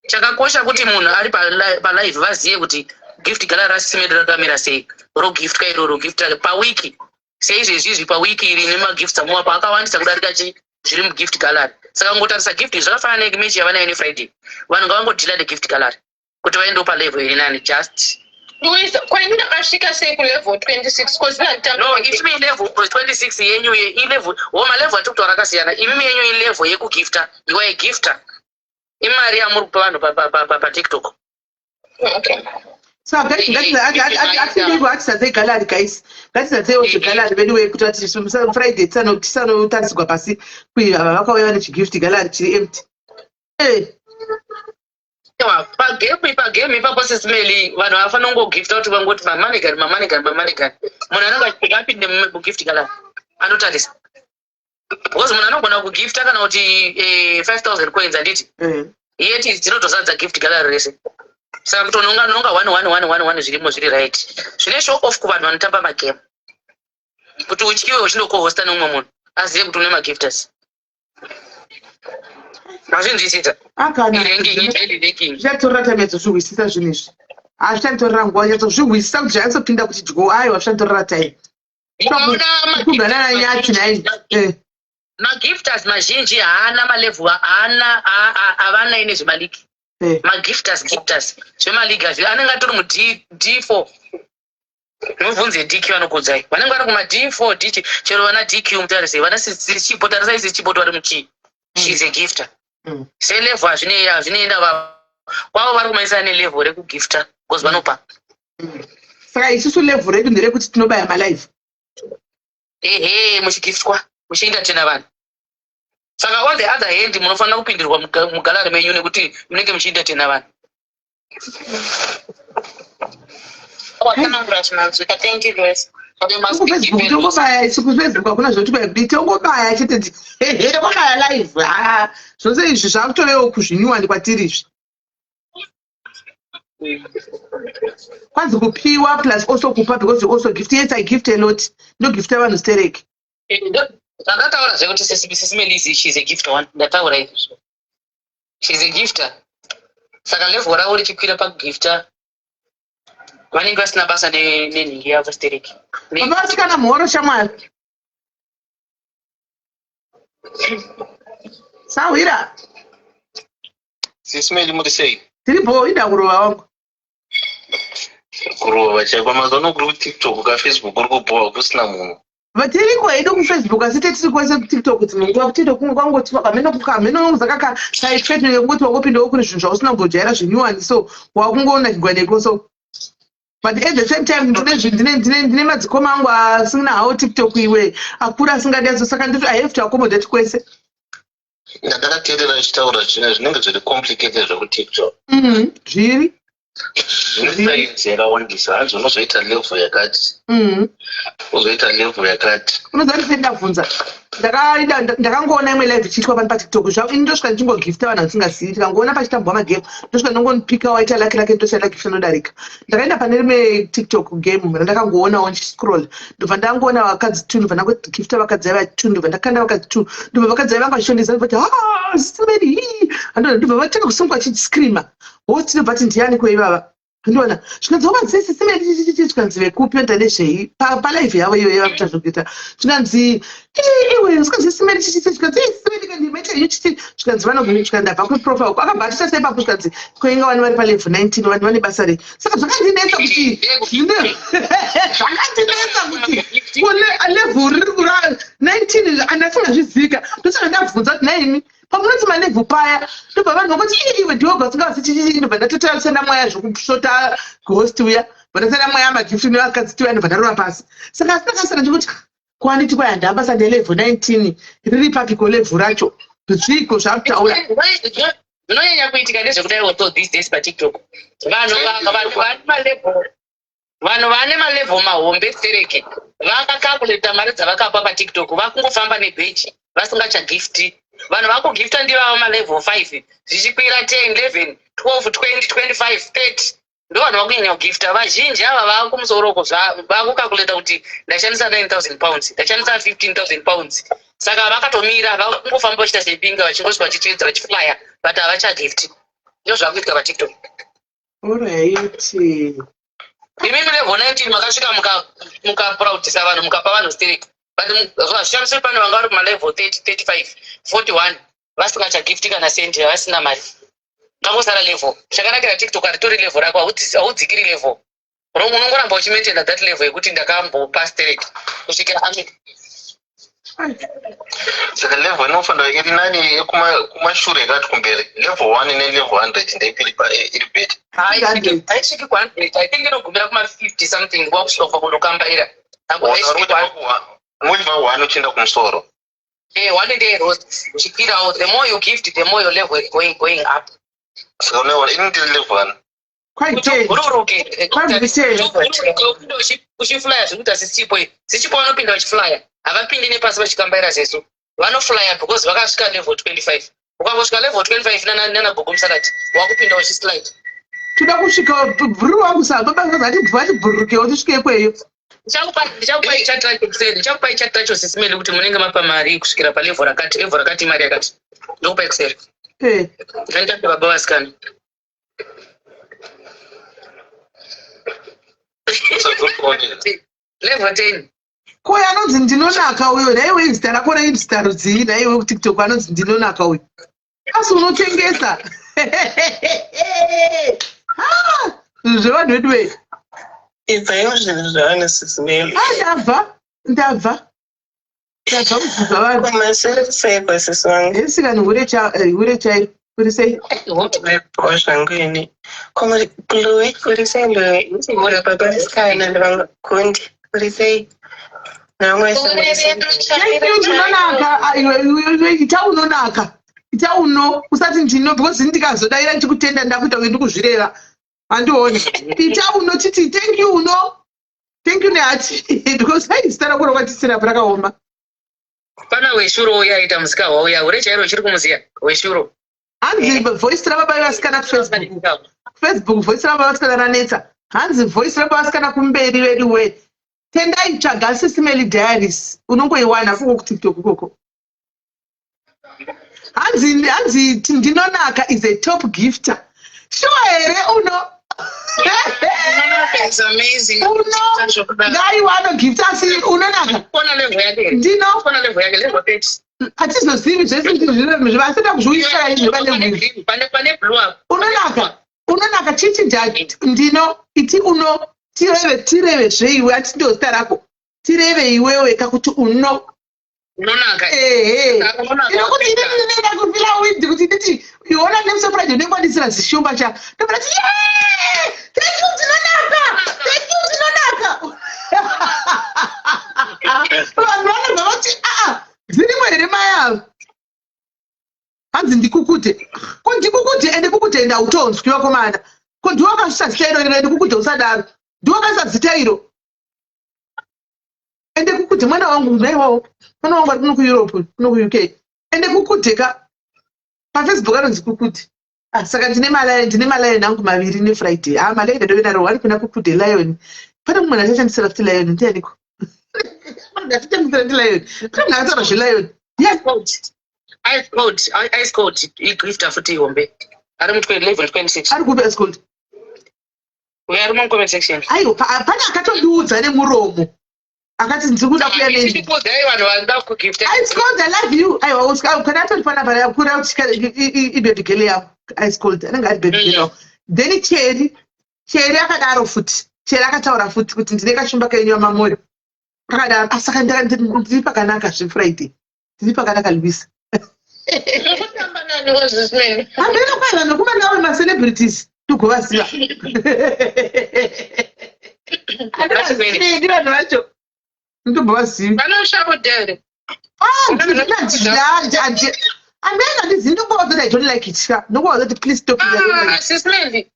chakakosha kuti munhu ari palive vazive kuti gift gallery raSis Melly rakamira sei, rogiftwa iroro gift rake pawiki seizvezvizvi. Pawiki iri nemagifts amuwapa akawandisa kudarika chi zviri mugift gallery. Saka kungotarisa gift zvakafanana nemechi yavanayo neFriday. Vanhu ngavangodhila negift gallery kuti vaendewo palevel iri nani, just Louisa, kwaini ndakasvika sei kulevel 26? Cause No, imi level 26 yenyu ilevel wo malevel atiri kutaura akasiyana. Imimi yenyu ilevel yekugifta. You are a gifter. Imari yamuri kupa vanhu paTikTok. Okay. Saka ngatizadzei gallery, guys. Ngatizadzeiwo zvegallery vedu wekuti kuti Friday tisanotarisirwa pasi kui ava vakauya vane chigift gallery chiri empty. Aiwa, pagame pagame ipapo Sis Melly, vanhu vanofanira kungogifta kuti vangoti mamanegani mamanegani mamanegani. Munhu anenge achipinda apinde mugift gallery anotarisa, because munhu anogona kugifta kana kuti 5000 coins, handiti? Yet dzinotozadza gift gallery rese. Saka kutononga nonga one one one one one zvirimo zviri right. Zvine show off kuvanhu vanotamba magame, kuti utyiwe uchindokohosta neumwe munhu azive kuti une magifters. Mazvinzwisisa? Akana. Iranking, daily ranking. Zvichatorera time yadzozvihwisisa zvinhu izvi. Hazvichanditorera nguva nyatsozvihwisisa kuti zvanyatsopinda kuti dyo. Aiwa, zvichanditorera time. Mukaona Kugana nanyati nhai. Magifters mazhinji haana malevel, haana, havanai nezvemaligi. Magifters, gifters zvemaligi azvi anenge atori mu D4. Mubvunze DQ, vanokudzai. Vanenge vari kuma D4, D chero vana DQ mutarisei, vana Chipo, tarisai Sichipo vari muchii. She's a gifter. Selevel hazvinoenda kwavo, vari kumaisana nelevel rekugifta because vanopa. Saka isusu level redu nderekuti tinobaya malive. Ehe, muchigiftwa, muchientertaina vanhu. Saka on the other hand munofanira kupindirwa mugallery menyu nekuti munenge muchientertaina vanhu. Watsanangura zvinanzwika, thank you guys. KuFacebook tongobaya isu. KuFacebook hakuna zvoti baya, tongobaya chete, tongobaya live. Ha, zvose izvi zvakutovewo kuzvinyuwani kwatiri izvi. Kwanzi kupiwa plus also kupa, because you also gift. Yes, I gift a lot, ndogifta vanhu stereki. Zvandataura zvekuti Sis Melly, she's a gift one, ndataura izvozvo. She's a gifter, saka level ravo richikwira pakugifta, vanenge vasina basa nenhingi yavo stereki. Baba vasikana, mhoro shamwari sahwira. Sis Melly, muri sei? Tiri bho, ida kurova wangu. Kurova chaiko. Mazuva ano kuri kuTikTok, kaFacebook kuri kubhowa, kusina munhu. Tiriko hedu kuFacebook, asi tetiri kwese kuTikTok dzimwe nguva kutito kumwe kwangoti hameno zakaka kaexcitement yekungoti wangopindawo kune zvinhu zvausina kumbojaira zvinyuwani, so wakungoonakigwa neko. So but at the same time ndine madzikoma angu asina hawo TikTok, iwe akura asingadi azo, saka nditi I have to accommodate kwese. Ndakateerera achitaura zvinhu zvinenge zviri complicated zvekuTikTok. Zviri Zvine science yakawandisa. Hanzi unozoita level yakati, uzoita level yakati. Unoziva ndisati ndabvunza, ndakangoona imwe live ichiitwa pano paTikTok. Ini ndosvika ndichingogifta vanhu vandisingazivi. Ndikangoona pachitambwa magame, ndosvika ndongopika, waita laki rake, ndosiya ndagifta, ndodarika. Ndakaenda pane rimwe TikTok game randakangoonawo ndichiscroll, ndobva ndangoona vakadzi two, ndobva ndangogifta vakadzi vaiva two, ndobva ndakanda vakadzi two, ndobva vakadzi vaiva vanga vachishondesa, ndobva vati, "Ah, Sis Melly." Ndobva vatanga kusumuka vachiscreama. Host ndobva ti, "Ndiani kweivava?" Andiona zvikanzi, "Ovanzi Sis Melly." Zvikanzi, "Vekupi? Vanoita nezvei?" Palive yavo iyoyo yavakuita zvokuita, zvikanzi, "Iwe." Zvikanzi, "Sis Melly chichiti." Zvikanzi, "Sis Melly kandimaita iyo chiti." Zvikanzi, "Vanogona." Ndabva kuprofile akabva atita seipapo. Zvikanzi, "Koinga vani vari palevel 19, vanhu vane basa rei?" Saka zvakandinetsa kuti kune level riri kura 19, andasingazvizika. Ndosaka ndabvunza kuti naimi pamunoti malevel paya, ndobva vanhu vakuti, "Iwe ndiwoga usingavasi chichichi." Ndobva ndatotarisana mwaya zvokusvota ghost uya, bva ndasana mwaya magift nevakadzi tiuya, ndobva ndarova pasi. Saka asi ndakasara ndikuti, kwanditi kwaya ndabasa nelevel 19 riri papiko level racho, zviiko zvakutaura? Zvinonyanya kuitika ndezvekudai also these days paTikTok, vanhu vane malevel, vanhu vane malevel mahombe stereke, vakakalkuleta mari dzavakapa paTikTok, vakungofamba nebheji vasingachagifti. Vanhu vakugifta ndivava malevel 5 zvichikwira, 10, 11, 12, 20, 25, 30, ndo vanhu vakunyanya kugifta. Vazhinji ava vakumusoro uko vakukalkuleta kuti ndashandisa £9000, ndashandisa £15,000, saka vakatomira, vakungofamba vachiita sepinga, vachingosvika vachitsvedza, vachiflya, but havachagifti. Ndo zvakuitika paTikTok. Alright. Imimi level 19 makasvika mukaproudisa vanhu, mukapa vanhu sterek, but zvishamisiri pane vanga vari kumalevel 30, 35, 41 vasingachagifti kana sendi, vasina mari, kangosara level. Chakanakira TikTok, haritori level rako, haudzikiri level. Unongoramba uchimaintaina that level yekuti ndakambopa sterek kusvikira ami. Saka level inofanira iri nani kumashure yakati kumberi, level 1 nelevel 100, ndeipi iri better? Haisviki ku100. I think inogumira kuma50 something, wakusvika kundokambaira. Muchibva 1 uchienda kumusoro. One day rose uchikwirawo, the more you gift, the more your level is going up. Saka unoiona ini ndiri level one. Ubhururuke uchiflya zviri kuita sisipo sichipo vanopinda vachiflya havapindi nepasi vachikambaira sesu vanoflya because vakasvika level 25 ukangosvika level 25 nana gogo musakati wakupinda uchislide toda kusvika bhururu wangu sababa vati bhururukewo tisvike ikweyo ndichakupai chat racho kuseri ndichakupai chat racho sisimeli kuti munenge mapa mari kusvikira palevel rakati level rakati mari yakati ndokupai kuseri nganditape baba vasikana level 10 ko anonzi ndinonaka uyo nhaiwe zita rako raizita rudzii nhaiwe kutiktok anonzi ndinonaka uyo asi unotengesa zvevanhu vedu vei ibvai muzvinhu zvavanhu sisimeli ndabva ndabva ndabva mubvunza vanhu sisi vangu esikani hure eh, chairo uri sei bho zvangu ini Lui uri sei Lui uri baba vasikana ndevamwe gundi uri sei Thank you ndinonaka ita unonaka ita uno usati ndino because ndikazodaira ndichikutenda ndakuita kunge ndikuzvireva handioni ita uno titi thank you uno thank you nehati because hai zita rako rakwatisira rakaoma pana weshuro uya aita musika uya hure chairo uchiri kumuziya weshuro hanzi voice rababa vevasikana kufacebook facebook voice rababa vasikana ranetsa hanzi voice rababa vasikana kumberi vedu we tendai tsvaga sisimeli diaries unongoiwana koko kutiktok ikoko hanzi hanzi ndinonaka is a top gifter shuwa here uno uno ngaiwa anogifta asi unonaka ndino hatizozivi zvese zvivasida kuzviuyisira izvi unonaka unonaka chichi ndino iti uno tireve tireve zveiwe ati ndo zita rako tireve iwewe kakuti uno unonaka ehe inokuti ini ndinoenda kufila windi kuti nditi iona nemusefuraje unenge wandisira zishumba cha ndobva ti thank you ndinonaka thank you ndinonaka vanhu vanobva vati aa dzirimo here mai ava hanzi ndikukute ko ndikukute ende kukute ende hautonzwi vakomana ko ndiwe wakasvisa zita iro ende kukute usadaro ndiwe wakaisa zita iro ende kukute mwana wangu naiwawo mwana wangu ari kuno kueurope kuno kuuk ende kukute ka pafacebook anonzi kukute ah, saka ndine malion ndine malion angu maviri nefriday ah malion adove naro one kuna kukude lion pane mumwe achashandisira futi lion ndianiko ndachitambisira ndi lion pane munhu akataura zvelion yes ice cold ice cold igifta futi ihombe ari mu 11 26 ari kupi ice cold uyo ari mu comment section aiwa pane akatondiudza nemuromo akati ndiri kuda kuya neice cold i love you aiwa kana atori panapa yakura kuti ibaby girl yako ice cold anenge ari baby girl yako then cheri cheri akadaro futi cheri akataura futi kuti ndine kashumba kenyu amamoyo akadaro ah, saka ndiri pakanaka zvefriday ndiri pakanaka luisa hameno kwai vanhu kumanawe macelebrities togovaziva andivazivedi vanhu vacho ndobva vanoshaudere amene handizivi ndongovaudza kuti i don't like it ka ndongovaudza kuti please stop it, I don't like it. Sis Melly.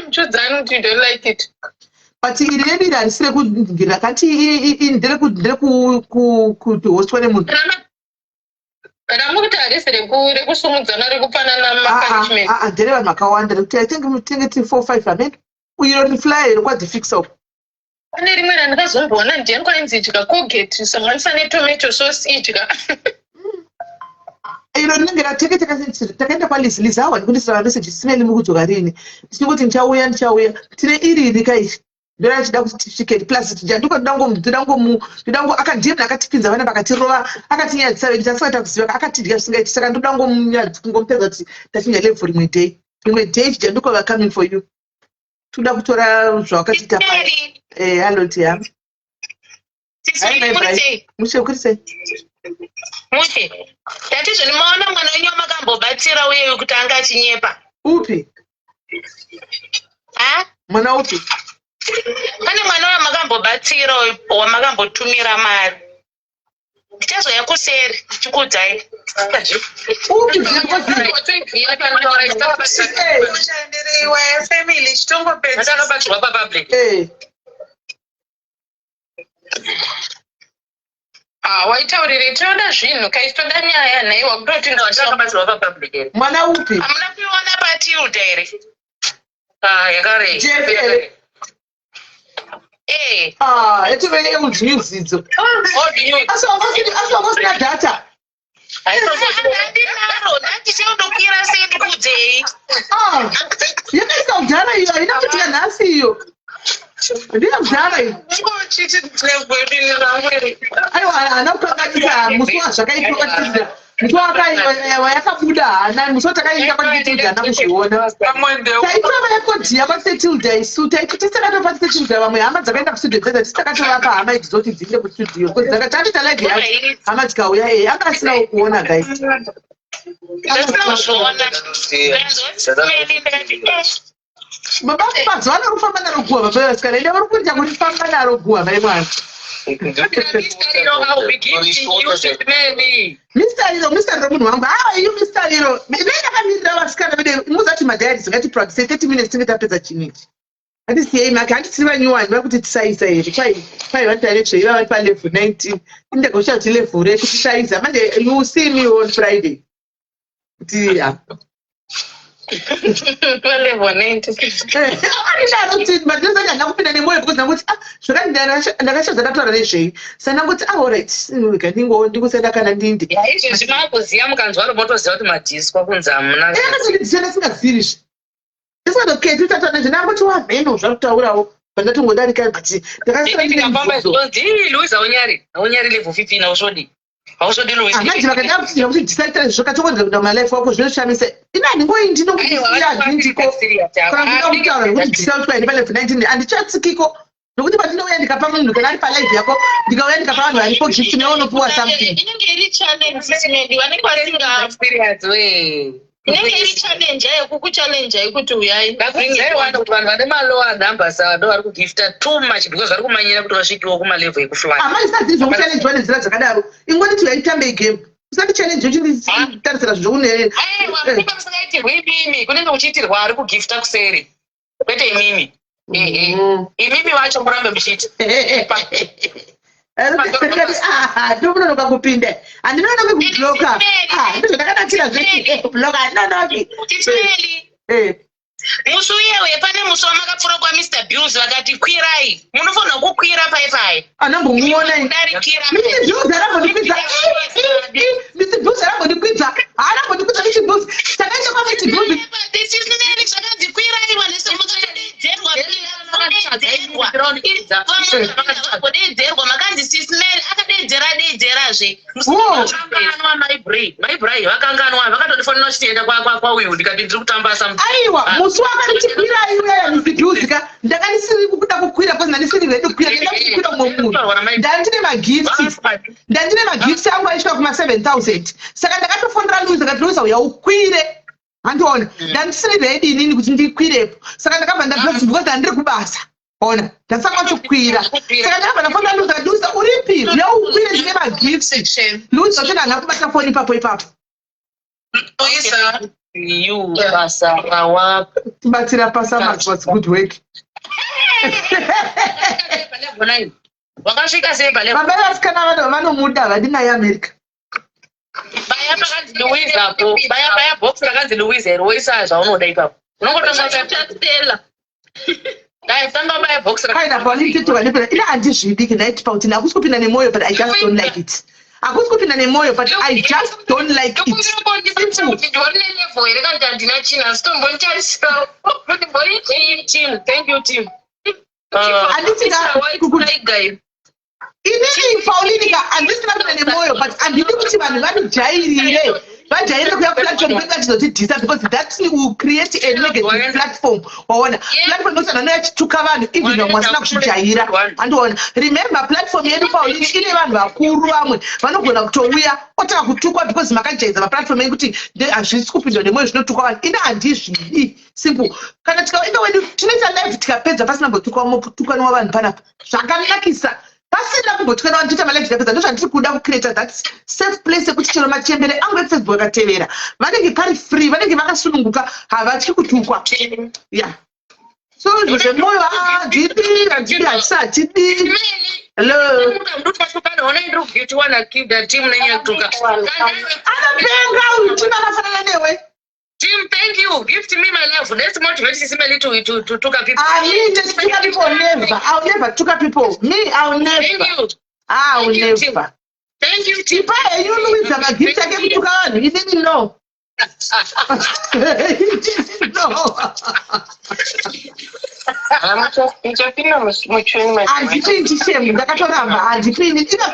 Muchudzani kuti you don't like it. But iri redu iri harisi rekugirira kanti nderekuhostwa nemunhu. Kana muri kuti harisi rekusumudzana rekupanana mapunishment. Ah, ah, ndere vanhu vakawanda nekuti i think tinenge tiri four five amen. Iro riflyer iro kwadhifixa uko. Pane rimwe randakazomboona ndiyani kwainzi idya colgate sanganisa netomato sauce idya. Iro rinenge rateke takaenda kwalizi lizi awa ndikundisira mameseji simeli mukudzoka rini ndichingoti ndichauya ndichauya tine iri iri ka iri ndora achida kuti tisvike plus ndoda ndoda akandiyena akatipinza vana vakatirova akatinyadzisa vedu tasingata kuziva akatidya zvisingaiti saka ndoda ngomupedza kuti tachinja level rimwe day rimwe day chijanduko va coming for you toda kutora zvawakatiita eh hello dear mushe kuri sei mushe tati zvoni maona mwana wenyu wamakambobatsira uye wekuti anga achinyepa upi ha mwana upi pane mwana wamakambobatsira wamakambotumira mari ndichazouya kuseri ndichikuudzai Upi? Family chitongopedza. Ndakabatirwa papublic. Ah, waitaurirei? Tinoda zvinhu kai, toda nyaya nhaiwa kutoti. Ndakabatirwa papublic here? Mwana upi? Hamuna kuiona paTilda here? Ah, yakare. Jeff here? Eh. Ah, yatove old news idzo. Asi wanga usina data? Andinaro, ndandichaudokwira sei ndikuudzei? Ah, yakaisa kudhara iyo, haina kuitika nhasi iyo. Ndiyo kudhara iyo. Aiwa, haana kukanganisa musi wazvakaitwa kwaTilda. Musi wayakabuda haana, musi watakaenda kwaTilda haana kuzviona. Taitova yekodhiya kwaTilda isu, taiti tisakatopa Tilda vamwe hama dzakaenda kustudio dzedza, tisakatovapa hama idzi dzoti dziende kustudio. Because dzakatambisa live yacho, hama dzikauya, anga asinawo kuona guys. Ndasina kuzviona. Ndanzwa ndakati eh. Baba mazuva ano rufamba naro guwa, baba vasikana, ende vari kuita kuti famba naro guwa mai mwana. Mr. Iro, Mr. Iro munhu wangu. Ah, iyo Mr. Iro. Dai ndakamirira vasikana vedu, muzati madiaries ngati practice 30 minutes tinge tapedza chinhu ichi. Hatisiyei make, handisiri vanyuwani vari kuti tisaisa here. Kwai vanoita nezvei vari palevel 19. Indagosha kuti level reku tisaisa. Manje you will see me on Friday. Kuti ya. Level 96. Andidaro kuti madhirezi handina kupinda nemwoyo because ndangoti ah zvakati ndakashadza ndataura nezvei. Saka ndangoti ah alright, rega ndingosenda kana ndinde. Ya, izvezvi maakuziya, mukanzwa motoziva kuti madhiswa kunzi hamuna. Akatondidhisa ndisingazivi izvi. Ndisingatoketi kutaura nezve ndangoti wamheno zvakutaurawo pandatongodarika, but ndakasara ndine Ndikafamba mibvunzo. izvonzi, "Ii, Louise, haunyari, haunyari, level 15, hausvodi, hausvodi, Louise." Amanje vakada kuti kuti dhisaita zvakatokonzera kuda malife wako zvinoshamisa. Ina handingoindi nokuti handindiko kana kuda kutaura nekuti dhisa kuti kwaende palevel 19 handichatsikiko nokuti pandinouya ndikapa munhu kana ari palive yako, ndikauya ndikapa vanhu varipo gift, newe unopiwa something. Inenge iri challenge, Simendi, vanenge vasinga Serious we. Inenge iri challenge yayo, kukuchallenge kuti uyai. Ndakudzaiwana kuti vanhu vane malower numbers ava ndo vari kugifta too much because vari kumanyira kuti vasvikiwo kumalevel ekufly. Amai sadzivi zvokuchallengewa nenzira dzakadaro, ingonditi uyaitambe igame, usati challenge uchinditarisira zvinhu zvokune. Aiwa, kunenge musingaitirwi imimi, kunenge kuchiitirwa ari kugifta kuseri, kwete imimi. Ehe, imimi vacho murambe muchiita. Ndomunonoka kupinda, handinonoki kubloka, ndozvandakanakira zveki kubloka, handinonoki. Tiseli. Musi uyewe pane musi wamakapfuura kwaMr Bills vakati kwirai, munofanira kukwira pai pai. Anambomuona. Kudarikira. Mr Bills arambondikwidza, Mr Bills arambondikwidza, haanambondikwidza Mr Bills, takaenda kwaMr Bills. Tisisneri, zvakanzi kwirai vanhu mukadedzerwa, vagodeedzerwa, makanzi Sismary akadeedzera adeedzerazve. Vakanganwa maibrai, maibrai vakanganwa, vakatondifonera vachitienda kwauyu, ndikati ndiri kutamba some. Aiwa, musi wakandikwirai uyaya Mr Bills ka, ndakandisiri kuda kukwira because ndandisiri ready kukwira, ndaida kukwira umwe munhu. Ndandine magifts, ndandine magifts angu aisvika kuma 7000, saka ndakatofonera Louis, akati Louis uya ukwire, handiona ndandisiri ready inini kuti ndikwirepo, saka ndakabva ndabva because ndandiri kubasa, ona ndasanga kukwira, saka ndakabva ndafonera Louis akati Louis uripi, uya ukwire, ndine magifts. Louis wacho handina kubata foni ipapo ipapo. You basa rawa. Tibatsira pasama was good work. Wakasvika sei palevel? Baba vasikana vanomuda vadi naye America. Baya pakanzi Louise apo, baya, baya box rakanzi Louise here, woisa zvaunoda ipapo, unongotanga. Stella. Dai tanga baya box. Kaina paunitituka nepera ina handizvidi kinaitipa kuti hakusi kupinda nemwoyo, but I just don't like it. Hakusi kupinda nemwoyo, but I just don't like it. Simple. Ndori nelevel here kana kuti handina chinhu, asi tombonitarisirawo kuti mbori chii. Team, thank you team. Handiti inini Pauline ka, handisina kupinda nemwoyo, but handidi kuti vanhu vandijairire, vajairire kuya platform kwedu vachizotidhisa because that will create a negative platform. Waona platform yekuti vanhu vanouya vachituka vanhu even vamwe vasina kuzvijaira, handiona. Remember, platform yedu Pauline ine vanhu vakuru, vamwe vanogona kutouya otanga kutukwa because makajaidza maplatform enyu kuti hazvisi kupindwa nemwoyo, zvinotukwa vanhu. Ine handizvidi, simple. Kana tikaenda wedu tinoita live tikapedza pasina mbotukaniwa vanhu panapa, zvakanakisa. Pasina kumbotyana vanhu malive ndapedza. Ndozvandiri kuda kucreata, that safe place yekuti chero machembere angu eFacebook akatevera, vanenge pari free, vanenge vakasununguka, havatyi kutukwa. Ya, so izvo zvemwoyo handidi, handidi, hatisi, hatidi. Hello. Anopenga uyu Tim, akafanana newe. Tim, thank you. Gift me my love. Let's motivate Sisimeli to tuka people. I mean, just tuka people never. I'll never tuka people. Me, I'll never. Thank you. I'll Thank you, Tim. never. Thank you, Tim. Ipa henyu Louisa magift ake kutuka vanhu. Inini no. Inini no. Muchapinda muchweni. Handipindi shame, ndakatoramba, handipindi. Ina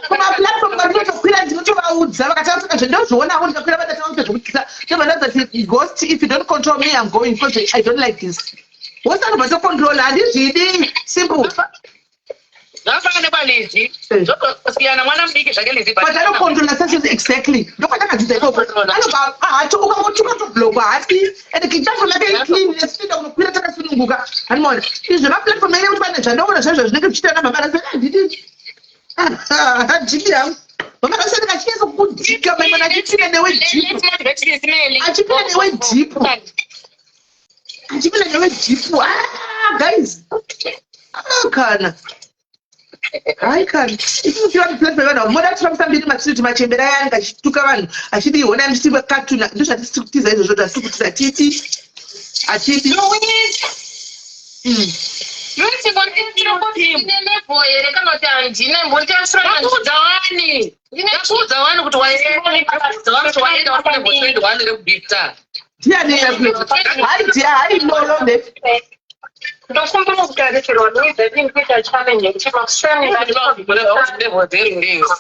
kumaplatform kwandinotokwira, ndinotovaudza vakataura zvendozvionawo, ndikakwira vakataura zvekutisa, ndobva ndaudza kuti ghost, if you don't control me, I'm going because I don't like this. Wosanobva tocontrola, handizvidi, simple. Zvakafanana nekwaLizi. Zvotosiyana, mwana mudiki zvake Lizi. But anocontrola sessions, exactly, ndokwandakadzidza ikoko. Anobva hacho, ukangotuka toblokwa, hasi and platform yake iclean, nesipinda kunokwira takasununguka. Handimaona izvi zvemaplatform ene kuti pane zvandaona zvaizvo zvinenge zvichiita namabara. Handidi, handidi hangu. Mama Rasa achinyatsa kudhika maimana, achipinda newe deep, achipinda newe deep, achipinda newe deep. Ah, guys, ah, kana hai kana isusu tiri platform yevanhu moda kutifambisa mbiri matiri kuti machembera aya anenge achituka vanhu, achidi hona muchiti katuna. Ndozvatisi kutiza izvozvo, tasi kutiza titi achidi. Level here kana kuti handina? Mbonditasura. Ndakuudza wani. Ndakuudza wani kuti waenda. Ndakuudza wani kuti waenda uri level 21 rekugifta. Ndiani? Hai dia, hai lolo ne. Ndokumbira kutarisirwa Louisa, ndini kuita challenge yekuti makuseni Level zero ndiyo.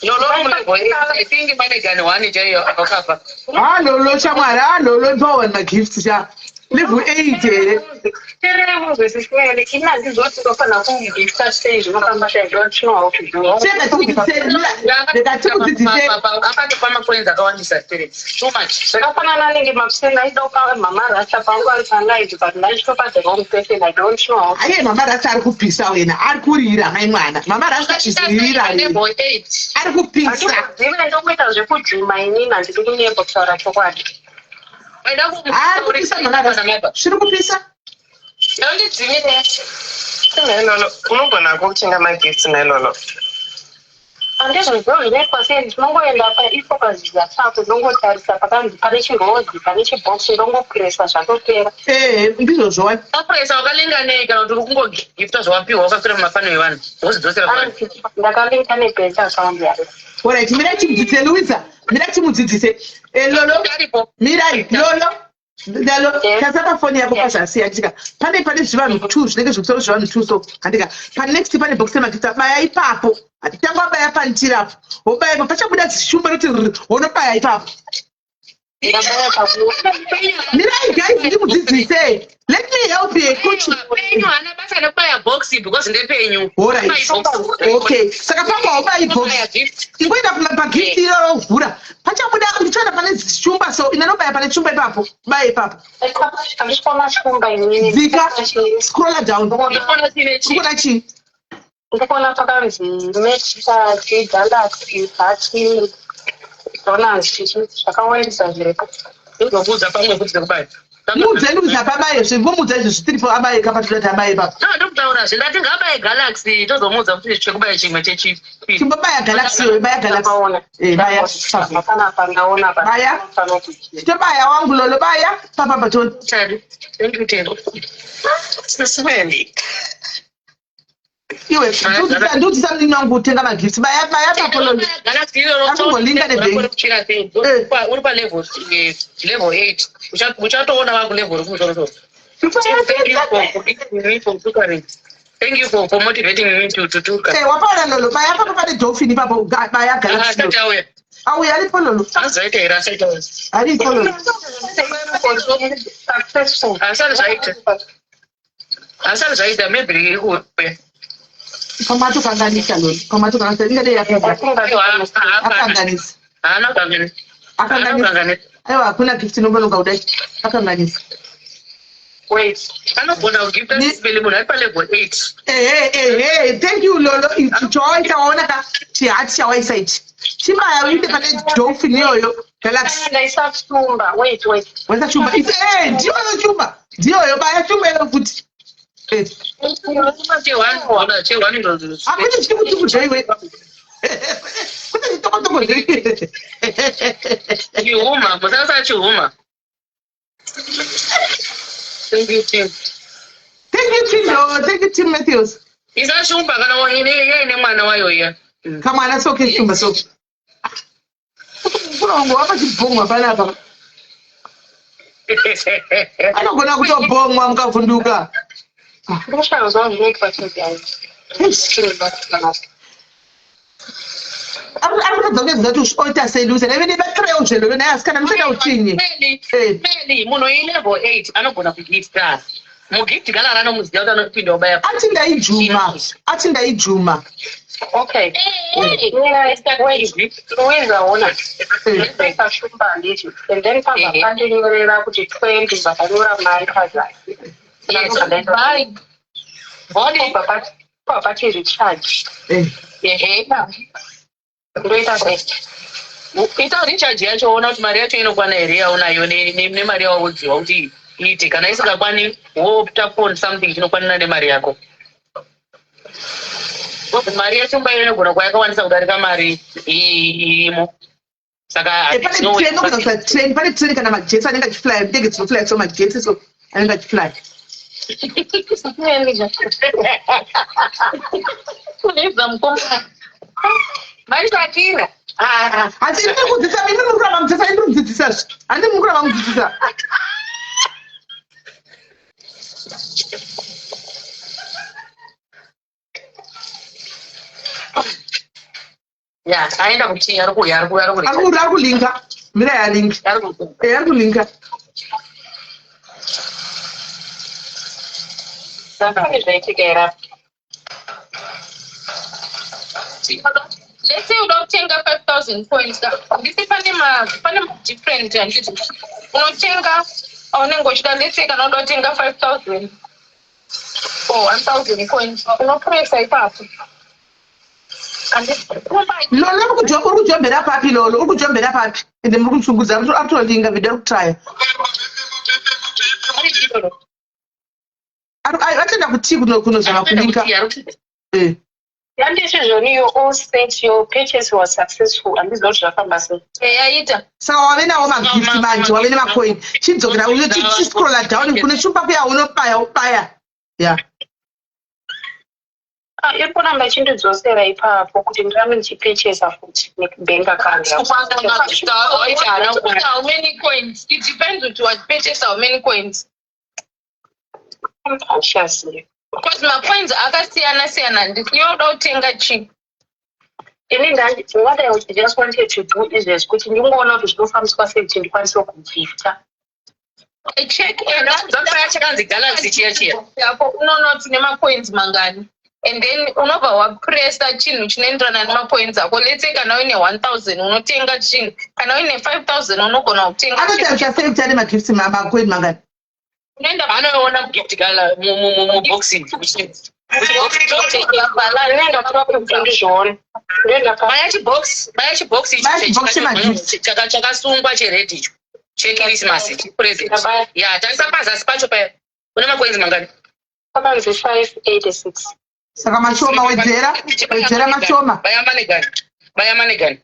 Lolo mulevel 8. I think manager one chaiyo akakafa. Ha, lolo shamwari, ha, lolo ndowana magifts sha, level 8 here? Teremuzvesiswele ini handizoti ndofanira kugifta sei, zvinofamba sei? I don't know how to do. Chega tikudzidzise, rega tikudzidzise. Akatopa macoins akawandisa spirit. Too much. Zvakafanana nenge makuseni aida kupa Mama Rasta pangu ari palive, but ndachitopa the wrong person. I don't know how. Aye, Mama Rasta ari kupisa wena, ari kurira mai mwana. Mama Rasta izirira, Level 8. ari kupisa. Handizive, ndokuita zvekujuma inini, handidi kunyepa, kutaura chokwadi. Waida Ari kupisa Mama Rasta, zviri kupisa. Nondidzivire. Nailolo, unogona kutenga magifts nailolo. Handizvizivo zvinoitwa sei, ndinongoenda paipo paziza chako, ndongotarisa pakanzi pane chirozi, pane chibhoksi, ndongopuresa, zvatopera. Ee, ndizvozvo wani. Wapresa wakalinga nei, kana kuti uri kungogifta zvawapiwa wakaswera mumafano evanhu wozidzosera kuvanhu? Ndakalinga nebank account yangu. Alright, mirai timudzidzise Louisa, mirai timudzidzise. Lolo, mirai Lolo. Lolo, tarisa pafoni yako pazasi, handika? Pane zvivanhu two zvinenge zvimusoro, zvivanhu two so, handika? Panext pane box remagifts, baya ipapo. Tanga wabaya pandirapo, wobaya ipapo, pachabuda zishumba roti rr, wonobaya ipapo. Mirai guys, ndimudzidzise. Let me help you, coach. Penyu haana basa nekubaya box because ndepenyu. Alright. Okay, saka pamba haubayi box, ingoenda pagift iroro, vhura, pachabuda, uchiona pane zishumba so, inanobaya pane shumba ipapo, baya ipapo. Handikuona shumba inini. Dzika, scrolla down. Urikuona chii? Ndikuona pakanzi meta galaxy hati donors, zvakawandisa zviripo. Ndokuudza pamwe kuti nekubaya. Muudze Luisa pabaye zvingomudza izvo zvitiripo, abaye kapatira kuti abaye ipapo. No, ndokutaura zve, ndati ngaabaye galaxy, tozomuudza kuti chekubaya chimwe chechipiri. Chimbobaya galaxy iyoyo, baya galaxy. Eh, baya. Panapa ndaona. Baya. Chitobaya wangu Lolo, baya papa patoni. Thank you, Tendo. Sisweli. Iwe ndiudzisa munini wangu kutenga magifts, baya, baya papo Lolo. Galaxy iroro. Akungolinga nebhengi. Kuchira sei? Uri palevel level 8. Uchatoona wakulevel rekumusoro. Thank you for giving me for tutoring. Thank you for motivating me to tuka. Eh, wapaona Lolo, baya papo pane dolphin ipapo, baya galaxy. Asati auya. Auya, aripo Lolo. Azoita here? Asati auya. Aripo Lolo. Asati zvaita. Asati zvaita, maybe iri kuuya. Pamatokanganisa Lolo, pamatokanganisa, ingadei yapedza. Akanganisa. Haana kukanganisa. Akanganisa. Aiwa, hakuna gift inombonoka kudai, akanganisa. Wait, anogona kugifta sipele munhu ari palevel 8. Ehe, ehe, thank you Lolo. Ichi chawaita waona ka chihati chawaisa ichi. Chibaya uinde pane dolphin iyoyo galaxy. Ndaisa shumba. Wait, wait. Waisa shumba. It's eh ndiyoyo shumba. Ndiyoyo baya shumba iyo futi. Eh. Akuti chitukutuku zvaiwe. Kune chitokotoko zvaiwe. Chihuma, musasa chihuma. Thank you, team. Thank you, team. Oh, thank you, team Matthews. Isa shumba kana waine yaine mwana wayo iya. Kamwana soke shumba soke. Kunongo wapa chibhongwa panapa. Anogona kutobhongwa mukavhunduka. Ari kutadza kuedza kuti oita sei Luisa. Naive nebatsirewo zvelolo naye asikana musada uchinye. Meli, munhu ilevel 8 anogona kugifta. Mugift kana anomuziva kuti anopinda obaya. Ati ndaijuma. Ati ndaijuma. Okay. Luisa ona. Ndaisa shumba handiti. And then pabva pandinyorera kuti 20 vakanyora mari pazasi. Yes. Pabva pati recharge. Ehe. Ndoita sei? Ita recharge yacho woona kuti mari yacho inokwana here yaunayo nemari yawaudziwa kuti iite. Kana isingakwani wopta phone something chinokwanira nemari yako. Mari yashumba iyo inogona kuva yakawandisa kudarika mari irimo. Saka Eh, pane train unogona kuisa train, pane train kana majets anenge achifly, ndege dzinofly so majets so anenge achifly. Kuedza mukoma. Mai Shakira. Asi ini ndiri kudzidzisa, ini ndiri kuramba mudzidzisa, ini ndiri kudzidzisa zve. Handi muri kuramba mudzidzisa. Ya, aenda kuti ari kuuya, ari kuuya, ari kuuya. Ari kuuya, ari kulinka. Mira ya link. Eh, ari kulinka. Pane zvaitika here apa? Let's say uda kutenga 5000 coins ka. Handiti pane ma pane ma different handiti. Unotenga aunenge uchida let's say kana uda kutenga 5000 or 1000 coins unopressa ipapo. Lolo uri kujombera papi Lolo uri kujombera papi ende muri kumushungudza ari kutolinga video ari kutraya. Atenda kutii kunozama kulinka. Eh. Yanditi zvoni your all set your purchase was successful handiziva kuti zvafamba sei. Yaita. Saka wave nawo magift manje wave nemacoin chidzokera uyo chiscrolla down kune shumba kuya unobaya ubaya. Yeah. Ah, iri kuramba ichindidzosera ipapo kuti ndirambe ndichipurchasa futi nebank account yangu. How many coins? It depends kuti wapurchase how many coins. Handichazivi. Because macoins akasiyana siyana handiti iwe uda kutenga chii? Ini what I just wanted to do izvezvi kuti ndingoona kuti zvinofambiswa sei kuti ndikwanise kugifta. Check chakanzi Galaxy chiya chiya. Yako unoona kuti une macoins mangani and then unobva wapressa chinhu chinoenderana nemacoins ako. Let's say kana uine 1000 unotenga chinhu, kana uine 5000 unogona kutenga Anotarisha sei kuti ane magifts macoin mangani? Unoenda anoona mugift gala muboxing. Baya chibox, baya chibox icho Baya chibox chemagifts. chakasungwa chered icho chechristmas present. Ya, tarisa pazasi pacho paya. Une macoins mangani? Pakanzi 586. Saka mashoma wedzera, wedzera mashoma. Baya manegani. Baya manegani.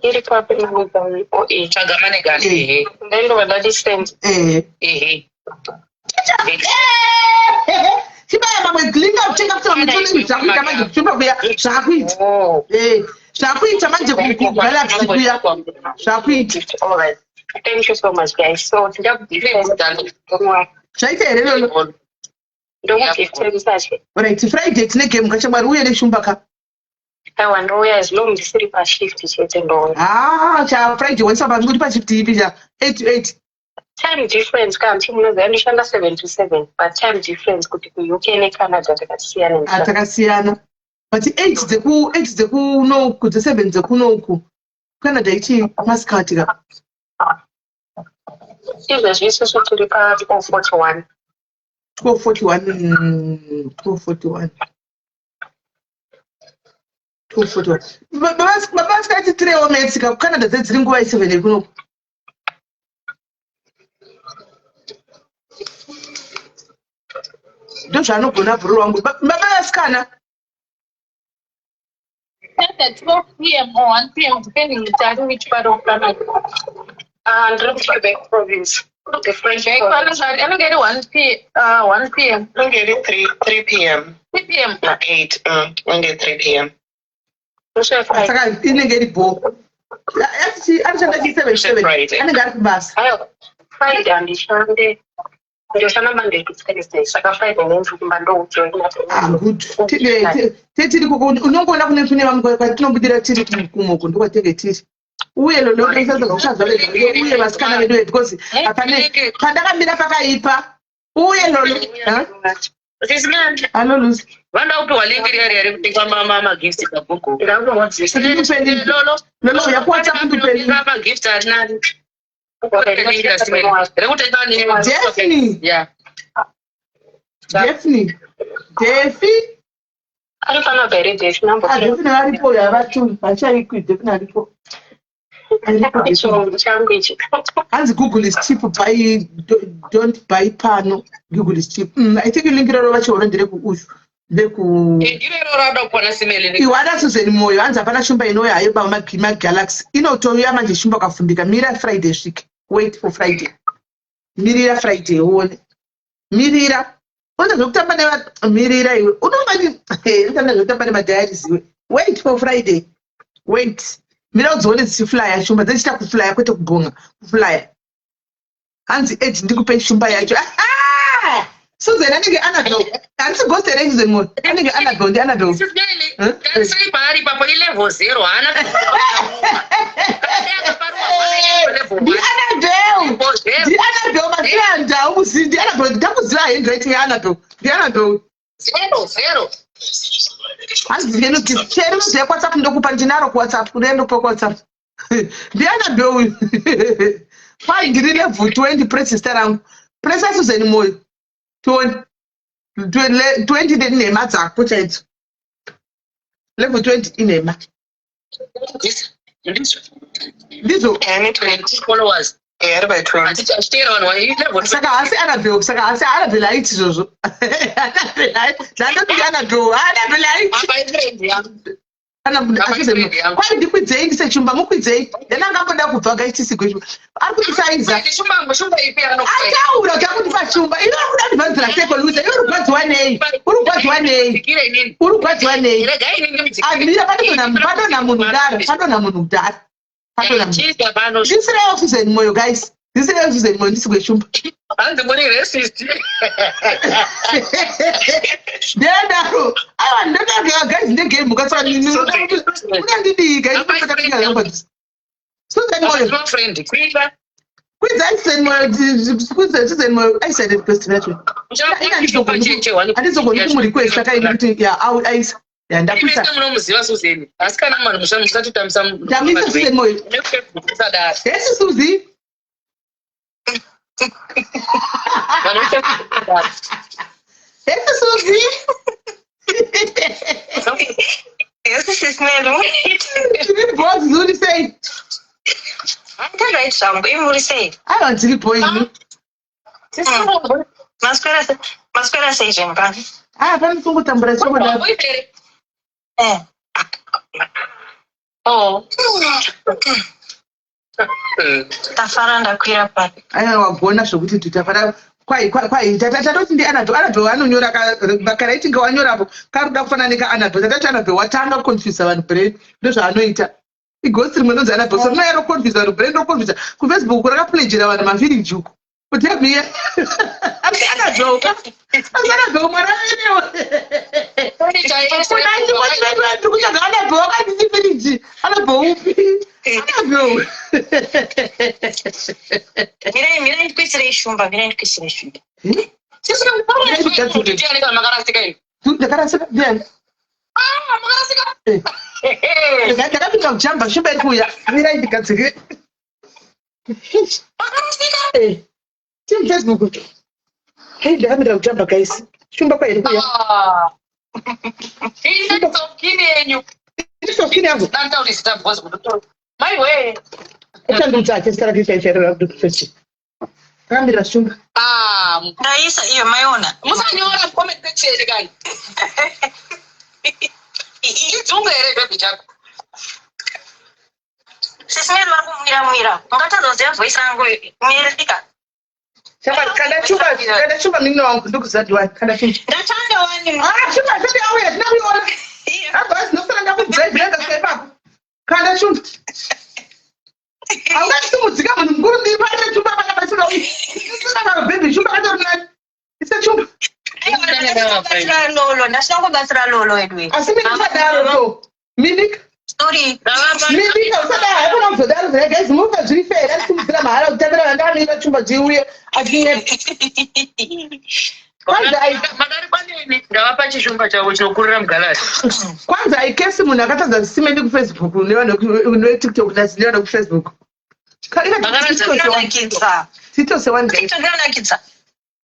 Iri papi manegani? Oh, eh. Tsvaga manegani. Ehe. Ndaindova ndati send. Eh. Ehe. Chibaya mamwe glinga kutenga kuti vamwe tone zvakuita manje kuchumba kuya zvakuita. Eh, zvakuita manje ku Galaxy kuya. Zvakuita. All right. Thank you so much guys. So ndakugifta. Don't worry. Zvaita here Lolo? Ndokugifta che. Right, Friday tine game kachamwari uye neshumba ka. Aiwa ndouya as long ndisiri pashift chete ndouya. Ah, cha Friday waisa pa kuti pashift ipi cha 8 to 8. Time difference ka mti munoziva ndishanda 7 to 7 but time difference kuti ku-UK neCanada takasiyana. Ah, takasiyana. But 8 dzeku 8 dzekunoku dze 7 dzekunoku. Canada ichi masikati ka. Izvezvi isusu tiri pa 12:41. 1241, 1241, 1241. Baba vasikaiti tirewo metsika kuCanada dzedziri nguva ye7 iri kunoku. Ndozvaanogona bhururu wangu. Baba vasikana. At 12 p.m. or 1 p.m. depending on which part of Canada. Ah, ndiri kuQuebec province. The French Quebec province. anenge iri 1 p.m. Inenge iri 3 p.m. 3 p.m. Na 8. Inenge 3 p.m. Saka inenge iri bho. Anoshanda chi 7 7 anenge ari kubasa. Friday handishande. Ndoshanda Monday to Thursday. Saka Friday ndiri kumba ndojoina. Ah, good. Tiri koko unongoona kune vamwe kwatinobudira tiri kumoko ndokwatinenge tiri. Uye lolo uye vasikana vedu because hapane pandakamira pakaipa. Uye lolo. Hello, Lucy. Vanoda kupiwa link riya riya rekutenga magifts paGoogle. Lolo, Lolo, uya kuWhatsApp ndipe link. Magifts ari nani rekutenga. Daphne. Yeah. Daphne. Defi. Anofanira kubva here Daphne? Ah, Daphne varipo yavatu. Vachaikwi Daphne aripo. Chirungu changu ichi. Hanzi Google is cheap, buy, don't buy pano. Google is cheap. I think link iroro vachiona nderekuushu. Ndeku Irero rada kuwana simeli. Iwana Susan Moyo hanzi hapana shumba inouya hayo magalaxy inotouya manje shumba ukafumbika. Mira Friday svike. Wait for Friday. Mirira Friday uone. Mirira. Unoita zvekutamba nema mirira iwe. Unongani unoita zvekutamba nemadiaries iwe. Wait for Friday. Wait. Mira udzione dzichiflya shumba dzichiita kuflya kwete kugonga. Kuflya. Hanzi Ed ndikupe shumba yacho. Ah! Susan anenge Annabel. Handisi ghost here Susan Moyo? Anenge Annabel ndi Annabel. Tarisai paari ipapo ilevel 0 haana. Ndi Annabel. Ndi Annabel Masiranda umuzi ndi Annabel ndakuziva handwriting yaAnnabel. Ndi Annabel. 0 0. Hanzi yenu chero unoziva kuWhatsApp ndokupa ndinaro kuWhatsApp ndokupa kuWhatsApp. Ndi Annabel uyu. Kwai ndiri level 20 press zita rangu. Pressa Susan Moyo. 20 20 nenhema dzako chaidzo. Level 20 inhema. Ndizvo. Followers. Ari by 20. Achiteera vanhu level. Saka haasi Annabel, saka haasi Annabel aiti izvozvo. Annabel aiti. Zvandoti Annabel, Annabel aiti. Kwai ndikwidzei ndise chumba mukwidzei. Ndandangamboda kubva gaitisi gwechumba. Ari kundisaiza. Ataura kuti akundipa chumba. Iwe uri kuda kundibvanzira seko Luisa. Iwe uri kurwadziwa nei? Uri kurwadziwa nei? Uri kurwadziwa nei? Amira padonha munhu kudaro. Padonha munhu kudaro. Padonha munhu. Ndisirewo Susan Moyo guys. Ndisirewo Susan Moyo ndisi gwechumba. Hanzi muri racist. Ndendaro. Aiwa ndendaro guys ndegame mukasaka unandidii guys Susan Moyo. Friend kwida. Kwidza Susan Moyo, kwidza Susan Moyo aisa request yacho. Handizogoni kumurequest akaini kuti ya aisa. Ya ndakuisa. Imi munomuziva Susan. Asi kana vanhu musatotambisa. Ndamisa Susan Moyo. Musadaro. Hesi Suzy. Vanhu musadaro. Hesi Suzy. Yes, sis Nelo. Ndiri boss uri sei? Ndiri zvangu, imi muri sei? Aiwa ndiri bho ini. Maswera sei zvenyu pano? Ah, pano tongotambura chongodaro. Eh. Oh. Tafara ndakwira papi. Aiwa wagona zvokuti tutafara kwai kwai tatoti ndi Annabel. Annabel anonyora vakaraitinga wanyorapo kari kuda kufanana nekaAnnabel. Tatati Annabel watanga kuconfuse vanhu brain ndozvaanoita. Ighost rimwe rinonzi Annabel. So rinouya roconfuse vanhu brain roconfuse. KuFacebook rakapledgera vanhu mafiriji uko. Kuti amiya. Asi Annabel. Asi Annabel mwana wenewo. Ndiri kutsvaga Annabel wakanditi firiji. Annabel upi? Annabel. Mirai mirai ndikuisirei shumba, mirai ndikuisirei shumba. Makarasika ini. Ndakarasika ndiani? Ah, makarasika. Ndakapinda kujamba shumba iri kuuya. Mirai ndigadzire. Makarasika. Team Facebook. Hei, ndakamirira kujamba guys. Shumba kwairi kuya. Inetsokini yenyu. Inetsokini yangu. Dantauri zita because kutotora. Mai wee. Uchandiudza ake zita rake chairo rakuti Ndakamirira shumba. Ah, Ndaisa iyo maiona. Musanyora comment section kani. Idzungu here baby chako? Sisi Mary vari kumwira mwira. Ungatadza kuziva voice rangu Merika. Shamwari, kanda chumba, kanda chumba munini wangu ndikuziva diwani, kanda chumba. Ndatanga wani. Ah, chumba asati auya, tina kuiona. Otherwise ndosara ndakudrive ndakasvika ipapo. Kanda chumba. Haungatisimudzika munhu mukuru ndiri pane chumba pana pasina uyu. Isina kana baby chumba katori nani. Isa chumba. Ndabatsira lolo, ndasina kubatsira lolo wedu. Asi mimi ndisadaro so. Minika. Sorry. Minika usadaro haikona kuzodaro zve guys muka zviri fair asimudzira mahara kutambira vanga vanoita chumba chiuye achinyepa. Kwanza ai Madarikwa neni ndavapa chishumba chavo chinokurira mugallery. Kwanza aikesi munhu akatadza simendi kuFacebook nevanhu veTikTok nevanhu vekufacebook. Inonakidza. TikTok seone guys. TikTok inonakidza.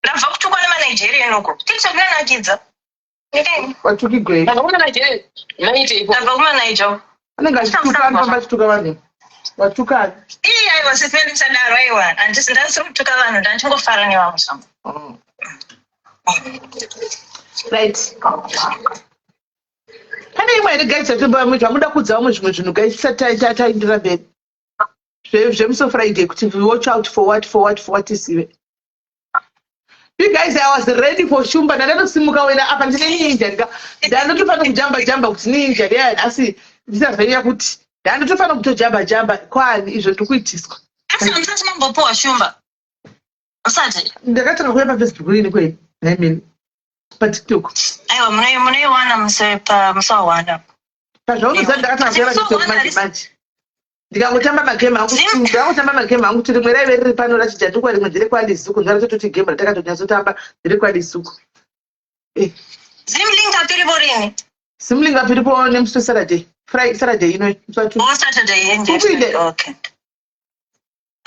Ndabva kutukwa nemaNigerian uko. TikTok inonakidza. Watukigwei. Ndabva kumaNigerian. Maiteiko? Ndabva kumaNiger. Anenge achituka anofamba achituka vanhu. Watukani. Ii aiwa sisi Mary musadaro aiwa. Handisi ndasiri kutuka vanhu ndachingofara nevamwe zvangu. Right. Pane imwe here guys zvamuda kuudza vamwe zvimwe zvinhu guys tisati taendera mberi. Zvemuso Friday kuti watch out for what for what for what isive. You guys, I was ready for Shumba. Ndandatosimuka wena apa ndine ninja ndika. Ndandatofanira kujamba jamba kuti ninja ndiya asi ndisazvenya kuti ndandatofanira kutojamba jamba kwani izvo ndiri kuitiswa. Asi hamusati mambopuwa Shumba. Musati. Ndakatanga kuuya paFacebook rini kwei? I mean paTikTok. Aiwa munoiwana musi pa musi wa 1. Pazvaunoziva ndakatanga kuuya paTikTok manje manje. Ndikangotamba magame angu ndikangotamba magame angu kuti rimwe raive riri pano rachijandukwa rimwe ndere kwaLizuku ndakatototi game ratakatonyatsotamba ndere kwaLizuku. Eh. Zimlink apiripo rini? Zimlink apiripo nemusi weSaturday. Friday Saturday ino. Musi wa 2. Oh Saturday ende. Ukuinde. Okay.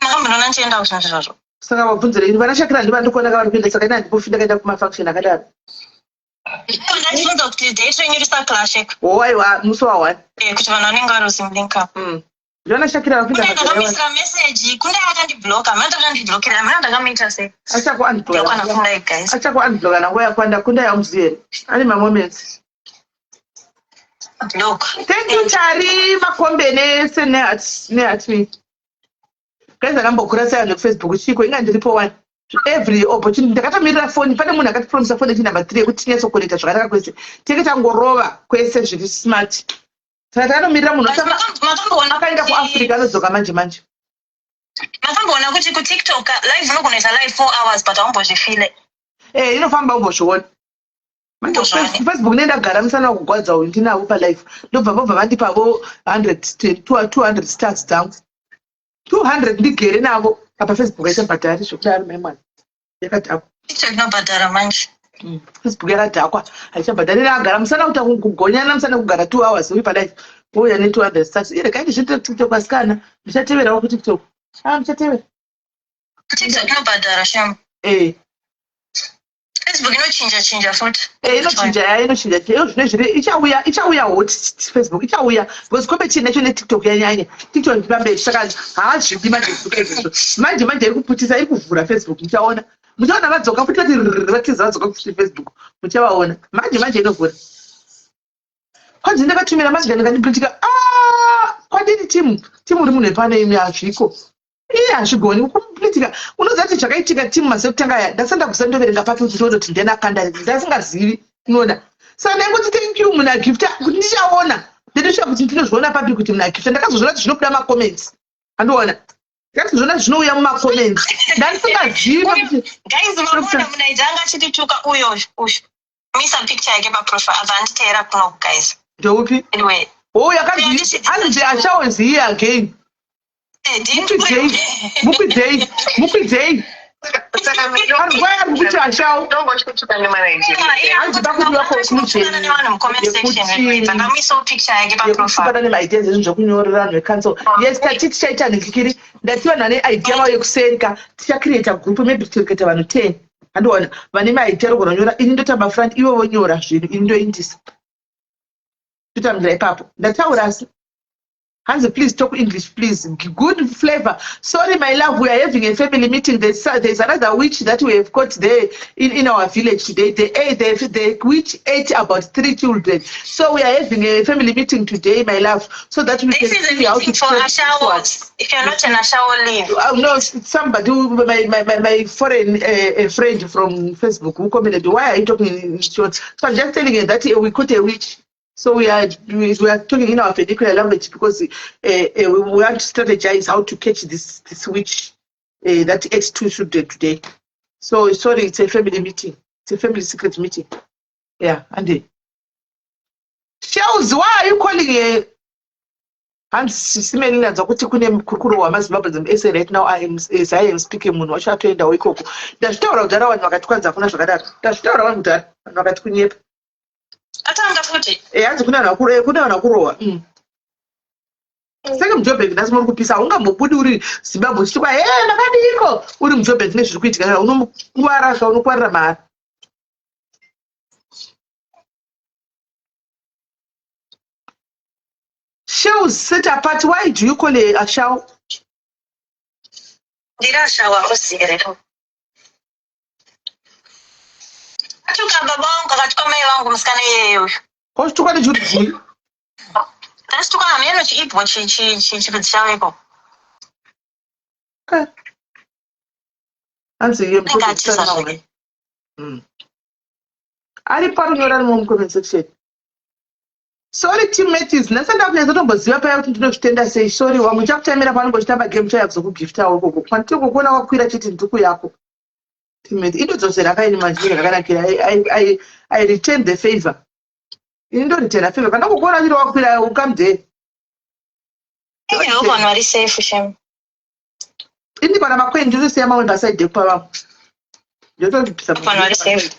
Makambonona ndichienda kuzvinhu izvozvo. Saka wabvunzira ini vana Shakira ndivo vandikuona kavari kuenda saka ini handipofi ndakaenda kumafunction akadaro. Ndachibvunza kuti date renyu risaclashe. Oh aiwa musi wa 1. Eh kuti vanhu vanenge vari kuZimlink up. Ndivana Shakira vari kuenda Kune mazera ndakamisira message, kune akandibloka, mwana ndakandiblokera, mwana ndakamuita sei? Achaku unblock. Ndokwana kundai guys. Achaku unblock na nguva yakwanda kunda yamuzivi here. Ane mamoments. Block. Thank you Tari Makombe nese nehat nehat me. Guys akambokura sei vanhu vekufacebook chiiko inga ndiripo one. Every opportunity ndakatomirira foni pane munhu akatipromisa foni yechi number 3 yekuti tinyatsokonekta zvakanaka kwese. Tinenge tangorova kwese zviri smart. Saka takatomirira munhu Makamboona akaenda kuAfrica anodzoka manje manje. Makamboona kuti kuTikTok live unogona kuita live 4 hours but haumbozvifile. Eh inofamba umbozviona. Manje Facebook nendagara musana wakugwadza uyu ndinavo palife ndobva vobva vandipavo 100 200 stars dzangu 200 ndigere navo apa Facebook haichabhadhari zvekudaro mai mwana yakadhakwa. TikTok inobhadhara manje. Facebook yakadhakwa haichabhadhari ndagara musana kuita kugonyana musana kugara 2 hours uri palife wouya ne 200 stars iye regai ndizviitire TikTok asikana ndichateverawo kuTikTok. Ah ndichatevera. TikTok inobhadhara shame. Eh. Facebook inochinja chinja futi. Eh inochinja ya inochinja iyo zvine zviri ichauya ichauya hot Facebook ichauya because competition yacho neTikTok yanyanya. TikTok ndi pamberi saka haazvidi manje zuka izvozvo. Manje manje iri kuputisa iri kuvhura Facebook muchaona. Muchaona vadzoka futi vati rrrr vatiza vadzoka futi Facebook muchavaona. Manje manje inovhura. Kwanzi ndakatumira manje ndikandiblutika ah kwadini team team uri munhu wepano imi hazviko. Iye hazvigoni kukomplitika. Unoziva kuti zvakaitika team mazuva ekutanga aya ndasanda kuziva ndoverenga papi kuti ndione kuti ndiani akanda ndasingazivi unoona. Saka ndaingoti thank you munhu agifta kuti ndichaona ndendosvika kuti ndinozviona papi kuti munhu agifta ndakazozviona kuti zvinobuda macomments andiona ndakazozviona zvinouya mumacomments ndandisingazivi pakuti Guys mamuona munaija anga achitituka uyo uyu. Misa picture yake paprofile abva anditeera kuno guys. Ndeupi? Anyway. Oh yakanzi anzi ashawo ziye again. Mukwidzei, mukwidzei, mukwidzei. Arikuya kuti ashawo. Hanzi pakudiwa conclusion yekuti nemaideas ezvinhu zvekunyorera vanhu vecouncil. Yes, tati tichaita nhikikiri. Ndati vanhu vane idea vauye kusenka. Tichacreata group maybe tichacreata vanhu 10. Handiona vane maiti arogona kunyora, ini ndotamba front, ivo vonyora zvinhu, ini ndoindisa, totambira ipapo. Ndataura asi hanzi, "Please talk English, please." Good flavor, sorry my love, we are having a family meeting. There's another witch that we have got there in our village today. The witch ate about three children, so we are having a family meeting today, my love, so that we This can is a see how meeting to for trace this one. Ashawos. If you're not an Ashawo, leave. No, somebody, who, my foreign friend from Facebook who commented, "Why are you talking in short?" So I'm just telling her that we caught a witch. So we are talking in our vernacular language because we want to strategize how to catch this witch that ate two children today. So sorry, it's a family meeting. It's a family secret meeting. Yeah, Andy. Shells, why are you calling a Hanzi simeni ndanzwa kuti kune mukurukuro wamaZimbabwe ese right now. I am, as I am speaking, munhu wacho atoendawo ikoko. Ndazvitaura kudhara, vanhu vakati kwanzi hakuna zvakadaro. Ndazvitaura vanhu kudhara, vanhu vakati kunyepa. Atanga futi. Hanzi kune vanhu vakurohwa. Saka muJobek nhasi muri kupisa, haungambobudi uri Zimbabwe uchiti kwa he makadiko uri muJobek nezviri kuitika. Unomukuvara zvaunokwarira mahara. Shells set apart, why do you call a shell? Ndiri Ashawo, akuzive. Atuka baba vangu, akatuka mai vangu musikana iyeyo uyu. Kwachituka nechirudzii? Tasituka hameno chiibvo chirudzi chavo ikoko. Hanzi iye Anenge atiza zvake. Ari parunyora rimo mucomment section. Sorry, team Matthews, nhasi ndakunyatsotomboziva paya kuti ndinozvitenda sei. Sorry wangu, ndichakutamira panonge uchitamba game chaya kuzokugiftawo ikoko. Kwandiri kukuona wakwira chete nduku yako. Team Matthews, indodzosera kaini manje zvakanakira. I return the favor. Ini ndoreturna favor. Kana kukuona chiri wakwira, come there. Ivo vanhu vari safe, shem. Ini kana makweni ndinosiya mamwe pasaidi ekupa vamwe. Ndotondibvisa. Vanhu vari safe.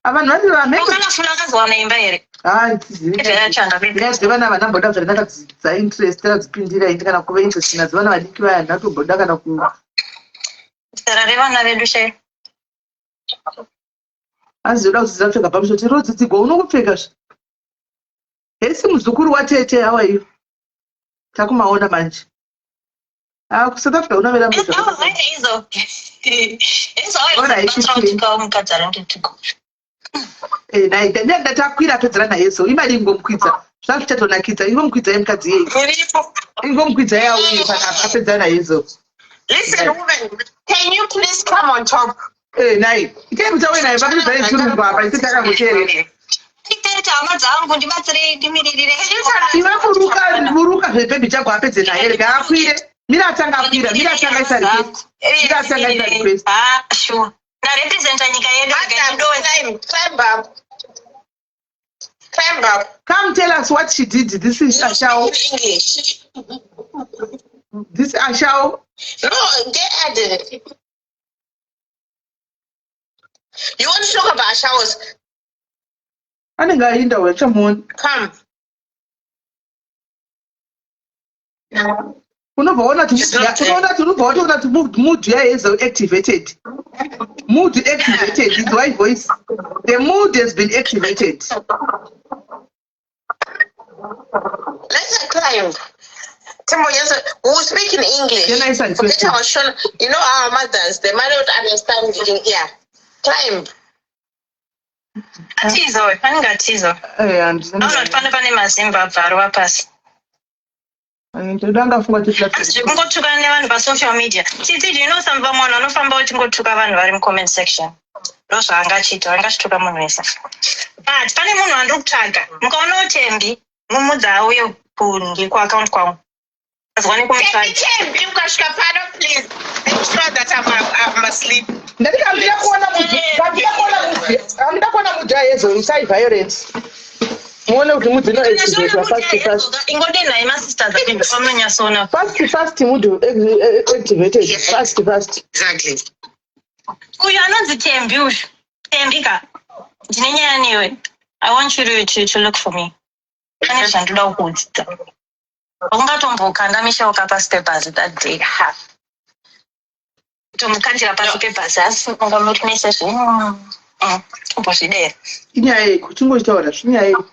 Vanhu vari vamene. Kana funa akazowana imba here? Nyaya dzevana vanamboda kuti ndakadzidza interest takadzipindira indi kana kuve interest nadzo vana vadiki vaya ndatomboda kana ku Zera revana vedu she. Hanzi yoda kudzidza kupfeka pamusoro tirodzidzigwa unongopfeka zve. Hesi muzukuru watete, how are you? Takumaona manje. Ah, kuSouth Africa unomera. Izo. Izo. Alright, ayo mukadzi arindituko. Ndatakwira apedzera naye, so imari ingomukwidza zvazvichatonakidza, ingomukwidza yemukadzi iyei, ingomukwidza yauye panapa apedzera naye so. Listen, woman, can you please come on top? Nai itai mutaure naye pakudzai chirungu apa isi takangoteerera. Tete, hama dzangu, ndibatsirei, ndimiririre. Iwe buruka, buruka zvebhebhi chako apedze naye, rega akwire. Mira atanga akwira, mira atanga isa request, mira atanga isa request. Ah, sure. Ndarepresenta nyika yedu. Climb, climb up. Climb up. Come tell us what she did. This is Ashao. English. This Ashao. No, get added. You want to talk about showers? Anenge ainda uyo chamuoni. Come. Unobva waona kuti unoona kuti unobva watoona kuti mood yayezo activated, mood activated is why voice, the mood has been activated. Let her climb. Timbo, yes, we'll speak in English. Can I say Forget question? our Shona. You know our mothers, they might not understand. Yeah. Climb. Atizo, anenge atizo. Aona kuti pane maZimbabwe arova pasi. Ndoda ngafunga kuti Asi zvekungotukana nevanhu pasocial media. Titi, do you know some vamwe vanhu vanofamba vachingotuka vanhu vari mucomment section? Ndozvaangachiita, angachituka munhu wese. But pane munhu wandiri kutsvaga. Mukaonawo Tembi, mumudza auye kundi kuaccount kwangu. Azwa nekumutsvaga. Tembi, ukasvika pano, please make sure that I'm asleep. Ndati handida kuona mudzi, handida kuona mudzi, handida kuona mudzi ayezo. Isai violence muone kuti mudzi inoactivatwa fast fast. Ingodenhai masisters atembi pamunonyatsoona. Fast fast, mood activated fast fast. Exactly. Uyu anonzi Tembi uyu. Tembi ka. Ndine nyaya newe. I want you to look for me. Pane zvandoda kukuudza. Ungatombokanda mishauka pasi pebhazi that day. Ha. Tomukandira pasi pebhazi asi unga murimese zve tombozvidera. Inyaya yeiko? Chingochitaura zvinyaya yeiko?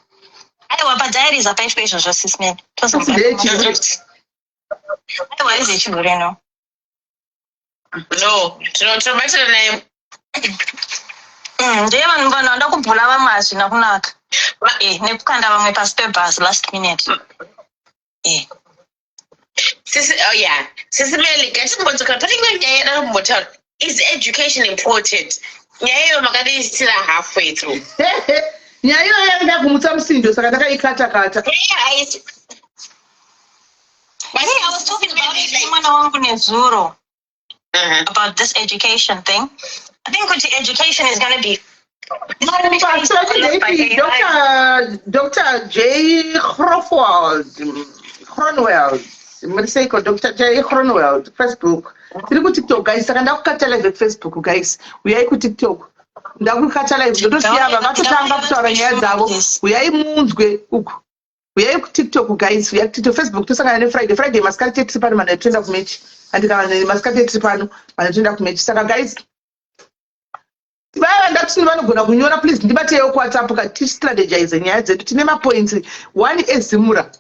Aiwa, padiaries hapaitwe izvozvo, sisman. Ndeyechirwere. Aiwa, izechirwere, no. No, tinobatana naye. Ndeye vanhu vanoda kubhula vamwe, hazvina kunaka. Nekukanda vamwe pasi pebhazi last minute. Sisi, oh yeah, sisi Meli, ngatimbodzoka pane imwe nyaya yada kumbotaura. Is education important? Nyaya iyo makadiisira halfway through. Nyaya iyoyo yanga kumutsa musindo, saka ndakaikata kata. Hey, I was talking about it nemwana wangu nezuro about this education thing. I think kuti education is going to be Dr J Crofwald Cronweld, muri seiko, Dr J Cronweld? Facebook, tiri kuTikTok, guys, saka ndakukata live kuFacebook. Guys, uyai kuTikTok, ndakukata live, ndotosiya ava vatotanga kutaura nyaya dzavo. Uyai munzwe uku, uyai kuTikTok, guys, uyai kuTikTok. Facebook tosangana neFriday. Friday masikati tiri pano, vanhu toenda kumatch, andika? Masikati tiri pano, vanhu toenda kumatch. Saka guys, vaya vandatini vanogona kunyora, please ndibatewo kuWhatsApp ka tistrategize nyaya dzedu. Tine mapoints one eZimura,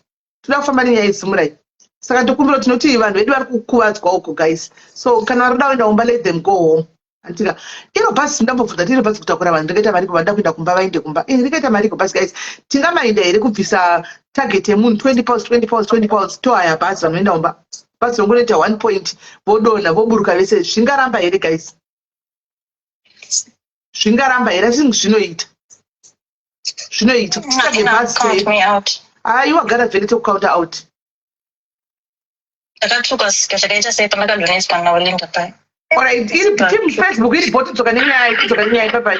toda kufamba nenyaya yeZimura iyi. Saka ndokumbira tinoti vanhu vedu vari kukuvadzwa uko, guys, so kana vari kuda kuenda kumba, let them go home, andika? Iro bhazi ndambobvunza ti iro bhazi kutakura vanhu rikaita mariko, vanoda kuenda kumba vaende kumba. Rikaita mariko bhazi, guys, tingamaenda here kubvisa target yemunhu £20, £20, £20, tohaya bhazi, vanhu voenda kumba, bhazi rongonoita one point, vodonha, voburuka vese? Zvingaramba here, guys? Zvingaramba here? Asi zvinoita, zvinoita kuti titsvage bhazi. Aiwa, gara vhele, tokucounta out. Ndakatsvuka zvakaita sei pandakadoneswa naOlinda pai. Alright, iri team Facebook iri bho, tidzoka nenyaya, tidzoka nenyaya. Bye bye.